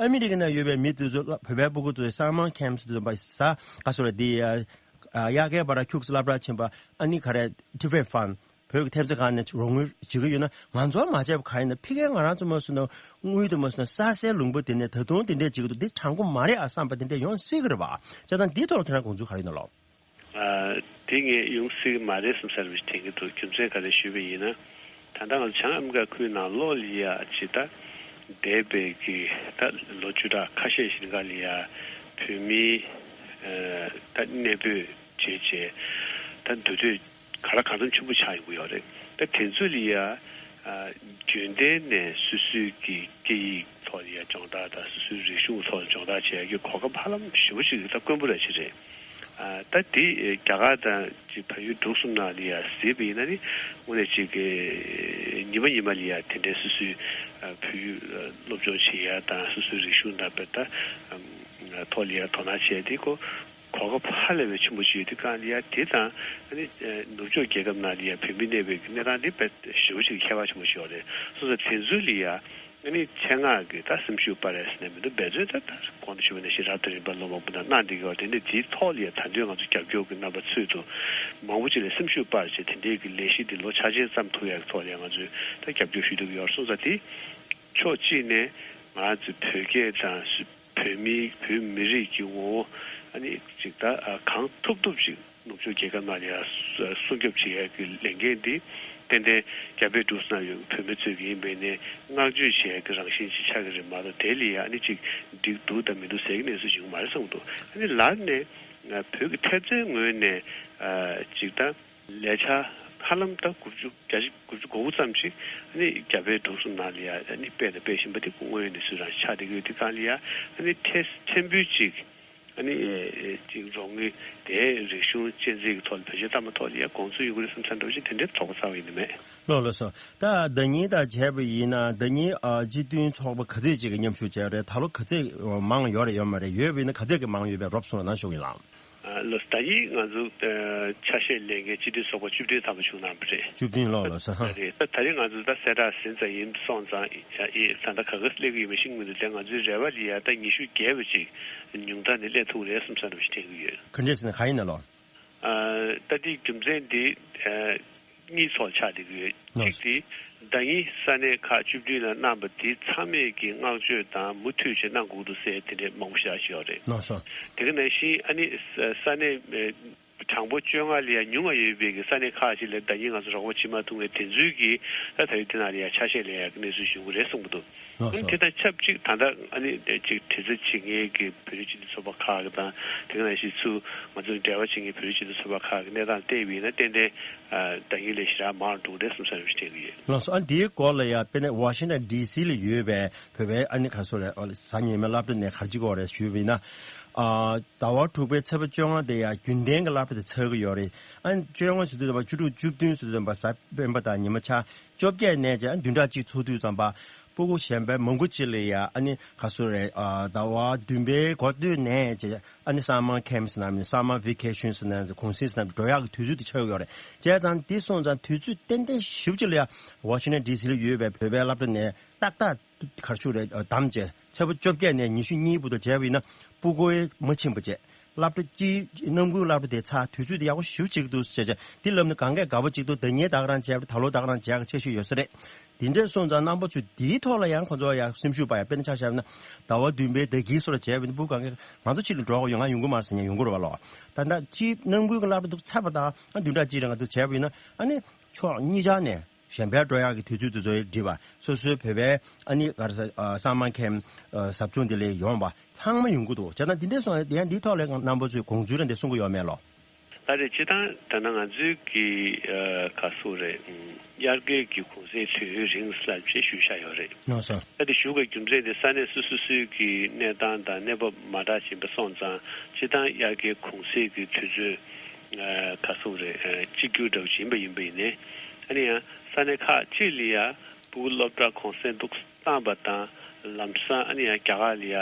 ཨ་མི་རི་ཀ་ནང་ཡོད་པའི་མི་དེ་ཚོ་བོད་པའི་སྤུ་གུ་ཚོའི་སམ་མར་ཁེམ་པ་དེ་ཚོ་པ་ས་ག་སོ་ར་དེ་དབྱར་ཁའི་བར་ཁྱུག་ཙམ་སློབ་གྲྭ་ཕྱིན་པ་ཨ་ནི་ག་རེ་ཊི་ཕེཊ་ཕན་བོད་ཀྱི་ཐེབས་རྩ་ཁང་ནས་རོགས་དངུལ་བྱེད་ཀྱི་ཡོད་ན་ང་ཚོར་མ་བྱས་པ་ག་ཡིན་ན་ཕ་གིར་ང་རང་ཚོ་མ་སོང་ན་དངུལ་དུ་མ་སོང་ན་ས་སའི་ལུང་པ་དེ་ནས་ད་དུང་དེ་འདྲས་བྱེད་ཀྱི་འདུག་འདི་དྲང་པོ་མ་རེད་ཨ་བསམ་པ་དེ་འདྲས་ཡོང་སྲིད་ཀྱི་རེད་བ། བྱས་ཙང་འདིའི་ཐོག་ཁྱེད་རང་དགོངས་ཚུལ་ག་རེ་ཡིན་ནོ་ལགས། ཨ། དེ་ངས་ཡོང་སྲིད་ཀྱི་མ་རེད་བསམ་ས་རེད་དྲན་གྱི་འདུག་རྒྱུ་མཚན་ག་རེ་ཞུས་པ་ཡིན་ན། ད་ལྟ་ང་ཚོ་བྱང་ཨ་མི་རི་ཀ་ཁུལ་ནང་ལོགས་ལ་ཡ་ཇི་ལྟར་འདས་པའི་གི་ད་ལོ་བཅུ་ཕྲག་ཁ་ཤས་ཤིག་ནང་ལ་ཡ་བོད་མིའི་ཨ་ད་གནས་སྤོས་བྱས་བྱས་ད་འདུ་འདོད་ག་ལ་གང་འཚམ་ཆེན་པོ་ཆགས་ཡོང་གི་ཡོད་རེད། ད་དེ་ཚོ་ལ་ཡ་ཨ་རྒྱུན་ལྡན་ནས་སོ་སོའི་གི་སྐད་ཡིག་ཐོག་ལ་ཡ་སྦྱོང་བརྡར་དང་སོ་སོའི་རིག་གཞུང་ཐོག་ལ་སྦྱོང་བརྡར་བྱེད་ཡ་གི་གོ་སྐབས་ཧ་ལམ་ཞེ་པོ་ཅིག་ད་དཀོན་པོ་ར་ཅིག་རེད། ཨ་ད་དེ་རྒྱ་གར་དང་ཅིག་བལ་ཡུལ་འབྲུག་གསུམ་ནང་ལ་ཡ་གཟིགས་པ་ཡིན་ན་ནི་དངོས་གནས་ཅིག་གི་ཉི་མ་ཉི་མ་ལ་ཡ་དེ་འདྲའི་སོ་སོའི་ཨ་བོད་ཡིག་སློབ་སྦྱོང་བྱེད་ཡ་དང་སོ་སོའི་རིག་གཞུང་དང་དཔེ་ད་ཐོག་ལ་ཡ་དོ་སྣང་བྱས་ཏེ་ཁོ་གོ་སྐབས་ཧ་ལས་པའི་ཆེན་པོ་ཅིག་ཡོད་དེ་གང་ལ་ཡ་དེ་དང་ཨ་ནི་ནུབ་ཕྱོགས་རྒྱལ་ཁབ་ནང་ལ་ཡ་བོད་མི་གནས་པའི་གནས་སྟངས་འདི་དཔེ་ཞེ་པོ་ཅིག་ཁྱད་པར་ཆེན་པོ་ཞིག་ཡོད་རེད། སོ་སོ་དེ་ཚོ་ལ་ཡ། ཨ་ནི་ཆེད་མངགས་ཀྱི་ད་སེམས་ཤུགས་སྤར་ཡ་ཟེར་ནས་མི་འདུག་འབད་བརྩོན་ད་ད་གོང་དུ་ཞུས་པ་ནང་བཞིན་རབ་དང་རིམ་པ་ལོ་མང་པོ་ནང་གནང་བསྡད་ཀྱི་ཡོད་དེ་ནས་དེའི་ཐོག་ལ་ཡ་ད་དུང་ང་ཚོ་རྒྱབ་སྐྱོར་གྱི་རྣམ་པ་ཚུལ་དུ་མང་པོ་ཅིག་ལ་སེམས་ཤུགས་སྤར་བྱས་དེ་འདྲའི་གི་ལས་གཞི་འདི་ལོ་འཆར་ཅན་བརྩམས་ཐུབ་ཡ་གི་ཐོག་ལ་ཡ་ང་ཚོས་ད་རྒྱབ་སྐྱོར་ཞུ་འདོད་ཀྱི་ཡོད་རེད། སོང་ཙང་དེ་ཕྱོགས་གཅིག་ནས་ང་ཚོ་བོད་སྐད་དང་བོད་མིའི་བོད་མི་རིགས་ཀྱི་ངོ་བོ་ཨ་ནི་ཅིག་ད་གང་ཐུབ་ཐུབ་ཅིག་ནུབ་ཕྱོགས་རྒྱལ་ཁབ་ནང་ལ་ཡང་སྲུང་སྐྱོབ་བྱེད་ཡག་གི་ལས་འགན་འདི་ཏན་ཏན་རྒྱ་བལ་འབྲུག་གསུམ་ཡོད་བོད་མི་ཚོས་ཀྱི་ཡིན་པས་ནས་བསྔགས་བརྗོད་བྱེད་ཡག་གི་རང་བཞིན་ཅིག་ཆགས་ཀྱི་རེད་མ་གཏོགས་དེ་ལ་ཡང་ཨ་ནི་ཅིག་འགྲིག་འདུག་དང་མི་འདུག་ཟེར་གྱི་གནས་ཚུལ་ཡོང་གི་མ་རེད་བསམ་གྱི་འདུག་ཨ་ནི་ལར་ནས་བོད་ཀྱི་ཐེབས་རྩའི་ངོས་ནས་ཅིག་ད་ལས་འཆར་ཧ་ལམ་ད་དགུ་བཅུ་བརྒྱ་ཆ་དགུ་བཅུ་གོ་དགུ་ཙམ་ཞིག་ཨ་ནི་རྒྱ་བལ་འབྲུག་གསུམ་ནང་ལ་ཡང་ཨ་ནི་སྤེལ་དང་སྤེལ་བཞིན་པ་དེ་དངོས་ཡོད་གནས་ཚུལ་རང་ཆགས་བསྡད་ཀྱི་ཡོད་དེ་གང་ལ་ཡང་ཨ་ནི་ཐེ་ཕྲན་བུ་ཅིག་ཨ་ནི་ཅིག་རོགས་དངུལ་དེ་རིག་གཞུང་གཅེས་འཛིན་གྱི་ཐོག་ལ་བེད་སྤྱོད་བཏང་བ་ཐོག་ལ་ཡང་དགོངས་ཚུལ་ཡོད་ཀྱི་རེད་བསམ་ས་འདྲ་བོ་ཞིག་དེ་འདྲའི་ཚོགས་པ་རྩ་བ་ཡིན་ནི་མེད། ལགས་ལགས་སོ། ད་ཟླ་ཉིན་དང་བྱས་པ་ཡིན་ན་ཟླ་ཉིན་ཨ་སྤྱི་མཐུན་ཚོགས་པ་ག་ཚོད་ཅིག་གི་མཉམ་ཞུགས་བྱས་རེད། ད་ལོ་ག་ཚོད་མང་ཡོད་རེད་ཡོད་མ་རེད། ཡོད་པ་ཡིན་ན་ག་ཚོད་ཀྱི་མང་ཡོད་པའི་རོབ་གསུངས་ན་ཞུ་གི་ལགས། ལགས་ད་ཡིན་ང་ཚོ་ཆ་ཤས་ལེན་མཁན་སྤྱི་མཐུན་ཚོགས་པ་བཅུ་བདུན་ཐམ་པ་བྱུང་གནང་བ་རེད། བཅུ་བདུན་ལགས་ལགས་སོ། རེད་ད་ད་རིང་ང་ཚོ་ད་གསལ་བསྒྲགས་ཟིན་ཙམ་ཡིན་སོང་ཙང་ཡ་ཨེ་ད་ལྟ་ག་ག་སླེབས་ཀྱི་ཡོད་མེད་ཤེས་ཀྱི་མི་འདུག་དེ་ང་ཚོའི་རེ་བ་ལ་ཡ་ད་ཉི་ཤུ་བརྒལ་བ་ཅིག་ཉུང་མཐའ་ནས་སླེབས་ཐུབ་རེད་བསམ་བསམ་རེ་བ་ཞིག་དྲན་གྱི་ཡོད། ག་འདྲས་ཟེར་ན་ག་ཡིན་ན་ལོ། ད་དེའི་རྒྱུ་མཚན་འདི། གཉིས་ཐོག་ཆགས་བསྡད་ཀྱི་ཡོད། ལགས་སོ། གཅིག་དེ་ཟླ་ཉིན་ས་གནས་ཁག་བཅུ་བདུན་ལ་གནང་བ་དེ་ཚང་མས་ཀྱི་བསྔགས་བརྗོད་དང་མུ་མཐུད་བྱས་གནང་དགོས་འདུག་ཟེར་དེ་འདྲའི་མང་པོ་ཞིག་ཡོད་རེད། ལགས་སོ། དེ་ག་ནང་བཞིན་ཨ་ནི་ས་ས་གནས་གྲངས་འབོར་བཅོ་ལྔ་ལས་ཡང་ཉུང་བ་ཡོད་པའི་གི་ས་གནས་ཁག་ཅིག་ལ་ཟླ་ཉིན་ང་ཚོ་རོགས་པ་བྱེད་མ་ཐུབ་མཁན་དེ་ཚོའི་གི་ད་ད་རེས་དེ་ནང་ལ་ཡང་ཆ་ཤས་ལེན་ཡག་གི་གནས་ཚུལ་ཞིག་ཡོང་གི་རེད་གསུང་གི་འདུག་ལགས་སོ། དེ་དང་ཆབས་ཅིག་ད་ལྟ་ཨ་ནི་ཅིག་དྲི་རྩད་བྱེད་མཁན་གྱི་བོད་རིགས་སྤྱི་མཐུན་ཚོགས་པ་ཁག་དང་དེ་ག་ནང་བཞིན་ཚུར་ང་ཚོ་འབྲེལ་བ་བྱེད་མཁན་བོད་རིགས་སྤྱི་མཐུན་ཚོགས་པ་ཁག་གི་གནས་སྟངས་བལྟས་པ་ཡིན་ན་ཏན་ཏན་ཟླ་ཉིན་ལས་ཞེ་དྲག་མང་རུ་འགྲོ་གི་རེད་བསམ་བསམ་ཞིག་དྲན་གྱི་ཡོད། ལགས་སོ། ཨ་འདིའི་སྐོར་ལ་ཡང་དཔེར་ན་ཝ་ཤིང་ཊོན་ཌི་སི་ལ་ཡོད་པའི་བོད་པའི་ཨ་ནི་ག་སོ་རེད་གཟའ་ཉི་མའི་སློབ་གྲྭ་ནས་ག་རེ་བྱེད་ཀྱི་ཡོད་རེད་ཞུས་པ་ཡིན་ན། ཨ་ཟླ་བ་དྲུག་པའི་ཚེས་པ་བཅོ་ལྔ་དེ་ཡང་རྒྱུན་ལྡན་གྱི་སློབ་གྲྭ་དེ་ཚར་གྱི་ཡོད་རེད། ཨ་ནི་བཅོ་ལྔ་ཟེར་དུས་ཙམ་པ་བཅུ་དྲུག་བཅུ་བདུན་ཟེར་དུས་ཙམ་པ་གཟའ་སྤེན་པ་དང་ཉི་མ་ཆ་བཅོ་བརྒྱད་ནས་བྱས་ཨ་བདུན་ཕྲག་གཅིག་ཚུགས་དུས་ཙམ་པ། སྤུ་གུ་གཞན་པའི་མང་པོ་ཅིག་ལ་ཡ་ཨ་ནི་ག་སོ་རེད། ཨ་ཟླ་བ་བདུན་པའི་འགོ་སྟོད་ནས་བྱས་ཨ་ནི་སམ་མར་ཁེམ་ཟེར་ན་མིན་སམ་མར་ཝེ་ཀེ་ཤན་ཟེར་ན་གུང་སེང་ཟེར་ན་འགྲོ་ཡག་གི་དུས་ཚོད་དེ་ཆགས་ཡོད་རེད། བྱས་ཙང་འདི་སོང་ཙང་དུས་ཚོད་ཏན་ཏན་ཞེ་པོ་ཅིག་ལ་ཡ་ཝ་ཤིང་ཊོན་ཌི་སི་ལ་ཡོད་པའི་བོད་པའི་སློབ་གྲྭ་ནས་ཏག་ཏག་ག་རེ་ཞུ་རེད། ཨ་བདམས་བྱས་ཚེས་པ་བཅོ་བརྒྱད་ནས་ཉི་ཤུ་གཉིས་བར་དུ་བྱས་པ་ཡིན་ན་སྤུ་གུ་མ་ཕྱིན་པ་བྱས། སློབ་གྲྭ་སྤྱིའི་རྣམ་ཀུན་སློབ་གྲྭ་དེ་ཚར་དུས་ཚོད་དེ་ཡག་པོ་ཞེ་པོ་ཅིག་འདུག་ཟེར་བྱས། འདི་ལབ་ན་གང་གས་དགའ་པོ་ཅིག་འདུག་ཟླ་ཉིན་ད་ག་རང་བྱས་པ་ད་ལོ་ད་ག་རང་བྱས་པ་ཆེ་ཤོས་ཡོད་ས་རེད། དེ་འདྲས་སོང་ཙང་རྣམ་པ་ཚོས་འདིའི་ཐོག་ལ་ཡང་ཁོ་ཚོ་ཡང་སེམས་ཤུགས་སྤར་ཡ། དཔེར་ན་ཆ་བཞག་ན་ཟླ་བ་བདུན་པའི་ཟླ་དཀྱིལ་སོགས་ལ་བྱས་པ་ཡིན་ན་སྤུ་གུ་གང་གས་ང་ཚོ་ཕྱི་ལ་འགྲོ་དགོས་ཡོད། ང་ཡོང་གི་མ་རེད་ཟེར་ཉན་ཡོང་གི་རེད་པ་ལོ། ད་ལྟ་སྤྱིའི་རྣམ་ཀུན་གྱི་སློབ་གྲྭ་འདུག་ཚར་བ་དང་ཨ་བདུན་ཕྲག་གཅིག་རིང་ང་ཚོ་བྱས་པ་ཡིན་ན་ཨ་ནི་ཕྱོགས་གཉིས་ཆ་ནས། གཞན་པའི་འགྲོ་ཡག་གི་དུས་ཚོད་དེ་ཚོ་འགྲིག་པ། སོ་སོའི་བོད་པའི་ཨ་ནི་ག་རེ་ཟ་ཨ་སམ་མར་ཁེམ་ཨ་ཟབ་སྦྱོང་དེ་ལ་ཡོང་བ་ཚང་མ་ཡོང་གི་འདུག་བྱས་ན་འདི་འདྲས་སོང་ཡང་འདིའི་ཐོག་ལ་རྣམ་པ་ཚོས་དགོངས་ཚུལ་རེ་འདི་གསུང་གི་ཡོད་མེད་ལོ། ད་རེས་སྤྱིར་བཏང་ད་ནང་ང་ཚོའི་གི་ཨ་ག་སུ་རེད། ཨམ་དབྱར་ཁའི་གི་གུང་སེང་དུས་ཡུན་རིང་ལབ་ཅེས་ཞུས་བཞག་ཡོད་རེད། ལགས་སོ། ད་དེ་ཞུ་དགོས་རྒྱུ་མཚན་དེ་ས་གནས་སོ་སོ་སོའི་གི་གནས་སྟངས་དང་གནས་བབ་མ་འདྲ་ཞིག་ཡིན་པ་སོང་ཙང་སྤྱིར་བཏང་དབྱར་ཁའི་གུང་སེང་གི་དུས་ཚོད་ཨ་ག་སུ་རེད། ཨ་གཅིག་གྱུར་འདྲ་བོ་ཞིག་ཡིན་པ་ཡིན་པ་ཡིན་ནའི། ཨ་ནི་ཡང་ས་གནས་ཁག་ཅིག་ལ་ཡ་སྤུ་གུ་སློབ་གྲྭ་གུང་སེང་འདུག་བཏང་བ་དང་ལམ་སང་ཨ་ནི་ཡང་རྒྱ་གར་ལ་ཡ་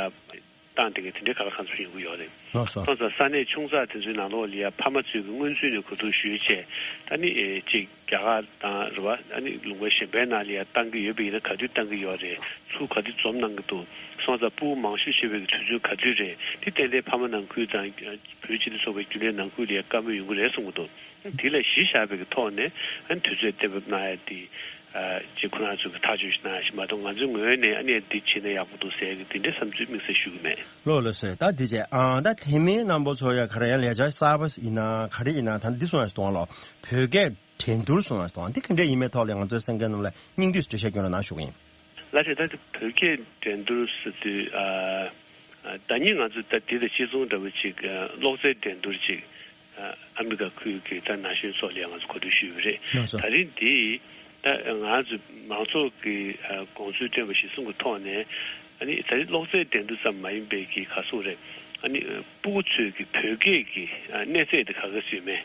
བཏང་དེ་ག་དེ་འདྲའི་ག་ལ་གང་འཚམ་ཡོང་གི་ཡོད་རེད། ལགས་སོ། སོང་ཙང་ས་གནས་ཆུང་ཙག་དེ་ཚོའི་ནང་ལོགས་ལ་ཡ་ཕ་མ་ཚོས་ཀྱི་སྔོན་ཚུད་ནས་གོ་བསྡུར་ཞུས་བྱས་ད་ནི་ཨེ་གཅིག་རྒྱ་གར་དང་རེད་བ། ཨ་ནི་ལུང་པ་གཞན་པའི་ནང་ལ་ཡ་བཏང་གི་ཡོད་པ་ཡིན་ན་ག་དུས་བཏང་གི་ཡོད་རེད། ཚུར་ག་དུས་འཛོམས་གནང་གི་འདུག་སོང་ཙང་སྤུ་གུ་མང་ཤོས་བྱེད་པའི་གི་དུས་ཚོད་ག་དུས་རེད། དེ་ཏན་ཏན་ཕ་མ་ནང་ཁུལ་དང་བོད་སྤྱི་མཐུན་ཚོགས་པའི་རྒྱུན་ལས་ནང་ཁུལ་ལ་ཡ་བཀའ་མོལ་ཡོང་གི་རེད་གསུང་གི་འདུག་དེ་ལ་གཞི་བཞག་པའི་གི་ཐོག་ནས་ཨ་ནི་དུས་ཚོད་གཏན་འབེབས་གནང་ཡ་དེ་ཨ་ཅིག་ཁོ་རང་ཚོ་གི་ཐག་གཅོད་ཞིག་གནང་ཡ་ཞིག་མ་གཏོགས་ང་ཚོའི་ངོས་ནས་ཨ་ནི་འདི་བྱས་ན་ཡག་པོ་འདུག་ཟེར་གི་དེ་འདྲའི་བསམ་ཚུལ་དམིགས་བསལ་ཞུ་གི་མེད། ལགས་ལགས་སོ། ད་དེ་བྱས་ཨ་ད་དེ་མིན་རྣམ་པ་ཚོ་ཡ་ག་རེ་ཡ་ལས་འཆར་གསར་པ་ཡིན་ན་ག་རེ་ཡིན་ན་ད་འདི་སོང་ཡ་ཞིག་གཏོང་བ་ལོ། བོད་སྐད་འགྲན་བསྡུར་སོང་ཡ་ཞིག་གཏོང་བ་འདི་ག་འདྲ་ཡིན་མིན་ཐོག་ལ་ང་ཚོའི་གསན་མཁན་རྣམས་ལ་སྙིང་བསྡུས་འགྲེལ་བཤད་སྐྱོན་རོགས་གནང་ཞུ་གི་ཡིན། ལགས་རེད། ད་བོད་སྐད་འགྲན་བསྡུར་ཟེར་དུས་ཨ་ཨ་ཟླ་ཉིན་ང་ཚོ་ད་འདི་དང་གཅིག་མཚུངས་འདྲ་བོ་ཅིག་ཨ་གློག་རྫས་འགྲན་བསྡུར་ཅིག་ཨ་ཨ་མི་རི་ཀ་ཁུལ་གྱི་ད་ན་གཞོན་ཚོ་ལ་ཡང་ང་ཚོ་གོ་སྒྲིག་ཞུས་པ་རེད། ལགས་སོ། ད་རིང་འདི་ད་ང་ཚོ་མང་ཚོགས་ཀྱི་ཨ་དགོངས་ཚུལ་བཏོན་པ་གཞིར་བཟུང་གི་ཐོག་ནས་ཨ་ནི་ད་རིང་གློག་རྫས་འགྲན་བསྡུར་ཙམ་མ་ཡིན་པའི་གི་ག་ཟེར་རེད། ཨ་ནི་སྤུ་གུ་ཚོས་ཀྱི་བོད་སྐད་ཀྱི་ཨ་གནས་ཚད་དེ་ག་ག་ཚོད་མེད།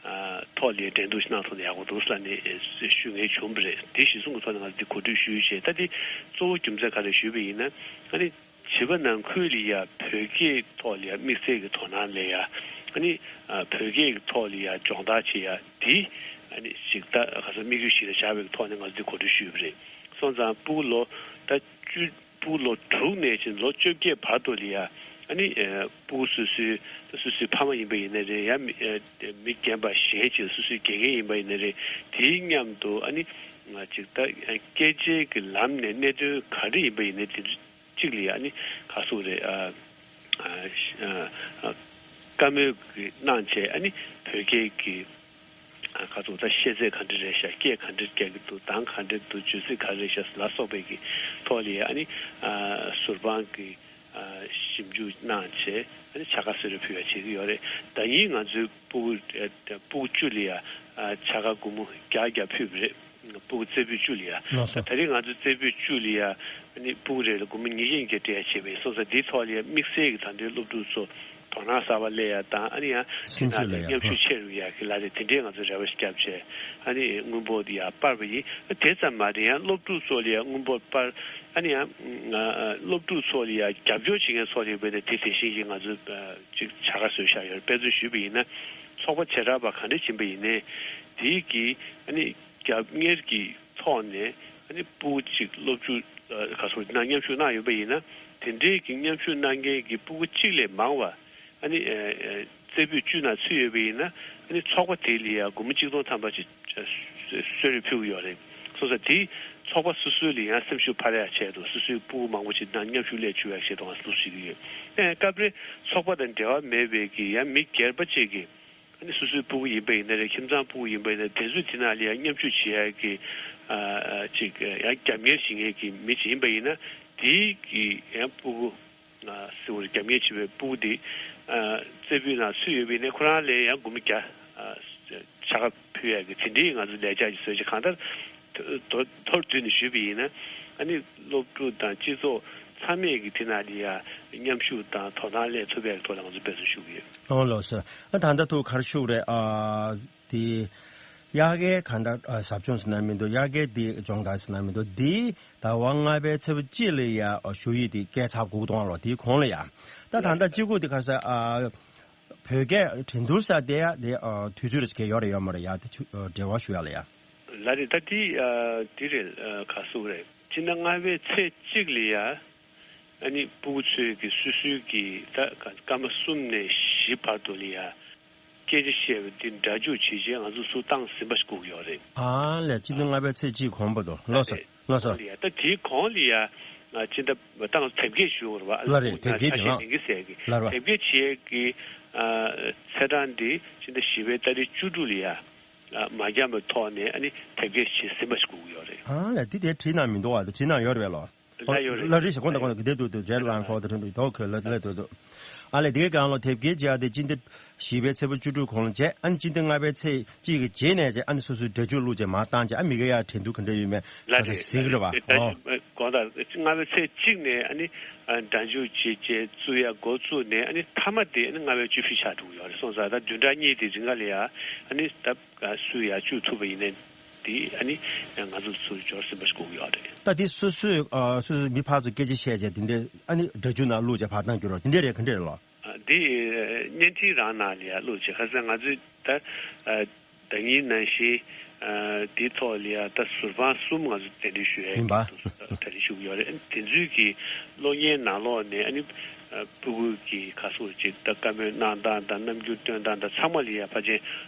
ཨ་ཐོག་ལ་འགྲན་བསྡུར་ཞིག་གནང་ཐུབ་ན་ཡག་པོ་འདུག་ཟེར་ནས་ཨེ་ཞུ་མཁན་བྱུང་བ་རེད། དེ་གཞིར་བཟུང་གི་ཐོག་ནས་ང་ཚོ་འདི་གོ་སྒྲིག་ཞུས་བྱས། ད་འདི་གཙོ་བོ་རྒྱུ་མཚན་ག་རེ་ཞུས་པ་ཡིན་ན། ཨ་ནི་བྱིས་པ་ནང་ཁུལ་ལ་ཡ་བོད་སྐད་ཐོག་ལ་ཡ་དམིགས་བསལ་གྱི་དོ་སྣང་སླེབས་ཡ། ཨ་ནི་ཨ་བོད་སྐད་ཀྱི་ཐོག་ལ་ཡ་སྦྱོང་བརྡར་བྱེད་ཡ་འདི་ཨ་ནི་ཞིག་ད་ག་ས་དམིགས་ཡུལ་ཞིག་ལ་བཞག་པའི་ཐོག་ནས་ང་ཚོ་འདི་གོ་སྒྲིག་ཞུས་པ་རེད། སོང་ཙང་སྤུ་གུ་ལོ་ད་བཅུ། སྤུ་གུ་ལོ་དྲུག་ནས་བྱས་ལོ་བཅོ་བརྒྱད་བར་དུ་ལ་ཡ། ཨ་ནི་ཨ་སྤུ་གུ་སོ་སོའི་ད་སོ་སོའི་ཕ་མ་ཡིན་པ་ཡིན་ན་རེད། ཡང་མི་ཨ་མི་རྒན་པ་གཞན་ཅིག་སོ་སོའི་དགེ་རྒན་ཡིན་པ་ཡིན་ན་རེད། དེའི་མཉམ་དུ་ཨ་ནི་ང་ཅིག་ད་སྐད་ཆའི་གི་ལམ་ནས་གནད་དོན་ག་རེ་ཡིན་པ་ཡིན་ན་དེ་གཅིག་ལ་ཡ་ཨ་ནི་ག་ཟེར་རེད། ཨ་ཨ་ཨ་བཀའ་མོལ་གི་གནང་བྱས་ཨ་ནི་བོད་སྐད་ཀྱི་ཨ་ཁ་ཐུག་ད་ཤེས་ཚད་ག་འདྲ་རེད་ཤག་སྐད་ག་འདྲ་རྒྱག་གི་འདུག་གདངས་ག་འདྲ་འདུག་བརྗོད་ཚིག་ག་རེ་རེད་ཤག་ལ་སོགས་པའི་གི་ཐོག་ལ་ཨ་ནི་ཨ་ཟུར་དཔང་གི་ཨ་ཞིབ་འཇུག་གནང་བྱས་ཨ་ནི་བྱ་དགའ་གསོལ་རས་ཕུལ་བ་བྱེད་ཀྱི་ཡོད་རེད། ཟླ་ཉིན་ང་ཚོའི་སྤུ་གུ་ཨ་སྤུ་གུ་བཅུ་ལ་ཡ་ཨ་བྱ་དགའ་སྒོར་མོ་བརྒྱ་བརྒྱ་ཕུལ་བ་རེད། སྤུ་གུ་རྩེ་ཕུད་བཅུ་ལ་ཡ། ལགས་སོ། ད་རེས་ང་ཚོ་རྩེ་ཕུད་བཅུ་ལ་ཡ་ཨ་ནི་སྤུ་གུ་རེ་ལ་སྒོར་མོ་ཉིས་བརྒྱ་ཉིས་བརྒྱ་སྤྲད་ཡ་བྱས་པ་ཡིན་སོང་ཙང་འདིའི་ཐོག་ལ་ཡ་དམིགས་བསལ་གྱི་ད་ལྟའི་སློབ་ཕྲུག་ཚོ། དོ་སྣང་གསར་པ་སླེབས་ཡ་དང་ཨ་ནི་ཡང་སེམས་ཤུགས་སླེབས་ཡ། མཉམ་ཞུགས་ཆེ་རུ་ཡ་གི་ལ་རེད། དེ་འདྲའི་ང་ཚོ་རེ་བ་ཞིག་བརྒྱབ་བྱས་ཨ་ནི་དངུལ་འབོར་འདི་ཡར་སྤར་བ་ཡིན། དེ་ཙམ་མ་རེད། ཡང་སློབ་ཕྲུག་ཚོ་ལ་ཡང་དངུལ་འབོར་སྤར། ཨ་ནི་ཡང་སློབ་ཕྲུག་ཚོ་ལ་ཡང་རྒྱབ་སྐྱོར་བྱེད་མཁན་ཚོ་ལ་ཡོད་པ་ཡིན་ན་དེ་དེ་བཞིན་གྱི་ང་ཚོ་ཅིག་བྱ་དགའ་བཟོས་བཞག་ཡོད་རེད། དཔེ་མཚོན་ཞུས་པ་ཡིན་ན་ཚོགས་པ་བྱེ་བྲག་པ་གང་འདྲ་ཕྱིན་པ་ཡིན་ནའི་དེའི་གི་ཨ་ནི་རྒྱབ་གཉེར་གྱི་ཐོག་ནས་ཨ་ནི་སྤུ་གུ་གཅིག་སློབ་ཕྲུག་ག་ཚོད་ན་མཉམ་ཞུགས་གནང་ཡོད་པ་ཡིན་ན་དེ་འདྲའི་གི་མཉམ་ཞུགས་གནང་མཁན་གྱི་སྤུ་གུ་གཅིག་ལས་མང་བ། ཨ་ནི་ཨ་ རྩེ་ཕུད་བཅུ་ནང་ཚུད་ཡོད་པ་ཡིན་ན། ཨ་ནི་ཚོགས་པ་དེ་ལ་ཡང་སྒོར་མོ་གཅིག་སྟོང་ཐམ་པ་ཅིག་གསོལ་རས་ཕུལ་གྱི་ཡོད་རེད། སོང་ཙང་དེ་ཚོགས་པ་སོ་སོ་ལ་ཡང་སེམས་ཤུགས་འཕར་ཡག་ཆེད་དུ། སོ་སོའི་སྤུ་གུ་མང་པོ་ཅིག་ནང་མཉམ་ཞུགས་སླད་བཅུག་ཡག་ཆེད་དུ་ང་ཚོ་འདུག་བྱེད་ཀྱི་ཡོད། ཨེ་སྐབས་རེ་ཚོགས་པ་དང་འབྲེལ་བ་མེད་པའི་གི་ཡང་མི་སྒེར་པ་ཅིག་གིས། ཨ་ནི་སོ་སོའི་སྤུ་གུ་ཡིན་པ་ཡིན་ན་རེད། ཁྱིམ་ཚང་སྤུ་གུ་ཡིན་པ་ཡིན་ན། དེ་ཚོས་དེ་ནང་ལ་ཡང་མཉམ་ཞུགས་བྱེད་ཡག་གི་ཨ་ཅིག་ཡང་རྒྱབ་གཉེར་བྱེད་མཁན་གྱི་མི་ཅིག་ཡིན་པ་ཡིན་ན། དེའི་གི་ཡང་སྤུ་གུ་ཨ་སེ་འུར་རྒྱབ་གཉེར་བྱེད་པའི་སྤུ་གུ་དེ་ཨ་རྩེ་ཕུད་ནང་ཚུད་ཡོད་པ་ཡིན་ན། ཁོ་རང་ལ་ཡང་སྒོར་མོ་བརྒྱ་ཨ་བྱ་དགའ་ཕུལ་ཡག་གི་དེ་འདྲའི་ང་ཚོ་ལས་འཆར་ཅིག་བཟོས་བྱས། གང་ལྟར་མཐོ་མཐོ་བསྡུས་ནས་ཞུས་པ་ཡིན་ན། ཨ་ནི་སློབ་ཕྲུག་དང་སྤྱི་ཚོགས་ཚང་མས་ཀྱི་དེ་ནང་ལ་ཡང་མཉམ་ཞུགས་དང་དོ་སྣང་སླེབས་ཐུབ་པའི་ཐོག་ལ་ང་ཚོ་འབད་བརྩོན་ཞུ་གི་ཡོད། ཨོ་ལགས་སོ། ཨ་ད་ལྟ་ཐུགས་ག་རེ་ཞུ་རེད། ཨ་དེ་དབྱར་ཁའི་གང་ལྟར་ཨ་ཟབ་སྦྱོང་ཟེར་ན་མི་འདུག། དབྱར་ཁའི་དེ་སྦྱོང་བརྡར་ཟེར་ན་མི་འདུག། དེ་ཟླ་བ་ལྔ་པའི་ཚེས་པ་གཅིག་ལ་ཡ་ཨ་ཞུ་ཡིག་དེ་བསྐྱལ་ཚར་དགོས་གཏོང་བ་ལ། དེའི་གོང་ལ་ཡ་ད་ད་ལྟ་གཅིག་པུ་དེ་ག་རེ་ཟེར། ཨ་བོད་སྐད་འགྲན་བསྡུར་ཟེར་དེ་ཡ་དེ་ཨ་དུས་ཚོད་རེ་ཟེར་གྱི་ཡོད་རེད་ཡོད་མ་རེད། ཡ་དེ་ཆུ་ཨ་འབྲེལ་བ་ཞུ་ཡ་ལ་ཡ། ལགས་རེད། ད་དེ་ཨ་དེ་རེད། ཨ་ག་ཟེར་རེད། སྤྱི་ཟླ་ལྔ་པའི་ཚེས་གཅིག་ལ་ཡ། ཨ་ནི་སྤུ་གུ་ཚོས་ཀྱི་སོ་སོའི་གི་ད་སྐར་མ་གསུམ་ནས་བཞི་བར་དུ་ལ་ཡ་སྐད་ཆ་བཤད་པ་འདི་སྒྲ་འཇུག་བྱས་རྗེས་ང་ཚོ་ཚུར་བཏང་ཟིན་པ་ཞིག་དགོས་ཀྱི་ཡོད་རེད། ཨ་ལས། སྤྱི་ཟླ་ལྔ་པའི་ཚེས་གཅིག་གོང་བར་དུ། ལགས་སོ། ལགས་སོ། ལ་ཡ་ད་དེའི་གོང་ལ་ཡ་ང་སྤྱི་ཟླ་ད་ང་ཚོ་དེབ་སྐྱེལ་ཞུ་དགོས་རེད་པ། ཨ་ལགས་རེད། དེབ་སྐྱེལ་དེ་ཆ་ཤས་ལེན་གྱི་ཟེར་གི། ལགས་རེད། དེབ་སྐྱེལ་བྱེད་ཀྱི་ཨ་ཚེས་གྲངས་འདི་སྤྱི་ཟླ་བཞི་པའི་ཏ་རིག་བཅུ་དྲུག་ལ་ཡ། ཨ་མ་འགྱངས་པའི་ཐོག་ནས་ཨ་ནི་དེབ་སྐྱེལ་བྱེད་ཟིན་པ་ཞིག་དགོས་ཀྱི་ཡོད་རེད། ཨ་ལས། འདི་དེ་བྲིས་ན་མི་འདུག་བ། དེ་བྲིས་ན་ཡོད་རེད་པས་ལོ། ལ་ཡོད་རེད། ལ་རེད་ཞེས་གོ་ད་གོ་ད་གི་དེ་འདུག་འདུག་རེད་ལང་ཁོ་ད་འདུག་འདུག་གོ་ལ་ལ་འདུག་འདུག། ཨ་ལས། དེ་གའི་སྒང་ལ་དེབ་སྐྱེལ་བྱས་ཏེ་སྤྱི་ཟླ་བཞི་པའི་ཚེས་པ་བཅུ་དྲུག་གོང་ལ་བྱས། ཨ་ནི་སྤྱི་ཟླ་ལྔ་པའི་ཚེས་གཅིག་གི་རྗེས་ནས་བྱས། ཨ་ནི་སོ་སོའི་སྒྲ་འཇུག་བླུགས་བྱས་མར་བཏང་བྱས། ཨ་མི་ག་ཡ་འགྲན་བསྡུར་ག་འདྲ་ཡོད་མེད་ལ་ཁ་སང་རེད། གཟིགས་ཀྱི་རེད་པ། ཨོ། དགོངས་དག། ལྔ་པའི་ཚེས་གཅིག་ནས་ཨ་ནི་ཨ་སྒྲ་འཇུག་བྱས་བྱས་བཙུགས་ཡ་འགོ་བཙུགས་ནས། ཨ་ནི་མཐའ་མ་དེ་ཨ་ནི་ལྔ་པའི་བཅུ་བཞི་ཆགས་འགྲོ་གི་ཡོད་རེད། སོང་ཙང་ད་བདུན་ཕྲག་གཉིས་དེ་རིང་ག་ལ་ཡ་ཨ་ནི་ད། ཨ་སུ་ཡར་བཅུག་ཐུབ་པ་ཡིན་ནའི་དེ་ཨ་ནི་ང་ཚོ་ཚུར་འབྱོར་ཟིན་པ་ཞིག་དགོས་ཀྱི་ཡོད་རེད། ད་དེ་སོ་སོས་ཨ་སོ་སོའི་མི་ཕར་ཚུར་སྐད་ཆ་བཤད་བྱས། དེ་འདྲའི་ཨ་ནི་སྒྲ་འཇུག་ནང་བླུགས་བྱས་ཕར་བཏང་རྒྱུ་རོ། དེ་འདྲ་རེད། ག་འདྲ་རེད་ལོ། ཨ་འདི་བརྙན་འཕྲིན་རང་ནང་ལ་ཡར་བླུགས་བྱས། ཁ་སང་ང་ཚོས་ད་ཨ་ཟླ་ཉིན་ནང་བཞིན་ཨ་འདིའི་ཐོག་ལ་ཡར་ད་ཟུར་དཔང་གསུམ་ང་ཚོ་གདན་འདྲེན་ཞུ་ཡས་ཡིན་པ། གྲ་སྒྲིག་ཞུ་གི་ཡོད་རེད། ཨ་ནི་དེ་ཚོའི་གི་གློག་བརྙན་ནང་ལོགས་ནས་ཨ་ནི་ཨ་སྤུ་གུ་གི་ཁ་སོ་ཅིག་ད་བཀའ་མོལ་གནང་སྟངས་དང་རྣམ་འགྱུར་སྟོན་སྟངས་དང་ཚང་མ་ལ་ཡར་ཕལ་ཆེར་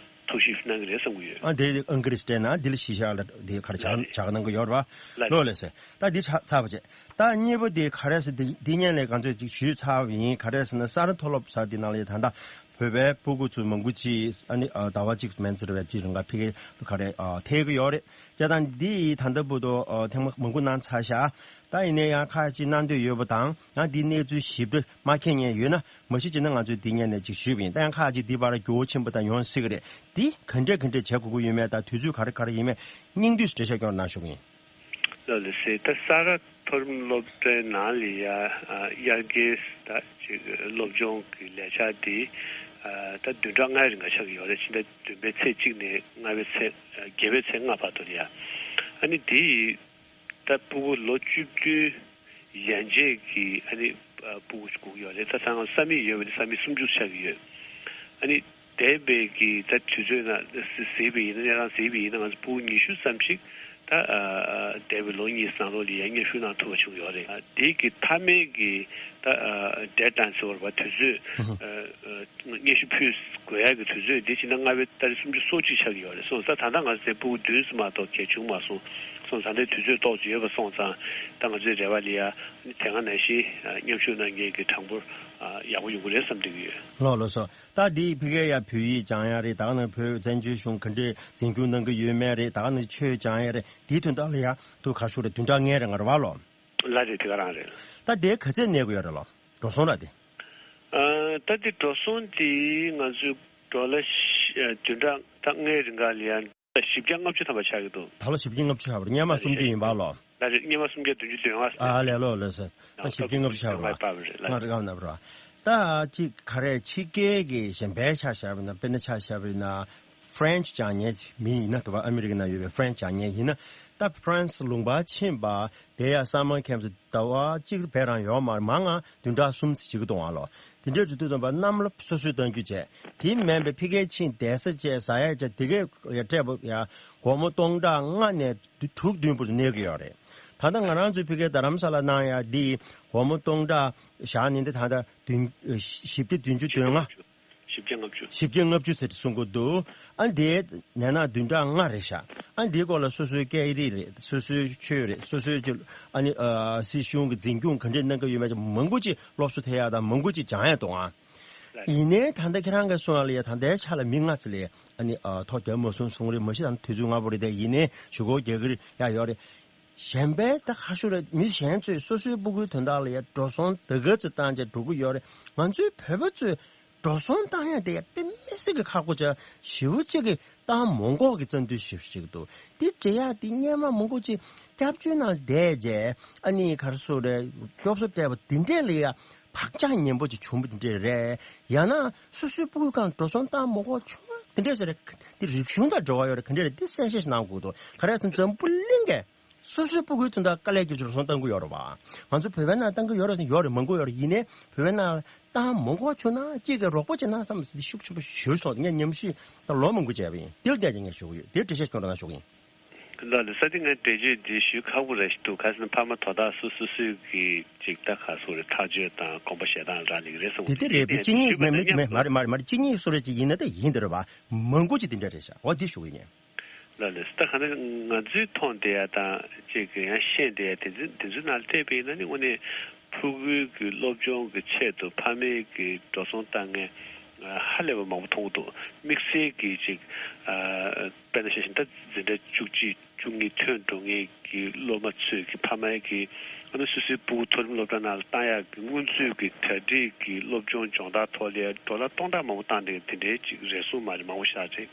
ཐུགས་ཞིབ་གནང་གི་རེད་བསམ་གྱི་ཡོད། ཨ་དེ་ཨང་ཀི་རེ་སྤྲད་ན་འདི་ལ་གཞི་བཞག་ལ་དེ་ག་རེ་ལགས་རེད། བྱ་བྱ་གནང་གི་ཡོད་རེད་པ། ལགས་ལོ་རེད། ལགས་སེ། ད་འདི་ཚ་ཚར་བ་བྱས། ད་གཉིས་པ་དེ་ག་རེ་ཟེར། འདི་འདི་སྔོན་ལ་ང་ཚོས་ཅིག་ཞུས་ཚར་བ་ཡིན། ག་རེ་ཟེར་ན་ས་རཱ་མཐོ་སློབ་ཟེར་འདི་ནང་ལ་ད་ལྟ་བོད་པའི་སྤུ་གུ་ཚོ་མང་པོ་ཅིག་ཨ་ནི་ཨ་ཟླ་བ་གཅིག་མན་ཙམ་རེ་བའི་རྗེས་རིང་ལ་ཕ་གིར་ག་རེ་ཨ་ཐེག་གི་ཡོད་རེད། བྱས་ཙང་འདི་ཡི་ད་ལྟ་བར་དུ་ཨ་ཐེངས་མ་མང་པོ་གནང་ཚར་ཤག། ད་ཡིན་ནའི་ཡང་ཁག་ཅིག་གནང་འདོད་ཡོད་པ་དང་། ཡང་འདིའི་གནས་ཚུལ་ཞིབ་ཕྲ་མ་མཁྱེན་མཁན་ཡོད་ན། མ་གཞི་བྱས་ན་ང་ཚོས་འདི་སྔོན་ནས་ཅིག་ཞུས་པ་ཡིན། ད་ཡང་ཁག་ཅིག་འདི་བར་འགྱུར་བ་ཆེན་པོ་ད་ཡོང་སྲིད་ཀྱི་རེད། འདི་ག་འདྲས་ག་འདྲས་བྱེད་དགོས་ཀྱི་ཡོད་མེད་དང་། དུས་ཚོད་ག་རེ་ག་རེ་ཡིན་མེད་སྙིང་བསྡུས་སུ་འགྲེལ་བཤད་སྐྱོན་གནང་ཞུ་གི་ཡིན། ལགས་ལགས་སེ། ད་ས་རཱ་མཐོ་རིམ་སློབ་གྲྭའི་ནང་ལ་ཡ་ཨ་དབྱར་ཁའི་ད་ཅིག་སློབ་སྦྱོང་གི་ལས་འཆར་འདི་ཨ་ད་བདུན་ཕྲག་ལྔའི་རིང་ག་ཆགས་ཀྱི་ཡོད་རེད། ཕྱི་ཟླ་བདུན་པའི་ཚེས་གཅིག་ནས་ལྔ་པའི་ཚེས་ཨ་བརྒྱད་པའི་ཚེས་ལྔ་བར་དུ་ལ་ཡ། ཨ་ནི་འདི་ད་སྤུ་གུ་ལོ་བཅུ་བདུན་ཡན་ཆད་ཀྱི་ཨ་ནི་ཨ་སྤུ་གུ་སྒུག་ཡོད་རེད། ད་ད་ང་ས་མིག་ཡོད་པ་ནི་ས་མིག་སུམ་ཅུ་ཆགས་ཀྱི་ཡོད། ཨ་ནི་འདས་པའི་གི་ད་དུས་ཚོད་ནང་གཟིགས་པ་ཡིན་ན། གནས་སྟངས་གཟིགས་པ་ཡིན་ན། ང་ཚོ་སྤུ་གུ་ཉི་ཤུ་ཙམ་ཞིག་ད་ཨ་འདས་པའི་ལོ་གཉིས་ནང་ལོགས་ལ་ཡང་མཉམ་ཞུགས་གནང་ཐུབ་པ་བྱུང་ཡོད་རེད། ཨ་དེ་གི་མཐའ་མའི་གི་ད་ཨ་ཌེཌ་ལའིན་ཟེར་བ་རེད་པ། དུས་ཚོད་ཨ་ཨ་སྙན་ཞུ་ཕུལ་དགོས་ཡ་གི་དུས་ཚོད་འདི་ཕྱི་ཟླ་ལྔ་པའི་ཏ་རིག་སུམ་ཅུ་སོ་གཅིག་ཆགས་ཀྱི་ཡོད་རེད། སོང་ཙང་ད་ལྟ་ང་ཚོའི་སྤུ་གུ་བདུན་ཙམ་མ་གཏོགས་གལ་བྱུང་མ་སོང་། སོང་ཙང་ད་ལྟའི་དུས་ཚོད་ཏོག་ཙམ་ཡོད་པ་སོང་ཙང་། ད་ང་ཚོའི་རེ་བ་ལ་ཡ་དེ་སྔ་ནང་བཞིན་ཨ་མཉམ་ཞུགས་གནང་མཁན་གྱི་གྲངས་འབོར་ཨ་ཡག་པོ་ཡོང་གི་རེད་བསམ་བསྡད་ཀྱི་ཡོད། ལགས་ལགས་སོ། ད་འདི་ཕ་གིར་ཡ་བོད་ཡིག་སྦྱང་ཡ་རེད། ད་ག་ནང་བོད་བཙན་བྱོལ་གཞུང་ག་འདྲས་འཛིན་སྐྱོང་གནང་གི་ཡོད་མེད་རེད། ད་ག་ནང་ཆོས་སྦྱང་ཡ་རེད། འདིའི་དོན་དག་ལ་ཡ་ཐུགས་ཁ་ཤུགས་རེད། བདུན་ཕྲག་ལྔའི་རིང་རེད་པ་ལོ། ལགས་རེད། དེ་ག་རང་རེད། ད་དེ་ག་ཚད་གནས་ཀྱི་ཡོད་རེད་ལོ། འགྲོ་སོང་ར་དེ། ཨ་ད་དེ་འགྲོ་སོང་དེ་ང་ཚོའི་ཌོ་ལར་བཞི་ཨ་བདུན་ཕྲག་ད་ལྔའི་རིང་ག་ལ་ཡ་བཞི་བརྒྱ་ལྔ་བཅུ་ཐམ་པ་ཆགས་ཀྱི་འདུག། ད་ལོ་བཞི་བརྒྱ་ལྔ་བཅུ་ཆགས་པ་རེད། སྔོན་མ་སུམ་བརྒྱ་ཡིན་པ་ལོ། ལགས་རེད། སྔོན་མ་སུམ་བརྒྱ་བདུན་ཅུ་དོན་ལྔ་ཨ་ལས་ལོ་ལོ་ཟེར། ད་བཞི་བརྒྱ་ལྔ་བཅུ་ཆགས་པ་རེད། ལྔ་རེད་ལ་ང་རེ་གང་ན་བར། ད་ཅིག་ག་རེ་ཕྱི་རྒྱལ་གྱི་གཞན་པའི་ཆ་བཞག་པ་ཡིན་ན། དཔེར་ན་ཆ་བཞག་པ་ཡིན་ན་ཕ་རན་སི་སྦྱང་མཁན་མི་ཡིན་ན། དུ་བ་ཨ་མི་རི་ཀ་ནང་ཡོད་པའི་ཕ་རན་སི་སྦྱང་མཁན་ཡིན་ན། ད་ཕ་རན་སི་ལུང་པར་ཕྱིན་པ་དེ་ཡ་སམ་མར་ཁེམ་པ་ཟླ་བ་གཅིག་བས་རང་ཡོད་མ་རེད། མང་ང་བདུན་ཕྲག་གསུམ་ཙམ་བྱེད་ཀྱི་འདུག་ཨ་ལོ། དེ་འདྲའི་གྲུབ་དུས་སྟོན་པ་གནམ་ལོ་སོ་སོའི་གཏོང་རྒྱུ་བྱས། དེ་མིན་པའི་ཕ་གིར་ཕྱིན་བསྡད་ས་བཅས་ཟ་ཡ་བཅས་དེ་གས་ཡ་སྤྲད་པ་ཡ་སྒོར་མོ་སྟོང་ཕྲག་ལྔ་ནས་དྲུག་བདུན་བར་དུ་གནས་ཀྱི་ཡོད་རེད། ད་ལྟ་ང་རང་ཚོའི་ཕ་གིར་རྡ་རམ་ས་ལ་གནང་ཡ་འདི་སྒོར་མོ་སྟོང་ཕྲག་བཞག་ནས་འདི་ད་ལྟ་བདུན་བཞི་བརྒྱ་བདུན་ཅུ་དོན་ལྔ། བཞི་བརྒྱ་ལྔ་བཅུ། བཞི་བརྒྱ་ལྔ་བཅུ་ཟེར་གསུང་གི་འདུག་ཨ་འདི་ནས་ན་བདུན་ཕྲག་ལྔ་རེད་ཤག་ཨ་འདིའི་སྐོར་ལ་སོ་སོའི་སྐད་རིགས་རེད། སོ་སོའི་ཆོས་རེད། སོ་སོའི་ཅི་ཨ་ནི་ཨ་སྲིད་གཞུང་གི་འཛིན་སྐྱོང་ག་འདྲས་གནང་གི་ཡོད་མེད་ཅིག་མང་པོ་ཅིག་སློབ་གསོ་ཐེབས་ཡག་དང་མང་པོ་ཅིག་སྦྱང་ཡག་འདུག་ཨ། ཡིན་ནའི་ད་ལྟ་ཁྱེད་རང་གིས་གསུངས་པ་ལ་ཡ་ད་ལྟའི་ཆ་ལ་མི་ལྔ་ཙམ་ལས་ཨ་ནི་ཨ་ཐོ་རྒྱབ་མ་སོང་གསུང་རེད། མ་གཞི་ད་དུས་ཚོད་སྔ་པོ་རེད་དེ། ཡིན་ནའི་ཞུ་སྒོ་རྒྱག་གི་ཡ་ཡོད་རེད། གཞན་པའི་ད་ཁ་ཤོར་རེད། མི་གཞན་ཚོས་སོ་སོའི་སྤུ་གུའི་དོན་དག་ལ་ཡ་འགྲོ་སོང་ད་ག་ཚོད་བཏང་བྱས་འགྲོ་གི་ཡོད་རེད། ང་ཚོའི་བོད་པ་ཚོས་འགྲོ་སོང་བཏང་ཡ་དེ་ཡ་དཔེ་མི་སྲིད་ཀྱི་ཁག་པོ་ཆགས། ཞེ་པོ་ཅིག་གི་བཏང་མ་དགོས་ཀྱི་བཙན་འདུལ་ཞེ་པོ་ཅིག་འདུག་དེ་འདྲ་ཡ་དེ་སྔོན་མ་མང་པོ་ཅིག་སྐྱབས་བཅོལ་ནང་བསྡད་བྱས་ཨ་ནི་ག་རེ་ཟེར་རེད། སྐྱོབ་གསོ་སྤྲད་པ་དེ་འདྲས་ལ་ཡ་བག་ཆགས་ངན་པོ་ཅིག་བྱུང་བ་དེ་འདྲས་རེད། ཡང་ན་སོ་སོའི་སྤུ་གུའི་སྒང་འགྲོ་སོང་བཏང་མ་དགོས་བྱུང་བ་དེ་འདྲས་ཟེར་རེད། དེ་རིག་གཞུང་དང་འབྲེལ་བ་ཡོད་རེད། ག་འདྲས་རེད། དེ་གསལ་བཤད་ཞིག་གནང་དགོས་འདུག་ག་རེ་ཟེར་ན་འཛམ་བུ་གླིང་གས་སོ་སོའི་སྤུ་གུའི་དོན་དག་དཀའ་ལས་བརྒྱབ་ཀྱི་འགྲོ་སོང་བཏང་གི་ཡོད་རེད་བ། ང་ཚོ་བོད་པའི་ནང་བཏང་གི་ཡོད་རེད་ཟེར་ན་ཡོད་རེད། མང་པོ་ཡོད་རེད། ཡིན་ནའི་བོད་པའི་ནང་བཏང་མ་དགོས་བྱུང་ན་གཅིག་གིས་རོགས་པ་བྱས་ན་བསམ་ཟེར་དེ་ཤུགས་ཆེན་པོ་ཞེ་པོ་སོང་། ངས་ཉམས་ཞིབ་ད་ལོ་མང་པོ་བྱས་པ་ཡིན། དེ་ལ་བལྟས་ཀྱང་ངས་ཞུ་གི་ཡོད། དེ་འགྲེལ་བཤད་ཁྱོད་རང་ཞུ་གི་ཡིན། ལགས་ལགས། ས་དེ་ངས་འགྲེལ་བརྗོད་འདི་ཞུ་ཁག་པོ་རེད་ཞུ་འདུག་ག་ཟེར་ན་ཕ་མ་དོ་བདག་སོ་སོ་སོའི་གི་ཅིག་ད་ག་སོ་རེ་ཐག་གཅོད་དང་དགོངས་པ་བཞེས་སྟངས་རག་ལས་ཀྱི་རེད་བསམ་གི་འདུག་དེ་དེ་རེད་པས། གཅིག་གཉིས་མེད་མེད་མེད་མ་རེད་མ་རེད་མ་རེད། གཅིག་གཉིས་སོ་རེ་ཅིག་ཡིན་ན་ད་ཡིན་དེ་རེད་བ། མང་པོ་ཅིག་དེ་འདྲ་རེད་ཤག་འོ་དེ་ཞུ་གི་ཡིན། ལགས་ལགས། ད་ག་ནི་ང་ཚོའི་མཐོང་བསྡད་ཡ་དང་ཅིག་གི་ཡང་ཤེས་བསྡད་ཡ་དེ་ཚོ་དེ་ཚོའི་ནང་ལ་བལྟས་པ་ཡིན་ན་ནི་དངོས་གནས་ཕྲུ་གུའི་གི་སློབ་སྦྱོང་གི་ཆེད་དུ་ཕ་མའི་གི་འགྲོ་སོང་བཏང་མཁན་ཧ་ལས་པ་མང་པོ་མཐོང་གི་འདུག་དམིགས་བསལ་གྱི་ཅིག་ཨ། དཔེར་ན་ཆ་བཞག་ན་ད་འཛིན་གྲྭ་བཅུ་གཅིག་བཅུ་གཉིས་ཐོན་འགྲོ་མཁན་གྱི་སློབ་མ་ཚོས་ཀྱི་ཕ་མའི་གི་ཨ་ནི་སོ་སོའི་སྤུ་གུ་མཐོ་རིམ་སློབ་གྲྭ་ནང་ལ་བཏང་ཡག་གི་སྔོན་ཚུད་ཀྱི་གྲ་སྒྲིག་གི་སློབ་སྦྱོང་སྦྱོང་བརྡར་ཐོག་ལ་ཌོ་ལར་སྟོང་ཕྲག་མང་པོ་བཏང་བསྡད་མཁན་དེ་འདྲའི་ཅིག་རེ་ཟུང་མ་རེད། མང་པོ་ཞེ་དྲག་རེད།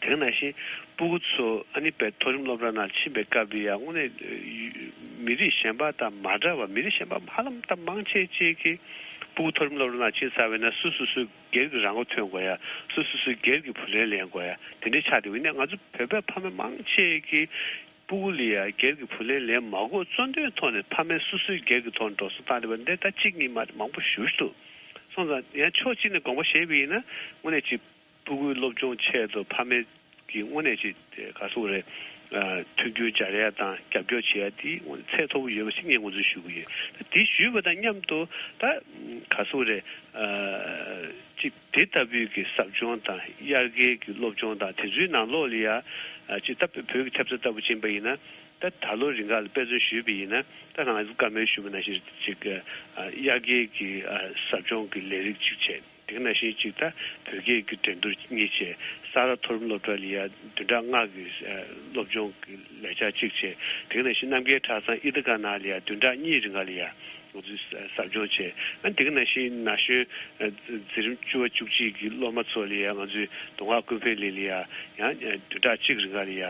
དེ་ནང་བཞིན་སྤུ་གུ་ཚོ་ཨ་ནི་དཔེ་མཐོ་རིམ་སློབ་གྲྭ་ནང་ཕྱིན་པའི་སྐབས་ལ་ཡང་དངོས་གནས་ཡུ་མི་རིགས་གཞན་པ་དང་མ་འདྲ་བ། མི་རིགས་གཞན་པ་ཧ་ལམ་ད་མང་ཆེ་ཅིག་གིས་སྤུ་གུ་མཐོ་རིམ་སློབ་གྲྭ་ནང་ཕྱིན་ཚར་བས་ན་སོ་སོ་སོའི་སྒེར་གྱི་རང་མགོ་ཐོན་དགོས་ཡ། སོ་སོ་སོའི་སྒེར་གྱི་བུ་ལོན་ལེན་དགོས་ཡ་དེ་འདྲའི་ཆགས་བསྡད་པ་ཡིན་ན། ང་ཚོ་བོད་པའི་ཕ་མ་མང་ཆེ་གིས་སྤུ་གུ་ལ་ཡ་སྒེར་གྱི་བུ་ལོན་ལེན་མ་དགོས་གཙོ་འདོན་ཐོག་ནས་ཕ་མས་སོ་སོའི་སྒེར་གྱི་ཐོག་ནས་འགྲོ་སོང་བཏང་བསྡད་པ་འདི་ད་གཅིག་གཉིས་མ་རེད། མང་པོ་ཞེ་པོ་ཅིག་འདུག་སོང་ཙང་ཡང་ཕྱོགས་གཅིག་ནས་དགོངས་པ་བཞེས་པ་ཡིན་ན་དངོས་གནས་ཅིག་སྤུ་གུའི་སློབ་སྦྱོང་ཆེད་དུ་ཕ་མས་ཀྱི་དངོས་གནས་ཅིག་ག་སོག་རེད། ཨ། མཐུན་འགྱུར་སྦྱར་ཡ་དང་རྒྱབ་སྐྱོར་བྱེད་ཡ་དེ་དངོས་གནས་ཚད་མཐོ་པོ་ཡོད་པ་ཞིག་ངས་ངོས་འཛིན་ཞུ་གི་ཡོད། ད་དེ་ཞུས་པ་དང་མཉམ་དུ་ད་ག་སོག་རེད། ཨ། ཅིག་དེ་ལྟ་བུའི་གི་ཟབ་སྦྱོང་དང་དབྱར་ཁའི་གི་སློབ་སྦྱོང་དང་དེ་ཚོའི་ནང་ལོགས་ལ་ཡ། ཨ། ཅིག་ད་བོད་ཀྱི་ཐེབས་རྩ་ལྟ་བུ་ཕྱིན་པ་ཡིན་ན། ད་ད་ལོ་རིང་ག་ལ་དཔེ་མཚོན་ཞུས་པ་ཡིན་ན། ད་ང་ཚོ་བཀའ་མོལ་ཞུས་པ་ནང་བཞིན་ཅིག་ཨ། དབྱར་ཁའི་གི་ཨ། ཟབ་སྦྱོང་གི་ལས་རིགས་གཅིག་བྱས། དེ་ནང་བཞིན་ཅིག་ད་བོད་སྐད་ཀྱི་འགྲན་བསྡུར་གཉིས་བྱས། ས་རཱ་མཐོ་རིམ་སློབ་གྲྭ་ལ་ཡ་བདུན་ཕྲག་ལྔ་གི་ཨ། སློབ་སྦྱོང་གི་ལས་འཆར་གཅིག་བྱས། དེ་ནང་བཞིན་རྣམ་རྒྱལ་གྲྭ་ཚང་ཨི་ཏི་ཀ་ནང་ལ་ཡ་བདུན་ཕྲག་གཉིས་རིང་ག་ལ་ཡ་ང་ཚོས་ཟབ་སྦྱོང་བྱས། ཨ། དེ་ནང་བཞིན་ན་གཞོན་ཨ། འཛིན་རིམ་བཅུ་པ་བཅུ་གཅིག་གི་སློབ་མ་ཚོ་ལ་ཡ་ང་ཚོས་མདོ་སྔགས་ཀུན་ཕན་གླིང་ལ་ཡ་ཡང་བདུན་ཕྲག་གཅིག་རིང་ག་ལ་ཡ་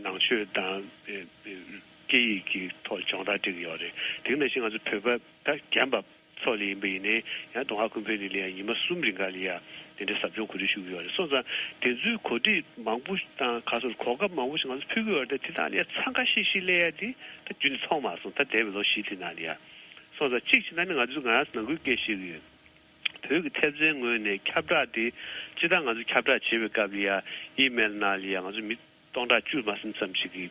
ནང་ཆོས་དང་ཨ། སྐད་ཡིག་གི་ཐོག་སྦྱོང་བརྡར་སྤྲད་ཀྱི་ཡོད་རེད། དེ་ནང་བཞིན་ང་ཚོ་བོད་པ་ད་རྒན་པ་ཚོ་ལ་ཡིན་པ་ཡིན་ནའི་ཡང་མདོ་སྔགས་ཀུན་ཕན་གླིང་ལ་ཡང་ཉི་མ་གསུམ་རིང་ག་ལ་ཡ་དེ་འདྲའི་ཟབ་སྦྱོང་གོ་སྒྲིག་ཞུ་གི་ཡོད་རེད། སོང་ཙང་དེ་ཚོའི་གོ་སྒྲིག་མང་པོ་དང་ག་སོགས་གོ་སྐབས་མང་པོ་ཞིག་ང་ཚོ་ཕུལ་གི་ཡོད་རེད། དེ་དག་ལ་ཡ་འཚང་ཁ་ཤིག་ཤིག་སླེབས་ཡ་དེ་ད་རྒྱུན་ནས་མཐོང་མ་སོང་། ད་འདས་པའི་ལོ་བཞི་དེ་ནང་ལ་ཡ། སོང་ཙང་གཅིག་བྱས་ན་ནི་ང་ཚོས་ང་རང་ནང་ཁུལ་སྐད་བཤད་གི་ཡོད། བོད་ཀྱི་ཐེབས་རྩའི་ངོས་ནས་ཁྱབ་བསྒྲགས་དེ་སྤྱིར་བཏང་ང་ཚོ་ཁྱབ་བསྒྲགས་བྱེད་པའི་སྐབས་ལ་ཡ་ཨི་མེལ་ནང་ལ་ཡ་ང་ཚོ་མི་སྟོང་ཕྲག་བཅུ་མ་ཟིན་ཙམ་ཞིག་གི་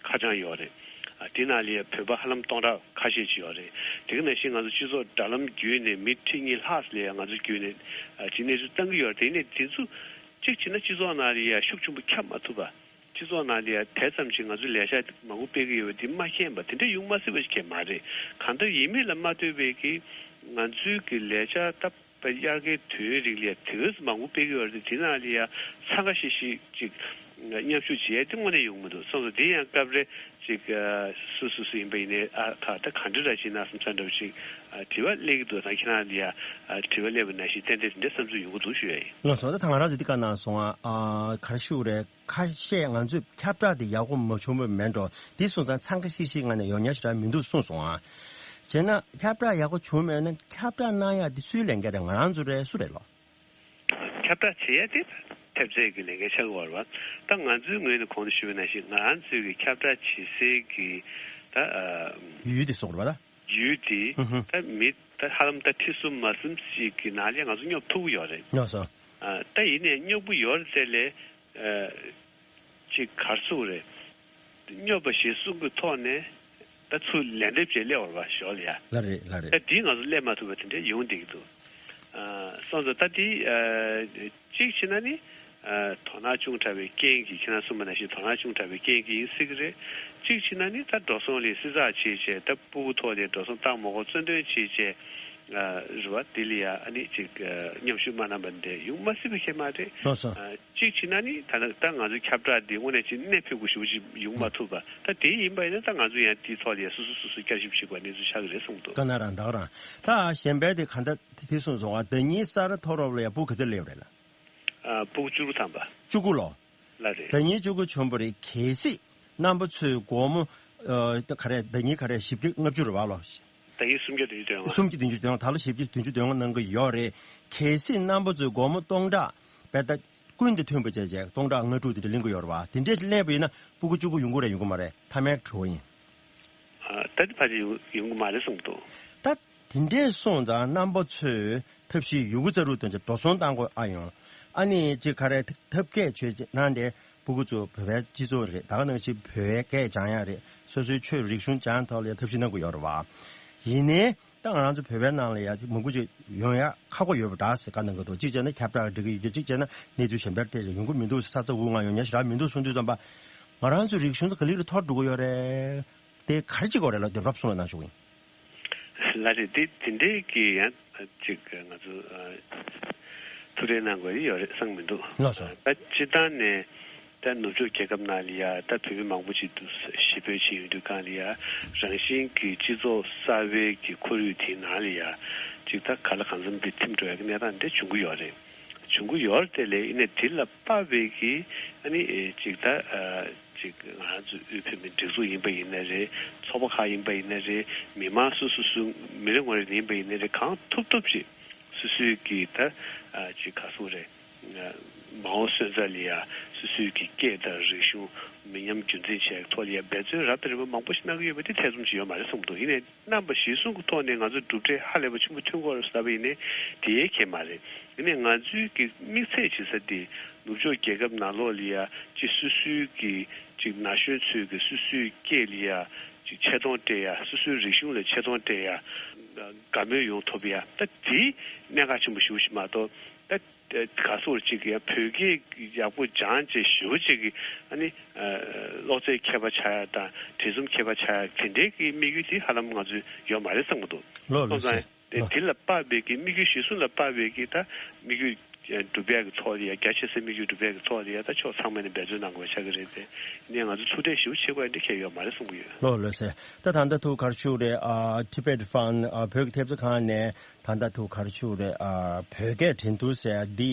ཁ་བྱང་ཡོད་རེད། ཨ། དེ་ནང་ལ་ཡ་བོད་པ་ཧ་ལམ་སྟོང་ཕྲག་ཁ་ཤས་ཅིག་ཡོད་རེད། དེ་ག་ནང་བཞིན་ང་ཚོ་སྤྱི་ཚོགས་དྲ་ལམ་བརྒྱུད་ནས་མི་ཁྲི་གཉིས་ལྷག་ཙམ་ལ་ཡ་ང་ཚོ་བརྒྱུད་ནས་ཨ། ཅིག་གནས་ཚུལ་བཏང་གི་ཡོད་རེད། དེ་ནས་དེ་ཚོ་གཅིག་བྱས་ན་སྤྱི་ཚོགས་ནང་ལ་ཡ་ཤུགས་ཆེན་པོ་ཁྱབ་མ་ཐུབ་པ། སྤྱི་ཚོགས་ནང་ལ་ཡ་དེ་ཙམ་ཞིག་ང་ཚོའི་ལས་འཆར་མང་པོ་སྤེལ་གི་ཡོད་པ་འདི་མ་མཁྱེན་པ་དེ་འདྲ་ཡོང་མ་སྲིད་པ་ཞིག་གང་ཡང་མ་རེད། གང་ལྟར་ཡིན་མིན་ལ་མ་ལྟོས་པའི་གི་ང་ཚོའི་གི་ལས་འཆར་ད་དཔེ་དབྱར་ཁའི་དུས་ཡུན་རིང་ལ་ཡ་དེ་ག་ཙམ་མང་པོ་སྤེལ་གི་ཡོད་རེད། དེ་ནང་ལ་ཡ་འཚང་ཁ་ཤིག་ཤིག་ཅིག་མཉམ་ཞུགས་བྱེད་ཡ་དེ་དངོས་གནས་ཡོང་མི་འདུག་སོང་ཙང་དེ་ཡང་སྐབས་རེ་ཅིག་སུ་སུ་སུ་ཡིན་པ་ཡིན་ནའི་ཨ་ཁ་ད་ག་འདྲ་ར་བྱེད་ན་བསམ་ས་འདྲ་བོ་ཅིག་དྲི་བ་སླེབས་ཀྱི་འདུག་ད་ཁྱེད་རང་ལ་ཡ་དྲི་བ་སླེབས་པ་ནང་བཞིན་ཏན་ཏན་དེ་འདྲའི་བསམ་ཚུལ་ཡོང་གི་འདུག་ཞུ་ཡ་ཡིན། ལགས་སོ། ད་ད་ང་རང་ཚོ་འདི་ག་ནང་སོང་ཨ། ག་རེ་ཞུ་རེད། ཁ་ཤས་ང་ཚོས་ཁྱབ་བསྒྲགས་དེ་ཡག་པོ་མ་བྱུང་བ་མེད་འགྲོ། དེ་སོང་ཙང་འཚང་ཁ་ཤིག་ཤིག་ངང་ནས་ཡོང་ཉག་ཞེ་དྲག་མི་འདུག་གསུངས་སོང་ཨ། བྱས་ན་ཁྱབ་བསྒྲགས་ཡག་པོ་བྱུང་མེད་ན་ཁྱབ་བསྒྲགས་གནང་ཡག་དེ་སུའི་ལས་འགན་རེད། ང་རང་ཚོ་རེད། སུ་རེད་ལོ། ཁྱབ་བསྒྲགས་བྱེད་ཡག་དེ་ཐེབས་རྩའི་གི་ལས་འགན་ཆགས་ཀྱི་ཡོད་རེད་བ། ད་ང་ཚོའི་ངོས་ནས་གོང་དུ་ཞུས་པ་ནང་བཞིན་ང་རང་ཚོའི་གི་ཁྱབ་བསྒྲགས་བྱེད་སའི་གི་ད་ཡུལ་དེ་སོགས་རེད་བ་ད། ཡུལ་དེ་ད་མི་ད་ཧ་ལམ་ད་ཁྲི་གསུམ་མ་གསུམ་ཞིག་གི་ནང་ལ་ང་ཚོ་སྙོབ་ཐུབ་ཀྱི་ཡོད་རེད། ལགས་སོ། ད་ཡིན་ནའི་སྙོབ་ཀྱི་ཡོད་རེད་དེ་ལས། ཅིག་གར་སོང་རེད། སྙོབ་པ་ཞེས་གསུང་གི་ཐོག་ནས་ད་ཚུར་ལན་འདེབས་བྱས་སླེབས་པ་རེད་བ་ཞོར་ལ་ཡ། ལགས་རེད་ལགས་རེད། ད་འདི་ང་ཚོ་སླེབས་མ་ཐུབ་པ་དེ་འདྲ་ཡོང་བསྡད་ཀྱི་འདུག་ཨ། སོང་ཙང་ད་དེ་ཨ་གཅིག་བྱས་ན་ནི་ཨ་དོ་སྣང་ཆུང་དྲགས་པའི་རྐྱེན་གྱིས། ཁྱེད་རང་གསུངས་པ་ནང་བཞིན་དོ་སྣང་ཆུང་དྲགས་པའི་རྐྱེན་གྱིས་ཡིན་སྲིད་ཀྱི་རེད། གཅིག་བྱས་ན་ནི་ད་འགྲོ་སོང་ལ་བསྲི་ཚགས་བྱས་བྱས། ད་ཕྲུ་གུ་ཐོག་ལ་འགྲོ་སོང་བཏང་མ་དགོས་བརྩོན་འགྲུས་བྱས་བྱས། ཨ་རེད་བ། དེ་ལ་ཡ་ཨ་ནི་ཅིག་ཨ་མཉམ་ཞུགས་མ་གནང་བ་འདི་ཡོང་མ་སྲིད་པ་ཁྱད་མ་རེད། ལགས་སོ། ཨ་གཅིག་བྱས་ན་ནི་ད་ལྟ་ད་ང་ཚོའི་ཁྱབ་བསྒྲགས་འདི་དངོས་གནས་ཅིག་གནད་ཕིགས་པོ་ཞེ་པོ་ཅིག་ཡོང་མ་ཐུབ་པ། ད་དེ་ཡིན་པ་ཡིན་ན་ད་ང་ཚོ་ཡང་དེའི་ཐོག་ལ་ཡ་སོ་སོ་སོ་སོ་བསྐྱར་ཞིབ་བྱེད་དགོས་གནས་ཚུལ་ཆགས་ཀྱི་རེད་གསུངས་འདུག། དཀའ་ངལ་རང་དག་རང་། ད་གཞན་པའི་དེ་ག་འདྲ་དེ་གསུངས་སོང་བ། ཟླ་ཉིན་ས་རཱ་མཐོ་སློབ་ལ་ཡ་ཕྲུ་གུ་ག་ཚོད་སླེབས་རེད་ལ། ཨ་ཕྲུ་གུ་བཅུ་དགུ་ཐམ་པ། བཅུ་དགུ་ལོ། ལགས་རེད། ཟླ་ཉིན་བཅུ་དགུ་བྱུང་བ་རེད། གལ་སྲིད་རྣམ་པ་ཚོས་སྒོར་མོ་ཨ་ད་ག་རེ་ཟླ་ཉིན་ག་རེ་བཞི་བརྒྱ་ལྔ་བཅུ་རེད་བ་ལོ། ཟླ་ཉིན་སུམ་བརྒྱ་བདུན་ཅུ་དོན་ལྔ། སུམ་བརྒྱ་བདུན་ཅུ་དོན་ལྔ། ད་ལོ་བཞི་བརྒྱ་བདུན་ཅུ་དོན་ལྔ་གནང་གི་ཡོད་རེད། གལ་སྲིད་རྣམ་པ་ཚོས་སྒོར་མོ་སྟོང་ཕྲག་བེ་ད་ཀུན་ཏུ་ཐོན་པ་བྱས་བྱས་སྟོང་ཕྲག་ལྔ་དྲུག་དེ་འདྲ་ལེན་གི་ཡོད་རེད་བ། དེ་འདྲས་ལེན་པ་ཡིན་ན་ཕྲུ་གུ་བཅུ་དགུ་ཡོང་གི་རེད་ཡོང་གི་མ་རེད། མཐའ་མའི་དྲི་བ་ཡིན། ཨ་ད་དེ་ཕལ་ཆེར་ཡོང་ཡོང་གི་མ་རེད་གསུངས་འདུག། ད་དེ་འདྲས་སོང་ཙང་རྣམ་པ་ཚོས་ཐབས་ཤེས་ཡོད་རྒུ་རྩལ་སྤྲུགས་དོན་ཆེད་འགྲོ་སོང་བཏང་དགོས་ཨ་ཡོང་། ཨ་ནི་ཅིག་ག་རེ་ཐབས་མཁས་ཆོས་གནང་སྟེ་ཕྲུ་གུ་ཚོ་བོད་པའི་སྤྱི་ཚོགས་རེད། ད་ག་ནང་བཞིན་བོད་པའི་སྐད་སྦྱང་ཡ་རེད། སོ་སོའི་ཆོས་རིག་གཞུང་སྦྱང་ཐོག་ལ་ཡ་ཐབས་ཤེས་གནང་དགོས་ཡོད་རེད་བ། ཡིན་ནའི་ད་ང་རང་ཚོ་བོད་པའི་ནང་ལ་ཡ་མང་པོ་ཅིག་ཡོང་ཡ་ཁག་པོ་ཡོད་པ་འདྲ་ཟེར་བཀའ་གནང་གི་འདུག། གཅིག་བྱས་ན་ཁྱབ་བསྒྲགས་འགྲིག་གི་ཡོད་ཀྱི། གཅིག་བྱས་ན་གནས་ཚུལ་གཞན་པར་བལྟས་ཡོང་གི་མི་འདུག་ཟེར། ས་ཚ་འུར་ངང་ཡོང་ཉན་ཞེ་དྲག་མི་འདུག་གསུང་དུས་ཙམ་པ། ང་རང་ཚོའི་རིག་གཞུང་དེ་ག་ལེར་འཐོར་འགྲོ་གི་ཡོད་རེད། དེ་ག་རེ་བྱེད་དགོས་རེད་ལབ་དེ་རོབ་གསུང་རོགས་གནང་ཞུ་གི་ཡིན། ལགས་རེད། དེ་དེ་འདྲའི་གི་ཡང་ཅིག་ང་ཚོ་ཨ་ཐུགས་ཁྲལ་གནང་དགོས་ཡོད་རེད་བསམ་མི་འདུག། ལགས་སོ། ད་སྤྱིར་བཏང་ནས་ད་ནུབ་ཕྱོགས་རྒྱལ་ཁབ་ནང་ལ་ཡ་ད་བོད་མི་མང་པོ་ཅིག་འདུག། གཞིས་སྤོས་བྱེད་ཡོང་དུས་སྒང་ལ་ཡ་རང་བཞིན་གྱི་སྤྱི་ཚོགས་གསར་པའི་གི་ཁོར་ཡུག་དེའི་ནང་ལ་ཡ་ཅིག་ད་ག་ལ་གང་འཚམ་གྱི་ཐིམ་འགྲོ་ཡ་གི་གནས་སྟངས་དེ་འབྱུང་གི་ཡོད་རེད། བྱུང་གི་ཡོད་རེད་དེ་ལས། ཡིན་ནའི་དེ་ལ་དཔག་པའི་གི་ཨ་ནི་ཅིག་ད་ཨ་ཅིག་ང་རང་ཚོའི་དབུས་བོད་མིའི་སྒྲིག་འཛུགས་ཡིན་པ་ཡིན་ན་རེད། ཚོགས་པ་ཁག་ཡིན་པ་ཡིན་ན་རེད། མི་མང་སོ་སོ་སོ་མི་རེ་ངོ་རེ་ཡིན་པ་ཡིན་ན་རེད། གང་ཐུབ་ཐུབ་ཅིག་སོ་སོའི་གི་ད་ཨ་ཅིག་ག་སུ་རེད། མ་འོངས་སོན་རྩ་ལ་ཡ་སོ་སོའི་གི་སྐད་དང་རིག་གཞུང་མི་ཉམས་རྒྱུན་འཛིན་བྱེད་ཡག་ཐོག་ལ་ཡ་འབད་བརྩོན་རབ་དང་རིམ་པ་མང་པོ་ཞིག་གནང་གི་ཡོད་པ་དེ་ཐེ་ཚོམ་ཅིག་ཡོད་མ་རེད་གསུངས་འདུག། ཡིན་ནའི་རྣམ་པ་གཞིར་བཟུང་གི་ཐོག་ནས་ང་ཚོ་གྲུབ་འབྲས་ཧ་ལས་པ་ཆེན་པོ་ཐོན་གྱི་ཡོད་རེད་ཟེར་བ་ཡིན་ནའི་དེའི་ཁྱད་མ་རེད། ཡིན་ནའི་ང་ཚོའི་གི་དམིགས་ཚད་བྱེད་ས་དེ་ནུབ་ཕྱོགས་རྒྱལ་ཁབ་ནང་ལོགས་ལ་ཡ་ཅིག་སོ་སོའི་གི་ཅིག་ན་གཞོན་ཚོས་གི་སོ་སོའི་སྐད་ལ་ཡ་ཅིག་ཆེ་མཐོང་སྤྲད་ཡ། སོ་སོའི་རིག་གཞུང་ལ་ཆེ་མཐོང་སྤྲད་ཡ། དགའ་མོས་ཡོང་ཐུབ་ཡ། ད་དེའི་གནད་འགག་ཆེན་པོ་ཞེ་པོ་ཞིག་མ་གཏོགས། ད་ག་སོགས་ཅིག་ཡ་བོད་སྐད་ཡག་པོ་སྦྱངས་བྱས་ཞེ་པོ་ཅིག་གི་ཨ་ནི་ཨ་གློག་རྫས་མཁས་པ་ཆགས་ཡ་དང་བྲིས་རྩོམ་མཁས་པ་ཆགས་ཡ་དེ་འདྲའི་གི་དམིགས་ཡུལ་དེ་ཧ་ལམ་ང་ཚོའི་ཡོད་མ་རེད་བསམ་གྱི་འདུག། ལགས་ལགས་སོ། སོང་ཙང་དེ་ལགས། དེ་ལ་དཔག་པའི་གི་དམིགས་ཡུལ་གཞིར་བཟུང་ལ་དཔག་པའི་གི་ད་དམིགས་ཡུལ་སྒྲུབ་ཡག་གི་ཐོག་ལ་ཡ། རྒྱ་ཆེ་སའི་དམིགས་ཡུལ་སྒྲུབ་ཡག་གི་ཐོག་ལ་ཡ། ད་ཕྱོགས་ཚང་མ་ནས་འབད་བརྩོན་གནང་དགོས་པ་ཆགས་ཀྱི་རེད་དེ། ཡིན་ནའི་ང་ཚོ་ཐུགས་ཁྲལ་ཞེ་པོ་བྱེད་དགོས་ཡ་འདི་གང་ཡང་ཡོད་མ་རེད་གསུང་གི་ཡོད། ལགས་ལགས་སོ། ད་ད་ལྟ་ཐུགས་ག་རེ་ཞུ་རེད། ཨ་Tibet Fund ཨ་བོད་ཀྱི་ཐེབས་རྩ་ཁང་ནས་ད་ལྟ་ཐུགས་ག་རེ་ཞུ་རེད། ཨ་བོད་སྐད་འགྲན་བསྡུར་ཟེར་ཡ་འདི་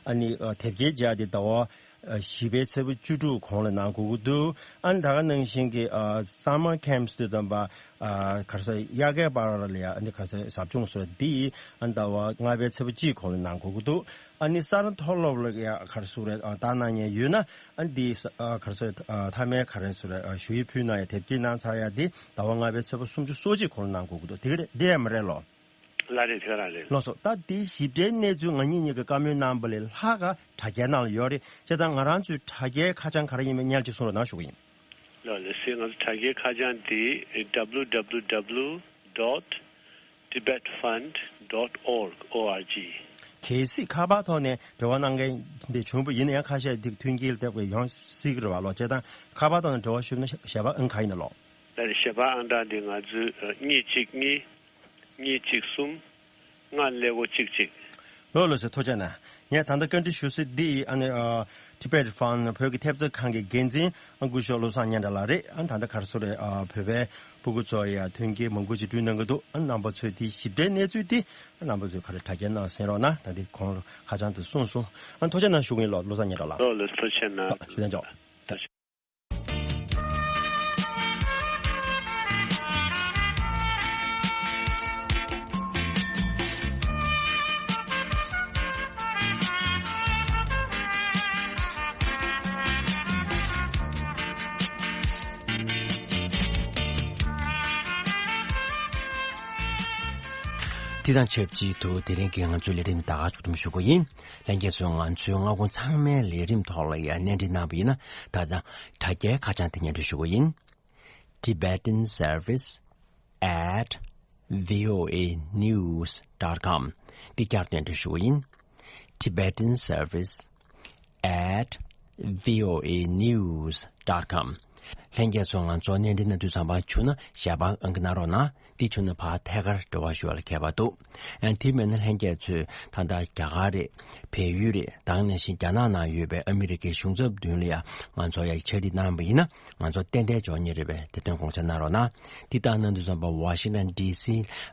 ཨ་ནི་ཨ་དེབ་སྐྱེལ་བྱ་འདི་ཟླ་བ་ཨ་བཞི་པའི་ཚེས་པ་བཅུ་དྲུག་གོང་ལ་གནང་དགོས་ཀྱི་འདུག། ཨ་ནི་ད་ག་ནང་བཞིན་གྱི་ཨ་summer camps དུ་བཏང་པ་ཨ་ག་རེ་ཟེར་དབྱར་ཁའི་བར་ལ་ཡ་ཨ་ནི་ག་རེ་ཟེར་ཟབ་སྦྱོང་སོགས་འདི་ཨ་ནི་ཟླ་བ་ལྔ་པའི་ཚེས་པ་གཅིག་གོང་ལ་གནང་དགོས་ཀྱི་འདུག། ཨ་ནི་ས་རཱ་མཐོ་སློབ་ལ་ཡ་ག་རེ་ཟེར་རེད། ཨ་ལྟ་གནང་མཁན་ཡོད་ན་ཨ་ནི་འདི་ས་ཨ་ག་རེ་ཟེར་ཨ་མཐའ་མའི་ག་རེ་ཟེར་རེད། ཨ་ཞུ་ཡིག་ཕུལ་གནང་ཡ་དེབ་སྐྱེལ་གནང་ཚར་ཡ་འདི་ཟླ་བ་ལྔ་པའི་ཚེས་པ་སུམ་ཅུ་སོ་གཅིག་གོང་ལ་གནང་དགོས་ཀྱི་འདུག། དེ་ག་རེད། འདི་ཡ་མ་རེད་ལོ། ལགས་རེད། དེ་ག་རང་རེད། ལགས་སོ། ད་འདི་ཞིབ་ཕྲའི་གནས་ཚུལ་ང་གཉིས་གཉིས་ཀྱི་བཀའ་མོལ་གནང་བ་ལས་ལྷག་ག་དྲ་རྒྱའི་ནང་ལ་ཡོད་རེད། བྱས་ཙང་ང་རང་ཚོའི་དྲ་རྒྱའི་ཁ་བྱང་ག་རེ་ཡིན་མིན་སྙན་ཅིག་གསུང་རོགས་གནང་ཞུ་གི་ཡིན། ལགས་ལགས་སེ། ང་ཚོ་དྲ་རྒྱའི་ཁ་བྱང་དེ་www dot tibetfund dot org org། གལ་སྲིད་ཁ་པར་ཐོག་ནས་འབྲེལ་བ་གནང་མཁན་དེ་བྱུང་བ་ཡིན་ན་ཡང་ཁ་ཤས་དེ་མཐུན་རྐྱེན་ལྟ་བུ་ཡོང་སྲིད་ཀྱི་རེད་བ་ལོ། བྱས་ཙང་ཁ་པར་ཐོག་ནས་འབྲེལ་བ་ཞུས་ན་ཞལ་པར་ཨང་ག་ཡིན་ན་ལོ། ལགས་རེད། ཞལ་པར་ཨང་གྲངས་དེ་ང་ཚོའི་གཉིས་གཅིག་གཉིས། གཉིས་གཅིག་གསུམ། ལྔ་ཀླད་ཀོར་གཅིག་གཅིག། ལགས་ལགས་སོ། ཐུགས་རྗེ་གནང་། ངས་ད་ལྟ་བཀའ་འདྲི་ཞུ་སྲིད་འདི་ཨ་ནི་ཨ་Tibet Fund བོད་ཀྱི་ཐེབས་རྩ་ཁང་གི་འགན་འཛིན་ཨ་སྐུ་ཞབས་བློ་བཟང་སྙན་གྲགས་ལགས་རེད། ཨ་ད་ལྟ་ག་རེ་ཟེར་རེད། ཨ་བོད་པའི་ཕྲུ་གུ་ཚོ་ཡ་མཐུན་རྐྱེན་མང་པོ་ཞིག་བསྐྲུན་གནང་གི་འདུག། ཨ་རྣམ་པ་ཚོས་དེའི་ཞིབ་ཕྲའི་གནས་ཚུལ་དེ་ཨ་རྣམ་པ་ཚོས་ག་རེ་དྲ་རྒྱའི་ནང་གསན་རོགས་གནང་། ད་འདི་གོང་ཁ་བྱང་དུ་གསུངས་སོང་། ཨ་ཐུགས་རྗེ་གནང་ཞུ་གི་ཡིན་ལོ། བློ་བཟང་སྙན་གྲགས་ལགས། ལགས་ལགས། ཐུགས་རྗེ་གནང་། ཞུ་ལན་ཆོག། དེ་དང་ཆབས་ཅིག་ཏུ་དེ་རིང་གི་ང་ཚོའི་ལས་རིམ་ད་ག་མཇུག་བསྡོམས་ཞུ་གི་ཡིན། ལྷན་རྒྱས་ཚོས་ང་ཚོའི་སྔ་དགོང་ཚང་མའི་ལས་རིམ་ཐོག་ལ་ཡང་གནས་འདྲི་གནང་བ་ཡིན་ན། ད་ལྟ་དྲ་རྒྱའི་ཁ་བྱང་དེ་སྙན་སྒྲོན་ཞུ་གི་ཡིན། Tibetan Service at voa news dot com། འདི་བསྐྱར་དུ་འདྲི་ཞུ་བ་ཡིན། Tibetan Service at voanews dot com། ལྷན་རྒྱས་ཚོ་ང་ཚོ་གནས་འདྲི་གནང་དུས་ཙམ་པ་བྱུང་ན་ཞལ་པར་ཨང་ཀི་གནང་རོགས་གནང་། འདི་བྱུང་ན་ཕར་ཐད་ཀར་འབྲེལ་བ་ཞུ་བ་ལ་ཁྱད་པར་འདུག་ཨ་དེ་མིན་ན་ལྷན་རྒྱས་ཚོས་ད་ལྟ་རྒྱ་གར་རེད། བལ་ཡུལ་རེད། ད་ག་ནང་བཞིན་རྒྱ་ནག་ནང་ཡོད་པའི་ཨ་མི་རི་ཀའི་གཞུང་ཚབ་མདུན་ལ་ཡང་ང་ཚོ་ཡང་ཕྱག་བྲིས་གནང་བ་ཡིན་ན། ང་ཚོ་ཏན་ཏན་འབྱོར་ངེས་རེད་པས། དེ་དོན་དགོངས་འཇགས་གནང་རོགས་གནང་། འདི་ལྟར་གནང་དུས་ཙམ་པ་Washington D C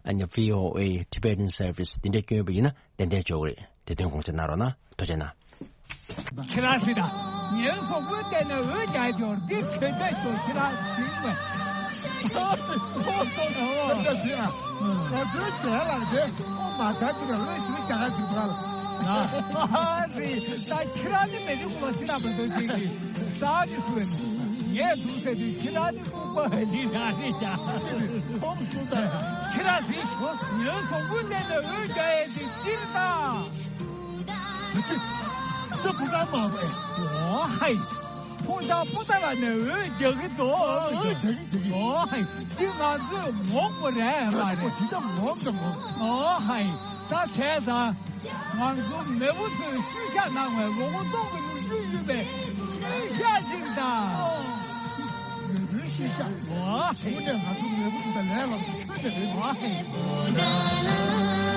ཨ་ནི་V O A Tibetan Service འདི་འདྲ་བསྐྱོན་པ་ཡིན་ན་ཏན་ཏན་འབྱོར་གི་རེད། དེ་དོན་དགོངས་འཇགས་གནང་རོགས་གནང་། ཐུགས་རྗེ་གནང་། ཁྱེད་རང་སྲིད་དང་། ངའི་གཟུགས་པོའི་སྟེང་ནས་འོད་རྒྱག་ཡོད། འདི་གྲོས་ཆོད་ཤོག་ཁྱེད་རང་ཟིན་མེད། ཁྱེད་རང་ཟིན་ཨ། ང་ཚོའི་རྒན་ལགས་དེ་ཨོ་མ་དགའ་གི་ནས་འོད་ཞིག་རྒྱག་ག་ཅིག་འདུག་ཨ། ད་ཁྱེད་རང་ནི་མེད་ནི་གོ་བ་སྲིད་དང་མ་གཏོགས་ཅིག་གིས་རྩ་ནི་སུ་ངས་འདུག་ཟེར་དུས་ཁྱེད་རང་ནི་ལྐུགས་པ་འདི་རང་རེད་ཀྱང་། ཁོང་གསུངས་ད། ཁྱེད་རང་ཟིན་ཤོག་ངའི་གཟུགས་པོའི་སྟེང་ནས་འོད་རྒྱག་ཡས་དེ་སྤྱིར་བཏང་། སུ་བུ་ག་མ་བས། ཨོ་ཧའི། ཕུང་ཤང་པོ་ཏ་ལ་ནས་འོད་རྒྱག་གི་འདུག་འོད་རྒྱག་གི་འདུག་ཨོ་ཧའི། འདི་ང་ཚོས་ངོམ་དགོས་རེད་མ་རེད། འདི་ད་ངོམ་དང་ངོམ། ཨོ་ཧའི། ད་བྱས་ཙང་། ང་ཚོ་མེས་པོ་ཚོས་ཤུལ་བཞག་གནང་བའི་ལོ་ངོ་སྟོང་གི་ལོ་རྒྱུས་ཡོད་པའི་ཤུལ་བཞག་ཅིག་དང་། མེས་པོའི་ཤུལ་བཞག་ཨོ་ཧའི། དངོས་གནས་ང་ཚོ་མེས་པོ་ཚོ་དང་ལས་སླ་པོ་ཁྱོན་ནས་རེད། ཨོ་ཧའི།